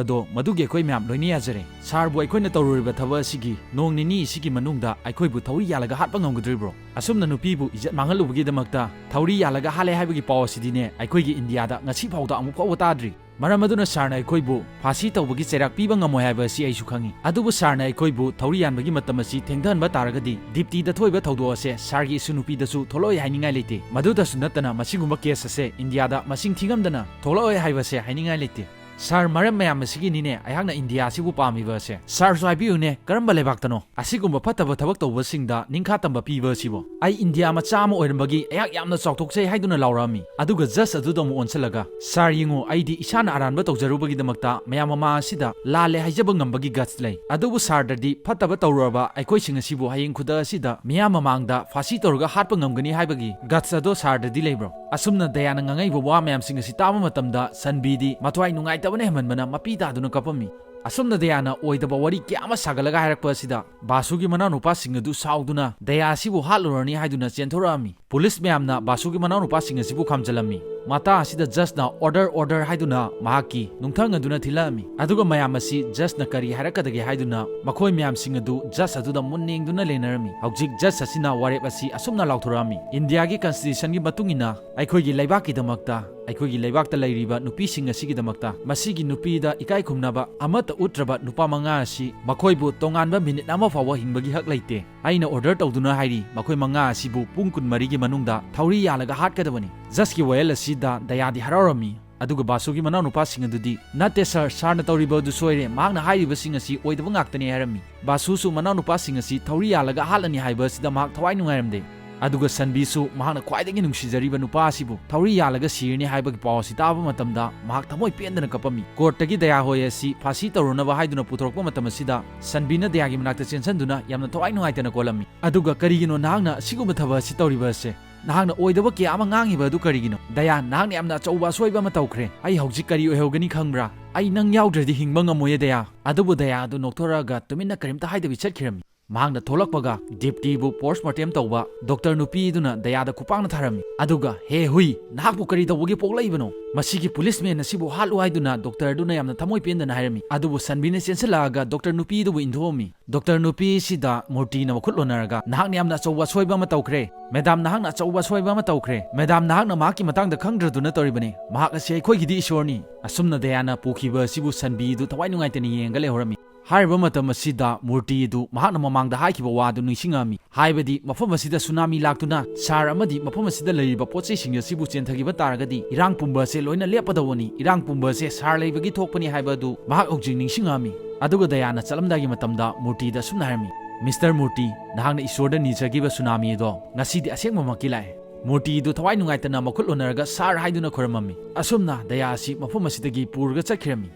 ꯑꯗꯣ ꯃꯗꯨꯒꯤ ꯑꯩꯈꯣꯏ ꯃꯌꯥꯝ ꯂꯣꯏꯅ ꯌꯥꯖꯔꯦ꯫ ꯁꯥꯔꯕꯨ ꯑꯩꯈꯣꯏꯅ ꯇꯧꯔꯨꯔꯤꯕ ꯊꯕꯛ ꯑꯁꯤꯒꯤ ꯅꯣꯡ ꯅꯤꯅꯤ ꯑꯁꯤꯒꯤ ꯃꯅꯨꯡꯗ ꯑꯩꯈꯣꯏꯕꯨ ꯊꯧꯔꯤ ꯌꯥꯜꯂꯒ ꯍꯥꯠꯄ ꯉꯝꯒꯗꯧꯔꯤꯕ꯭ꯔꯣ? ꯑꯁꯨꯝꯅ ꯅꯨꯄꯤꯕꯨ ꯏꯖꯠ ꯃꯥꯡꯍꯜꯂꯨꯕꯒꯤꯗꯃꯛꯇ ꯊꯧꯔꯤ ꯌꯥꯜꯂꯒ ꯍꯥꯠꯂꯦ ꯍꯥꯏꯕꯒꯤ ꯄꯥꯎ ꯑꯁꯤꯗꯤꯅꯦ, ꯑꯩꯈꯣꯏꯒꯤ ꯏꯟꯗꯤꯌꯥꯗ ꯉꯁꯤ ꯐꯥꯎꯗ ꯑꯃꯨꯛ ꯐꯥꯎꯕ ꯇꯥꯗ꯭ꯔꯤ꯫ ꯃꯔꯝ ꯑꯗꯨꯅ ꯁꯥꯔꯅ ꯑꯩꯈꯣꯏꯕꯨ ꯐꯥꯁꯤ ꯇꯧꯕꯒꯤ ꯆꯩꯔꯥꯛ ꯄꯤꯕ ꯉꯝꯃꯣꯏ ꯍꯥꯏꯕ ꯑꯁꯤ ꯑꯩꯁꯨ ꯈꯪꯏ꯫ ꯑꯗꯨꯕꯨ ꯁꯥꯔꯅ ꯑꯩꯈꯣꯏꯕꯨ ꯊꯧꯔꯤ ꯌꯥꯟꯕꯒꯤ ꯃꯇꯝ ꯑꯁꯤ ꯊꯦꯡꯊꯍꯟꯕ ꯇꯥꯔꯒꯗꯤ, ꯗꯤꯞꯇꯤꯗ ꯊꯣꯛꯏꯕ ꯊꯧꯗꯣꯛ ꯑꯁꯦ ꯁꯥꯔꯒꯤ ꯏꯁꯨ ꯅꯨꯄꯤꯗꯁꯨ ꯊꯣꯛꯂꯛꯑꯣꯏ ꯍꯥꯏꯅꯤꯡꯉꯥꯏ ꯂꯩꯇꯦ꯫ ꯃꯗꯨꯗꯁꯨ ꯅꯠꯇꯅ, ꯃꯁꯤꯒꯨꯝꯕ ꯀꯦꯁ ꯑꯁꯦ ꯏꯟꯗꯤꯌꯥꯗ ꯃꯁꯤꯡ ꯊꯤꯉꯝꯗꯅ ꯊꯣꯛꯂꯛꯑꯣꯏ ꯍꯥꯏꯕꯁꯦ ꯍꯥꯏꯅꯤꯡꯉꯥꯏ ꯂꯩꯇꯦ꯫ ꯁꯥꯔ, ꯃꯔꯝ ꯃꯌꯥꯝ ꯑꯁꯤꯒꯤꯅꯤꯅꯦ ꯑꯩꯍꯥꯛꯅ ꯏꯟꯗꯤꯌꯥ ꯑꯁꯤꯕꯨ ꯄꯥꯝꯃꯤꯕ ꯑꯁꯦ꯫ ꯁꯥꯔꯁꯨ ꯍꯥꯏꯕꯤꯌꯨꯅꯦ, ꯀꯔꯝꯕ ꯂꯩꯕꯥꯛꯇꯅꯣ ꯑꯁꯤꯒꯨꯝꯕ ꯐꯠꯇꯕ ꯊꯕꯛ ꯇꯧꯕꯁꯤꯡꯗ ꯅꯤꯡꯈꯥ ꯇꯝꯕ ꯄꯤꯕ ꯑꯁꯤꯕꯣ? ꯑꯩ ꯏꯟꯗꯤꯌꯥ ꯃꯆꯥ ꯑꯃ ꯑꯣꯏꯔꯝꯕꯒꯤ ꯑꯩꯍꯥꯛ ꯌꯥꯝꯅ ꯆꯥꯎꯊꯣꯛꯆꯩ ꯍꯥꯏꯗꯨꯅ ꯂꯥꯎꯔꯛꯑꯝꯃꯤ꯫ ꯑꯗꯨꯒ ꯖꯁ ꯑꯗꯨꯗ ꯑꯃꯨꯛ ꯑꯣꯟꯁꯤꯜꯂꯒ, "ꯁꯥꯔ, ꯌꯦꯡꯉꯨ, ꯑꯩꯗꯤ ꯏꯁꯥꯅ ꯑꯔꯥꯟꯕ ꯇꯧꯖꯔꯨꯕꯒꯤꯗꯃꯛꯇ ꯃꯌꯥꯝ ꯃꯃꯥꯡ ꯑꯁꯤꯗ ꯂꯥꯜꯂꯦ ꯍꯥꯏꯖꯕ ꯉꯝꯕꯒꯤ ꯒꯠꯁ ꯂꯩ꯫ ꯑꯗꯨꯕꯨ ꯁꯥꯔꯗꯗꯤ ꯐꯠꯇꯕ ꯇꯧꯔꯨꯔꯕ ꯑꯩꯈꯣꯏꯁꯤꯡ ꯑꯁꯤꯕꯨ ꯍꯌꯦꯡ ꯈꯨꯗꯛ ꯑꯁꯤꯗ ꯃꯤꯌꯥꯝ ꯃꯃꯥꯡꯗ ꯐꯥꯁꯤ ꯇꯧꯔꯒ ꯍꯥꯠꯄ ꯉꯝꯒꯅꯤ ꯍꯥꯏꯕꯒꯤ ꯒꯠꯁ ꯑꯗꯣ ꯁꯥꯔꯗꯗꯤ ꯂꯩꯕ꯭ꯔꯣ?" ꯑꯁꯨꯝꯅ ꯗꯌꯥꯅ ꯉꯥꯡꯉꯛꯏꯕ ꯋꯥ ꯃꯌꯥꯝꯁꯤꯡ ꯑꯁꯤ ꯇꯥꯕ ꯃꯇꯝꯗ ꯁꯟꯕꯤꯗꯤ ꯃꯊ꯭ꯋꯥꯏ ꯅꯨꯡꯉꯥꯏꯇꯕꯅ ꯍꯦꯟꯃꯟꯕꯅ ꯃꯄꯤ ꯇꯥꯗꯨꯅ ꯀꯞꯄꯝꯃꯤ꯫ ꯑꯁꯨꯝꯅ ꯗꯌꯥꯅ ꯑꯣꯏꯗꯕ ꯋꯥꯔꯤ ꯀꯌꯥ ꯑꯃ ꯁꯥꯒꯠꯂꯒ ꯍꯥꯏꯔꯛꯄ ꯑꯁꯤꯗ ꯕꯥꯁꯨꯒꯤ ꯃꯅꯥꯎꯅꯨꯄꯥꯁꯤꯡ ꯑꯗꯨ ꯁꯥꯎꯗꯨꯅ ꯗꯌꯥ ꯑꯁꯤꯕꯨ ꯍꯥꯠꯂꯨꯔꯅꯤ ꯍꯥꯏꯗꯨꯅ ꯆꯦꯟꯊꯣꯔꯛꯑꯝꯃꯤ꯫ ꯄꯨꯂꯤꯁ ꯃꯌꯥꯝꯅ ꯕꯥꯁꯨꯒꯤ ꯃꯅꯥꯎꯅꯨꯄꯥꯁꯤꯡ ꯑꯁꯤꯕꯨ ꯈꯥꯝꯖꯜꯂꯝꯃꯤ꯫ ꯃꯇꯥꯡ ꯑꯁꯤꯗ ꯖꯁꯅ "ꯑꯣꯔꯗꯔ, ꯑꯣꯔꯗꯔ" ꯍꯥꯏꯗꯨꯅ ꯃꯍꯥꯛꯀꯤ ꯅꯨꯡꯊꯪ ꯑꯗꯨꯅ ꯊꯤꯜꯂꯛꯑꯝꯃꯤ꯫ ꯑꯗꯨꯒ ꯃꯌꯥꯝ ꯑꯁꯤ ꯖꯁꯅ ꯀꯔꯤ ꯍꯥꯏꯔꯛꯀꯗꯒꯦ ꯍꯥꯏꯗꯨꯅ ꯃꯈꯣꯏ ꯃꯌꯥꯝꯁꯤꯡ ꯑꯗꯨ ꯖꯁ ꯑꯗꯨꯗ ꯃꯨꯟꯅ ꯌꯦꯡꯗꯨꯅ ꯂꯩꯅꯔꯝꯃꯤ꯫ ꯍꯧꯖꯤꯛ ꯖꯁ ꯑꯁꯤꯅ ꯋꯥꯔꯦꯞ ꯑꯁꯤ ꯑꯁꯨꯝꯅ ꯂꯥꯎꯊꯣꯔꯛꯑꯝꯃꯤ: "ꯏꯟꯗꯤꯌꯥꯒꯤ ꯀꯟꯁꯇꯤꯇ꯭ꯌꯨꯁꯟꯒꯤ ꯃꯇꯨꯡ ꯏꯟꯅ ꯑꯩꯈꯣꯏꯒꯤ ꯂꯩꯕꯥꯛꯀꯤꯗꯃꯛꯇ, ꯑꯩꯈꯣꯏꯒꯤ ꯂꯩꯕꯥꯛꯇ ꯂꯩꯔꯤꯕ ꯅꯨꯄꯤꯁꯤꯡ ꯑꯁꯤꯒꯤꯗꯃꯛꯇ, ꯃꯁꯤꯒꯤ ꯅꯨꯄꯤꯗ ꯏꯀꯥꯏ ꯈꯨꯝꯅꯕ ꯑꯃꯠꯇ ꯎꯠꯇ꯭ꯔꯕ ꯅꯨꯄꯥ ꯃꯉꯥ ꯑꯁꯤ ꯃꯈꯣꯏꯕꯨ ꯇꯣꯉꯥꯟꯕ ꯃꯤꯅꯤꯠ ꯑꯃ ꯐꯥꯎꯕ ꯍꯤꯡꯕꯒꯤ ꯍꯛ ꯂꯩꯇꯦ꯫ ꯑꯩꯅ ꯑꯣꯔꯗꯔ ꯇꯧꯗꯨꯅ ꯍꯥꯏꯔꯤ, ꯃꯈꯣꯏ ꯃꯉꯥ ꯑꯁꯤꯕꯨ ꯄꯨꯡ ꯀꯨꯟꯃꯔꯤꯒꯤ ꯃꯅꯨꯡꯗ ꯊꯧꯔꯤ ꯌꯥꯜꯂꯒ ꯍꯥꯠꯀꯗꯕꯅꯤ"꯫ ꯖꯁꯀꯤ ꯋꯥꯌꯦꯜ ꯑꯁꯤꯗ ꯗꯌꯥꯗꯤ ꯍꯔꯥꯎꯔꯝꯃꯤ꯫ ꯑꯗꯨꯒ ꯕꯥꯁꯨꯒꯤ ꯃꯅꯥꯎꯅꯨꯄꯥꯁꯤꯡ ꯑꯗꯨꯗꯤ, "ꯅꯠꯇꯦ ꯁꯥꯔ, ꯁꯥꯔꯅ ꯇꯧꯔꯤꯕ ꯑꯗꯨ ꯁꯣꯏꯔꯦ, ꯃꯍꯥꯛꯅ ꯍꯥꯏꯔꯤꯕꯁꯤꯡ ꯑꯁꯤ ꯑꯣꯏꯗꯕ ꯉꯥꯛꯇꯅꯤ" ꯍꯥꯏꯔꯝꯃꯤ꯫ ꯕꯥꯁꯨꯁꯨ ꯃꯅꯥꯎꯅꯨꯄꯥꯁꯤꯡ ꯑꯁꯤ ꯊꯧꯔꯤ ꯌꯥꯜꯂꯒ ꯍꯥꯠꯂꯅꯤ ꯍꯥꯏꯕ ꯑꯁꯤꯗ ꯃꯍꯥꯛ ꯊꯋꯥꯏ ꯅꯨꯡꯉꯥꯏꯔꯝꯗꯦ꯫ ꯑꯗꯨꯒ ꯁꯟꯕꯤꯁꯨ ꯃꯍꯥꯛꯅ ꯈ꯭ꯋꯥꯏꯗꯒꯤ ꯅꯨꯡꯁꯤꯖꯔꯤꯕ ꯅꯨꯄꯥ ꯑꯁꯤꯕꯨ ꯊꯧꯔꯤ ꯌꯥꯜꯂꯒ ꯁꯤꯔꯅꯤ ꯍꯥꯏꯕꯒꯤ ꯄꯥꯎ ꯑꯁꯤ ꯇꯥꯕ ꯃꯇꯝꯗ ꯃꯍꯥꯛ ꯊꯃꯣꯏ ꯄꯦꯟꯗꯅ ꯀꯞꯄꯝꯃꯤ꯫ ꯀꯣꯔꯠꯇꯒꯤ ꯗꯌꯥ ꯍꯣꯏ ꯑꯁꯤ ꯐꯥꯁꯤ ꯇꯧꯔꯨꯅꯕ ꯍꯥꯏꯗꯨꯅ ꯄꯨꯊꯣꯔꯛꯄ ꯃꯇꯝ ꯑꯁꯤꯗ ꯁꯟꯕꯤꯅ ꯗꯌꯥꯒꯤ ꯃꯅꯥꯛꯇ ꯆꯦꯟꯁꯤꯟꯗꯨꯅ ꯌꯥꯝꯅ ꯊꯋꯥꯏ ꯅꯨꯡꯉꯥꯏꯇꯅ ꯀꯣꯜꯂꯝꯃꯤ꯫ "ꯑꯗꯨꯒ ꯀꯔꯤꯒꯤꯅꯣ ꯅꯍꯥꯛꯅ ꯑꯁꯤꯒꯨꯝꯕ ꯊꯕꯛ ꯑꯁꯤ ꯇꯧꯔꯤꯕ ꯑꯁꯦ? ꯅꯍꯥꯛꯅ ꯑꯣꯏꯗꯕ ꯀꯌꯥ ꯑꯃ ꯉꯥꯡꯉꯤꯕ ꯑꯗꯨ ꯀꯔꯤꯒꯤꯅꯣ? ꯗꯌꯥ, ꯅꯍꯥꯛꯅ ꯌꯥꯝꯅ ꯑꯆꯧꯕ ꯑꯁꯣꯏꯕ ꯑꯃ ꯇꯧꯈ꯭ꯔꯦ꯫ ꯑꯩ ꯍꯧꯖꯤꯛ ꯀꯔꯤ ꯑꯣꯏꯍꯧꯒꯅꯤ ꯈꯪꯕ꯭ꯔꯥ? ꯑꯩ ꯅꯪ ꯌꯥꯎꯗ꯭ꯔꯗꯤ ꯍꯤꯡꯕ ꯉꯝꯃꯣꯏꯌꯦ, ꯗꯌꯥ"꯫ ꯑꯗꯨꯕꯨ ꯗꯌꯥ ꯑꯗꯨ ꯅꯣꯛꯊꯣꯔꯛꯑꯒ ꯇꯨꯃꯤꯟꯅ ꯀꯔꯤꯝꯇ ꯍꯥꯏꯗꯕꯤ ꯆꯠꯈꯤꯔꯝꯃꯤ꯫ ꯃꯍꯥꯛꯅ ꯊꯣꯛꯂꯛꯄꯒ ꯗꯤꯞꯇꯤꯕꯨ ꯄꯣꯁꯃꯣꯔꯇꯦꯝ ꯇꯧꯕ ꯗꯣꯛꯇꯔ ꯅꯨꯄꯤꯗꯨꯅ ꯗꯌꯥꯗ ꯈꯨꯄꯥꯛꯅ ꯊꯥꯔꯝꯃꯤ꯫ ꯑꯗꯨꯒ "ꯍꯦ ꯍꯨꯏ, ꯅꯍꯥꯛꯄꯨ ꯀꯔꯤ ꯇꯧꯕꯒꯤ ꯄꯣꯛꯂꯛꯏꯕꯅꯣ? ꯃꯁꯤꯒꯤ ꯄꯨꯂꯤꯁꯃꯦꯟ ꯑꯁꯤꯕꯨ ꯍꯥꯠꯂꯨ" ꯍꯥꯏꯗꯨꯅ ꯗꯣꯛꯇꯔꯗꯨꯅ ꯌꯥꯝꯅ ꯊꯃꯣꯏ ꯄꯦꯟꯗꯅ ꯍꯥꯏꯔꯝꯃꯤ꯫ ꯑꯗꯨꯕꯨ ꯁꯟꯕꯤꯅ ꯆꯦꯟꯁꯤꯜꯂꯛꯑꯒ ꯗꯣꯛꯇꯔ ꯅꯨꯄꯤꯗꯨꯕꯨ ꯏꯟꯊꯣꯛꯑꯝꯃꯤ꯫ ꯗꯣꯛꯇꯔ ꯅꯨꯄꯤꯁꯤꯗ ꯃꯨꯔꯇꯤꯅ ꯃꯈꯨꯠ ꯂꯣꯟꯅꯔꯒ, "ꯅꯍꯥꯛꯅ ꯌꯥꯝꯅ ꯑꯆꯧꯕ ꯑꯁꯣꯏꯕ ꯑꯃ ꯇꯧꯈ꯭ꯔꯦ꯫ ꯃꯦꯗꯥꯝ, ꯅꯍꯥꯛꯅ ꯑꯆꯧꯕ ꯑꯁꯣꯏꯕ ꯑꯃ ꯇꯧꯈ꯭ꯔꯦ꯫ ꯃꯦꯗꯥꯝ, ꯅꯍꯥꯛꯅ ꯃꯍꯥꯛꯀꯤ ꯃꯇꯥꯡꯗ ꯈꯪꯗ꯭ꯔꯗꯨꯅ ꯇꯧꯔꯤꯕꯅꯤ꯫ ꯃꯍꯥꯛ ꯑꯁꯤ ꯑꯩꯈꯣꯏꯒꯤꯗꯤ ꯏꯁꯣꯔꯅꯤ"꯫ ꯑꯁꯨꯝꯅ ꯗꯌꯥꯅ ꯄꯨꯈꯤꯕ ꯑꯁꯤꯕꯨ ꯁꯟꯕꯤꯗꯨ ꯊꯋꯥꯏ ꯅꯨꯡꯉꯥꯏꯇꯅ ꯌꯦꯡꯉꯒ ꯂꯩꯍꯧꯔꯝꯃꯤ꯫ ꯍꯥꯏꯔꯤꯕ ꯃꯇꯝ ꯑꯁꯤꯗ ꯃꯨꯔꯇꯤꯗꯨ ꯃꯍꯥꯛꯅ ꯃꯃꯥꯡꯗ ꯍꯥꯏꯈꯤꯕ ꯋꯥꯗꯨ ꯅꯤꯡꯁꯤꯡꯉꯛꯑꯝꯃꯤ꯫ ꯍꯥꯏꯕꯗꯤ ꯃꯐꯝ ꯑꯁꯤꯗ ꯁꯨꯅꯥꯃꯤ ꯂꯥꯛꯇꯨꯅ ꯁꯍꯔ ꯑꯃꯗꯤ ꯃꯐꯝ ꯑꯁꯤꯗ ꯂꯩꯔꯤꯕ ꯄꯣꯠ ꯆꯩꯁꯤꯡ ꯑꯁꯤꯕꯨ ꯆꯦꯟꯊꯈꯤꯕ ꯇꯥꯔꯒꯗꯤ ꯏꯔꯥꯡ ꯄꯨꯝꯕ ꯑꯁꯦ ꯂꯣꯏꯅ ꯂꯦꯞꯄꯗꯧꯕꯅꯤ꯫ ꯏꯔꯥꯡ ꯄꯨꯝꯕ ꯑꯁꯦ ꯁꯍꯔ ꯂꯩꯕꯒꯤ ꯊꯣꯛꯄꯅꯤ ꯍꯥꯏꯕ ꯑꯗꯨ ꯃꯍꯥꯛ ꯍꯧꯖꯤꯛ ꯅꯤꯡꯁꯤꯡꯉꯛꯑꯝꯃꯤ꯫ ꯑꯗꯨꯒ ꯗꯌꯥꯅ ꯆꯠꯂꯝꯗꯥꯏꯒꯤ ꯃꯇꯝꯗ ꯃꯨꯔꯇꯤꯗ ꯑꯁꯨꯝꯅ ꯍꯥꯏꯔꯝꯃꯤ, "ꯃꯤꯁꯇꯔ ꯃꯨꯔꯇꯤ, ꯅꯍꯥꯛꯅ ꯏꯁꯣꯔꯗ ꯅꯤꯖꯈꯤꯕ ꯁꯨꯅꯥꯃꯤ ꯑꯗꯣ ꯉꯁꯤꯗꯤ ꯑꯁꯦꯡꯕꯃꯛꯀꯤ ꯂꯥꯛꯑꯦ"꯫ ꯃꯨꯔꯇꯤꯗꯨ ꯊꯋꯥꯏ ꯅꯨꯡꯉꯥꯏꯇꯅ ꯃꯈꯨꯠ ꯂꯣꯟꯅꯔꯒ "ꯁꯥꯔ" ꯍꯥꯏꯗꯨꯅ ꯈꯣꯏꯔꯝꯃꯝꯃꯤ꯫ ꯑꯁꯨꯝꯅ ꯗꯌꯥ ꯑꯁꯤ ꯃꯐꯝ ꯑꯁꯤꯗꯒꯤ ꯄꯨꯔꯒ ꯆꯠꯈꯤꯔꯝꯃꯤ꯫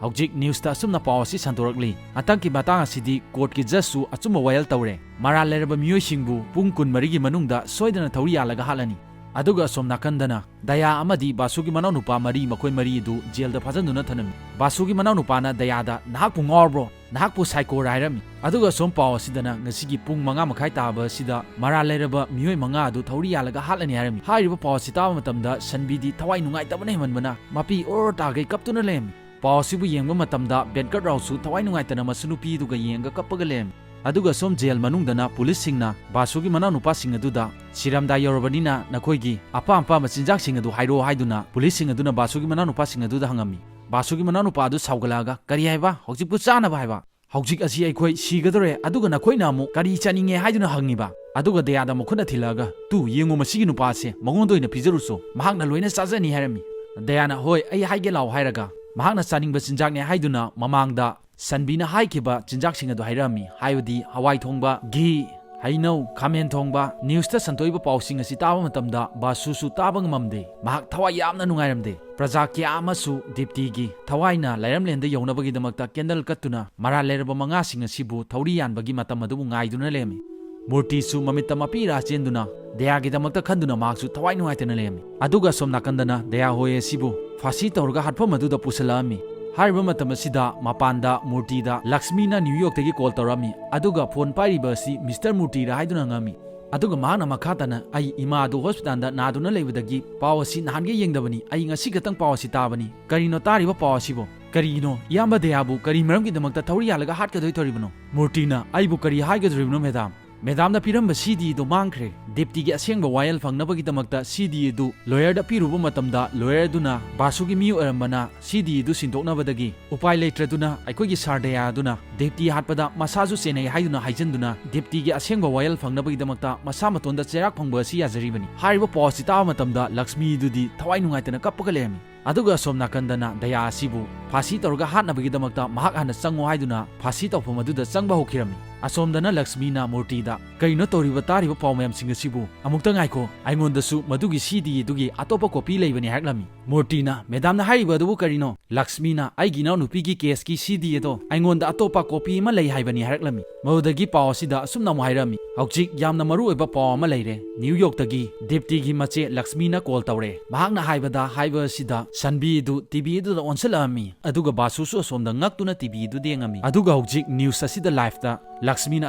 ꯍꯧꯖꯤꯛ ꯅ꯭ꯌꯨꯁꯇ ꯑꯁꯨꯝꯅ ꯄꯥꯎ ꯑꯁꯤ ꯁꯟꯗꯣꯔꯛꯂꯤ꯫ ꯍꯟꯗꯛꯀꯤ ꯃꯇꯥꯡ ꯑꯁꯤꯗꯤ ꯀꯣꯔꯠꯀꯤ ꯖꯖꯁꯨ ꯑꯆꯨꯝꯕ ꯋꯥꯌꯦꯜ ꯇꯧꯔꯦ꯫ ꯃꯔꯥꯜ ꯂꯩꯔꯕ ꯃꯤꯑꯣꯏꯁꯤꯡꯕꯨ ꯄꯨꯡ ꯀꯨꯟꯃꯔꯤꯒꯤ ꯃꯅꯨꯡꯗ ꯁꯣꯏꯗꯅ ꯊꯧꯔꯤ ꯌꯥꯜꯂꯒ ꯍꯥꯠꯂꯅꯤ꯫ ꯑꯗꯨꯒ ꯑꯁꯣꯝ ꯅꯥꯀꯟꯗꯅ ꯗꯌꯥ ꯑꯃꯗꯤ ꯕꯥꯁꯨꯒꯤ ꯃꯅꯥꯎꯅꯨꯄꯥ ꯃꯔꯤ, ꯃꯈꯣꯏ ꯃꯔꯤ ꯑꯗꯨ ꯖꯦꯜꯗ ꯐꯥꯖꯤꯟꯗꯨꯅ ꯊꯅꯝꯃꯤ꯫ ꯕꯥꯁꯨꯒꯤ ꯃꯅꯥꯎꯅꯨꯄꯥꯅ ꯗꯌꯥꯗ, "ꯅꯍꯥꯛꯄꯨ ꯉꯥꯎꯔꯕ꯭ꯔꯣ? ꯅꯍꯥꯛꯄꯨ ꯁꯥꯏꯀꯣꯔ" ꯍꯥꯏꯔꯝꯃꯤ꯫ ꯑꯗꯨꯒ ꯑꯁꯣꯝ ꯄꯥꯎ ꯑꯁꯤꯗꯅ ꯉꯁꯤꯒꯤ ꯄꯨꯡ ꯃꯉꯥ ꯃꯈꯥꯏ ꯇꯥꯕ ꯑꯁꯤꯗ ꯃꯔꯥꯜ ꯂꯩꯔꯕ ꯃꯤꯑꯣꯏ ꯃꯉꯥ ꯑꯗꯨ ꯊꯧꯔꯤ ꯌꯥꯜꯂꯒ ꯍꯥꯠꯂꯅꯤ ꯍꯥꯏꯔꯝꯃꯤ꯫ ꯍꯥꯏꯔꯤꯕ ꯄꯥꯎ ꯑꯁꯤ ꯇꯥꯕ ꯃꯇꯝꯗ ꯁꯟꯕꯤꯗꯤ ꯊꯋꯥꯏ ꯅꯨꯡꯉꯥꯏꯇꯕꯅ ꯍꯦꯟꯃꯟꯕꯅ ꯃꯄꯤ ꯑꯣꯔ ꯇꯥꯈꯩ ꯀꯞꯇꯨꯅ ꯂꯩꯔꯝꯃꯤ꯫ ꯄꯥꯎ ꯑꯁꯤꯕꯨ ꯌꯦꯡꯕ ꯃꯇꯝꯗ ꯕꯦꯟꯀꯠ ꯔꯥꯎꯁꯨ ꯊꯋꯥꯏ ꯅꯨꯡꯉꯥꯏꯇꯅ ꯃꯁꯨ ꯅꯨꯄꯤꯗꯨꯒ ꯌꯦꯡꯉꯒ ꯀꯞꯄꯒ ꯂꯩꯔꯝꯃꯤ꯫ ꯑꯗꯨꯒ ꯁꯣꯝ ꯖꯦꯜ ꯃꯅꯨꯡꯗꯅ ꯄꯨꯂꯤꯁꯁꯤꯡꯅ ꯕꯥꯁꯨꯒꯤ ꯃꯅꯥꯎꯅꯨꯄꯥꯁꯤꯡ ꯑꯗꯨꯗ, "ꯁꯤꯔꯝꯗꯥꯏ ꯌꯧꯔꯕꯅꯤꯅ ꯅꯈꯣꯏꯒꯤ ꯑꯄꯥꯝ ꯑꯄꯥꯝꯕ ꯆꯤꯟꯖꯥꯛꯁꯤꯡ ꯑꯗꯨ ꯍꯥꯏꯔꯛꯑꯣ" ꯍꯥꯏꯗꯨꯅ ꯄꯨꯂꯤꯁꯁꯤꯡ ꯑꯗꯨꯅ ꯕꯥꯁꯨꯒꯤ ꯃꯅꯥꯎꯅꯨꯄꯥꯁꯤꯡ ꯑꯗꯨꯗ ꯍꯪꯉꯝꯃꯤ꯫ ꯕꯥꯁꯨꯒꯤ ꯃꯅꯥꯎꯅꯨꯄꯥ ꯑꯗꯨ ꯁꯥꯎꯒꯠꯂꯛꯑꯒ, "ꯀꯔꯤ ꯍꯥꯏꯕ? ꯍꯧꯖꯤꯛꯄꯨ ꯆꯥꯅꯕ ꯍꯥꯏꯕ? ꯍꯧꯖꯤꯛ ꯑꯁꯤ ꯑꯩꯈꯣꯏ ꯁꯤꯒꯗꯧꯔꯦ, ꯑꯗꯨꯒ ꯅꯈꯣꯏꯅ ꯑꯃꯨꯛ ꯀꯔꯤ ꯆꯥꯅꯤꯡꯉꯦ ꯍꯥꯏꯗꯨꯅ ꯍꯪꯉꯤꯕ?" ꯑꯗꯨꯒ ꯗꯌꯥꯗ ꯃꯈꯨꯠꯅ ꯊꯤꯜꯂꯛꯑꯒ, "ꯇꯨ ꯌꯦꯡꯉꯨ, ꯃꯁꯤꯒꯤ ꯅꯨꯄꯥꯁꯦ, ꯃꯉꯣꯟꯗ ꯑꯣꯏꯅ ꯄꯤꯖꯔꯨꯆꯣ, ꯃꯍꯥꯛꯅ ꯂꯣꯏꯅ ꯆꯥꯖꯅꯤ" ꯍꯥꯏꯔꯝꯃꯤ꯫ ꯗꯌꯥꯅ, "ꯍꯣꯏ, ꯑꯩ ꯍꯥꯏꯒꯦ ꯂꯥꯎ" ꯍꯥꯏꯔꯒ ꯃꯍꯥꯛꯅ ꯆꯥꯅꯤꯡꯕ ꯆꯤꯟꯖꯥꯛꯅꯦ ꯍꯥꯏꯗꯨꯅ ꯃꯃꯥꯡꯗ ꯁꯟꯕꯤꯅ ꯍꯥꯏꯈꯤꯕ ꯆꯤꯟꯖꯥꯛꯁꯤꯡ ꯑꯗꯨ ꯍꯥꯏꯔꯛꯑꯝꯃꯤ꯫ ꯍꯥꯏꯕꯗꯤ ꯍꯋꯥꯏ ꯊꯣꯡꯕ, ꯘꯤ, ꯍꯩꯅꯧ, ꯈꯥꯃꯦꯟ ꯊꯣꯡꯕ꯫ ꯅ꯭ꯌꯨꯁꯇ ꯁꯟꯗꯣꯛꯏꯕ ꯄꯥꯎꯁꯤꯡ ꯑꯁꯤ ꯇꯥꯕ ꯃꯇꯝꯗ ꯕꯥꯁꯨꯁꯨ ꯇꯥꯕ ꯉꯝꯃꯝꯗꯦ꯫ ꯃꯍꯥꯛ ꯊꯋꯥꯏ ꯌꯥꯝꯅ ꯅꯨꯡꯉꯥꯏꯔꯝꯗꯦ꯫ ꯄ꯭ꯔꯖꯥ ꯀꯌꯥ ꯑꯃꯁꯨ ꯗꯤꯞꯇꯤꯒꯤ ꯊꯋꯥꯏꯅ ꯂꯥꯏꯔꯝꯂꯦꯟꯗ ꯌꯧꯅꯕꯒꯤꯗꯃꯛꯇ ꯀꯦꯟꯗꯜ ꯀꯠꯇꯨꯅ ꯃꯔꯥꯜ ꯂꯩꯔꯕ ꯃꯉꯥꯁꯤꯡ ꯑꯁꯤꯕꯨ ꯊꯧꯔꯤ ꯌꯥꯟꯕꯒꯤ ꯃꯇꯝ ꯑꯗꯨꯕꯨ ꯉꯥꯏꯗꯨꯅ ꯂꯩꯔꯝꯃꯤ꯫ ꯃꯨꯔꯇꯤꯁꯨ ꯃꯃꯤꯠꯇ ꯃꯄꯤ ꯏꯔꯥ ꯆꯦꯟꯗꯨꯅ ꯗꯌꯥꯒꯤꯗꯃꯛꯇ ꯈꯟꯗꯨꯅ ꯃꯍꯥꯛꯁꯨ ꯊꯋꯥꯏ ꯅꯨꯡꯉꯥꯏꯇꯅ ꯂꯩꯔꯝꯃꯤ꯫ ꯑꯗꯨꯒ ꯑꯁꯣꯝ ꯅꯥꯀꯟꯗꯅ ꯗꯌꯥ ꯍꯣꯏ ꯑꯁꯤꯕꯨ ꯐꯥꯁꯤ ꯇꯧꯔꯒ ꯍꯥꯠꯐꯝ ꯑꯗꯨꯗ ꯄꯨꯁꯜꯂꯛꯑꯝꯃꯤ꯫ ꯍꯥꯏꯔꯤꯕ ꯃꯇꯝ ꯑꯁꯤꯗ ꯃꯄꯥꯟꯗ ꯃꯨꯔꯇꯤꯗ ꯂꯛꯁꯃꯤꯅ ꯅ꯭ꯌꯨ ꯌꯣꯔꯛꯇꯒꯤ ꯀꯣꯜ ꯇꯧꯔꯛꯑꯝꯃꯤ, ꯑꯗꯨꯒ ꯐꯣꯟ ꯄꯥꯏꯔꯤꯕ ꯑꯁꯤ ꯃꯤꯁꯇꯔ ꯃꯨꯔꯇꯤꯔꯥ ꯍꯥꯏꯗꯨꯅ ꯍꯪꯉꯝꯃꯤ꯫ ꯑꯗꯨꯒ ꯃꯍꯥꯛꯅ ꯃꯈꯥ ꯇꯥꯅ, "ꯑꯩ ꯏꯃꯥ ꯑꯗꯨ ꯍꯣꯁꯄꯤꯇꯥꯜꯗ ꯅꯥꯗꯨꯅ ꯂꯩꯕꯗꯒꯤ ꯄꯥꯎ ꯑꯁꯤ ꯅꯍꯥꯟꯒꯩ ꯌꯦꯡꯗꯕꯅꯤ, ꯑꯩ ꯉꯁꯤ ꯈꯛꯇꯪ ꯄꯥꯎ ꯑꯁꯤ ꯇꯥꯕꯅꯤ꯫ ꯀꯔꯤꯅꯣ ꯇꯥꯔꯤꯕ ꯄꯥꯎ ꯑꯁꯤꯕꯣ? ꯀꯔꯤꯅꯣ? ꯏꯌꯥꯝꯕ ꯗꯌꯥꯕꯨ ꯀꯔꯤ ꯃꯔꯝꯒꯤꯗꯃꯛꯇ ꯊꯧꯔꯤ ꯌꯥꯜꯂꯒ ꯍꯥꯠꯀꯗꯣꯏ ꯇꯧꯔꯤꯕꯅꯣ?" ꯃꯨꯔꯇꯤꯅ, "ꯑꯩꯕꯨ ꯀꯔꯤ ꯍꯥꯏꯒꯗꯧꯔꯤꯕꯅꯣ ꯃꯦꯗꯥꯝ? ꯃꯦꯗꯥꯝꯅ ꯄꯤꯔꯝꯕ ꯁꯤ ꯗꯤ ꯑꯗꯨ ꯃꯥꯡꯈ꯭ꯔꯦ꯫ ꯗꯤꯞꯇꯤꯒꯤ ꯑꯁꯦꯡꯕ ꯋꯥꯌꯦꯜ ꯐꯪꯅꯕꯒꯤꯗꯃꯛꯇ ꯁꯤ ꯗꯤ ꯑꯗꯨ ꯂꯣꯌꯔꯗ ꯄꯤꯔꯨꯕ ꯃꯇꯝꯗ ꯂꯣꯌꯔꯗꯨꯅ ꯕꯥꯁꯨꯒꯤ ꯃꯤ ꯑꯣꯏꯔꯝꯕꯅ ꯁꯤ ꯗꯤ ꯑꯗꯨ ꯁꯤꯟꯗꯣꯛꯅꯕꯗꯒꯤ ꯎꯄꯥꯏ ꯂꯩꯇ꯭ꯔꯗꯨꯅ ꯑꯩꯈꯣꯏꯒꯤ ꯁꯥꯔ ꯗꯌꯥꯗꯨꯅ ꯗꯤꯞꯇꯤ ꯍꯥꯠꯄꯗ ꯃꯁꯥꯁꯨ ꯆꯦꯟꯅꯩ ꯍꯥꯏꯗꯨꯅ ꯍꯥꯏꯖꯟꯗꯨꯅ ꯗꯤꯞꯇꯤꯒꯤ ꯑꯁꯦꯡꯕ ꯋꯥꯌꯦꯜ ꯐꯪꯅꯕꯒꯤꯗꯃꯛꯇ ꯃꯁꯥ ꯃꯇꯣꯟꯗ ꯆꯩꯔꯥꯛ ꯐꯪꯕ ꯑꯁꯤ ꯌꯥꯖꯔꯤꯕꯅꯤ꯫" ꯍꯥꯏꯔꯤꯕ ꯄꯥꯎ ꯑꯁꯤ ꯇꯥꯕ ꯃꯇꯝꯗ ꯂꯛꯁꯃꯤꯗꯨꯗꯤ ꯊꯋꯥꯏ ꯅꯨꯡꯉꯥꯏꯇꯅ ꯀꯞꯄꯒ ꯂꯩꯔꯝꯃꯤ꯫ ꯑꯗꯨꯒ ꯑꯁꯣꯝ ꯅꯥꯀꯟꯗꯅ ꯗꯌꯥ ꯑꯁꯤꯕꯨ ꯐꯥꯁꯤ ꯇꯧꯔꯒ ꯍꯥꯠꯅꯕꯒꯤꯗꯃꯛꯇ ꯃꯍꯥꯛ ꯍꯥꯟꯅ ꯆꯪꯉꯣ ꯍꯥꯏꯗꯨꯅ ꯐꯥꯁꯤ ꯇꯧꯐꯝ ꯑꯗꯨꯗ ꯆꯪꯕ ꯍꯧꯈꯤꯔꯝꯃꯤ꯫ ꯑꯁꯣꯝꯗꯅ ꯂꯛꯁꯃꯤꯅ ꯃꯨꯔꯇꯤꯗ, "ꯀꯔꯤꯅꯣ ꯇꯧꯔꯤꯕ ꯇꯥꯔꯤꯕ ꯄꯥꯎ ꯃꯌꯥꯝꯁꯤꯡ ꯑꯁꯤꯕꯨ? ꯑꯃꯨꯛꯇ ꯉꯥꯏꯈꯣ, ꯑꯩꯉꯣꯟꯗꯁꯨ ꯃꯗꯨꯒꯤ ꯁꯤ ꯗꯤ ꯑꯗꯨꯒꯤ ꯑꯇꯣꯞꯄ ꯀꯣꯄꯤ ꯂꯩꯕꯅꯤ" ꯍꯥꯏꯔꯛꯂꯝꯃꯤ꯫ ꯃꯨꯔꯇꯤꯅ, "ꯃꯦꯗꯥꯝꯅ ꯍꯥꯏꯔꯤꯕ ꯑꯗꯨꯕꯨ ꯀꯔꯤꯅꯣ?" ꯂꯛꯁꯃꯤꯅ, "ꯑꯩꯒꯤ ꯏꯅꯥꯎꯅꯨꯄꯤꯒꯤ ꯀꯦꯁꯀꯤ ꯁꯤ ꯗꯤ ꯑꯗꯣ ꯑꯩꯉꯣꯟꯗ ꯑꯇꯣꯞꯄ ꯀꯣꯄꯤ ꯑꯃ ꯂꯩ ꯍꯥꯏꯕꯅꯤ" ꯍꯥꯏꯔꯛꯂꯝꯃꯤ꯫ ꯃꯗꯨꯗꯒꯤ ꯄꯥꯎ ꯑꯁꯤꯗ ꯑꯁꯨꯝꯅ ꯑꯃꯨꯛ ꯍꯥꯏꯔꯛꯑꯝꯃꯤ, "ꯍꯧꯖꯤꯛ ꯌꯥꯝꯅ ꯃꯔꯨ ꯑꯣꯏꯕ ꯄꯥꯎ ꯑꯃ ꯂꯩꯔꯦ꯫ ꯅ꯭ꯌꯨ ꯌꯣꯔꯛꯇꯒꯤ ꯗꯤꯞꯇꯤꯒꯤ ꯃꯆꯦ ꯂꯛꯁꯃꯤꯅ ꯀꯣꯜ ꯇꯧꯔꯦ꯫ ꯃꯍꯥꯛꯅ ꯍꯥꯏꯕꯗ ꯍꯥꯏꯕ ꯑꯁꯤꯗ ꯁꯟꯕꯤ ꯑꯗꯨ ꯇꯤ ꯚꯤ ꯑꯗꯨꯗ ꯑꯣꯟꯁꯤꯜꯂꯛꯑꯝꯃꯤ, ꯑꯗꯨꯒ ꯕꯥꯁꯨꯁꯨ ꯑꯁꯣꯝꯗ ꯉꯛꯇꯨꯅ ꯇꯤ ꯚꯤ ꯑꯗꯨꯗ ꯌꯦꯡꯉꯝꯃꯤ꯫ ꯑꯗꯨꯒ ꯍꯧꯖꯤꯛ ꯅ꯭ꯌꯨꯁ ꯑꯁꯤꯗ ꯂꯥꯏꯐꯇ ꯂꯛꯁꯃꯤꯅ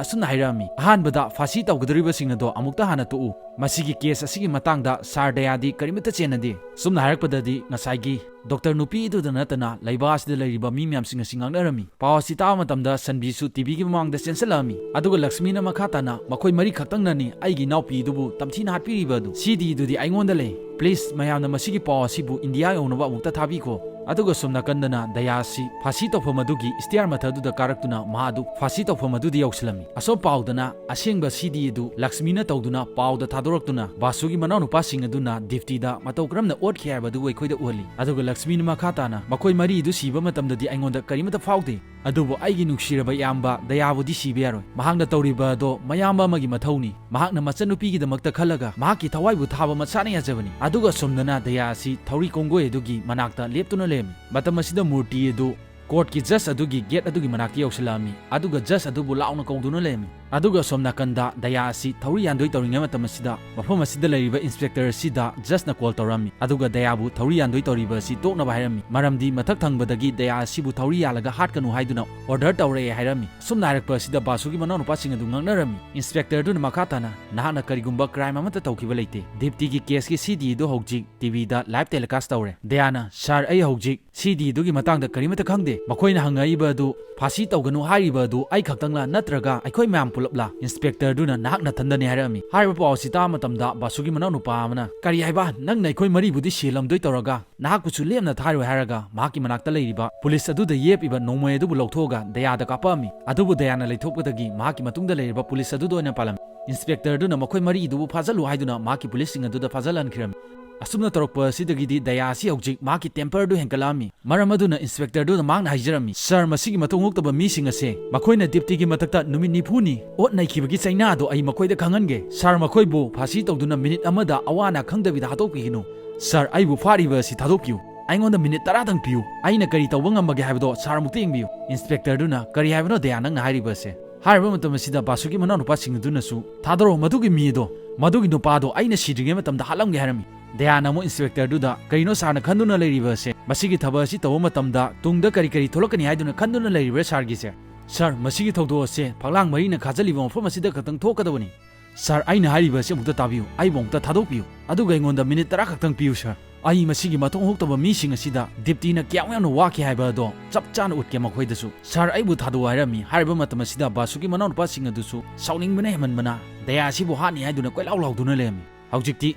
ꯑꯁꯨꯝꯅ ꯍꯥꯏꯔꯛꯑꯝꯃꯤ, "ꯑꯍꯥꯟꯕꯗ ꯐꯥꯁꯤ ꯇꯧꯒꯗꯧꯔꯤꯕꯁꯤꯡ ꯑꯗꯣ ꯑꯃꯨꯛꯇ ꯍꯥꯟꯅ ꯇꯣꯛꯎ꯫ ꯃꯁꯤꯒꯤ ꯀꯦꯁ ꯑꯁꯤꯒꯤ ꯃꯇꯥꯡꯗ ꯁꯥꯔ ꯗꯌꯥꯗꯤ ꯀꯔꯤꯃꯠꯇ ꯆꯦꯟꯅꯗꯦ꯫" ꯁꯨꯝꯅ ꯍꯥꯏꯔꯛꯄꯗꯗꯤ ꯉꯁꯥꯏꯒꯤ ꯗꯣꯛꯇꯔ ꯅꯨꯄꯤ ꯑꯗꯨꯗ ꯅꯠꯇꯅ ꯂꯩꯕꯥꯛ ꯑꯁꯤꯗ ꯂꯩꯔꯤꯕ ꯃꯤ ꯃꯌꯥꯝꯁꯤꯡ ꯑꯁꯤ ꯉꯛꯅꯔꯝꯃꯤ꯫ ꯄꯥꯎ ꯑꯁꯤ ꯇꯥꯕ ꯃꯇꯝꯗ ꯁꯟꯕꯤꯁꯨ ꯇꯤ ꯚꯤꯒꯤ ꯃꯃꯥꯡꯗ ꯆꯦꯟꯁꯤꯜꯂꯛꯑꯝꯃꯤ꯫ ꯑꯗꯨꯒ ꯂꯛꯁꯃꯤꯅ ꯃꯈꯥ ꯇꯥꯅ, "ꯃꯈꯣꯏ ꯃꯔꯤ ꯈꯛꯇꯪꯅꯅꯤ ꯑꯩꯒꯤ ꯏꯅꯥꯎꯄꯤꯗꯨꯕꯨ ꯇꯝꯊꯤꯅ ꯍꯥꯠꯄꯤꯔꯤꯕ ꯑꯗꯨ꯫ ꯁꯤ ꯗꯤ ꯑꯗꯨꯗꯤ ꯑꯩꯉꯣꯟꯗ ꯂꯩ꯫ ꯄ꯭ꯂꯤꯖ, ꯃꯌꯥꯝꯅ ꯃꯁꯤꯒꯤ ꯄꯥꯎ ꯑꯁꯤꯕꯨ ꯏꯟꯗꯤꯌꯥ ꯌꯧꯅꯕ ꯑꯃꯨꯛꯇ ꯊꯥꯕꯤꯈꯣ꯫" ꯑꯗꯨꯒ ꯁꯣꯝ ꯅꯥꯀꯟꯗꯅ ꯗꯌꯥꯁꯤ ꯐꯥꯁꯤ ꯇꯧꯐꯝ ꯑꯗꯨꯒꯤ ꯁ꯭ꯇꯤꯌꯥꯔ ꯃꯊꯛ ꯑꯗꯨꯗ ꯀꯥꯔꯛꯇꯨꯅ ꯃꯍꯥꯛ ꯑꯗꯨ ꯐꯥꯁꯤ ꯇꯧꯐꯝ ꯑꯗꯨꯗ ꯌꯧꯁꯤꯜꯂꯝꯃꯤ꯫ ꯑꯁꯣꯝ ꯄꯥꯎꯗꯅ ꯑꯁꯦꯡꯕ ꯁꯤ ꯗꯤ ꯑꯗꯨ ꯂꯛꯁꯃꯤꯅ ꯇꯧꯗꯨꯅ ꯄꯥꯎꯗ ꯊꯥꯗꯣꯔꯛꯇꯨꯅ ꯕꯥꯁꯨꯒꯤ ꯃꯅꯥꯎꯅꯨꯄꯥꯁꯤꯡ ꯑꯗꯨꯅ ꯗꯤꯞꯇꯤꯗ ꯃꯇꯧ ꯀꯔꯝꯅ ꯑꯣꯠꯈꯤ ꯍꯥꯏꯕꯗꯨ ꯑꯩꯈꯣꯏꯗ ꯎꯍꯜꯂꯤ꯫ ꯑꯗꯨꯒ ꯂꯛꯁꯃꯤꯅ ꯃꯈꯥ ꯇꯥꯅ, "ꯃꯈꯣꯏ ꯃꯔꯤꯗꯨ ꯁꯤꯕ ꯃꯇꯝꯗꯗꯤ ꯑꯩꯉꯣꯟꯗ ꯀꯔꯤꯃꯠꯇ ꯐꯥꯎꯗꯦ, ꯑꯗꯨꯕꯨ ꯑꯩꯒꯤ ꯅꯨꯡꯁꯤꯔꯕ ꯏꯌꯥꯝꯕ ꯗꯌꯥꯕꯨꯗꯤ ꯁꯤꯕ ꯌꯥꯔꯣꯏ꯫ ꯃꯍꯥꯛꯅ ꯇꯧꯔꯤꯕ ꯑꯗꯣ ꯃꯌꯥꯝꯕ ꯑꯃꯒꯤ ꯃꯊꯧꯅꯤ꯫ ꯃꯍꯥꯛꯅ ꯃꯆꯟꯅꯨꯄꯤꯒꯤꯗꯃꯛꯇ ꯈꯜꯂꯒ ꯃꯍꯥꯛꯀꯤ ꯊꯋꯥꯏꯕꯨ ꯊꯥꯕ ꯃꯁꯥꯅ ꯌꯥꯖꯕꯅꯤ꯫" ꯑꯗꯨꯒ ꯑꯁꯣꯝꯗꯅ ꯗꯌꯥ ꯑꯁꯤ ꯊꯧꯔꯤ ꯀꯣꯡꯒꯣꯏ ꯑꯗꯨꯒꯤ ꯃꯅꯥꯛꯇ ꯂꯦꯞꯇꯨꯅ ꯂꯩꯔꯝꯃꯤ꯫ ꯃꯇꯝ ꯑꯁꯤꯗ ꯃꯨꯔꯇꯤ ꯑꯗꯨ ꯀꯣꯔꯠꯀꯤ ꯖꯖ ꯑꯗꯨꯒꯤ ꯒꯦꯠ ꯑꯗꯨꯒꯤ ꯃꯅꯥꯛꯇ ꯌꯧꯁꯤꯜꯂꯛꯑꯝꯃꯤ, ꯑꯗꯨꯒ ꯖꯖ ꯑꯗꯨꯕꯨ ꯂꯥꯎꯅ ꯀꯧꯗꯨꯅ ꯂꯩꯔꯝꯃꯤ꯫ ꯑꯗꯨꯒ ꯑꯁꯣꯝ ꯅꯥꯀꯟꯗ ꯗꯌꯥ ꯑꯁꯤ ꯊꯧꯔꯤ ꯌꯥꯟꯗꯣꯏ ꯇꯧꯔꯤꯉꯩ ꯃꯇꯝ ꯑꯁꯤꯗ ꯃꯐꯝ ꯑꯁꯤꯗ ꯂꯩꯔꯤꯕ ꯏꯟꯁꯄꯦꯛꯇꯔ ꯑꯁꯤꯗ ꯖꯁꯅ ꯀꯣꯜ ꯇꯧꯔꯝꯃꯤ, ꯑꯗꯨꯒ ꯗꯌꯥꯕꯨ ꯊꯧꯔꯤ ꯌꯥꯟꯗꯣꯏ ꯇꯧꯔꯤꯕ ꯑꯁꯤ ꯇꯣꯛꯅꯕ ꯍꯥꯏꯔꯝꯃꯤ, ꯃꯔꯝꯗꯤ ꯃꯊꯛ ꯊꯪꯕꯗꯒꯤ ꯗꯌꯥ ꯑꯁꯤꯕꯨ ꯊꯧꯔꯤ ꯌꯥꯜꯂꯒ ꯍꯥꯠꯀꯅꯨ ꯍꯥꯏꯗꯨꯅ ꯑꯣꯔꯗꯔ ꯇꯧꯔꯛꯑꯦ ꯍꯥꯏꯔꯝꯃꯤ꯫ ꯑꯁꯨꯝꯅ ꯍꯥꯏꯔꯛꯄ ꯑꯁꯤꯗ ꯕꯥꯁꯨꯒꯤ ꯃꯅꯥꯎꯅꯨꯄꯥꯁꯤꯡ ꯑꯗꯨ ꯉꯛꯅꯔꯝꯃꯤ꯫ ꯏꯟꯁꯄꯦꯛꯇꯔꯗꯨꯅ ꯃꯈꯥ ꯇꯥꯅ, "ꯅꯍꯥꯛꯅ ꯀꯔꯤꯒꯨꯝꯕ ꯀ꯭ꯔꯥꯏꯝ ꯑꯃꯠꯇ ꯇꯧꯈꯤꯕ ꯂꯩꯇꯦ, ꯗꯤꯞꯇꯤꯒꯤ ꯀꯦꯁꯀꯤ ꯁꯤ ꯗꯤ ꯑꯗꯨ ꯍꯧꯖꯤꯛ ꯇꯤ ꯚꯤꯗ ꯂꯥꯏꯚ ꯇꯦꯂꯤꯀꯥꯁ ꯇꯧꯔꯦ"꯫ ꯗꯌꯥꯅ, "ꯁꯥꯔ, ꯑꯩ ꯍꯧꯖꯤꯛ ꯁꯤ ꯗꯤ ꯑꯗꯨꯒꯤ ꯃꯇꯥꯡꯗ ꯀꯔꯤꯃꯠꯇ ꯈꯪꯗꯦ꯫ ꯃꯈꯣꯏꯅ ꯍꯪꯉꯛꯏꯕ ꯑꯗꯨ ꯐꯥꯁꯤ ꯇꯧꯒꯅꯨ ꯍꯥꯏꯔꯤꯕ ꯑꯗꯨ ꯑꯩ ꯈꯛꯇꯪꯂꯥ, ꯅꯠꯇ꯭ꯔꯒ ꯑꯩꯈꯣꯏ ꯃꯌꯥꯝ ꯄꯨꯂꯞꯂꯥ?" ꯏꯟꯁꯄꯦꯛꯇꯔꯗꯨꯅ, "ꯅꯍꯥꯛ ꯅꯊꯟꯗꯅꯤ" ꯍꯥꯏꯔꯛꯑꯝꯃꯤ꯫ ꯍꯥꯏꯔꯤꯕ ꯄꯥꯎ ꯑꯁꯤ ꯇꯥꯕ ꯃꯇꯝꯗ ꯕꯥꯁꯨꯒꯤ ꯃꯅꯥꯎꯅꯨꯄꯥ ꯑꯃꯅ, "ꯀꯔꯤ ꯍꯥꯏꯕ? ꯅꯪꯅ ꯑꯩꯈꯣꯏ ꯃꯔꯤꯕꯨꯗꯤ ꯁꯤꯍꯜꯂꯝꯗꯣꯏ ꯇꯧꯔꯒ ꯅꯍꯥꯛꯄꯨꯁꯨ ꯂꯦꯝꯅ ꯊꯥꯔꯣꯏ?" ꯍꯥꯏꯔꯒ ꯃꯍꯥꯛꯀꯤ ꯃꯅꯥꯛꯇ ꯂꯩꯔꯤꯕ ꯄꯨꯂꯤꯁ ꯑꯗꯨꯗ ꯌꯦꯞꯄꯤꯕ ꯅꯣꯡꯃꯩ ꯑꯗꯨꯕꯨ ꯂꯧꯊꯣꯛꯑꯒ ꯗꯌꯥꯗ ꯀꯥꯞꯄꯛꯑꯝꯃꯤ꯫ ꯑꯗꯨꯕꯨ ꯗꯌꯥꯅ ꯂꯩꯊꯣꯛꯄꯗꯒꯤ ꯃꯍꯥꯛꯀꯤ ꯃꯇꯨꯡꯗ ꯂꯩꯔꯤꯕ ꯄꯨꯂꯤꯁ ꯑꯗꯨꯗ ꯑꯣꯏꯅ ꯄꯥꯜꯂꯝꯃꯤ꯫ ꯏꯟꯁꯄꯦꯛꯇꯔꯗꯨꯅ ꯃꯈꯣꯏ ꯃꯔꯤꯗꯨꯕꯨ ꯐꯥꯖꯜꯂꯨ ꯍꯥꯏꯗꯨꯅ ꯃꯍꯥꯛꯀꯤ ꯄꯨꯂꯤꯁꯁꯤꯡ ꯑꯗꯨꯗ ꯐꯥꯖꯜꯍꯟꯈꯤꯔꯝꯃꯤ꯫ ꯑꯁꯨꯝꯅ ꯇꯧꯔꯛꯄ ꯑꯁꯤꯗꯒꯤꯗꯤ ꯗꯌꯥ ꯑꯁꯤ ꯍꯧꯖꯤꯛ ꯃꯍꯥꯛꯀꯤ ꯇꯦꯝꯄꯔꯗꯨ ꯍꯦꯟꯒꯠꯂꯛꯑꯝꯃꯤ꯫ ꯃꯔꯝ ꯑꯗꯨꯅ ꯏꯟꯁꯄꯦꯛꯇꯔꯗꯨꯅ ꯃꯍꯥꯛꯅ ꯍꯥꯏꯖꯔꯝꯃꯤ, "ꯁꯥꯔ, ꯃꯁꯤꯒꯤ ꯃꯊꯣꯡ ꯍꯨꯛꯇꯕ ꯃꯤꯁꯤꯡ ꯑꯁꯦ ꯃꯈꯣꯏꯅ ꯗꯤꯞꯇꯤꯒꯤ ꯃꯊꯛꯇ ꯅꯨꯃꯤꯠ ꯅꯤꯐꯨꯅꯤ ꯑꯣꯠ ꯅꯩꯈꯤꯕꯒꯤ ꯆꯩꯅꯥꯗꯣ ꯑꯩ ꯃꯈꯣꯏꯗ ꯈꯪꯍꯟꯒꯦ꯫ ꯁꯥꯔ, ꯃꯈꯣꯏꯕꯨ ꯐꯥꯁꯤ ꯇꯧꯗꯨꯅ ꯃꯤꯅꯤꯠ ꯑꯃꯗ ꯑꯋꯥ ꯑꯅꯥ ꯈꯪꯗꯕꯤꯗ ꯍꯥꯠꯇꯣꯛꯄꯤꯒꯅꯨ꯫ ꯁꯥꯔ, ꯑꯩꯕꯨ ꯐꯥꯔꯤꯕ ꯑꯁꯤ ꯊꯥꯗꯣꯛꯄꯤꯌꯨ꯫ ꯑꯩꯉꯣꯟꯗ ꯃꯤꯅꯤꯠ ꯇꯔꯥꯗꯪ ꯄꯤꯌꯨ꯫ ꯑꯩꯅ ꯀꯔꯤ ꯇꯧꯕ ꯉꯝꯕꯒꯦ ꯍꯥꯏꯕꯗꯣ ꯁꯥꯔ ꯑꯃꯨꯛꯇ ꯌꯦꯡꯕꯤꯌꯨ"꯫ ꯏꯟꯁꯄꯦꯛꯇꯔꯗꯨꯅ, "ꯀꯔꯤ ꯍꯥꯏꯕꯅꯣ ꯗꯌꯥ ꯅꯪꯅ ꯍꯥꯏꯔꯤꯕ ꯑꯁꯦ?" ꯍꯥꯏꯔꯤꯕ ꯃꯇꯝ ꯑꯁꯤꯗ ꯕꯥꯁꯨꯒꯤ ꯃꯅꯥꯎꯅꯨꯄꯥꯁꯤꯡ ꯑꯗꯨꯅꯁꯨ, "ꯊꯥꯗꯣꯔꯛꯑꯣ ꯃꯗꯨꯒꯤ ꯃꯤ ꯑꯗꯣ, ꯃꯗꯨꯒꯤ ꯅꯨꯄꯥꯗꯣ ꯑꯩꯅ ꯁꯤꯗ꯭ꯔꯤꯉꯩ ꯃꯇꯝꯗ ꯍꯥꯠꯂꯝꯒꯦ" ꯍꯥꯏꯔꯝꯃꯤ꯫ ꯗꯌꯥꯅ ꯑꯃꯨꯛ ꯏꯟꯁꯄꯦꯛꯇꯔꯗꯨꯗ, "ꯀꯔꯤꯅꯣ ꯁꯥꯔꯅ ꯈꯟꯗꯨꯅ ꯂꯩꯔꯤꯕ ꯑꯁꯦ? ꯃꯁꯤꯒꯤ ꯊꯕꯛ ꯑꯁꯤ ꯇꯧꯕ ꯃꯇꯝꯗ ꯇꯨꯡꯗ ꯀꯔꯤ ꯀꯔꯤ ꯊꯣꯛꯂꯛꯀꯅꯤ ꯍꯥꯏꯗꯨꯅ ꯈꯟꯗꯨꯅ ꯂꯩꯔꯤꯕ꯭ꯔꯥ ꯁꯥꯔꯒꯤꯁꯦ?" "ꯁꯥꯔ, ꯃꯁꯤꯒꯤ ꯊꯧꯗꯣꯛ ꯑꯁꯦ ꯐꯛꯂꯥꯡ ꯃꯔꯤꯅ ꯈꯥꯖꯤꯜꯂꯤꯕ ꯃꯐꯝ ꯑꯁꯤꯗ ꯈꯛꯇꯪ ꯊꯣꯛꯀꯗꯕꯅꯤ"꯫ "ꯁꯥꯔ, ꯑꯩꯅ ꯍꯥꯏꯔꯤꯕ ꯑꯁꯤ ꯑꯃꯨꯛꯇ ꯇꯥꯕꯤꯌꯨ, ꯑꯩꯕꯨ ꯑꯃꯨꯛꯇ ꯊꯥꯗꯣꯛꯄꯤꯌꯨ, ꯑꯗꯨꯒ ꯑꯩꯉꯣꯟꯗ ꯃꯤꯅꯤꯠ ꯇꯔꯥ ꯈꯛꯇꯪ ꯄꯤꯌꯨ ꯁꯥꯔ꯫ ꯑꯩ ꯃꯁꯤꯒꯤ ꯃꯊꯣꯡ ꯍꯨꯛꯇꯕ ꯃꯤꯁꯤꯡ ꯑꯁꯤꯗ ꯗꯤꯞꯇꯤꯅ ꯀꯌꯥꯃꯨꯛ ꯌꯥꯝꯅ ꯋꯥꯈꯤ ꯍꯥꯏꯕ ꯑꯗꯣ ꯆꯞ ꯆꯥꯅ ꯎꯠꯀꯦ ꯃꯈꯣꯏꯗꯁꯨ꯫ ꯁꯥꯔ, ꯑꯩꯕꯨ ꯊꯥꯗꯣꯛꯑꯣ" ꯍꯥꯏꯔꯝꯃꯤ꯫ ꯍꯥꯏꯔꯤꯕ ꯃꯇꯝ ꯑꯁꯤꯗ ꯕꯥꯁꯨꯒꯤ ꯃꯅꯥꯎꯅꯨꯄꯥꯁꯤꯡ ꯑꯗꯨꯁꯨ ꯁꯥꯎꯅꯤꯡꯕꯅ ꯍꯦꯟꯃꯟꯕꯅ ꯗꯌꯥ ꯑꯁꯤꯕꯨ ꯍꯥꯠꯅꯤ ꯍꯥꯏꯗꯨꯅ ꯀꯣꯏꯂꯥꯎ ꯂꯥꯎꯗꯨꯅ ꯂꯩꯔꯝꯃꯤ꯫ ꯍꯧꯖꯤꯛꯇꯤ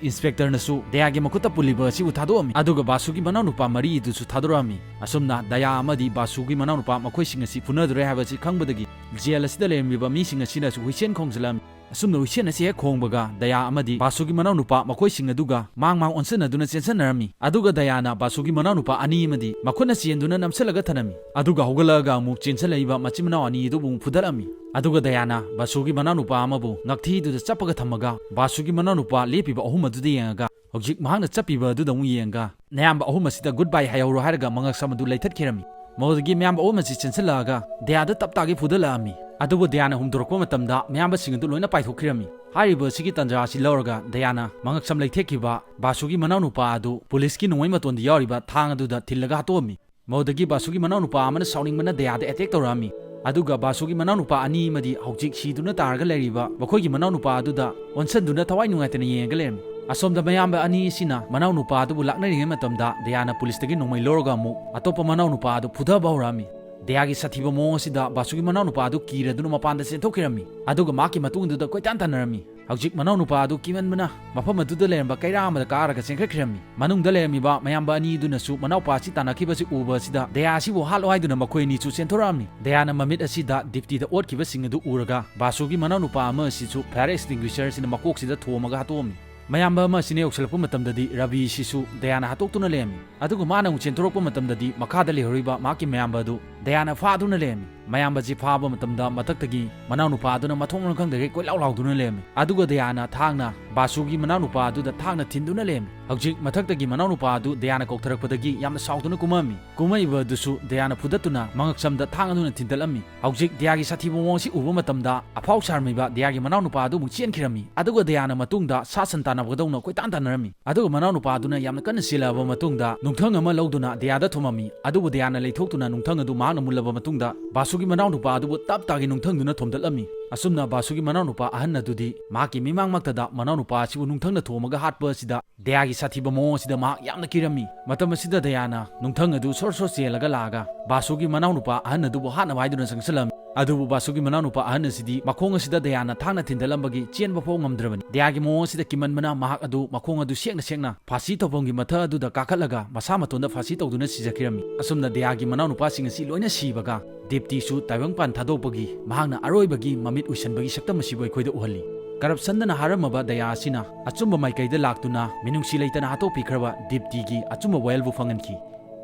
ꯏꯟꯁꯄꯦꯛꯇꯔꯅꯁꯨ ꯗꯌꯥꯒꯤ ꯃꯈꯨꯠꯇ ꯄꯨꯜꯂꯤꯕ ꯑꯁꯤꯕꯨ ꯊꯥꯗꯣꯛꯑꯝꯃꯤ, ꯑꯗꯨꯒ ꯕꯥꯁꯨꯒꯤ ꯃꯅꯥꯎꯅꯨꯄꯥ ꯃꯔꯤ ꯑꯗꯨꯁꯨ ꯊꯥꯗꯣꯔꯛꯑꯝꯃꯤ꯫ ꯑꯁꯨꯝꯅ ꯗꯌꯥ ꯑꯃꯗꯤ ꯕꯥꯁꯨꯒꯤ ꯃꯅꯥꯎꯅꯨꯄꯥ ꯃꯈꯣꯏꯁꯤꯡ ꯑꯁꯤ ꯐꯨꯅꯗꯣꯔꯦ ꯍꯥꯏꯕꯁꯤ ꯈꯪꯕꯗꯒꯤ ꯖꯦꯜ ꯑꯁꯤꯗ ꯂꯩꯔꯝꯂꯤꯕ ꯃꯤꯁꯤꯡ ꯑꯁꯤꯅꯁꯨ ꯍꯨꯏꯁꯦꯟ ꯈꯣꯡꯖꯤꯜꯂꯝꯃꯤ꯫ ꯑꯁꯨꯝꯅ ꯍꯨꯏꯁꯦꯟ ꯑꯁꯤ ꯍꯦꯛ ꯈꯣꯡꯕꯒ ꯗꯌꯥ ꯑꯃꯗꯤ ꯕꯥꯁꯨꯒꯤ ꯃꯅꯥꯎꯅꯨꯄꯥ ꯃꯈꯣꯏꯁꯤꯡ ꯑꯗꯨꯒ ꯃꯥꯡ ꯃꯥꯡ ꯑꯣꯟꯁꯤꯟꯅꯗꯨꯅ ꯆꯦꯟꯁꯤꯟꯅꯔꯝꯃꯤ꯫ ꯑꯗꯨꯒ ꯗꯌꯥꯅ ꯕꯥꯁꯨꯒꯤ ꯃꯅꯥꯎꯅꯨꯄꯥ ꯑꯅꯤ ꯑꯃꯗꯤ ꯃꯈꯨꯠꯅ ꯆꯦꯟꯗꯨꯅ ꯅꯝꯁꯤꯜꯂꯒ ꯊꯅꯝꯃꯤ꯫ ꯑꯗꯨꯒ ꯍꯧꯒꯠꯂꯛꯑꯒ ꯑꯃꯨꯛ ꯆꯦꯟꯁꯤꯜꯂꯛꯏꯕ ꯃꯆꯤꯟ ꯃꯅꯥꯎ ꯑꯅꯤ ꯑꯗꯨꯕꯨ ꯑꯃꯨꯛ ꯐꯨꯗꯠꯂꯝꯃꯤ꯫ ꯑꯗꯨꯒ ꯗꯌꯥꯅ ꯕꯥꯁꯨꯒꯤ ꯃꯅꯥꯎꯅꯨꯄꯥ ꯑꯃꯕꯨ ꯉꯛꯊꯤꯗꯨꯗ ꯆꯞꯄꯒ ꯊꯝꯃꯒ ꯕꯥꯁꯨꯒꯤ ꯃꯅꯥꯎꯅꯨꯄꯥ ꯂꯦꯞꯄꯤꯕ ꯑꯍꯨꯝ ꯑꯗꯨꯗ ꯌꯦꯡꯉꯒ ꯍꯧꯖꯤꯛ ꯃꯍꯥꯛꯅ ꯆꯠꯄꯤꯕ ꯑꯗꯨꯗ ꯑꯃꯨꯛ ꯌꯦꯡꯉꯒ, "ꯅꯌꯥꯝꯕ ꯑꯍꯨꯝ ꯑꯁꯤꯗ ꯒꯨꯗ ꯕꯥꯏ ꯍꯥꯏꯍꯧꯔꯣ" ꯍꯥꯏꯔꯒ ꯃꯉꯛ ꯁꯝ ꯑꯗꯨ ꯂꯩꯊꯠꯈꯤꯔꯝꯃꯤ꯫ ꯃꯗꯨꯗꯒꯤ ꯃꯌꯥꯝꯕ ꯑꯍꯨꯝ ꯑꯁꯤ ꯆꯦꯟꯁꯤꯜꯂꯛꯑꯒ ꯗꯌꯥꯗ ꯇꯞ ꯇꯥꯒꯩ ꯐꯨꯗꯠꯂꯛꯑꯝꯃꯤ꯫ ꯑꯗꯨꯕꯨ ꯗꯌꯥꯅ ꯍꯨꯝꯗꯣꯔꯛꯄ ꯃꯇꯝꯗ ꯃꯌꯥꯝꯕꯁꯤꯡ ꯑꯗꯨ ꯂꯣꯏꯅ ꯄꯥꯏꯊꯣꯛꯈꯤꯔꯝꯃꯤ꯫ ꯍꯥꯏꯔꯤꯕ ꯑꯁꯤꯒꯤ ꯇꯥꯟꯖꯥ ꯑꯁꯤ ꯂꯧꯔꯒ ꯗꯌꯥꯅ ꯃꯉꯛꯁꯝ ꯂꯩꯊꯦꯛꯈꯤꯕ ꯕꯥꯁꯨꯒꯤ ꯃꯅꯥꯎꯅꯨꯄꯥ ꯑꯗꯨ ꯄꯨꯂꯤꯁꯀꯤ ꯅꯣꯡꯃꯩ ꯃꯇꯣꯟꯗ ꯌꯥꯎꯔꯤꯕ ꯊꯥꯡ ꯑꯗꯨꯗ ꯊꯤꯜꯂꯒ ꯍꯥꯠꯇꯣꯛꯑꯝꯃꯤ꯫ ꯃꯗꯨꯗꯒꯤ ꯕꯥꯁꯨꯒꯤ ꯃꯅꯥꯎꯅꯨꯄꯥ ꯑꯃꯅ ꯁꯥꯎꯅꯤꯡꯕꯅ ꯗꯌꯥꯗ ꯑꯦꯇꯦꯛ ꯇꯧꯔꯛꯑꯝꯃꯤ꯫ ꯑꯗꯨꯒ ꯕꯥꯁꯨꯒꯤ ꯃꯅꯥꯎꯅꯨꯄꯥ ꯑꯅꯤ ꯑꯃꯗꯤ ꯍꯧꯖꯤꯛ ꯁꯤꯗꯨꯅ ꯇꯥꯔꯒ ꯂꯩꯔꯤꯕ ꯃꯈꯣꯏꯒꯤ ꯃꯅꯥꯎꯅꯨꯄꯥ ꯑꯗꯨꯗ ꯑꯣꯟꯁꯟꯗꯨꯅ ꯊꯋꯥꯏ ꯅꯨꯡꯉꯥꯏꯇꯅ ꯌꯦꯡꯉꯒ ꯂꯩꯔꯝꯃꯤ꯫ ꯑꯁꯣꯝꯗ ꯃꯌꯥꯝꯕ ꯑꯅꯤ ꯑꯁꯤꯅ ꯃꯅꯥꯎꯅꯨꯄꯥ ꯑꯗꯨꯕꯨ ꯂꯥꯛꯅꯔꯤꯉꯩ ꯃꯇꯝꯗ ꯗꯌꯥꯅ ꯄꯨꯂꯤꯁꯇꯒꯤ ꯅꯣꯡꯃꯩ ꯂꯧꯔꯒ ꯑꯃꯨꯛ ꯑꯇꯣꯞꯄ ꯃꯅꯥꯎꯅꯨꯄꯥ ꯑꯗꯨ ꯐꯨꯊꯕ ꯍꯧꯔꯛꯑꯝꯃꯤ꯫ ꯗꯌꯥꯒꯤ ꯁꯥꯊꯤꯕ ꯃꯑꯣꯡ ꯑꯁꯤꯗ ꯕꯥꯁꯨꯒꯤ ꯃꯅꯥꯎꯅꯨꯄꯥ ꯑꯗꯨ ꯀꯤꯔꯗꯨꯅ ꯃꯄꯥꯟꯗ ꯆꯦꯟꯊꯣꯛꯈꯤꯔꯝꯃꯤ꯫ ꯑꯗꯨꯒ ꯃꯍꯥꯛꯀꯤ ꯃꯇꯨꯡꯗꯨꯗ ꯀꯣꯏꯇꯥꯟ ꯇꯥꯟꯅꯔꯝꯃꯤ꯫ ꯍꯧꯖꯤꯛ ꯃꯅꯥꯎꯅꯨꯄꯥ ꯑꯗꯨ ꯀꯤꯃꯟꯕꯅ ꯃꯐꯝ ꯑꯗꯨꯗ ꯂꯩꯔꯝꯕ ꯀꯩꯔꯥ ꯑꯃꯗ ꯀꯥꯔꯒ ꯆꯦꯟꯈꯠꯈꯤꯔꯝꯃꯤ꯫ ꯃꯅꯨꯡꯗ ꯂꯩꯔꯝꯃꯤꯕ ꯃꯌꯥꯝꯕ ꯑꯅꯤꯗꯨꯅꯁꯨ ꯃꯅꯥꯎꯄꯥ ꯑꯁꯤ ꯇꯥꯟꯅꯈꯤꯕꯁꯤ ꯎꯕ ꯑꯁꯤꯗ ꯗꯌꯥ ꯑꯁꯤꯕꯨ ꯍꯥꯠꯂꯣ ꯍꯥꯏꯗꯨꯅ ꯃꯈꯣꯏ ꯑꯅꯤꯁꯨ ꯆꯦꯟꯊꯣꯔꯛꯑꯝꯃꯤ꯫ ꯗꯌꯥꯅ ꯃꯃꯤꯠ ꯑꯁꯤꯗ ꯗꯤꯞꯇꯤꯗ ꯑꯣꯠꯈꯤꯕꯁꯤꯡ ꯑꯗꯨ ꯎꯔꯒ ꯕꯥꯁꯨꯒꯤ ꯃꯅꯥꯎꯅꯨꯄꯥ ꯑꯃ ꯑꯁꯤꯁꯨ ꯐꯥꯌꯔ ꯑꯦꯛꯁꯇꯤꯡꯒ꯭ꯋꯤꯁꯔ ꯑꯁꯤꯅ ꯃꯀꯣꯛꯁꯤꯗ ꯊꯣꯝꯃꯒ ꯍꯥꯠꯇꯣꯛꯑꯝꯃꯤ꯫ ꯃꯌꯥꯝꯕ ꯑꯃ ꯑꯁꯤꯅ ꯌꯧꯁꯤꯜꯂꯛꯄ ꯃꯇꯝꯗꯗꯤ ꯔꯕꯤꯁꯤꯁꯨ ꯗꯌꯥꯅ ꯍꯥꯠꯇꯣꯛꯇꯨꯅ ꯂꯩꯔꯝꯃꯤ꯫ ꯑꯗꯨꯒ ꯃꯥꯅ ꯑꯃꯨꯛ ꯆꯦꯟꯊꯣꯔꯛꯄ ꯃꯇꯝꯗꯗꯤ ꯃꯈꯥꯗ ꯂꯩꯍꯧꯔꯤꯕ ꯃꯍꯥꯛꯀꯤ ꯃꯌꯥꯝꯕ ꯑꯗꯨ ꯗꯌꯥꯅ ꯐꯥꯗꯨꯅ ꯂꯩꯔꯝꯃꯤ꯫ ꯃꯌꯥꯝꯕꯁꯤ ꯐꯥꯕ ꯃꯇꯝꯗ ꯃꯊꯛꯇꯒꯤ ꯃꯅꯥꯎꯅꯨꯄꯥ ꯑꯗꯨꯅ ꯃꯊꯣꯡ ꯃꯔꯝ ꯈꯪꯗꯒꯩ ꯀꯣꯏꯂꯥꯎ ꯂꯥꯎꯗꯨꯅ ꯂꯩꯔꯝꯃꯤ꯫ ꯑꯗꯨꯒ ꯗꯌꯥꯅ ꯊꯥꯡꯅ ꯕꯥꯁꯨꯒꯤ ꯃꯅꯥꯎꯅꯨꯄꯥ ꯑꯗꯨꯗ ꯊꯥꯡꯅ ꯊꯤꯟꯗꯨꯅ ꯂꯩꯔꯝꯃꯤ꯫ ꯍꯧꯖꯤꯛ ꯃꯊꯛꯇꯒꯤ ꯃꯅꯥꯎꯅꯨꯄꯥ ꯑꯗꯨ ꯗꯌꯥꯅ ꯀꯧꯊꯔꯛꯄꯗꯒꯤ ꯌꯥꯝꯅ ꯁꯥꯎꯗꯨꯅ ꯀꯨꯝꯃꯛꯑꯝꯃꯤ꯫ ꯀꯨꯝꯃꯛꯏꯕ ꯑꯗꯨꯁꯨ ꯗꯌꯥꯅ ꯐꯨꯗꯠꯇꯨꯅ ꯃꯉꯛꯁꯝꯗ ꯊꯥꯡ ꯑꯗꯨꯅ ꯊꯤꯟꯗꯠꯂꯝꯃꯤ꯫ ꯍꯧꯖꯤꯛ ꯗꯌꯥꯒꯤ ꯁꯥꯊꯤꯕ ꯃꯑꯣꯡ ꯑꯁꯤ ꯎꯕ ꯃꯇꯝꯗ ꯑꯐꯥꯎ ꯁꯥꯔꯝꯃꯤꯕ ꯗꯌꯥꯒꯤ ꯃꯅꯥꯎꯅꯨꯄꯥ ꯑꯗꯨ ꯑꯃꯨꯛ ꯆꯦꯟꯈꯤꯔꯝꯃꯤ꯫ ꯑꯗꯨꯒ ꯗꯌꯥꯅ ꯃꯇꯨꯡꯗ ꯁꯥ ꯁꯟ ꯇꯥꯟꯅꯕꯗꯧꯅ ꯀꯣꯏꯇꯥꯟ ꯇꯥꯟꯅꯔꯝꯃꯤ꯫ ꯑꯗꯨꯒ ꯃꯅꯥꯎꯅꯨꯄꯥ ꯑꯗꯨꯅ ꯌꯥꯝꯅ ꯀꯟꯅ ꯆꯦꯜꯂꯛꯑꯕ ꯃꯇꯨꯡꯗ ꯅꯨꯡꯊꯪ ꯑꯃ ꯂꯧꯗꯨꯅ ꯗꯌꯥꯗ ꯊꯣꯝꯃꯝꯃꯤ꯫ ꯑꯗꯨꯕꯨ ꯗꯌꯥꯅ ꯂꯩꯊꯣꯛꯇꯨꯅ ꯅꯨꯡꯊꯪ ꯑꯗꯨ ꯃꯍꯥꯛꯅ ꯃꯨꯜꯂꯕ ꯃꯇꯨꯡꯗ ꯕꯥꯁꯨꯒꯤ ꯃꯅꯥꯎꯅꯨꯄꯥ ꯑꯗꯨꯕꯨ ꯇꯞ ꯇꯥꯒꯩ ꯅꯨꯡꯊꯪꯗꯨꯅ ꯊꯣꯝꯗꯠꯂꯝꯃꯤ꯫ ꯑꯁꯨꯝꯅ ꯕꯥꯁꯨꯒꯤ ꯃꯅꯥꯎꯅꯨꯄꯥ ꯑꯍꯟ ꯑꯗꯨꯗꯤ ꯃꯍꯥꯛꯀꯤ ꯃꯤꯃꯥꯡꯃꯛꯇꯗ ꯃꯅꯥꯎꯅꯨꯄꯥ ꯑꯁꯤꯕꯨ ꯅꯨꯡꯊꯪꯅ ꯊꯣꯝꯃꯒ ꯍꯥꯠꯄ ꯑꯁꯤꯗ ꯗꯌꯥꯒꯤ ꯁꯥꯊꯤꯕ ꯃꯑꯣꯡ ꯑꯁꯤꯗ ꯃꯍꯥꯛ ꯌꯥꯝꯅ ꯀꯤꯔꯝꯃꯤ꯫ ꯃꯇꯝ ꯑꯁꯤꯗ ꯗꯌꯥꯅ ꯅꯨꯡꯊꯪ ꯑꯗꯨ ꯁꯣꯔ ꯁꯣꯔ ꯆꯦꯜꯂꯒ ꯂꯥꯛꯑꯒ ꯕꯥꯁꯨꯒꯤ ꯃꯅꯥꯎꯅꯨꯄꯥ ꯑꯍꯟ ꯑꯗꯨꯕꯨ ꯍꯥꯠꯅꯕ ꯍꯥꯏꯗꯨꯅ ꯆꯪꯁꯤꯜꯂꯝꯃꯤ꯫ ꯑꯗꯨꯕꯨ ꯕꯥꯁꯨꯒꯤ ꯃꯅꯥꯎꯅꯨꯄꯥ ꯑꯍꯟ ꯑꯁꯤꯗꯤ ꯃꯈꯣꯡ ꯑꯁꯤꯗ ꯗꯌꯥꯅ ꯊꯥꯡꯅ ꯊꯤꯟꯗꯠꯂꯝꯕꯒꯤ ꯆꯦꯟꯕ ꯐꯥꯎ ꯉꯝꯗ꯭ꯔꯕꯅꯤ꯫ ꯗꯌꯥꯒꯤ ꯃꯑꯣꯡ ꯑꯁꯤꯗ ꯀꯤꯃꯟꯕꯅ ꯃꯍꯥꯛ ꯑꯗꯨ ꯃꯈꯣꯡ ꯑꯗꯨ ꯁꯦꯛꯅ ꯁꯦꯛꯅ ꯐꯥꯁꯤ ꯇꯧꯐꯝꯒꯤ ꯃꯊꯛ ꯑꯗꯨꯗ ꯀꯥꯈꯠꯂꯒ ꯃꯁꯥ ꯃꯇꯣꯟꯗ ꯐꯥꯁꯤ ꯇꯧꯗꯨꯅ ꯁꯤꯖꯈꯤꯔꯝꯃꯤ꯫ ꯑꯁꯨꯝꯅ ꯗꯌꯥꯒꯤ ꯃꯅꯥꯎꯅꯨꯄꯥꯁꯤꯡ ꯑꯁꯤ ꯂꯣꯏꯅ ꯁꯤꯕꯒ ꯗꯤꯞꯇꯤꯁꯨ ꯇꯥꯏꯕꯪꯄꯥꯟ ꯊꯥꯗꯣꯛꯄꯒꯤ ꯃꯍꯥꯛꯅ ꯑꯔꯣꯏꯕꯒꯤ ꯃꯃꯤꯠ ꯎꯏꯁꯟꯕꯒꯤ ꯁꯛꯇꯝ ꯑꯁꯤꯕꯨ ꯑꯩꯈꯣꯏꯗ ꯎꯍꯜꯂꯤ꯫ ꯀꯔꯞꯁꯟꯗꯅ ꯍꯥꯔꯝꯃꯕ ꯗꯌꯥ ꯑꯁꯤꯅ ꯑꯆꯨꯝꯕ ꯃꯥꯏꯀꯩꯗ ꯂꯥꯛꯇꯨꯅ ꯃꯤꯅꯨꯡꯁꯤ ꯂꯩꯇꯅ ꯍꯥꯠꯇꯣꯛꯄꯤꯈ꯭ꯔꯕ ꯗꯤꯞꯇꯤꯒꯤ ꯑꯆꯨꯝꯕ ꯋꯥꯌꯦꯜꯕꯨ ꯐꯪꯍꯟꯈꯤ꯫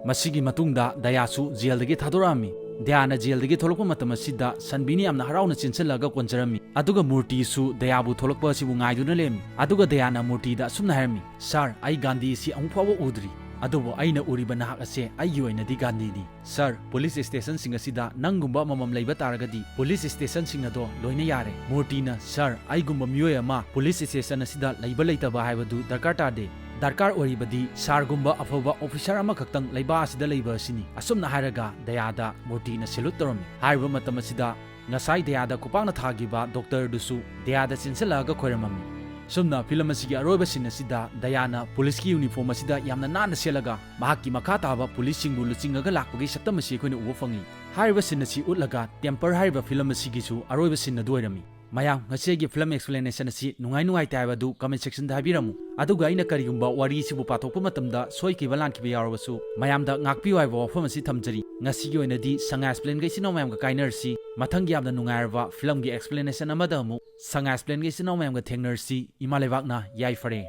ꯃꯁꯤꯒꯤ ꯃꯇꯨꯡꯗ ꯗꯌꯥꯁꯨ ꯖꯦꯜꯗꯒꯤ ꯊꯥꯗꯣꯔꯛꯑꯝꯃꯤ꯫ ꯗꯌꯥꯅ ꯖꯦꯜꯗꯒꯤ ꯊꯣꯛꯂꯛꯄ ꯃꯇꯝ ꯑꯁꯤꯗ ꯁꯟꯕꯤꯅ ꯌꯥꯝꯅ ꯍꯔꯥꯎꯅ ꯆꯦꯟꯁꯤꯜꯂꯛꯑꯒ ꯀꯣꯟꯖꯔꯝꯃꯤ꯫ ꯑꯗꯨꯒ ꯃꯨꯔꯇꯤꯁꯨ ꯗꯌꯥꯕꯨ ꯊꯣꯛꯂꯛꯄ ꯑꯁꯤꯕꯨ ꯉꯥꯏꯗꯨꯅ ꯂꯩꯔꯝꯃꯤ꯫ ꯑꯗꯨꯒ ꯗꯌꯥꯅ ꯃꯨꯔꯇꯤꯗ ꯑꯁꯨꯝꯅ ꯍꯥꯏꯔꯝꯃꯤ, "ꯁꯥꯔ, ꯑꯩ ꯒꯥꯟꯙꯤ ꯑꯁꯤ ꯑꯃꯨꯛ ꯐꯥꯎꯕ ꯎꯗ꯭ꯔꯤ꯫ ꯑꯗꯨꯕꯨ ꯑꯩꯅ ꯎꯔꯤꯕ ꯅꯍꯥꯛ ꯑꯁꯦ ꯑꯩꯒꯤ ꯑꯣꯏꯅꯗꯤ ꯒꯥꯟꯙꯤꯅꯤ꯫ ꯁꯥꯔ, ꯄꯨꯂꯤꯁ ꯁ꯭ꯇꯦꯁꯟꯁꯤꯡ ꯑꯁꯤꯗ ꯅꯪꯒꯨꯝꯕ ꯑꯃꯃꯝ ꯂꯩꯕ ꯇꯥꯔꯒꯗꯤ ꯄꯨꯂꯤꯁ ꯁ꯭ꯇꯦꯁꯟꯁꯤꯡ ꯑꯗꯣ ꯂꯣꯏꯅ ꯌꯥꯔꯦ꯫ ꯃꯨꯔꯇꯤꯅ, ꯁꯥꯔ, ꯑꯩꯒꯨꯝꯕ ꯃꯤꯑꯣꯏ ꯑꯃ ꯄꯨꯂꯤꯁ ꯁ꯭ꯇꯦꯁꯟ ꯑꯁꯤꯗ ꯂꯩꯕ ꯂꯩꯇꯕ ꯍꯥꯏꯕꯗꯨ ꯗꯔꯀꯥꯔ ꯇꯥꯗꯦ꯫ ꯗꯔꯀꯥꯔ ꯑꯣꯏꯔꯤꯕꯗꯤ ꯁꯥꯔꯒꯨꯝꯕ ꯑꯐꯕ ꯑꯣꯐꯤꯁꯥꯔ ꯑꯃꯈꯛꯇꯪ ꯂꯩꯕꯥꯛ ꯑꯁꯤꯗ ꯂꯩꯕ ꯑꯁꯤꯅꯤ꯫ ꯑꯁꯨꯝꯅ ꯍꯥꯏꯔꯒ ꯗꯌꯥꯗ ꯃꯨꯔꯇꯤꯅ ꯁꯦꯂꯨꯠ ꯇꯧꯔꯝꯃꯤ꯫ ꯍꯥꯏꯔꯤꯕ ꯃꯇꯝ ꯑꯁꯤꯗ ꯉꯁꯥꯏ ꯗꯌꯥꯗ ꯈꯨꯄꯥꯛꯅ ꯊꯥꯈꯤꯕ ꯗꯣꯛꯇꯔꯗꯨꯁꯨ ꯗꯌꯥꯗ ꯆꯦꯟꯁꯤꯜꯂꯛꯑꯒ ꯈꯣꯏꯔꯝꯃꯝꯃꯤ꯫ ꯁꯨꯝꯅ ꯐꯤꯂꯝ ꯑꯁꯤꯒꯤ ꯑꯔꯣꯏꯕ ꯁꯤꯟ ꯑꯁꯤꯗ ꯗꯌꯥꯅ ꯄꯨꯂꯤꯁꯀꯤ ꯌꯨꯅꯤꯐꯣꯔꯝ ꯑꯁꯤꯗ ꯌꯥꯝꯅ ꯅꯥꯟꯅ ꯁꯦꯠꯂꯒ ꯃꯍꯥꯛꯀꯤ ꯃꯈꯥ ꯇꯥꯕ ꯄꯨꯂꯤꯁꯁꯤꯡꯕꯨ ꯂꯨꯆꯤꯡꯉꯒ ꯂꯥꯛꯄꯒꯤ ꯁꯛꯇꯝ ꯑꯁꯤ ꯑꯩꯈꯣꯏꯅ ꯎꯕ ꯐꯪꯉꯤ꯫ ꯍꯥꯏꯔꯤꯕ ꯁꯤꯟ ꯑꯁꯤ ꯎꯠꯂꯒ ꯇꯦꯝꯄꯔ ꯍꯥꯏꯔꯤꯕ ꯐꯤꯂꯝ ꯑꯁꯤꯒꯤꯁꯨ ꯑꯔꯣꯏꯕ ꯁꯤꯟ ꯑꯗꯨ ꯑꯣꯏꯔꯝꯃꯤ꯫ ꯃꯌꯥꯝ, ꯉꯁꯤꯒꯤ ꯐꯤꯂꯝ ꯑꯦꯛꯁꯄ꯭ꯂꯦꯅꯦꯁꯟ ꯑꯁꯤ ꯅꯨꯡꯉꯥꯏ ꯅꯨꯡꯉꯥꯏꯇꯦ ꯍꯥꯏꯕꯗꯨ ꯀꯃꯦꯟ ꯁꯦꯛꯁꯟꯗ ꯍꯥꯏꯕꯤꯔꯝꯃꯨ꯫ ꯑꯗꯨꯒ ꯑꯩꯅ ꯀꯔꯤꯒꯨꯝꯕ ꯋꯥꯔꯤ ꯑꯁꯤꯕꯨ ꯄꯥꯊꯣꯛꯄ ꯃꯇꯝꯗ ꯁꯣꯏꯈꯤꯕ ꯂꯥꯟꯈꯤꯕ ꯌꯥꯎꯔꯕꯁꯨ ꯃꯌꯥꯝꯗ ꯉꯥꯛꯄꯤꯌꯨ ꯍꯥꯏꯕ ꯋꯥꯐꯝ ꯑꯁꯤ ꯊꯝꯖꯔꯤ꯫ ꯉꯁꯤꯒꯤ ꯑꯣꯏꯅꯗꯤ ꯁꯉꯥꯏ ꯑꯦꯛꯁꯄ꯭ꯂꯦꯟꯒ ꯏꯆꯤꯟ ꯏꯅꯥꯎ ꯃꯌꯥꯝꯒ ꯀꯥꯏꯅꯔꯁꯤ꯫ ꯃꯊꯪꯒꯤ ꯌꯥꯝꯅ ꯅꯨꯡꯉꯥꯏꯔꯕ ꯐꯤꯂꯝꯒꯤ ꯑꯦꯛꯁꯄ꯭ꯂꯦꯅꯦꯁꯟ ꯑꯃꯗ ꯑꯃꯨꯛ ꯁꯉꯥꯏ ꯑꯦꯛꯁꯄ꯭ꯂꯦꯟꯒ ꯏꯆꯤꯟ ꯏꯅꯥꯎ ꯃꯌꯥꯝꯒ ꯊꯦꯡꯅꯔꯁꯤ꯫ ꯏꯃꯥ ꯂꯩꯕꯥꯛꯅ ꯌꯥꯏꯐꯔꯦ꯫